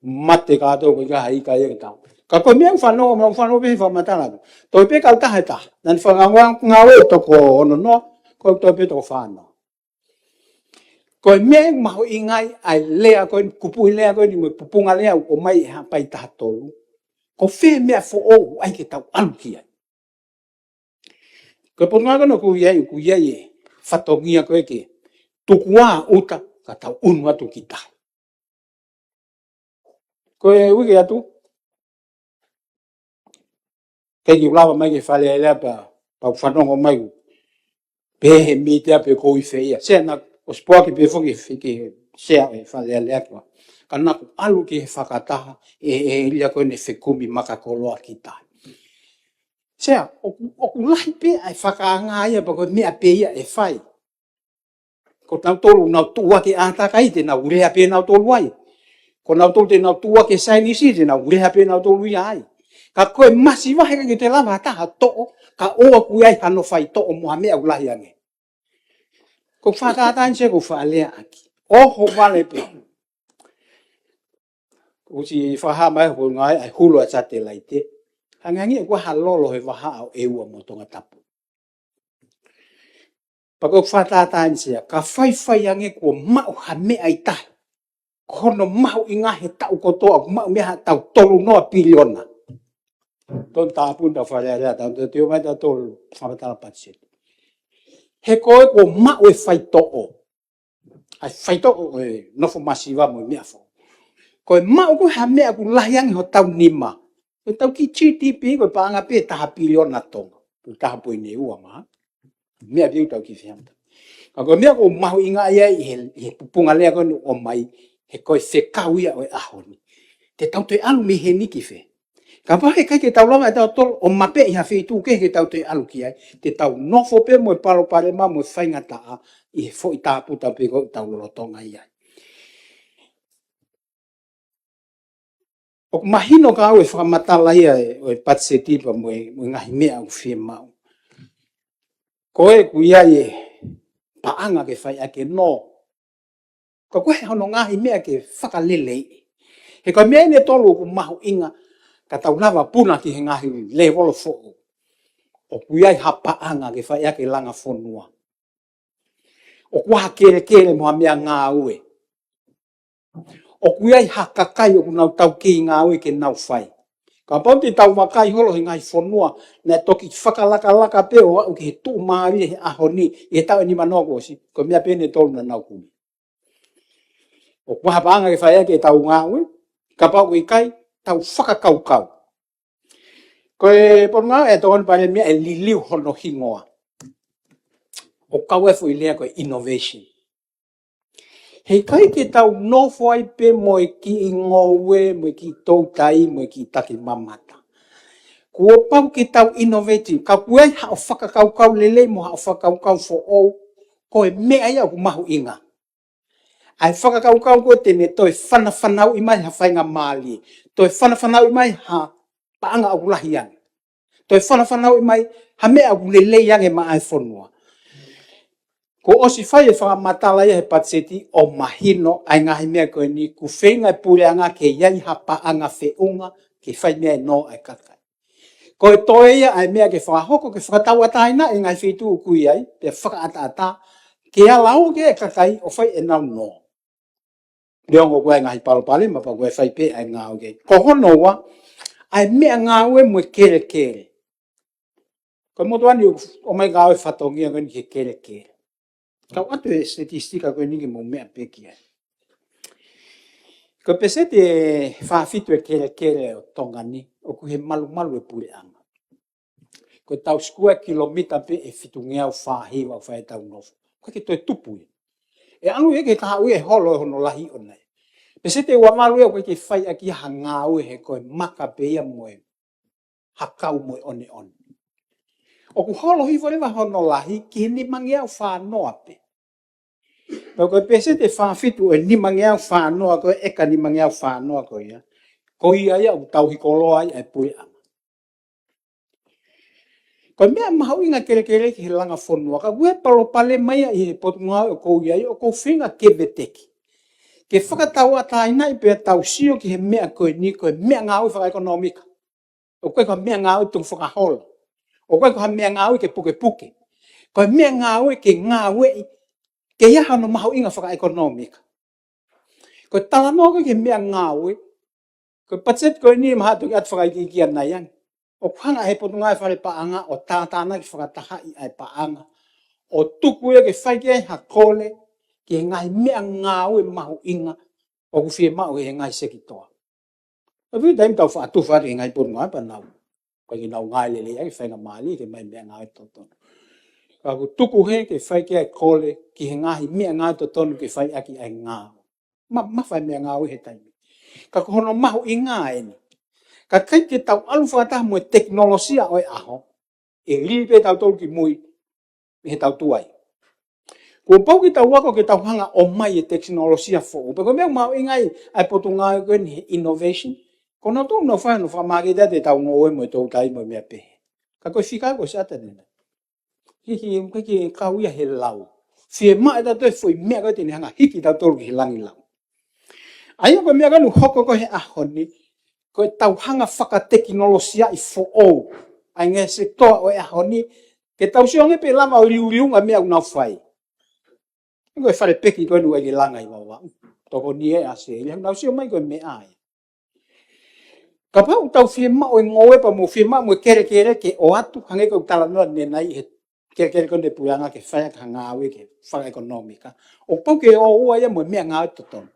Mate kātoa ko e ʻikai ha ika ia ke tau. Ka ko e meʻa ʻoku fanongo, meʻa ʻoku fanongo pē he fakamatala. Toe pē kautaha ʻe taha. Naʻa ne fakangāue toko ono noa, ko e toe pē toko fā noa. Ko e meʻa ʻoku mahuʻinga ai ʻa e lea ko eni, kupuʻi lea ko eni, mo e pupunga lea ʻoku ʻomai ʻe Haʻapai taha tolu. Ko fē meʻa foʻou ʻoku ʻai ke tau ʻalu ki ai. Ko e potungāue ko eni ʻoku ʻi ai, ʻoku ʻi ai e fatongia ko ē ke tuku ā ʻuta ka tau ʻunu atu ki tahi. Ko e uike atu, ʻikai ke u lava mai ki he Fale Alea pea, pea u fanongo mai ʻoku pehē he mītia pe ʻoku ou ʻi fē ia. Sea, naʻá ku ʻosi poaki pē foki he, ki he sea ʻo e Fale Alea ko ia. Ka naʻá ku ʻalu ki he fakataha ʻe, ʻe Lia ko eni, fekumi makakoloa ki tahi. Sea, ʻoku, ʻoku lahi pē ʻa e fakaanga ia pea ko e meʻa pē ia ʻe fai. Ko kinautolu naʻa nau tuʻu hake ʻātakai, te nau lea pē nautolu ai. Ko kinautolu te nau tuʻu hake Saienisi, te nau lea pē nautolu ia ai. Ka ko e masiva, heʻikai ke toe lava ha taha ʻo toʻo, kae ʻoua kuo ʻi ai hano faitoʻo mo ha meʻa ʻoku lahi ange. Ko e fakatātā eni, sea, ko e fakalea ʻaki. ʻOhovale pē. ʻOsi fakahā mai ʻe he Potungāue ʻa e hulu ʻa e satelaite. Hangē ʻoku ʻi ai ha lolo he vahaʻa ʻo ʻEua mo Tongatapu. Pea ko e fakatātā eni, sea, ka faifai ange kuo maʻu ha meʻa ʻi tahi, ko hono mahuʻinga he taʻu kotoa ʻoku maʻu mei ai ha tau tolu noa piliona. Tonu tāpuni tau Fale Alea, tau teu mai tau tolu fakamatala patiseti. He ko e kuo maʻu e faitoʻo. ʻA e faitoʻo ʻo e nofo masiva mo e meʻa foʻou. Ko e maʻu ko ē ha meʻa ʻoku lahi ange hotau nima. Ko e tau kiʻi G D P, ko e paʻanga pē taha piliona Tonga. Ko e taha poini ua mā. Meʻa pē ʻoku tau kiʻi fehangahangai. Ka ko e meʻa ʻoku mahuʻinga ia ʻi he, ʻi he pupunga lea ko eni ʻoku ʻomai, he ko e fekau ia ʻo e ʻaho ni. Te tau toe ʻalu mei heni ki fē? Kapau heʻikai ke tau lava ʻe tautolu ʻo mapeʻi ha feituʻu kehe ke tau toe ʻalu ki ai, te tau nofo pē mo e palopalema mo e faingataʻa ʻi he foʻi tāputa pē ko ē ʻoku tau lolotonga ʻi ai. ʻOku mahino kiate au e fakamatala ia ʻo e, ʻo e patiseti pea mo e, mo e ngaahi meʻa ʻoku fiemaʻu. Ko e ʻoku ʻi ai e paʻanga ke fai ʻaki e nō. Ka ko e hā hono ngaahi meʻa ke fakaleleiʻi? He ko e meʻa eni ʻe tolu ʻoku mahuʻinga ka tau lava puna ki he ngaahi lēvolo foʻou. ʻOku ʻi ai ha paʻanga ke fai ʻaki e langa fonua? ʻOku ʻi ai ha kelekele mo ha meʻangāue? ʻOku ʻi ai ha kakai ʻoku nau taukei ngāue ke nau fai? Kapau te tau vakai holo he ngaahi fonua naʻe toki fakalakalaka pē ʻo aʻu ki he tuʻumālie he ʻaho ni, ʻi he taʻu ʻe nimanoa kuo ʻosi, ko e meʻa pē eni ʻe tolu naʻa nau kumi. ʻOku ʻi ai ha paʻanga ke fai ʻaki ʻetau ngāue? Kapau ʻoku ʻikai, tau fakakaukau. Ko e Potungāue ʻa e Tokoni Palēmia ʻe liliu hono hingoa. ʻOku kau ai e foʻi lea ko e innovation. Heʻikai ke tau nofo ai pē mo e kiʻi ngoue, mo e kiʻi toutai, mo e kiʻi takimamata. Kuo pau ke tau innovate. Ka kuo ʻi ai haʻo fakakaukau lelei mo haʻo fakakaukau foʻou, ko e meʻa ia ʻoku mahuʻinga. ʻA e fakakaukau ko ē te ne toe fanafanauʻi mai ha faingamālie, toe fanafanauʻi mai ha paʻanga ʻoku lahi ange, toe fanafanauʻi mai ha meʻa ʻoku lelei ange maʻa e fonua. Kuo ʻosi fai e fakamatala ia he patiseti ʻo mahino ai e ngaahi meʻa ko eni, ʻoku feinga e puleʻanga ke ʻi ai ha paʻanga feʻunga ke fai meʻa ʻe nō ai e kakai. Ko e toe ia ʻa e meʻa ke fakahoko ke fakatauʻatāinaʻi e ngaahi feituʻu ʻoku ʻi ai, pea fakaʻataʻatā, ke ala ʻo ke kakai ʻo fai ʻenau nō. Neongo ko e ngaahi palopalema pea ko e fai pē ʻa e ngāue. Ko hono ua, ʻa e meʻangāue mo e kelekele. Ko e motuʻa ni ʻoku ʻomai ngāue fatongia ko eni ki he kelekele. Kau ʻoatu e statistika ko eni ke mou meʻa pē ki ai. Ko e peseti ʻe fāfitu e kelekele ʻo Tonga ni, ʻoku ʻi he malumalu e puleʻanga. Ko e tau sikuea kilomita pē ʻe fitungeau fāhiva ʻoku fai ʻetau nofo. ʻOku ʻikai ke toe tupu ia. ʻE ʻalu ia ki he kahaʻu ia ʻe holo hono lahi ʻona ia. Peseti ʻe uavalu ia ʻoku ʻikai ke fai ʻaki ha ngāue he ko e maka pē ia mo e hakau mo e ʻoneʻone. ʻOku holo hifo leva hono lahi ki he nimangeau fānoa pē. Pea ko e peseti ʻe fāfitu ʻo e nimangeau fānoa ko ē, ʻeka nimangeau fānoa ko ia, ko ia ia ʻoku tauhi koloa ai ʻa e puleʻanga. Ko e meʻa mahuʻinga e kelekele ki he langa fonua, ka ko e palopalema ia ʻi he potungāue ʻoku ou ʻi ai, ʻoku ou feinga ke veteki, ke fakatauʻatāinaʻi pea tau sio ki he meʻa ko eni ko e meʻangāue fakaʻekonōmika. ʻOku ʻikai ko ha meʻangāue tukufakaholo. ʻOku ʻikai ko ha meʻangāue ke pukepuke. Ko e meʻangāue ke ngāueʻi ke ʻi ai hano mahuʻinga fakaʻekonōmika. Ko e talanoa ko ē ki he meʻangāue, ko e patiseti ko eni mahalo toki ʻatu fakaikiiki ʻanai ange. ʻOku hanga ʻe he Potungāue Fale Paʻanga ʻo tātānaki fakatahaʻi ʻa e paʻanga, ʻo tuku ia ke fai ki ai ha kole ki he ngaahi meʻangāue mahuʻinga ʻoku fiemaʻu ʻe he ngaahi sekitoa. Ka ʻi he taimi tau faʻa tufa atu he ngaahi potungāue pea nau, ʻikai ke nau ngāue lelei ʻaki e faingamālie ke ʻomai meʻangāue totonu. Ka ʻoku tuku hē ke fai ki ai e kole ki he ngaahi meʻangāue totonu ke fai ʻaki ʻa e ngāue. Ma, ma fai meʻangāue he taimi. Ka ko hono mahuʻinga eni. Ka ʻikai ke tau ʻalu fakataha mo e tekinolosia ʻo e ʻaho, ʻe lī pē tautolu ki mui mei he tau tuai. Kuo pau ke tau ako ke tau hanga ʻo ʻomai e tekinolosia foʻou. Pea ko e meʻa mahuʻinga ai ʻa e potungāue ko eni he innovation. Ko nautolu nau fai hono fakamāketi ʻa e tau ngoue mo e toutai mo e meʻa pehē. Ka ko e fika ko e sata nena. Hiki, ʻikai ke kau ia he lau. Fiemaʻu ʻe tautolu e foʻi meʻa ko ē te ne hanga hiki tautolu ki he langi lau. ʻA ia ko e meʻa ko ē ʻoku hoko ko ē he ʻaho ni, ko e tau hanga fakatekinolosiaʻi foʻou ʻa e ngaahi sekitoa ʻo e ʻaho ni, ke tau sio ange pe lava ʻo liuliunga e meʻa ʻoku nau fai. Ko e fale peki ko ē ʻoku ʻi ai e langa ʻi Vavaʻu. Tokoni ē ʻa Seli, ʻoku nau sio mai ko e meʻa ia. Kapau ʻoku tau fiemaʻu e ngoue pea mo fiemaʻu mo e kelekele ke ʻoatu, hangē ko e talanoa ʻanenai he kelekele ko ē ʻa e puleʻanga ke fai ʻaki ha ngāue ke fakaʻekonōmika. ʻOku pau ke ʻoua ia mo e meʻangāue totonu.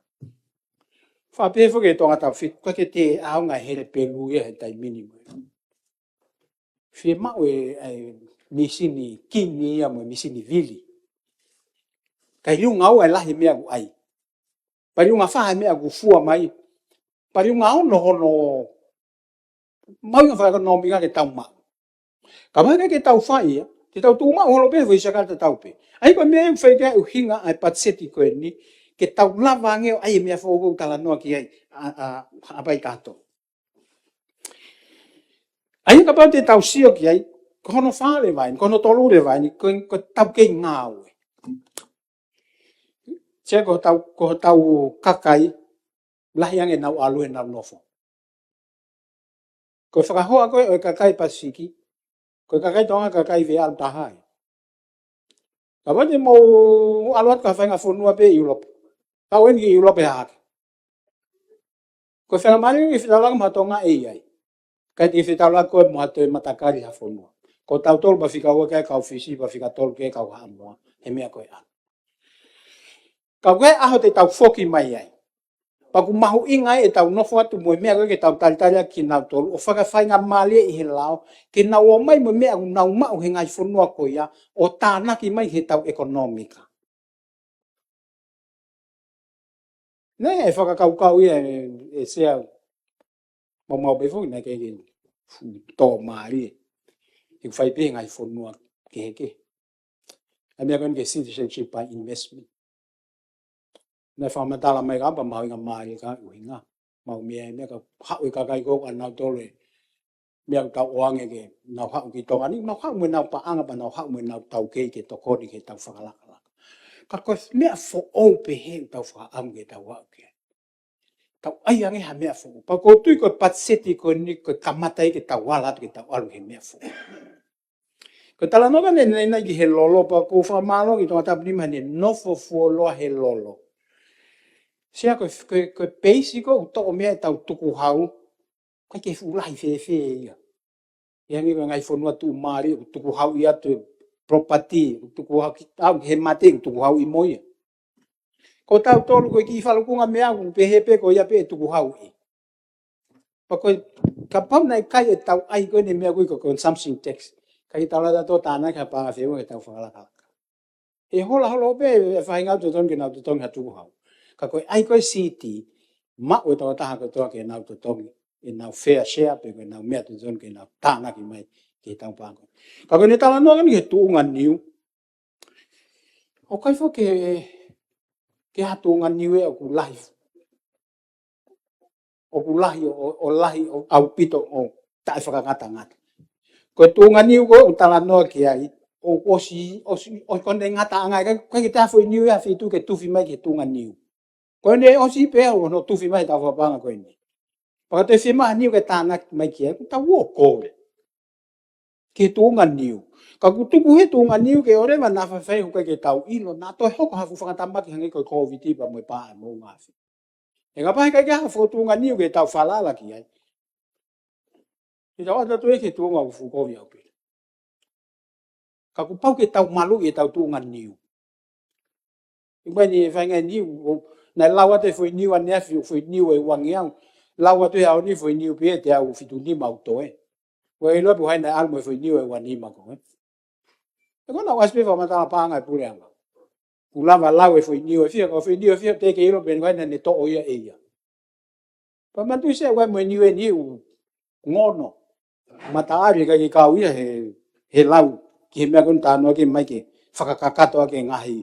Faʻa pehē foki ʻe Tonga Tau Fitu, ʻikai ke te ʻaonga e hele pelu ia he taimi ni mo e. Fiemaʻu e, e misini kini ia mo e misini vili. Kae liunga ua e lahi e meʻa ʻoku ʻai. Pea liunga fā e meʻa ʻoku fua mai. Pea liunga ono hono mahuʻinga fakaʻekonōmika ke tau maʻu. Ka ʻikai ke tau fai ia, te tau tuʻu maʻu holo pē foʻi siakata tau pē. ʻA ia ko e meʻa ʻoku fai ki ai e ʻuhinga ʻa e patiseti ko eni, ke tau lava ange ʻo ʻai e meʻa foʻou ʻoku talanoa ki ai ʻa, ʻa, ʻa Paikātoa. ʻA ia kapau te tau sio ki ai, ko hono fā leva eni, ko hono tolu leva eni, ko, ko e tau kei ngāue. Sai ko hotau, ko hotau kakai, lahi ange ʻenau ʻalu ʻenau nofo. Ko e fakahoa ko ē ʻo e kakai Pasifiki, ko e kakai Tonga kakai veʻe ʻalu taha ia. Kapau te mou ʻalu atu ki ha faʻahinga fonua pē ʻi ʻIulope. Kau eni ki ʻIulope hake. Ko e faingamālie ke fetaulaki mo ha Tonga ʻe ʻi ai. ʻIkai te ke fetaulaki koe mo ha toe matakali ha fonua. Ko tautolu pea fika ua ki ai kau Fisi, pea fika tolu ki ai kau Haʻamoa. He meʻa ko ē ʻalu. Ka ko e ʻaho te tau foki mai ai. Pea ʻoku mahuʻinga ai ʻetau nofo atu mo e meʻa ko ē ke tau talitali ʻaki kinautolu, ʻo fakafaingamālie ʻi he lao, ke nau ō mai mo e meʻa ʻoku nau maʻu he ngaahi fonua ko ia, ʻo tānaki mai he tau ʻekonōmika. Naʻe fakakaukau ia ʻe, ʻe Sea, maumau pē foki naʻe ʻikai ke fuʻu tō mālie. ʻOku fai pē he ngaahi fonua kehekehe. ʻA e meʻa ko eni ke citizenship by investment. Naʻe fakamatala mai ka pea mahuʻinga mālie ka ʻuhinga. Mau meʻa e meʻa ka haʻu e kakai ko ē ʻa nautolu e meʻa ʻoku tau ʻoange ke nau haʻu ki Tonga ni, nau haʻu mo ʻenau paʻanga pea nau haʻu mo ʻenau taukei ke tokoni ke tau fakalakalaka. Ka ko e meʻa foʻou pē he ʻoku tau fakaʻamu ke tau haʻu ki ai. Tau ʻai ange ha meʻa foʻou. Pea ʻoku ou tui ko e patiseti ko eni ko e kamata ia ke tau ala atu ke tau ʻalu he meʻa foʻou. Ko e talanoa ko ē ʻanenai ki he lolo pea ʻoku ou fakamālō ki Tongatapu Nima he nofo fuoloa he lolo. Sea ko e, ko e, ko e peisi ko ē ʻoku toʻo mei ai ʻetau tukuhau. ʻIkai ke fuʻu lahi fēfē ia. ʻI he ngaahi fonua tuʻumālie, ʻoku tukuhauʻi atu e property, ʻoku tukuhau ki, ʻalu ki he mate, ʻoku tukuhauʻi mo ia. Ko tautolu ko e kiʻi falukunga meʻa ʻoku pehē pē ko ia pē ʻe tukuhauʻi. Pea ko e, kapau naʻe ʻikai ʻetau ʻai ko eni meʻa ko ē ko e consumption tax. ʻIkai tau lava ʻo tānaki ha paʻanga feʻunga ke tau fakalakalaka. ʻE hola holo pē e faʻahinga ʻoku totonu ke nau totongi ha tukuhau. Ka ko e ʻai ko ē siti, maʻu e tokotaha kotoa ke nau totongi, ʻenau fair share pe ko ʻenau meʻa ʻoku totonu ke nau tānaki mai ke tau paʻanga. Ka ko ʻene talanoa ko eni ki he tuʻunga niu. ʻOku ʻikai foki ke, ke ha tuʻunga niu ʻoku lahi ʻoku lahi ʻo, ʻo, ʻo lahi ʻo ʻaupito ʻo taʻefakangatangata. Ko e tuʻunga niu ko ē ʻoku talanoa ki ai, ʻoku ʻosi, ʻosi, ʻosi ko ʻene ngataʻanga, ʻikai, ʻikai ke toe ʻi ai ha foʻi niu ʻe fitu ke tufi mai ki he tuʻunga niu. Ko ʻene ʻosi pē ʻa hono tufi mai he tau fakapanga ko eni. Pea ka toe fiemaʻu ha niu ke tānaki mai ki ai, ʻoku tau ō kole ki he tuʻunga niu. Ka ʻoku tupu he tuʻunga niu ke ʻoleva naʻa faifai ʻoku ʻikai ke tau ʻilo, naʻa toe hoko ha fuʻu fakatamaki hangē ko e Kōviti pea mo e pā ʻa e moʻunga afi. ʻE kapau he ʻikai ke ʻi ai ha foʻi tuʻunga niu ke tau falala ki ai, te tau ʻalu atu ia ki he tuʻunga ʻoku fuʻu kovi ʻaupito. Ka kuo pau ke tau maluʻi ʻetau tuʻunga niu. ʻI mai ni e faʻahinga niu, ʻo, naʻe lau atu e foʻi niu ʻaneafi, ʻo foʻi niu ʻe uangeau. Lau atu he ʻaho ni foʻi niu pē ʻe teau fitu nima ʻoku toe. Ko e ʻilo pē ʻoku ʻi ai nai ʻalu mo e foʻi niu ʻe ua nima ko ē. Ē ko ena ʻoku ʻasi pē fakamatala paʻanga ʻa e puleʻanga. ʻOku lava lau e foʻi niu ʻe fiha, ko e foʻi niu ʻe fiha te ke ʻilo pē ʻoku ʻi ai nai ne toʻo ia ʻe ia. Pea manatuʻi se ʻoku ʻi ai mo e niu ʻe niu ngono. Mataʻali ka ke kau ia he, he lau. Ki he meʻa ko ena talanoa ki ai Maike. Fakakakato ʻaki e ngaahi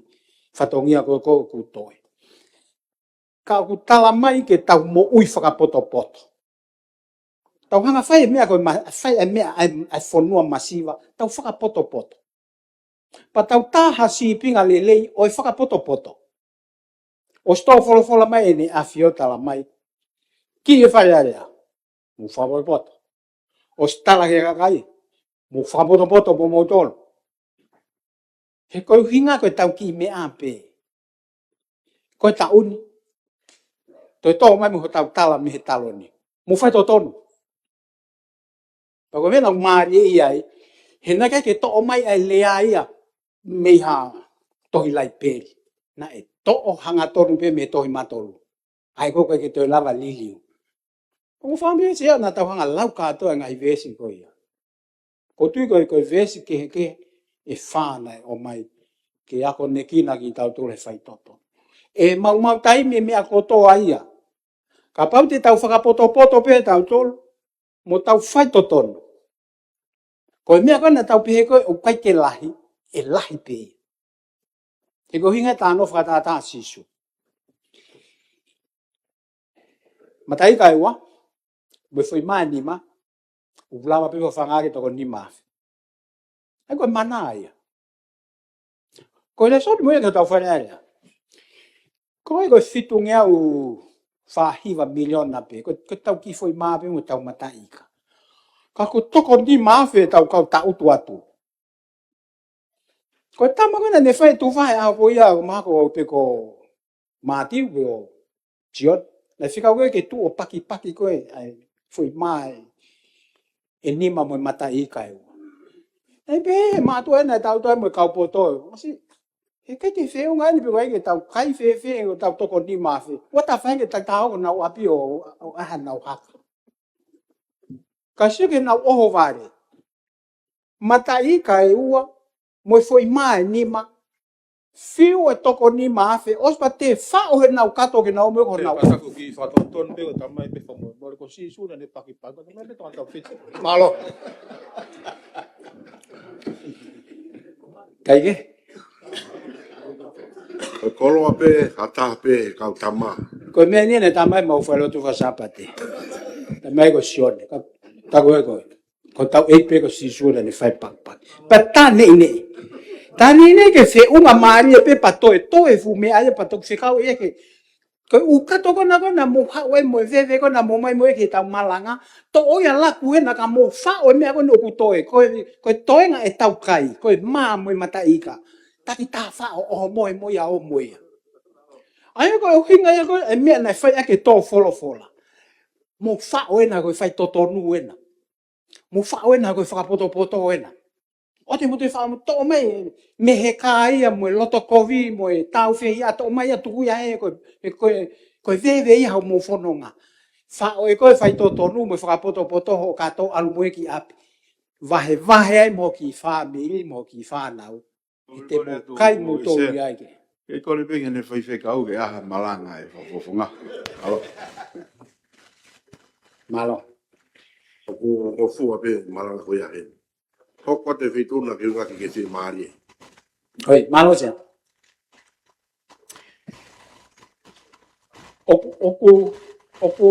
fatongia ko ē ʻoku toe. Ka ʻoku tala mai ke tau moʻui fakapotopoto. Tau hanga fai e meʻa ko e ma-, fai e meʻa ʻa e, ʻa e fonua masiva, tau fakapotopoto. Pea tau tā ha sīpinga lelei ʻo e fakapotopoto. ʻOsi tō folofola mai ʻEne ʻAfio tala mai. Ki he Fale Alea, mou fakapotopoto. ʻOsi tala ki he kakai, mou fakapotopoto pē moutolu. He ko e ʻuhinga ko e tau kiʻi meʻa pē. Ko e taʻu ni. Toe tō mai mo hotau tala mei he taloni. Mou fai totonu. Pea ko e meʻa naʻa ku mālieʻia ai. He naʻe ʻikai ke toʻo mai ʻa e lea ia mei ha tohi laipeli. Naʻe toʻo hangatonu pē mei he tohi matolu. ʻA ia ko ē ʻikai ke toe lava liliu. ʻOku fāmili se ia naʻa tau hanga lau kātoa e ngaahi veesi ko ia. ʻOku ou tui ko e, ko e veesi kehekehe ʻe fā naʻe ʻomai ke akonekina kitautolu he faitotonu. ʻE maumau taimi e meʻa kotoa ia. Kapau te tau fakapotopoto pē tautolu, mo tau faitotonu. Ko e meʻa ko ena tau pehē ko ē ʻoku ʻikai ke lahi, ʻe lahi pē ia. He ko e ʻuhinga e talanoa fakatātā ʻa Sīsū. Mataʻi ika ʻe ua, mo e foʻi mā ʻe nima, ʻoku lava pē ʻo fanga ke toko nima afe. ʻA ia ko e mana ia. Ko e lēsoni mo ia ke tau fai ai lea. Ko e, ko e fitungeau fā hiva miliona pē, ko, ko e tau kiʻi foʻi mā pē mo e tau mataʻi ika. Ka ko e toko nima afe tau kau taʻutu atu. Ko e tama ko ena ne fai tufa he ʻaho ko ia, ko Maʻake pē ko Mātiu pē ko Sione. Naʻe fika ko ē ke tuʻu ʻo pakipaki ko ē, ʻa e foʻi mā ʻe nima mo e mataʻi ika ʻe ua. Naʻe pehē he mātuʻa ena ʻe tau toe mo e kau poto. ʻOsi, he ʻikai ke feʻunga eni pē ko ē ke tau kai fēfē ʻo tau toko nima afe. What the fuck ke tau tau ko nau ʻapi ʻo, ʻo ʻai hanau haka. Ka sio ki heʻenau ʻohovale. Mataʻi ika ʻe ua, mo e foʻi mā ʻe nima, fiu e toko nima afe, ʻosi pea te faʻo heʻenau kato ke nau mo ko ʻenau. Pea taku ki fakatotonu pē ko e tamai pē famo, mo ko Sīsū naʻa ne pakipaki, ko e tamai pē tau tau fiti. Mālō. Kae kehe? Ko e koloa pē, ha taha pē, kau tama. Ko e meʻa ni ʻe ne tamai mau fai lotu fakasāpate. Tamai ko Sione, ka, taku ē ko e. Ko e tau ʻai pē ko Sīsū naʻa ne fai pakipaki. Pea tā neʻineʻi. Tā neʻineʻi ke feʻunga mālie pē pea toe, toe fuʻu meʻa ia pea toki fekau ia ke. Ko e ʻū kato ko ena ko ena mou haʻu ai mo e veve ko ena mou ʻomai mo ia ki heʻetau malanga. Toʻo ia laku ena ka mou faʻo e meʻa ko ena ʻoku toe. Ko e, ko e toenga ʻetau kai. Ko e mā mo e mataʻi ika. Taki tā faʻo ʻoho mo e mo ia ʻo mo ia. ʻA ia ko e ʻuhinga ia ko e meʻa naʻe fai ʻaki e tō folofola. Mou faʻo ena ko e faitotonu ena. Mou faʻo ena ko e fakapotopoto ena. ʻOua te mou toe faʻo mo toʻo mai mei he kā ia mo e loto kovi mo e tāufehiʻa, toʻo mai ia tuku ia he ko e, ko e, ko e veve ia hoʻomou fononga. Faʻo ē ko e faitotonu mo e fakapotopoto hoʻo kato ʻalu mo ia ki ʻapi. Vahevahe ai mo e kiʻi fāmili, mo e kiʻi fānau. ʻI te mo kai mo tō ia ke. Ke kole pē ke ne faifekau ke ʻai ha malanga ʻe fakafofonga. Mālō. Mālō. ʻOku, ʻoku fua pē malanga ko ia he. Hoko atu e feituʻu na ke ʻuhinga ke ke fiemālie. ʻOi, mālō Sea. ʻOku, ʻoku, ʻoku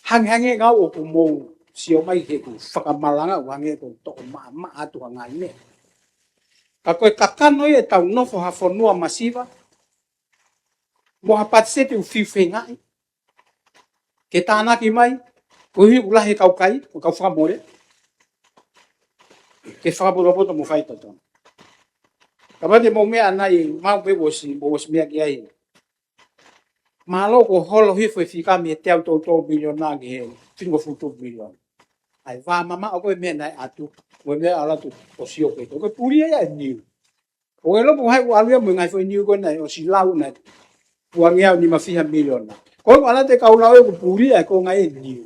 hangehangē ngau ʻoku mou sio mai heʻeku fakamalanga ʻoku hangē ʻoku toʻo maʻamaʻa atu ha ngaahi meʻa. Ka ko e kakano ia ʻetau nofo ha fonua masiva, mo ha patiseti ʻoku fiu feingaʻi ke tānaki mai, koeʻuhi ʻoku lahi e kau kai, ko e kau fakamole, ke fakapotopoto mo faitotonu. Kapau te mou meʻa nai, mau pē ʻosi, mou ʻosi meʻa ki ai. Mālō ko e holo hifo e fika mei he teau toutou miliona ki he fitungofulu tupu miliona. ʻA e vā mamaʻo ko e meʻa naʻe ʻatu, ko e meʻa ʻalu atu ʻo sio pē. Ko e puli ia e niu. ʻOku ʻilo pē ko hai ʻoku ʻalu ia mo e ngaahi foʻi niu ko ena ʻosi lau naʻe uangeau nima fiha miliona. Ko e ʻoku ala te kau lau ʻoku puli ai ko ngai e niu.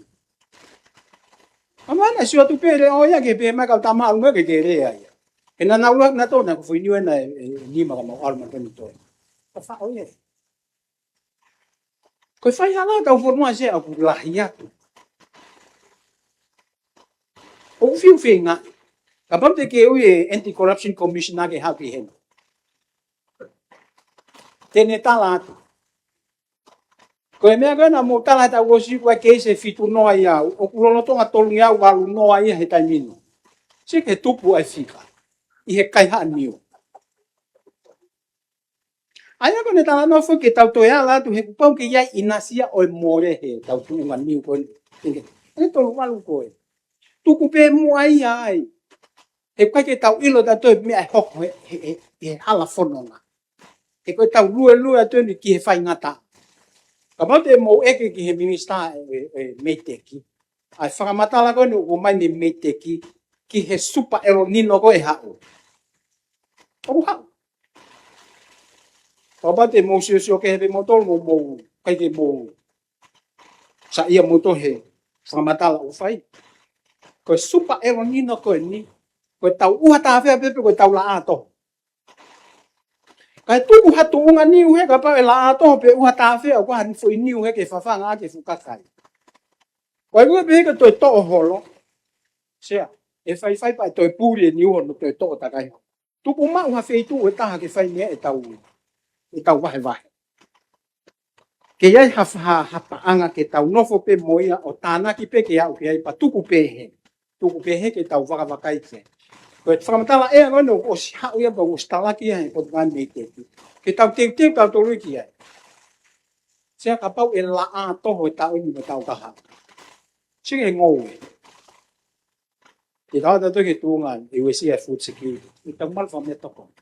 Ama na sio atu pē lea ʻo ia ke pehē mai kau tama alu mai ke ke lea ia. He naʻa nau lau naʻa tō na ko e foʻi niu ena ʻe, ʻe, ʻe nima ka mau alu mai ke ni toe. Ka faʻo ia. Ko e faihala ʻetau fonua Sea ʻoku lahi atu. ʻOku fiu feinga. Kapau te ke ui e Anti-Corruption Commissioner ke haʻu ki heni. Te ne tala atu. Ko e meʻa ko ena mo tala ʻetau ʻosi ko e keisi ʻe fitu noa ia, ʻoku lolotonga tolungeau valu noa ia he taimi ni. Sio ki he tupu ʻa e fika ʻi he kaihaʻa niu. ʻA ia ko ʻene talanoa foki ke tau toe ala atu he kuo pau ke ʻi ai ʻinasi ia ʻo e mole heʻetau tuʻunga niu ko eni. ʻE tolu valu ko ē. Tuku pē muʻa ia ai. He ʻikai ke tau ʻilo ʻe tautolu e meʻa ʻe hoko he, he, he, he hala fononga. He ko ʻetau luelue atu eni ki he faingataʻa. Kapau te mou ʻeke ki he minisitā ʻe, ʻe, ʻe MEIDECC. ʻA e fakamatala ko eni ʻoku ʻomai mei MEIDECC ki he Super El Nino ko ē ʻe haʻu. ʻOku haʻu. Kapau te mou siosio kehe pē moutolu mo mou, ʻikai ke mou saiʻia moutolu he fakamatala ʻoku fai. Ko e Super El Nino ko eni, ko ʻetau ʻuha tāfea pē pe ko ʻetau laʻā toho. Kae tuku ha tuʻunga niu he kapau ʻe laʻā toho pe ʻuha tāfea ʻoku ʻi ai ha foʻi niu he ke fafanga ʻaki e fuʻu kakai. Ko e ʻuha pē he ke toe toʻo holo. Sea, ʻe faifai pea toe puli e niu hono toe toʻo takai. Tuku maʻu ha feituʻu ʻe taha ke fai meʻa ʻetau, ʻetau vahevahe. Ke ʻi ai ha, ha, ha paʻanga ke tau nofo pē mo ia ʻo tānaki pē ke aʻu ki ai pea tuku pē hē. Tuku pē hē ke tau vakavakai ki ai. Ko e fakamatala ʻea ko eni ʻoku ʻosi haʻu ia pea ʻosi talaki ia he Potungāue MEIDECC. Ke tau teuteu tautolu ki ai. Sea kapau ʻe laʻā toho e taʻu ni mo e taʻu kahaʻu. Sio ki he ngoue. Te tau ʻalu atu ki he tuʻunga ʻe uesia e food security. ʻE tau malu fakameʻatokoni.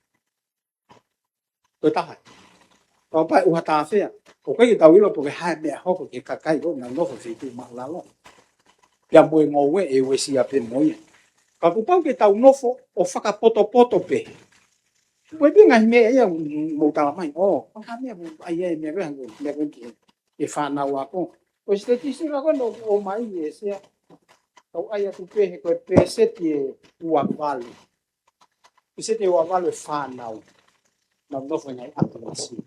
Ko e taha. Tau pē ʻuha tāfea. ʻOku ʻikai ke tau ʻilo pe ko e hā e meʻa ʻe hoko ki he kakai ko ē naʻa nau nofo he feituʻu māʻulalo. Pea mo e ngoue ʻe uesia pē mo ia. Ka kuo pau ke tau nofo ʻo fakapotopoto pē. Ko e pē ngaahi meʻa ia mou tala mai. ʻŌ, ko e hā e meʻa mou ʻai ai e meʻa ko ē, meʻa ko ē ki he, he fānau ako. Ko e statistika ko ē naʻe ʻomai ʻe Sea. Tau ʻai atu pē he ko e pēseti ʻe ua valu. Pēseti ʻe ua valu e fānau naʻa nau nofo he ngaahi ʻapi masiva.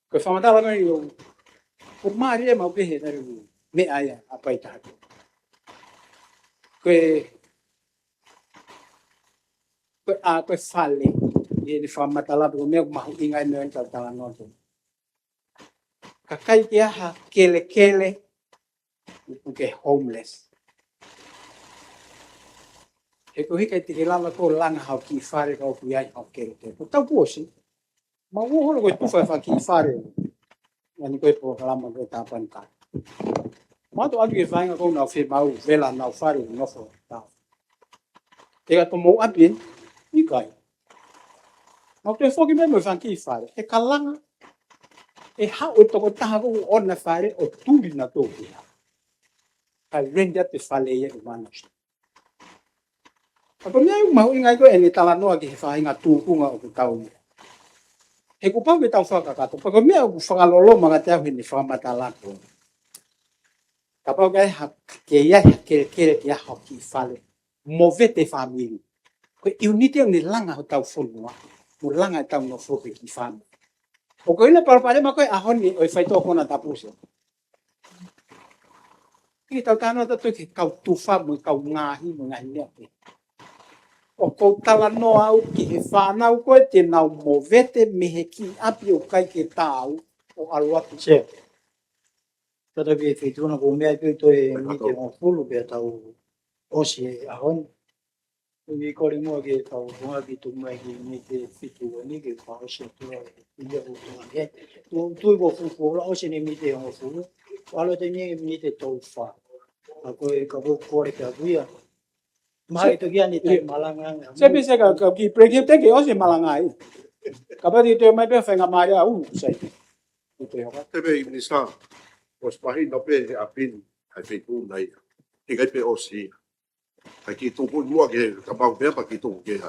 Ko e fakamatala mai ʻo, ʻoku mālie maʻu pē he naʻe meʻa ia ʻa Paitaha. Ko e, ko e, ʻa, ko e fale, ʻi heʻene fakamatala pē ko e meʻa ʻoku mahuʻinga ai e meʻa ʻoku tau talanoa ki ai. Kakai ke ʻi ai ha kelekele, ʻoku ke homeless. He ko e hā e ʻikai te ke lava ʻo langa haʻo kiʻi fale ka ʻoku ʻi ai haʻo kelekele. Ko ʻetau kuo ʻosi. Mau ō holo ko e tufa e fanga kiʻi fale. ʻA eni ko e polokalama ko e tāpani ka. Mau toe ʻalu ki he faʻahinga ko ē naʻa nau fiemaʻu vela ʻenau fale ʻo nofo. Te ka tomo ʻapi eni, ʻikai. Mau toe foki mai mo e fanga kiʻi fale. ʻE kalanga, ʻe haʻu e tokotaha ko ē ʻoku ʻoʻona e fale ʻo tuli nautolu ki ai. Kae rent atu e fale ia ki he mana. Ka ko e meʻa ia ʻoku mahuʻinga ai ko ē ʻene talanoa ki he faʻahinga tūkunga ʻoku tau ia. He kuo pau ke tau fakakakato. Pea ko e meʻa ʻoku fakaloloma kiate au heʻene fakamatala ko ē. Kapau ʻe ʻi ai ha, ke ʻi ai ha kelekele ke ʻi ai haʻo kiʻi fale. Movete fāmili. Ko e ʻiuniti ʻoku ne langa hotau fonua. Mo langa ʻetau nofo ki he kiʻi fāmili. ʻOku ʻi ai e palopalema ko ē ʻaho ni ʻo e faitoʻo konatapu Sea. ʻI heʻetau talanoa tautolu ki he kau tufa mo e kau ngaahi mo e ngaahi meʻa pē. ʻOku ou talanoa au ki he fānau ko ē te nau movete mei he kiʻi ʻapi ʻoku ʻikai ke taau ʻo ʻalu atu. Sea. Tata ki he feituʻu na ko e meʻa pē ʻe toe miniti ʻe hongofulu pea tau ʻosi e ʻaho ni. ʻOku ou kole muʻa ke tau hanga ki tuku mai ki he miniti ʻe fitu eni ke fakaʻosi atu ʻa e ia ʻoku tau ʻi ai. Tui, tui ʻoku fuʻu fuoloa ʻosi eni miniti ʻe hongofulu. ʻAlu atu eni miniti ʻe tolu fā. ʻA ko e ka ʻoku kole ke aku ia. Mahalo ʻe toki ʻi ai e taimi malanga ange. Sea pē Sea ka, ka kiʻi break he te ke ʻosi e malanga ai. Kapau te ke toe ʻomai pē faingamālie ʻaʻau, Sea. Te ke hoko. Te pē Minisitā, ʻosi mahino pē he ʻapi ni, ʻa e feituʻu na ia. ʻIkai pē ʻosi ia. Kae kiʻi tuku muʻa ke, kapau pē pea kiʻi tuku ke,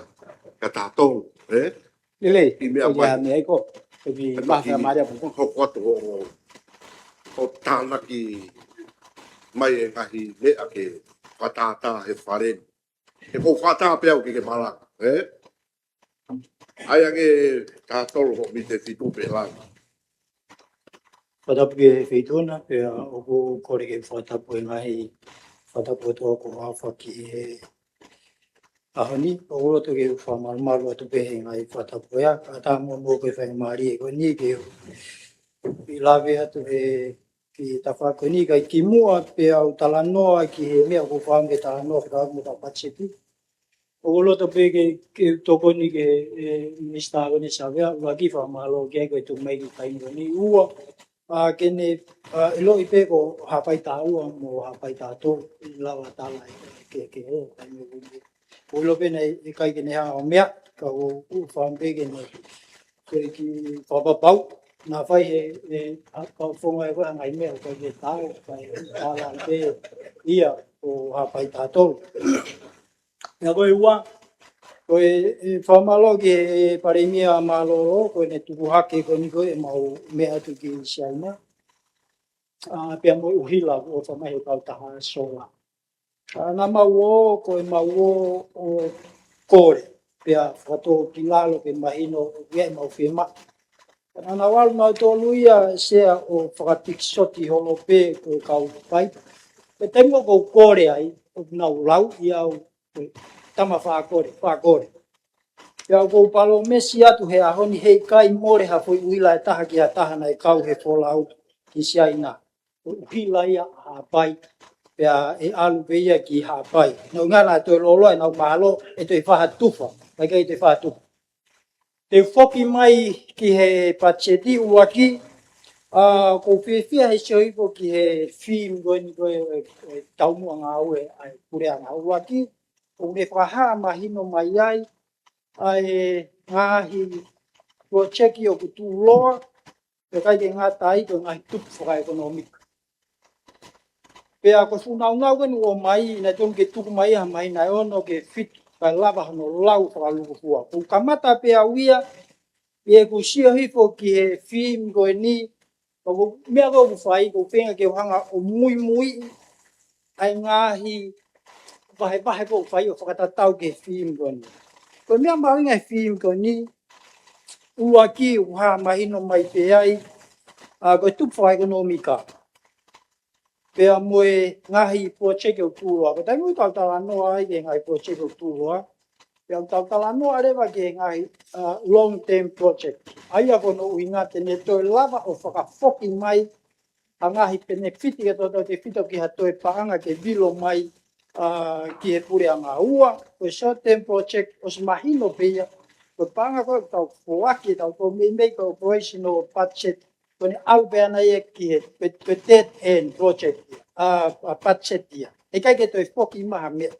ka tatou, ē? Lelei, ʻi meʻa ko ia mai. Meʻa ʻi ko. Toki pāfea mālie atu. Hoko atu ʻo, ʻo tānaki mai e ngaahi meʻa ke fakatātā he fale ni. He ʻoku ou fakatātā pē au ke ke malanga, ē? ʻAi ange taha tolu hoʻo mite fitu pē lava. Fakatapu ki he feituʻu na, pea ʻoku ou kole ke fakatapu e ngaahi fakatapu ʻo tō ko ʻAfa ki he ʻaho ni, ʻoku ou loto ke u fakamalumalu atu pē he ngaahi fakatapu ia, ka ʻatā muʻa mo ke faingamālie ko eni ke u ʻi lave atu he ki he tafaʻaki ko eni, kae kimuʻa pea u talanoa ki he meʻa ʻoku ou fakaʻamu ke talanoa ki he tafaʻaki mo e patiseti. ʻOku ou loto pē ke, ke tokoni ki he, e, Minisitā ko eni Savea, ʻuluaki fakamālō ki ai ko e tuku mai ki he taimi ko eni. Ua, ʻa, ke ne, ʻa, ʻiloʻi pē ko Haʻapai taha ua mo Haʻapai taha tolu, ʻe lava tala e, ke, ke, ʻo, taimi ko eni. ʻOku ou ʻilo pē naʻe ʻikai ke ne hanga ʻo meʻa, ka ʻoku ou, ʻoku ou fakaʻamu pē ke ne, ke ki fakapapau, naʻa fai he, he, ʻa, ka fonga e ko e ngaahi meʻa, ʻoku ʻikai ke tau, ka e tala pē ia ʻo Haʻapai taha tolu. Pea ko e ua, ko e, e fakamālō ki he Palēmia mālōlō, ko ʻene tuku hake ko eni ko e mau meʻa atu ki Siaina. ʻA, pea mo e ʻuhila ʻoku ʻofa mai he kautaha sola. ʻA, naʻa mau ō, ko e mau ō ʻo kole, pea fakatōkilalo ke mahino ʻoku ʻi ai ʻemau fiemaʻu. Ka naʻa nau ʻalu nautolu ia Sea ʻo fakatikisoti holo pē ko e kau paita. Ko e taimi ʻoku ou kole ai, ʻoku nau lau ia au, ko e tama fakakole, fakakole. Pea ʻoku ou palōmesi atu he ʻaho ni heʻikai mole ha foʻi ʻuhila ʻe taha ki ha taha naʻe kau he folau ki Siaina. Ko e ʻuhila ia ʻa Haʻapai, pea ʻe ʻalu pē ia ki Haʻapai. Naʻa nau ngana toe loloa, ʻenau mahalo ʻe toe fai ha tufa, ʻikai ke toe fai ha tufa. Te u foki mai ki he patiseti ʻuluaki, ʻa, ʻoku ou fiefia he sio hifo ki he theme ko eni ko e, e, e taumuʻa ngāue ʻa e puleʻanga ʻuluaki, ʻoku ne fakahā mahino mai ai, ʻa e ngaahi project ʻoku tuʻuloa, pea ʻikai ke ngata ai ko e ngaahi tupu fakaʻekonōmika. Pea ko e fuʻu nāunau ko eni ʻoku ʻomai, naʻe tonu ke tuku mai ia he māhina ʻe ono ki he fitu, kae lava hono lau fakalūkufua. ʻOku ou kamata pē au ia, ʻi heʻeku sio hifo ki he theme ko eni, ʻoku meʻa ko ē ʻoku fai, ʻoku ou feinga ke u hanga ʻo muimui ʻa e ngaahi vahevahe ʻoku fai ʻo fakatatau ki he theme ko eni. Ko e meʻa mahuʻinga he theme ko eni, ʻuluaki ʻoku hā mahino mai pē ai, ʻa, ko e tupu fakaʻekonōmika. Pea mo e ngaahi project ʻoku tuʻuloa. Ko e taimi ʻoku tau talanoa ai ki he ngaahi project ʻoku tuʻuloa. Pea ʻoku tau talanoa leva ki he ngaahi, ʻa, long term project. ʻA ia ko hono ʻuhinga te ne toe lava ʻo fakafoki mai ha ngaahi penefiti ke tautautefito ki ha toe paʻanga ke vilo mai, ʻa, ki he puleʻanga. Ua, ko e short term project ʻosi mahino pē ia. Ko e paʻanga ko ē ʻoku tau foaki, tau ko meimei ko e operational budget, ko ʻene ʻalu pē ʻana ia ki he, pe, pe dead end project ia, ʻa, ʻa budget ia. ʻIkai ke toe foki mai ha meʻa.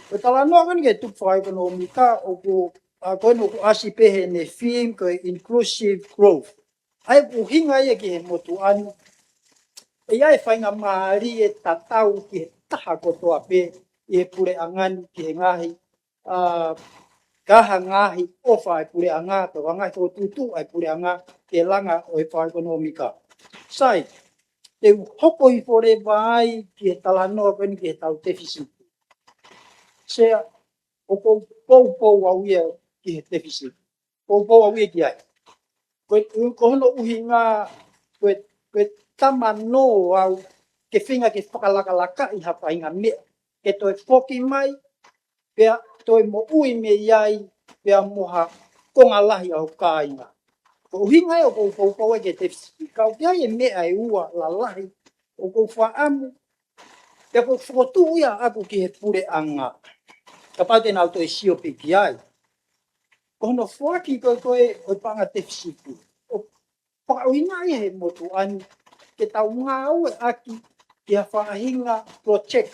Ko e talanoa ko eni ki he tupu fakaʻekonōmika ʻoku, ʻa, ko eni ʻoku ʻasi pē heʻene theme ko e inclusive growth. ʻA e ʻuhinga ia ki he motuʻa ni, ʻe ʻi ai e faingamālie tatau ki he taha kotoa pē ʻi he puleʻanga ni ki he ngaahi, ʻa, ka ha ngaahi ʻofa ʻa e puleʻanga, pe ko ha ngaahi fokotuʻutuʻu ʻa e puleʻanga ki he langa ʻo e fakaʻekonōmika. Sai, te u hoko hifo leva ai ki he talanoa ko eni ki he tau tefisiti. Sea, ʻoku ou poupou au ia ki he tefisiti. Poupou au ia ki ai. Ko e, ko hono ʻuhinga, ko e, ko e tamanō au ke feinga ke fakalakalakaʻi ha faʻahinga meʻa ke toe foki mai, pea toe moʻui mei ai, pea mo ha konga lahi ʻa hoku kāinga. Ko e ʻuhinga ia ʻoku ou poupou ai ki he tefisiti. Ka ʻoku ʻi ai e meʻa ʻe ua lalahi ʻoku ou fakaʻamu, pea ʻoku ou fokotuʻu ia ʻaʻaku ki he puleʻanga. Kapau te nau toe sio pē ki ai. Ko hono foaki ko ē ko ē ʻo e paʻanga tefisiti. ʻOku fakaʻuhinga ia he motuʻa ni ke tau ngāueʻaki ki ha faʻahinga project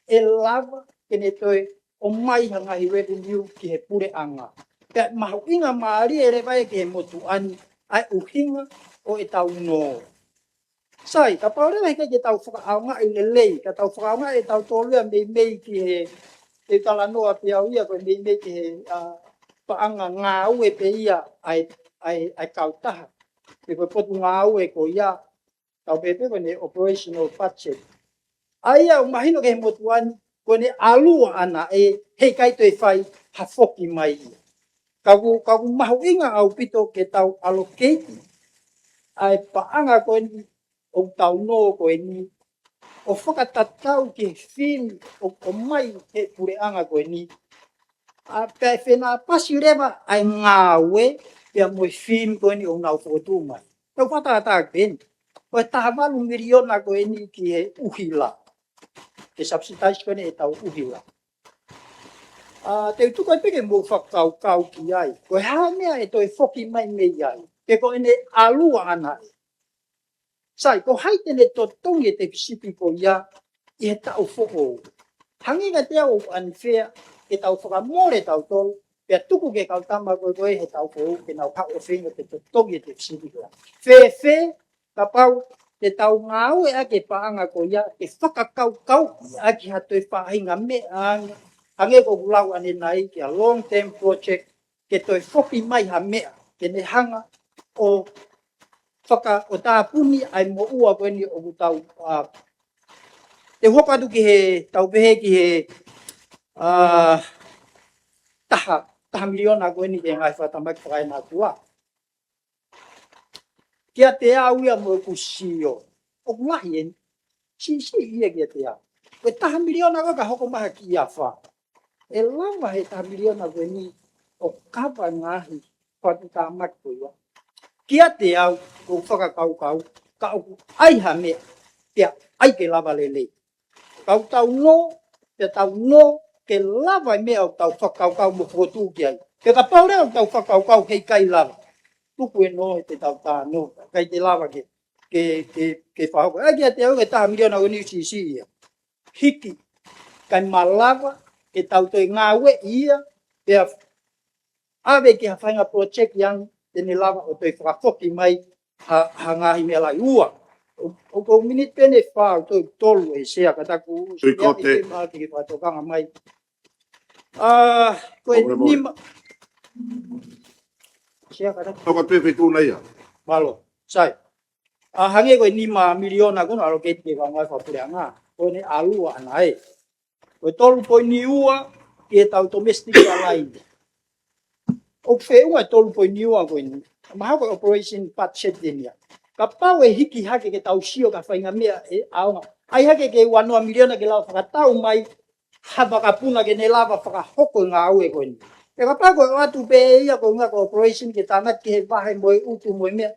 ʻe lava ke ne toe ʻomai ha ngaahi revenue ki he puleʻanga. Pea mahuʻinga mālie leva ia ki he motuʻa ni ʻa e ʻuhinga ʻo e tau nō. Sai, kapau leva heʻikai ke tau fakaʻaongaʻi lelei, ka tau fakaʻaongaʻi ʻe tautolu ia meimei ki he, ʻe talanoa pē au ia ko e meimei ki he, ʻa, paʻanga ngāue pē ia ʻa e, ʻa e, ʻa e kautaha, pe ko e potungāue ko ia, tau pehē pē ko ʻene operational budget. ʻA ia ʻoku mahino ki he motuʻa ni, ko ʻene ʻalua ʻana ē, heʻikai toe fai ha foki mai ia. Ka ʻoku, ka ʻoku mahuʻinga ʻaupito ke tau allocate ʻa e paʻanga ko eni ʻoku tau nō ko eni, ʻo fakatatau ki he fili ʻoku ʻomai he puleʻanga ko eni. ʻA pea ʻe fenāpasi leva ʻa e ngāue pea mo e fili ko eni ʻoku nau fokotuʻu mai. Tau fakatātā pē eni. Ko e taha valu miliona ko eni ki he ʻuhila. Ke subsidize ko eni ʻetau ʻuhila. ʻA, te u tuku ai pē ke mou fakakaukau ki ai. Ko e hā e meʻa ʻe toe foki mai mei ai. Pe ko ʻene ʻalua ʻana ē. Sai, ko hai te ne totongi e tefisiti ko ia ʻi he taʻu foʻou. Hangē kiate au ʻoku unfair ke tau fakamole tautolu, pea tuku ki he kau tama ko ē ko ē he taʻu foʻou ke nau haʻu ʻo feinga ke totongi e tefisiti ko ia. Fēfē, kapau te tau ngāueʻaki e paʻanga ko ia, ke fakakaukauʻi ʻaki ha toe faʻahinga meʻa ange, hangē ko ʻeku lau ʻanenai ki ha long term project, ke toe foki mai ha meʻa, ke ne hanga ʻo faka-, ʻo tāpuni ʻa e moʻua ko eni ʻoku tau, ʻa, te u hoko atu ki he, tau pehē ki he, ʻa, taha, taha miliona ko eni ki he ngaahi fakatamaki fakaenakua. Kiate au ia mo ʻeku sio, ʻoku lahi eni. Siʻisiʻi ia kiate au. Ko e taha miliona ko ē ka hoko mai ha kiʻi afā, ʻe lava he taha miliona ko eni ʻo kava ngaahi fakatamaki ko ia. Kiate au, ʻoku ou fakakaukau, ka ʻoku ʻai ha meʻa, pea ʻai ke lava lelei. Ka ʻoku tau nō, pea tau nō, ke lava e meʻa ʻoku tau fakakaukau mo fokotuʻu ki ai. Pea kapau leva ʻoku tau fakakaukau heʻikai lava, tuku ē nō he te tau tā nō, ʻikai te lava ke, ke, ke, ke fakahoko. ʻA ia kiate au ko e taha miliona ko eni siʻisiʻi ia. Hiki, kae malava ke tau toe ngāueʻi ia, pea ʻave ki ha faʻahinga project ange, te ne lava ʻo toe fakafoki mai ha, ha ngaahi meʻa lahi. Ua, ʻo, ʻoku ou miniti pē ʻe fā, ʻoku ou tolu ʻe Sea ka taku. Tui ia kote. Ke ma ke fakatokanga mai. ʻA, ko e Honourable. Nima. Sea ka taku. Tau ka pē feituʻu na ia. Mālō, sai. ʻA, hangē ko e nima miliona ko ena allocate ki he kaungāue fakapuleʻanga. Ko ʻene ʻalua ʻana ē. Ko e tolu poini ua ki he tau domestic airline. ʻOku feʻunga e tolu poini ua ko eni. Mahalo ko e operation budget eni ia. Kapau ʻe hiki hake ke tau sio ki ha faʻahinga meʻa ʻe ʻaonga. ʻAi hake ke ua noa miliona ke lava fakatau mai ha vakapuna ke ne lava fakahoko e ngāue ko eni. Pea kapau ko e ʻoatu pē ia ko e ngaahi ko e operation ke tānaki ki he vahe mo e utu mo e meʻa,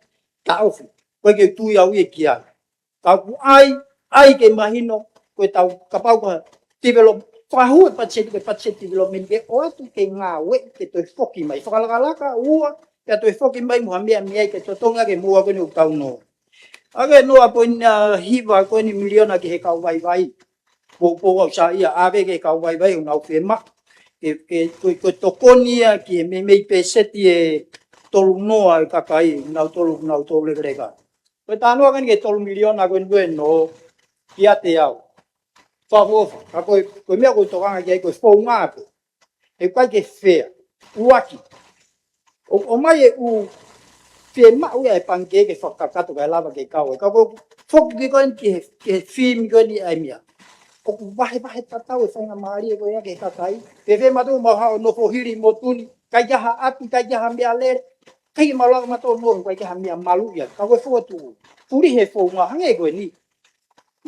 taʻofi. Ko e ke tui au ia ki ai. Ka ʻoku ʻai, ʻai ke mahino, ko e tau kapau ko e develop, fakahū e budget, ko e budget development ke ʻoatu ke ngāue, ke toe foki mai. Fakalakalaka, ua, ke toe foki mai mo ha meʻa mei ai ke totongi ʻaki e moʻua ko eni ʻoku tau nō. ʻA ia ko e noa poini hiva ko eni miliona ki he kau vaivai. Poupou au Sea ia, ʻave ki he kau vaivai ʻoku nau fiemaʻu. Ke, ke, ko, ko e tokoni ia ki he meimei pēseti ʻe tolu noa e kakai, nau tolu, nau tolu lekeleka. Ko e talanoa ko eni ki he tolu miliona ko eni ko ē nō, kiate au. Fakaʻofoʻofa, ka ko e, ko e meʻa ʻoku ou tokanga ki ai ko e founga pē. He ʻoku ʻikai ke fair. ʻUluaki. ʻO, ʻomai e ʻū fiemaʻu ia e pangikē ke fakakakato kae lava ke kau ai. Ka ko e foki ko eni ki he, ki he fili ko eni ʻa e meʻa. ʻOku vahevahe tatau e faingamālie ko ia ki he kakai. Fēfē mātou mau haʻu ʻo nofo hili motu ni. ʻIkai ke ʻi ai ha ʻapi, ʻikai ke ʻi ai ha meʻalele. ʻIkai ke mau lava mātou ʻo nofo, ʻikai ke ʻi ai ha meʻa maluʻi ia. Ka ko e fokotuʻu. Puli he founga, hangē ko eni.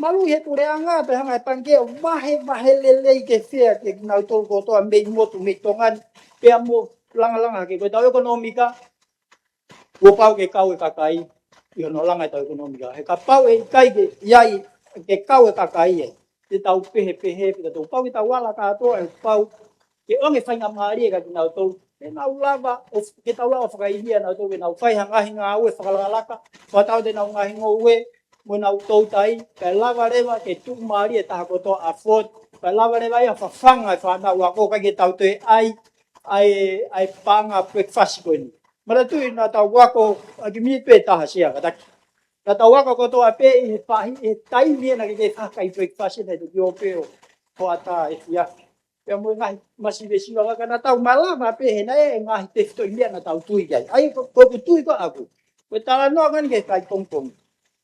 Maluʻi he puleʻanga, pea hanga he pangikē ʻo vahevahe lelei ke fair ke kinautolu kotoa mei motu, mei Tonga ni, pea mo langalanga ke ko e tau ʻekonōmika, kuo pau ke kau e kakai, ʻi hono langa e tau ʻekonōmika. He kapau ʻe ʻikai ke, ʻi ai, ke kau e kakai ē, te tau pehē pehē, pea tau pau ke tau ala kātoa, ʻe pau, ke ʻoange faingamālie kia kinautolu, ke nau lava, ʻo, ke tau lava fakaivia nautolu, ke nau fai ha ngaahi ngāue fakalakalaka, fakatau te nau ngaahi ngoue, mo nau toutai, kae lava leva ke tuʻumālie e taha kotoa afford, kae lava leva ia fafanga e fānau ako, ʻikai ke tau toe ʻai, ʻai, ʻai paʻanga breakfast ko eni. Manatuʻi naʻa tau ako, ʻaki miniti pē ʻe taha Sea kātaki. Naʻa tau ako kotoa pē ʻi he faʻahi, ʻi he taimi ena ke ke fakakai breakfast ena ʻi he tokiope ʻo, ʻo ata efiafi. Pea mo e ngaahi masivesiva ka naʻa tau malava pē he naʻe ngaahi tefitoʻi meʻa naʻa tau tui ki ai. ʻA ia ko, ko ʻeku tui ko ʻaku, ko e talanoa ko eni ki he kai pongipongi.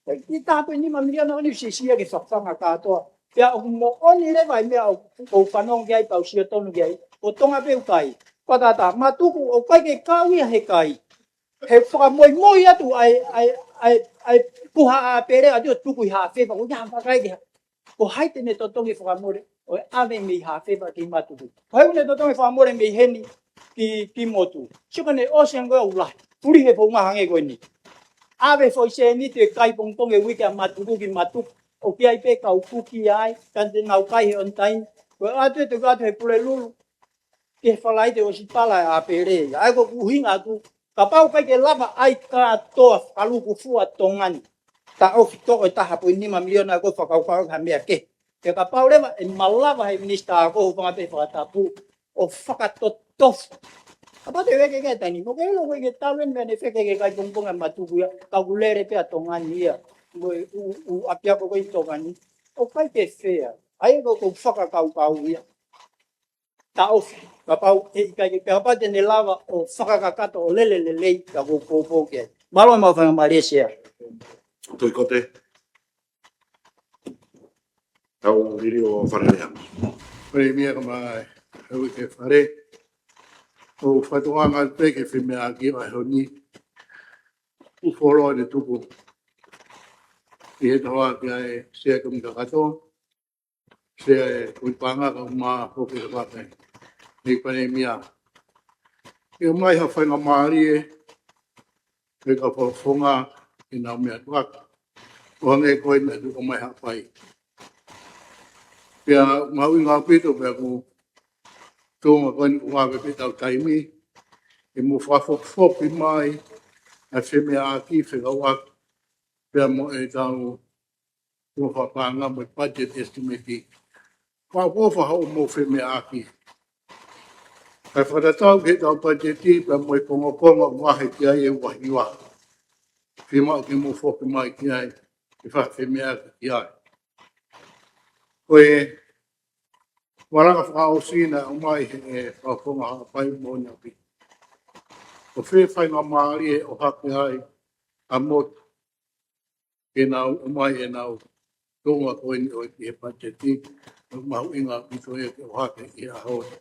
Ko e taha poini nima miliona ko eni ʻoku sio ki he fafanga kātoa. Pea ʻoku moʻoni leva e meʻa ʻoku, ʻoku fanongo ki ai pea u sio tonu ki ai. Ko Tonga pē ʻoku kai. Ko e taha, Matuku ʻoku ʻikai ke kau ia he kai. He fakamoimoi atu ʻa e, ʻa e, ʻa e, ʻa e puha ʻāpele ʻa e tuku ʻi Hafefa, ko ia fakaike ha. Ko hai te ne totongi fakamole ʻo e ʻave mei Hafefa ki Matuku? Ko hai te ne totongi fakamole mei heni ki, ki Motu? Sio ko ʻene ʻosi ange ʻo ula. Puli he founga hangē ko eni. ʻAve foʻi sēniti e kai pongipongi e uike ʻa Matuku ki Matuku. ʻOku ʻi ai pē kau kuki ai, ka te nau kai he on time. Ko e ʻatu e te ʻatu he Pulelulu. Ke falai te ʻosi pala e ʻāpele. ʻA ia ko ʻeku ʻuhinga atu, kapau ʻikai ke lava ʻa e kātoa fakalukufua Tonga ni, taʻofi toʻo e taha poini nima miliona ko e fakakaukau ha meʻa kehe. He kapau leva ʻe malava he minisitā ko e fanga pē fakatapu ʻo fakatotofu. Kapau te veke ke tani, mo ke lo ke ke talu e meʻa ne feke ke kai pongipongi ʻa Matuku ia, ka ʻoku lele pē ʻa Tonga ni ia. Mo e ʻū, ʻū ʻapiako ko ē ʻi Tonga ni. ʻOku ʻikai ke fea. ʻA ia ko ʻeku fakakaukau ia. Taʻofi, kapau ʻe ʻikai ke, kapau te ne lava ʻo fakakakato ʻo lele lelei ka ʻoku ou poupou ki ai. Mālō e maʻu faingamālie Sea. Toi Kote. Tau liliu ʻo Fale Alea. Fale mia ka mai, he uike Fale. ʻOku ou fakatokangaʻi pē ki he femeʻaʻaki ʻo e ʻaho ni. ʻOku fuoloa ʻene tuku ʻi he tohoa ki ai Sea Kumi Kakato. Sea e Kuini Paʻanga ka uma hoke he vaka. Nei Palēmia. ʻE ʻomai ha faingamālie, pea ka fakafofonga ʻenau meʻa tuʻaki. ʻO hangē ko ē naʻe tuku mai Haʻapai. Pea mahuʻinga ʻaupito pea ko e tuʻunga ko eni ʻoku ʻave pē ʻetau taimi. ʻE mou fakafokifoki mai ʻa e femeʻaʻaki fekauʻaki pea mo ʻetau tuʻunga fakapaʻanga mo e budget estimate. Fakaʻofoʻofa hoʻomou femeʻaʻaki. Kae fakatatau ki heʻetau budget pea mo e kongokonga ʻoku ʻi ai e uahiuahi. Fiemaʻu ke mou foki mai ki ai, ke fakafemeʻaʻaki ki ai. Ko e malanga fakaʻosi naʻe ʻomai he, ʻe, fakafofonga Haʻapai mo Napi. ʻOku fie faingamālie ʻo ʻohake ai ʻa Motu ke nau ʻomai ʻenau tuʻunga ko eni ʻo e ki he budget, ʻoku mahuʻinga ʻaupito ia ke ʻohake ʻi he ʻaho ni.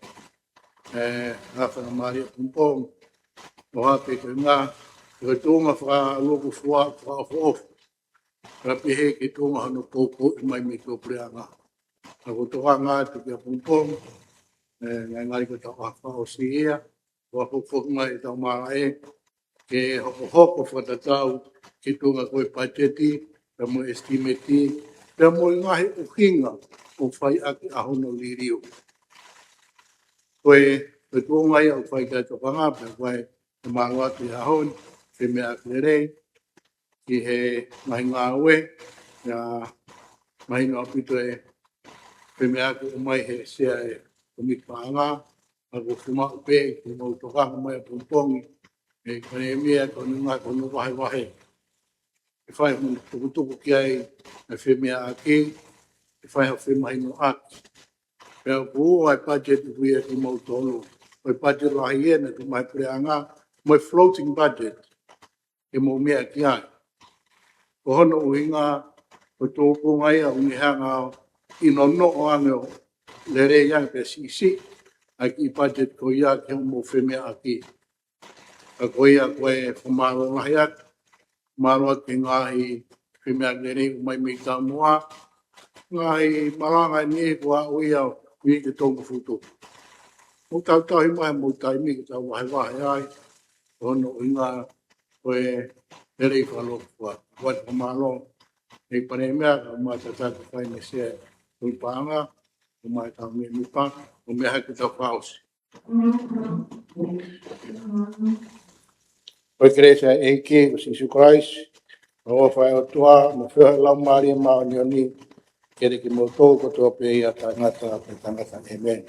ʻE, ʻa e faingamālie pongipongi, ʻohake ko e ngaahi, ko e tuʻunga fakalukufua, fakaʻofoʻofa. Ka pehē ki he tuʻunga hono poupouʻi mai mei tuʻapuleʻanga. Ka ʻoku ou tokanga atu kia pongipongi, ʻe, ngali ko ʻetau ʻaho fakaʻosi ia, ʻoku fakafoki mai ʻetau malaʻe, ke hokohoko fakatatau ki he tuʻunga ko e budget, pea mo e estimate, pea mo e ngaahi ʻuhinga ʻoku fai ʻaki ʻa hono liliu. Ko e, ko e tuʻunga ia ʻoku fai ki ai e tokanga, pea ko e, ʻe mālō atu he ʻaho ni, femeʻaʻaki lelei, ki he ngaahi ngāue, ʻa e mahino ʻaupito e femeʻaʻaki ʻomai he Sea e Kumi Paʻanga, ʻa ia ʻoku fiemaʻu pē ke mou tokanga mai ʻapongipongi, ʻe Palēmia, ko hono ngaahi, ko hono vahevahe. ʻE fai hono tukutuku ki ai e femeʻaʻaki, ʻe fai ha femahinoʻaki. Pea ʻoku ua e budget ʻoku ʻi ai kimautolu. Ko e budget lahi ʻeni ʻoku ʻomai puleʻanga, mo e floating budget ʻe mou meʻa ki ai. Ko hono ʻuhinga, ko e tuʻunga ia ʻoku ne hanga ʻo ʻi nonoʻo ange ʻo lelei ange pea siʻisiʻi ʻa e kiʻi budget ko ia ki hoʻomou femeʻaʻaki. Ka ko ia ko e fakamālō lahi atu, mālō atu ki he ngaahi femeʻaʻaki lelei ʻomai mei taumuʻa, ngaahi malanga ni ʻoku ʻi ai ʻo ui ke tau futu. Mou tautauhi mai mou taimi ke tau vahevahe ai, ko hono ʻuhinga ko e lelei fakalūkufua. Ua te fakamālō, ʻe Palēmia, ka mau tataki fai mei he Sea Kumi Paʻanga, ʻo mai tau meʻa mipa, ʻo meʻa hake tau fakaʻosi. Ko e kelesi ʻa e ʻEiki ko Sīsū Kalaisi, mo e ʻofa ʻa e ʻOtua, mo e feohi ʻa e Laumālie Māʻoniʻoni, ke ʻiate kimoutolu kotoa pē ia taʻengata pea taʻengata. ʻĒmeni.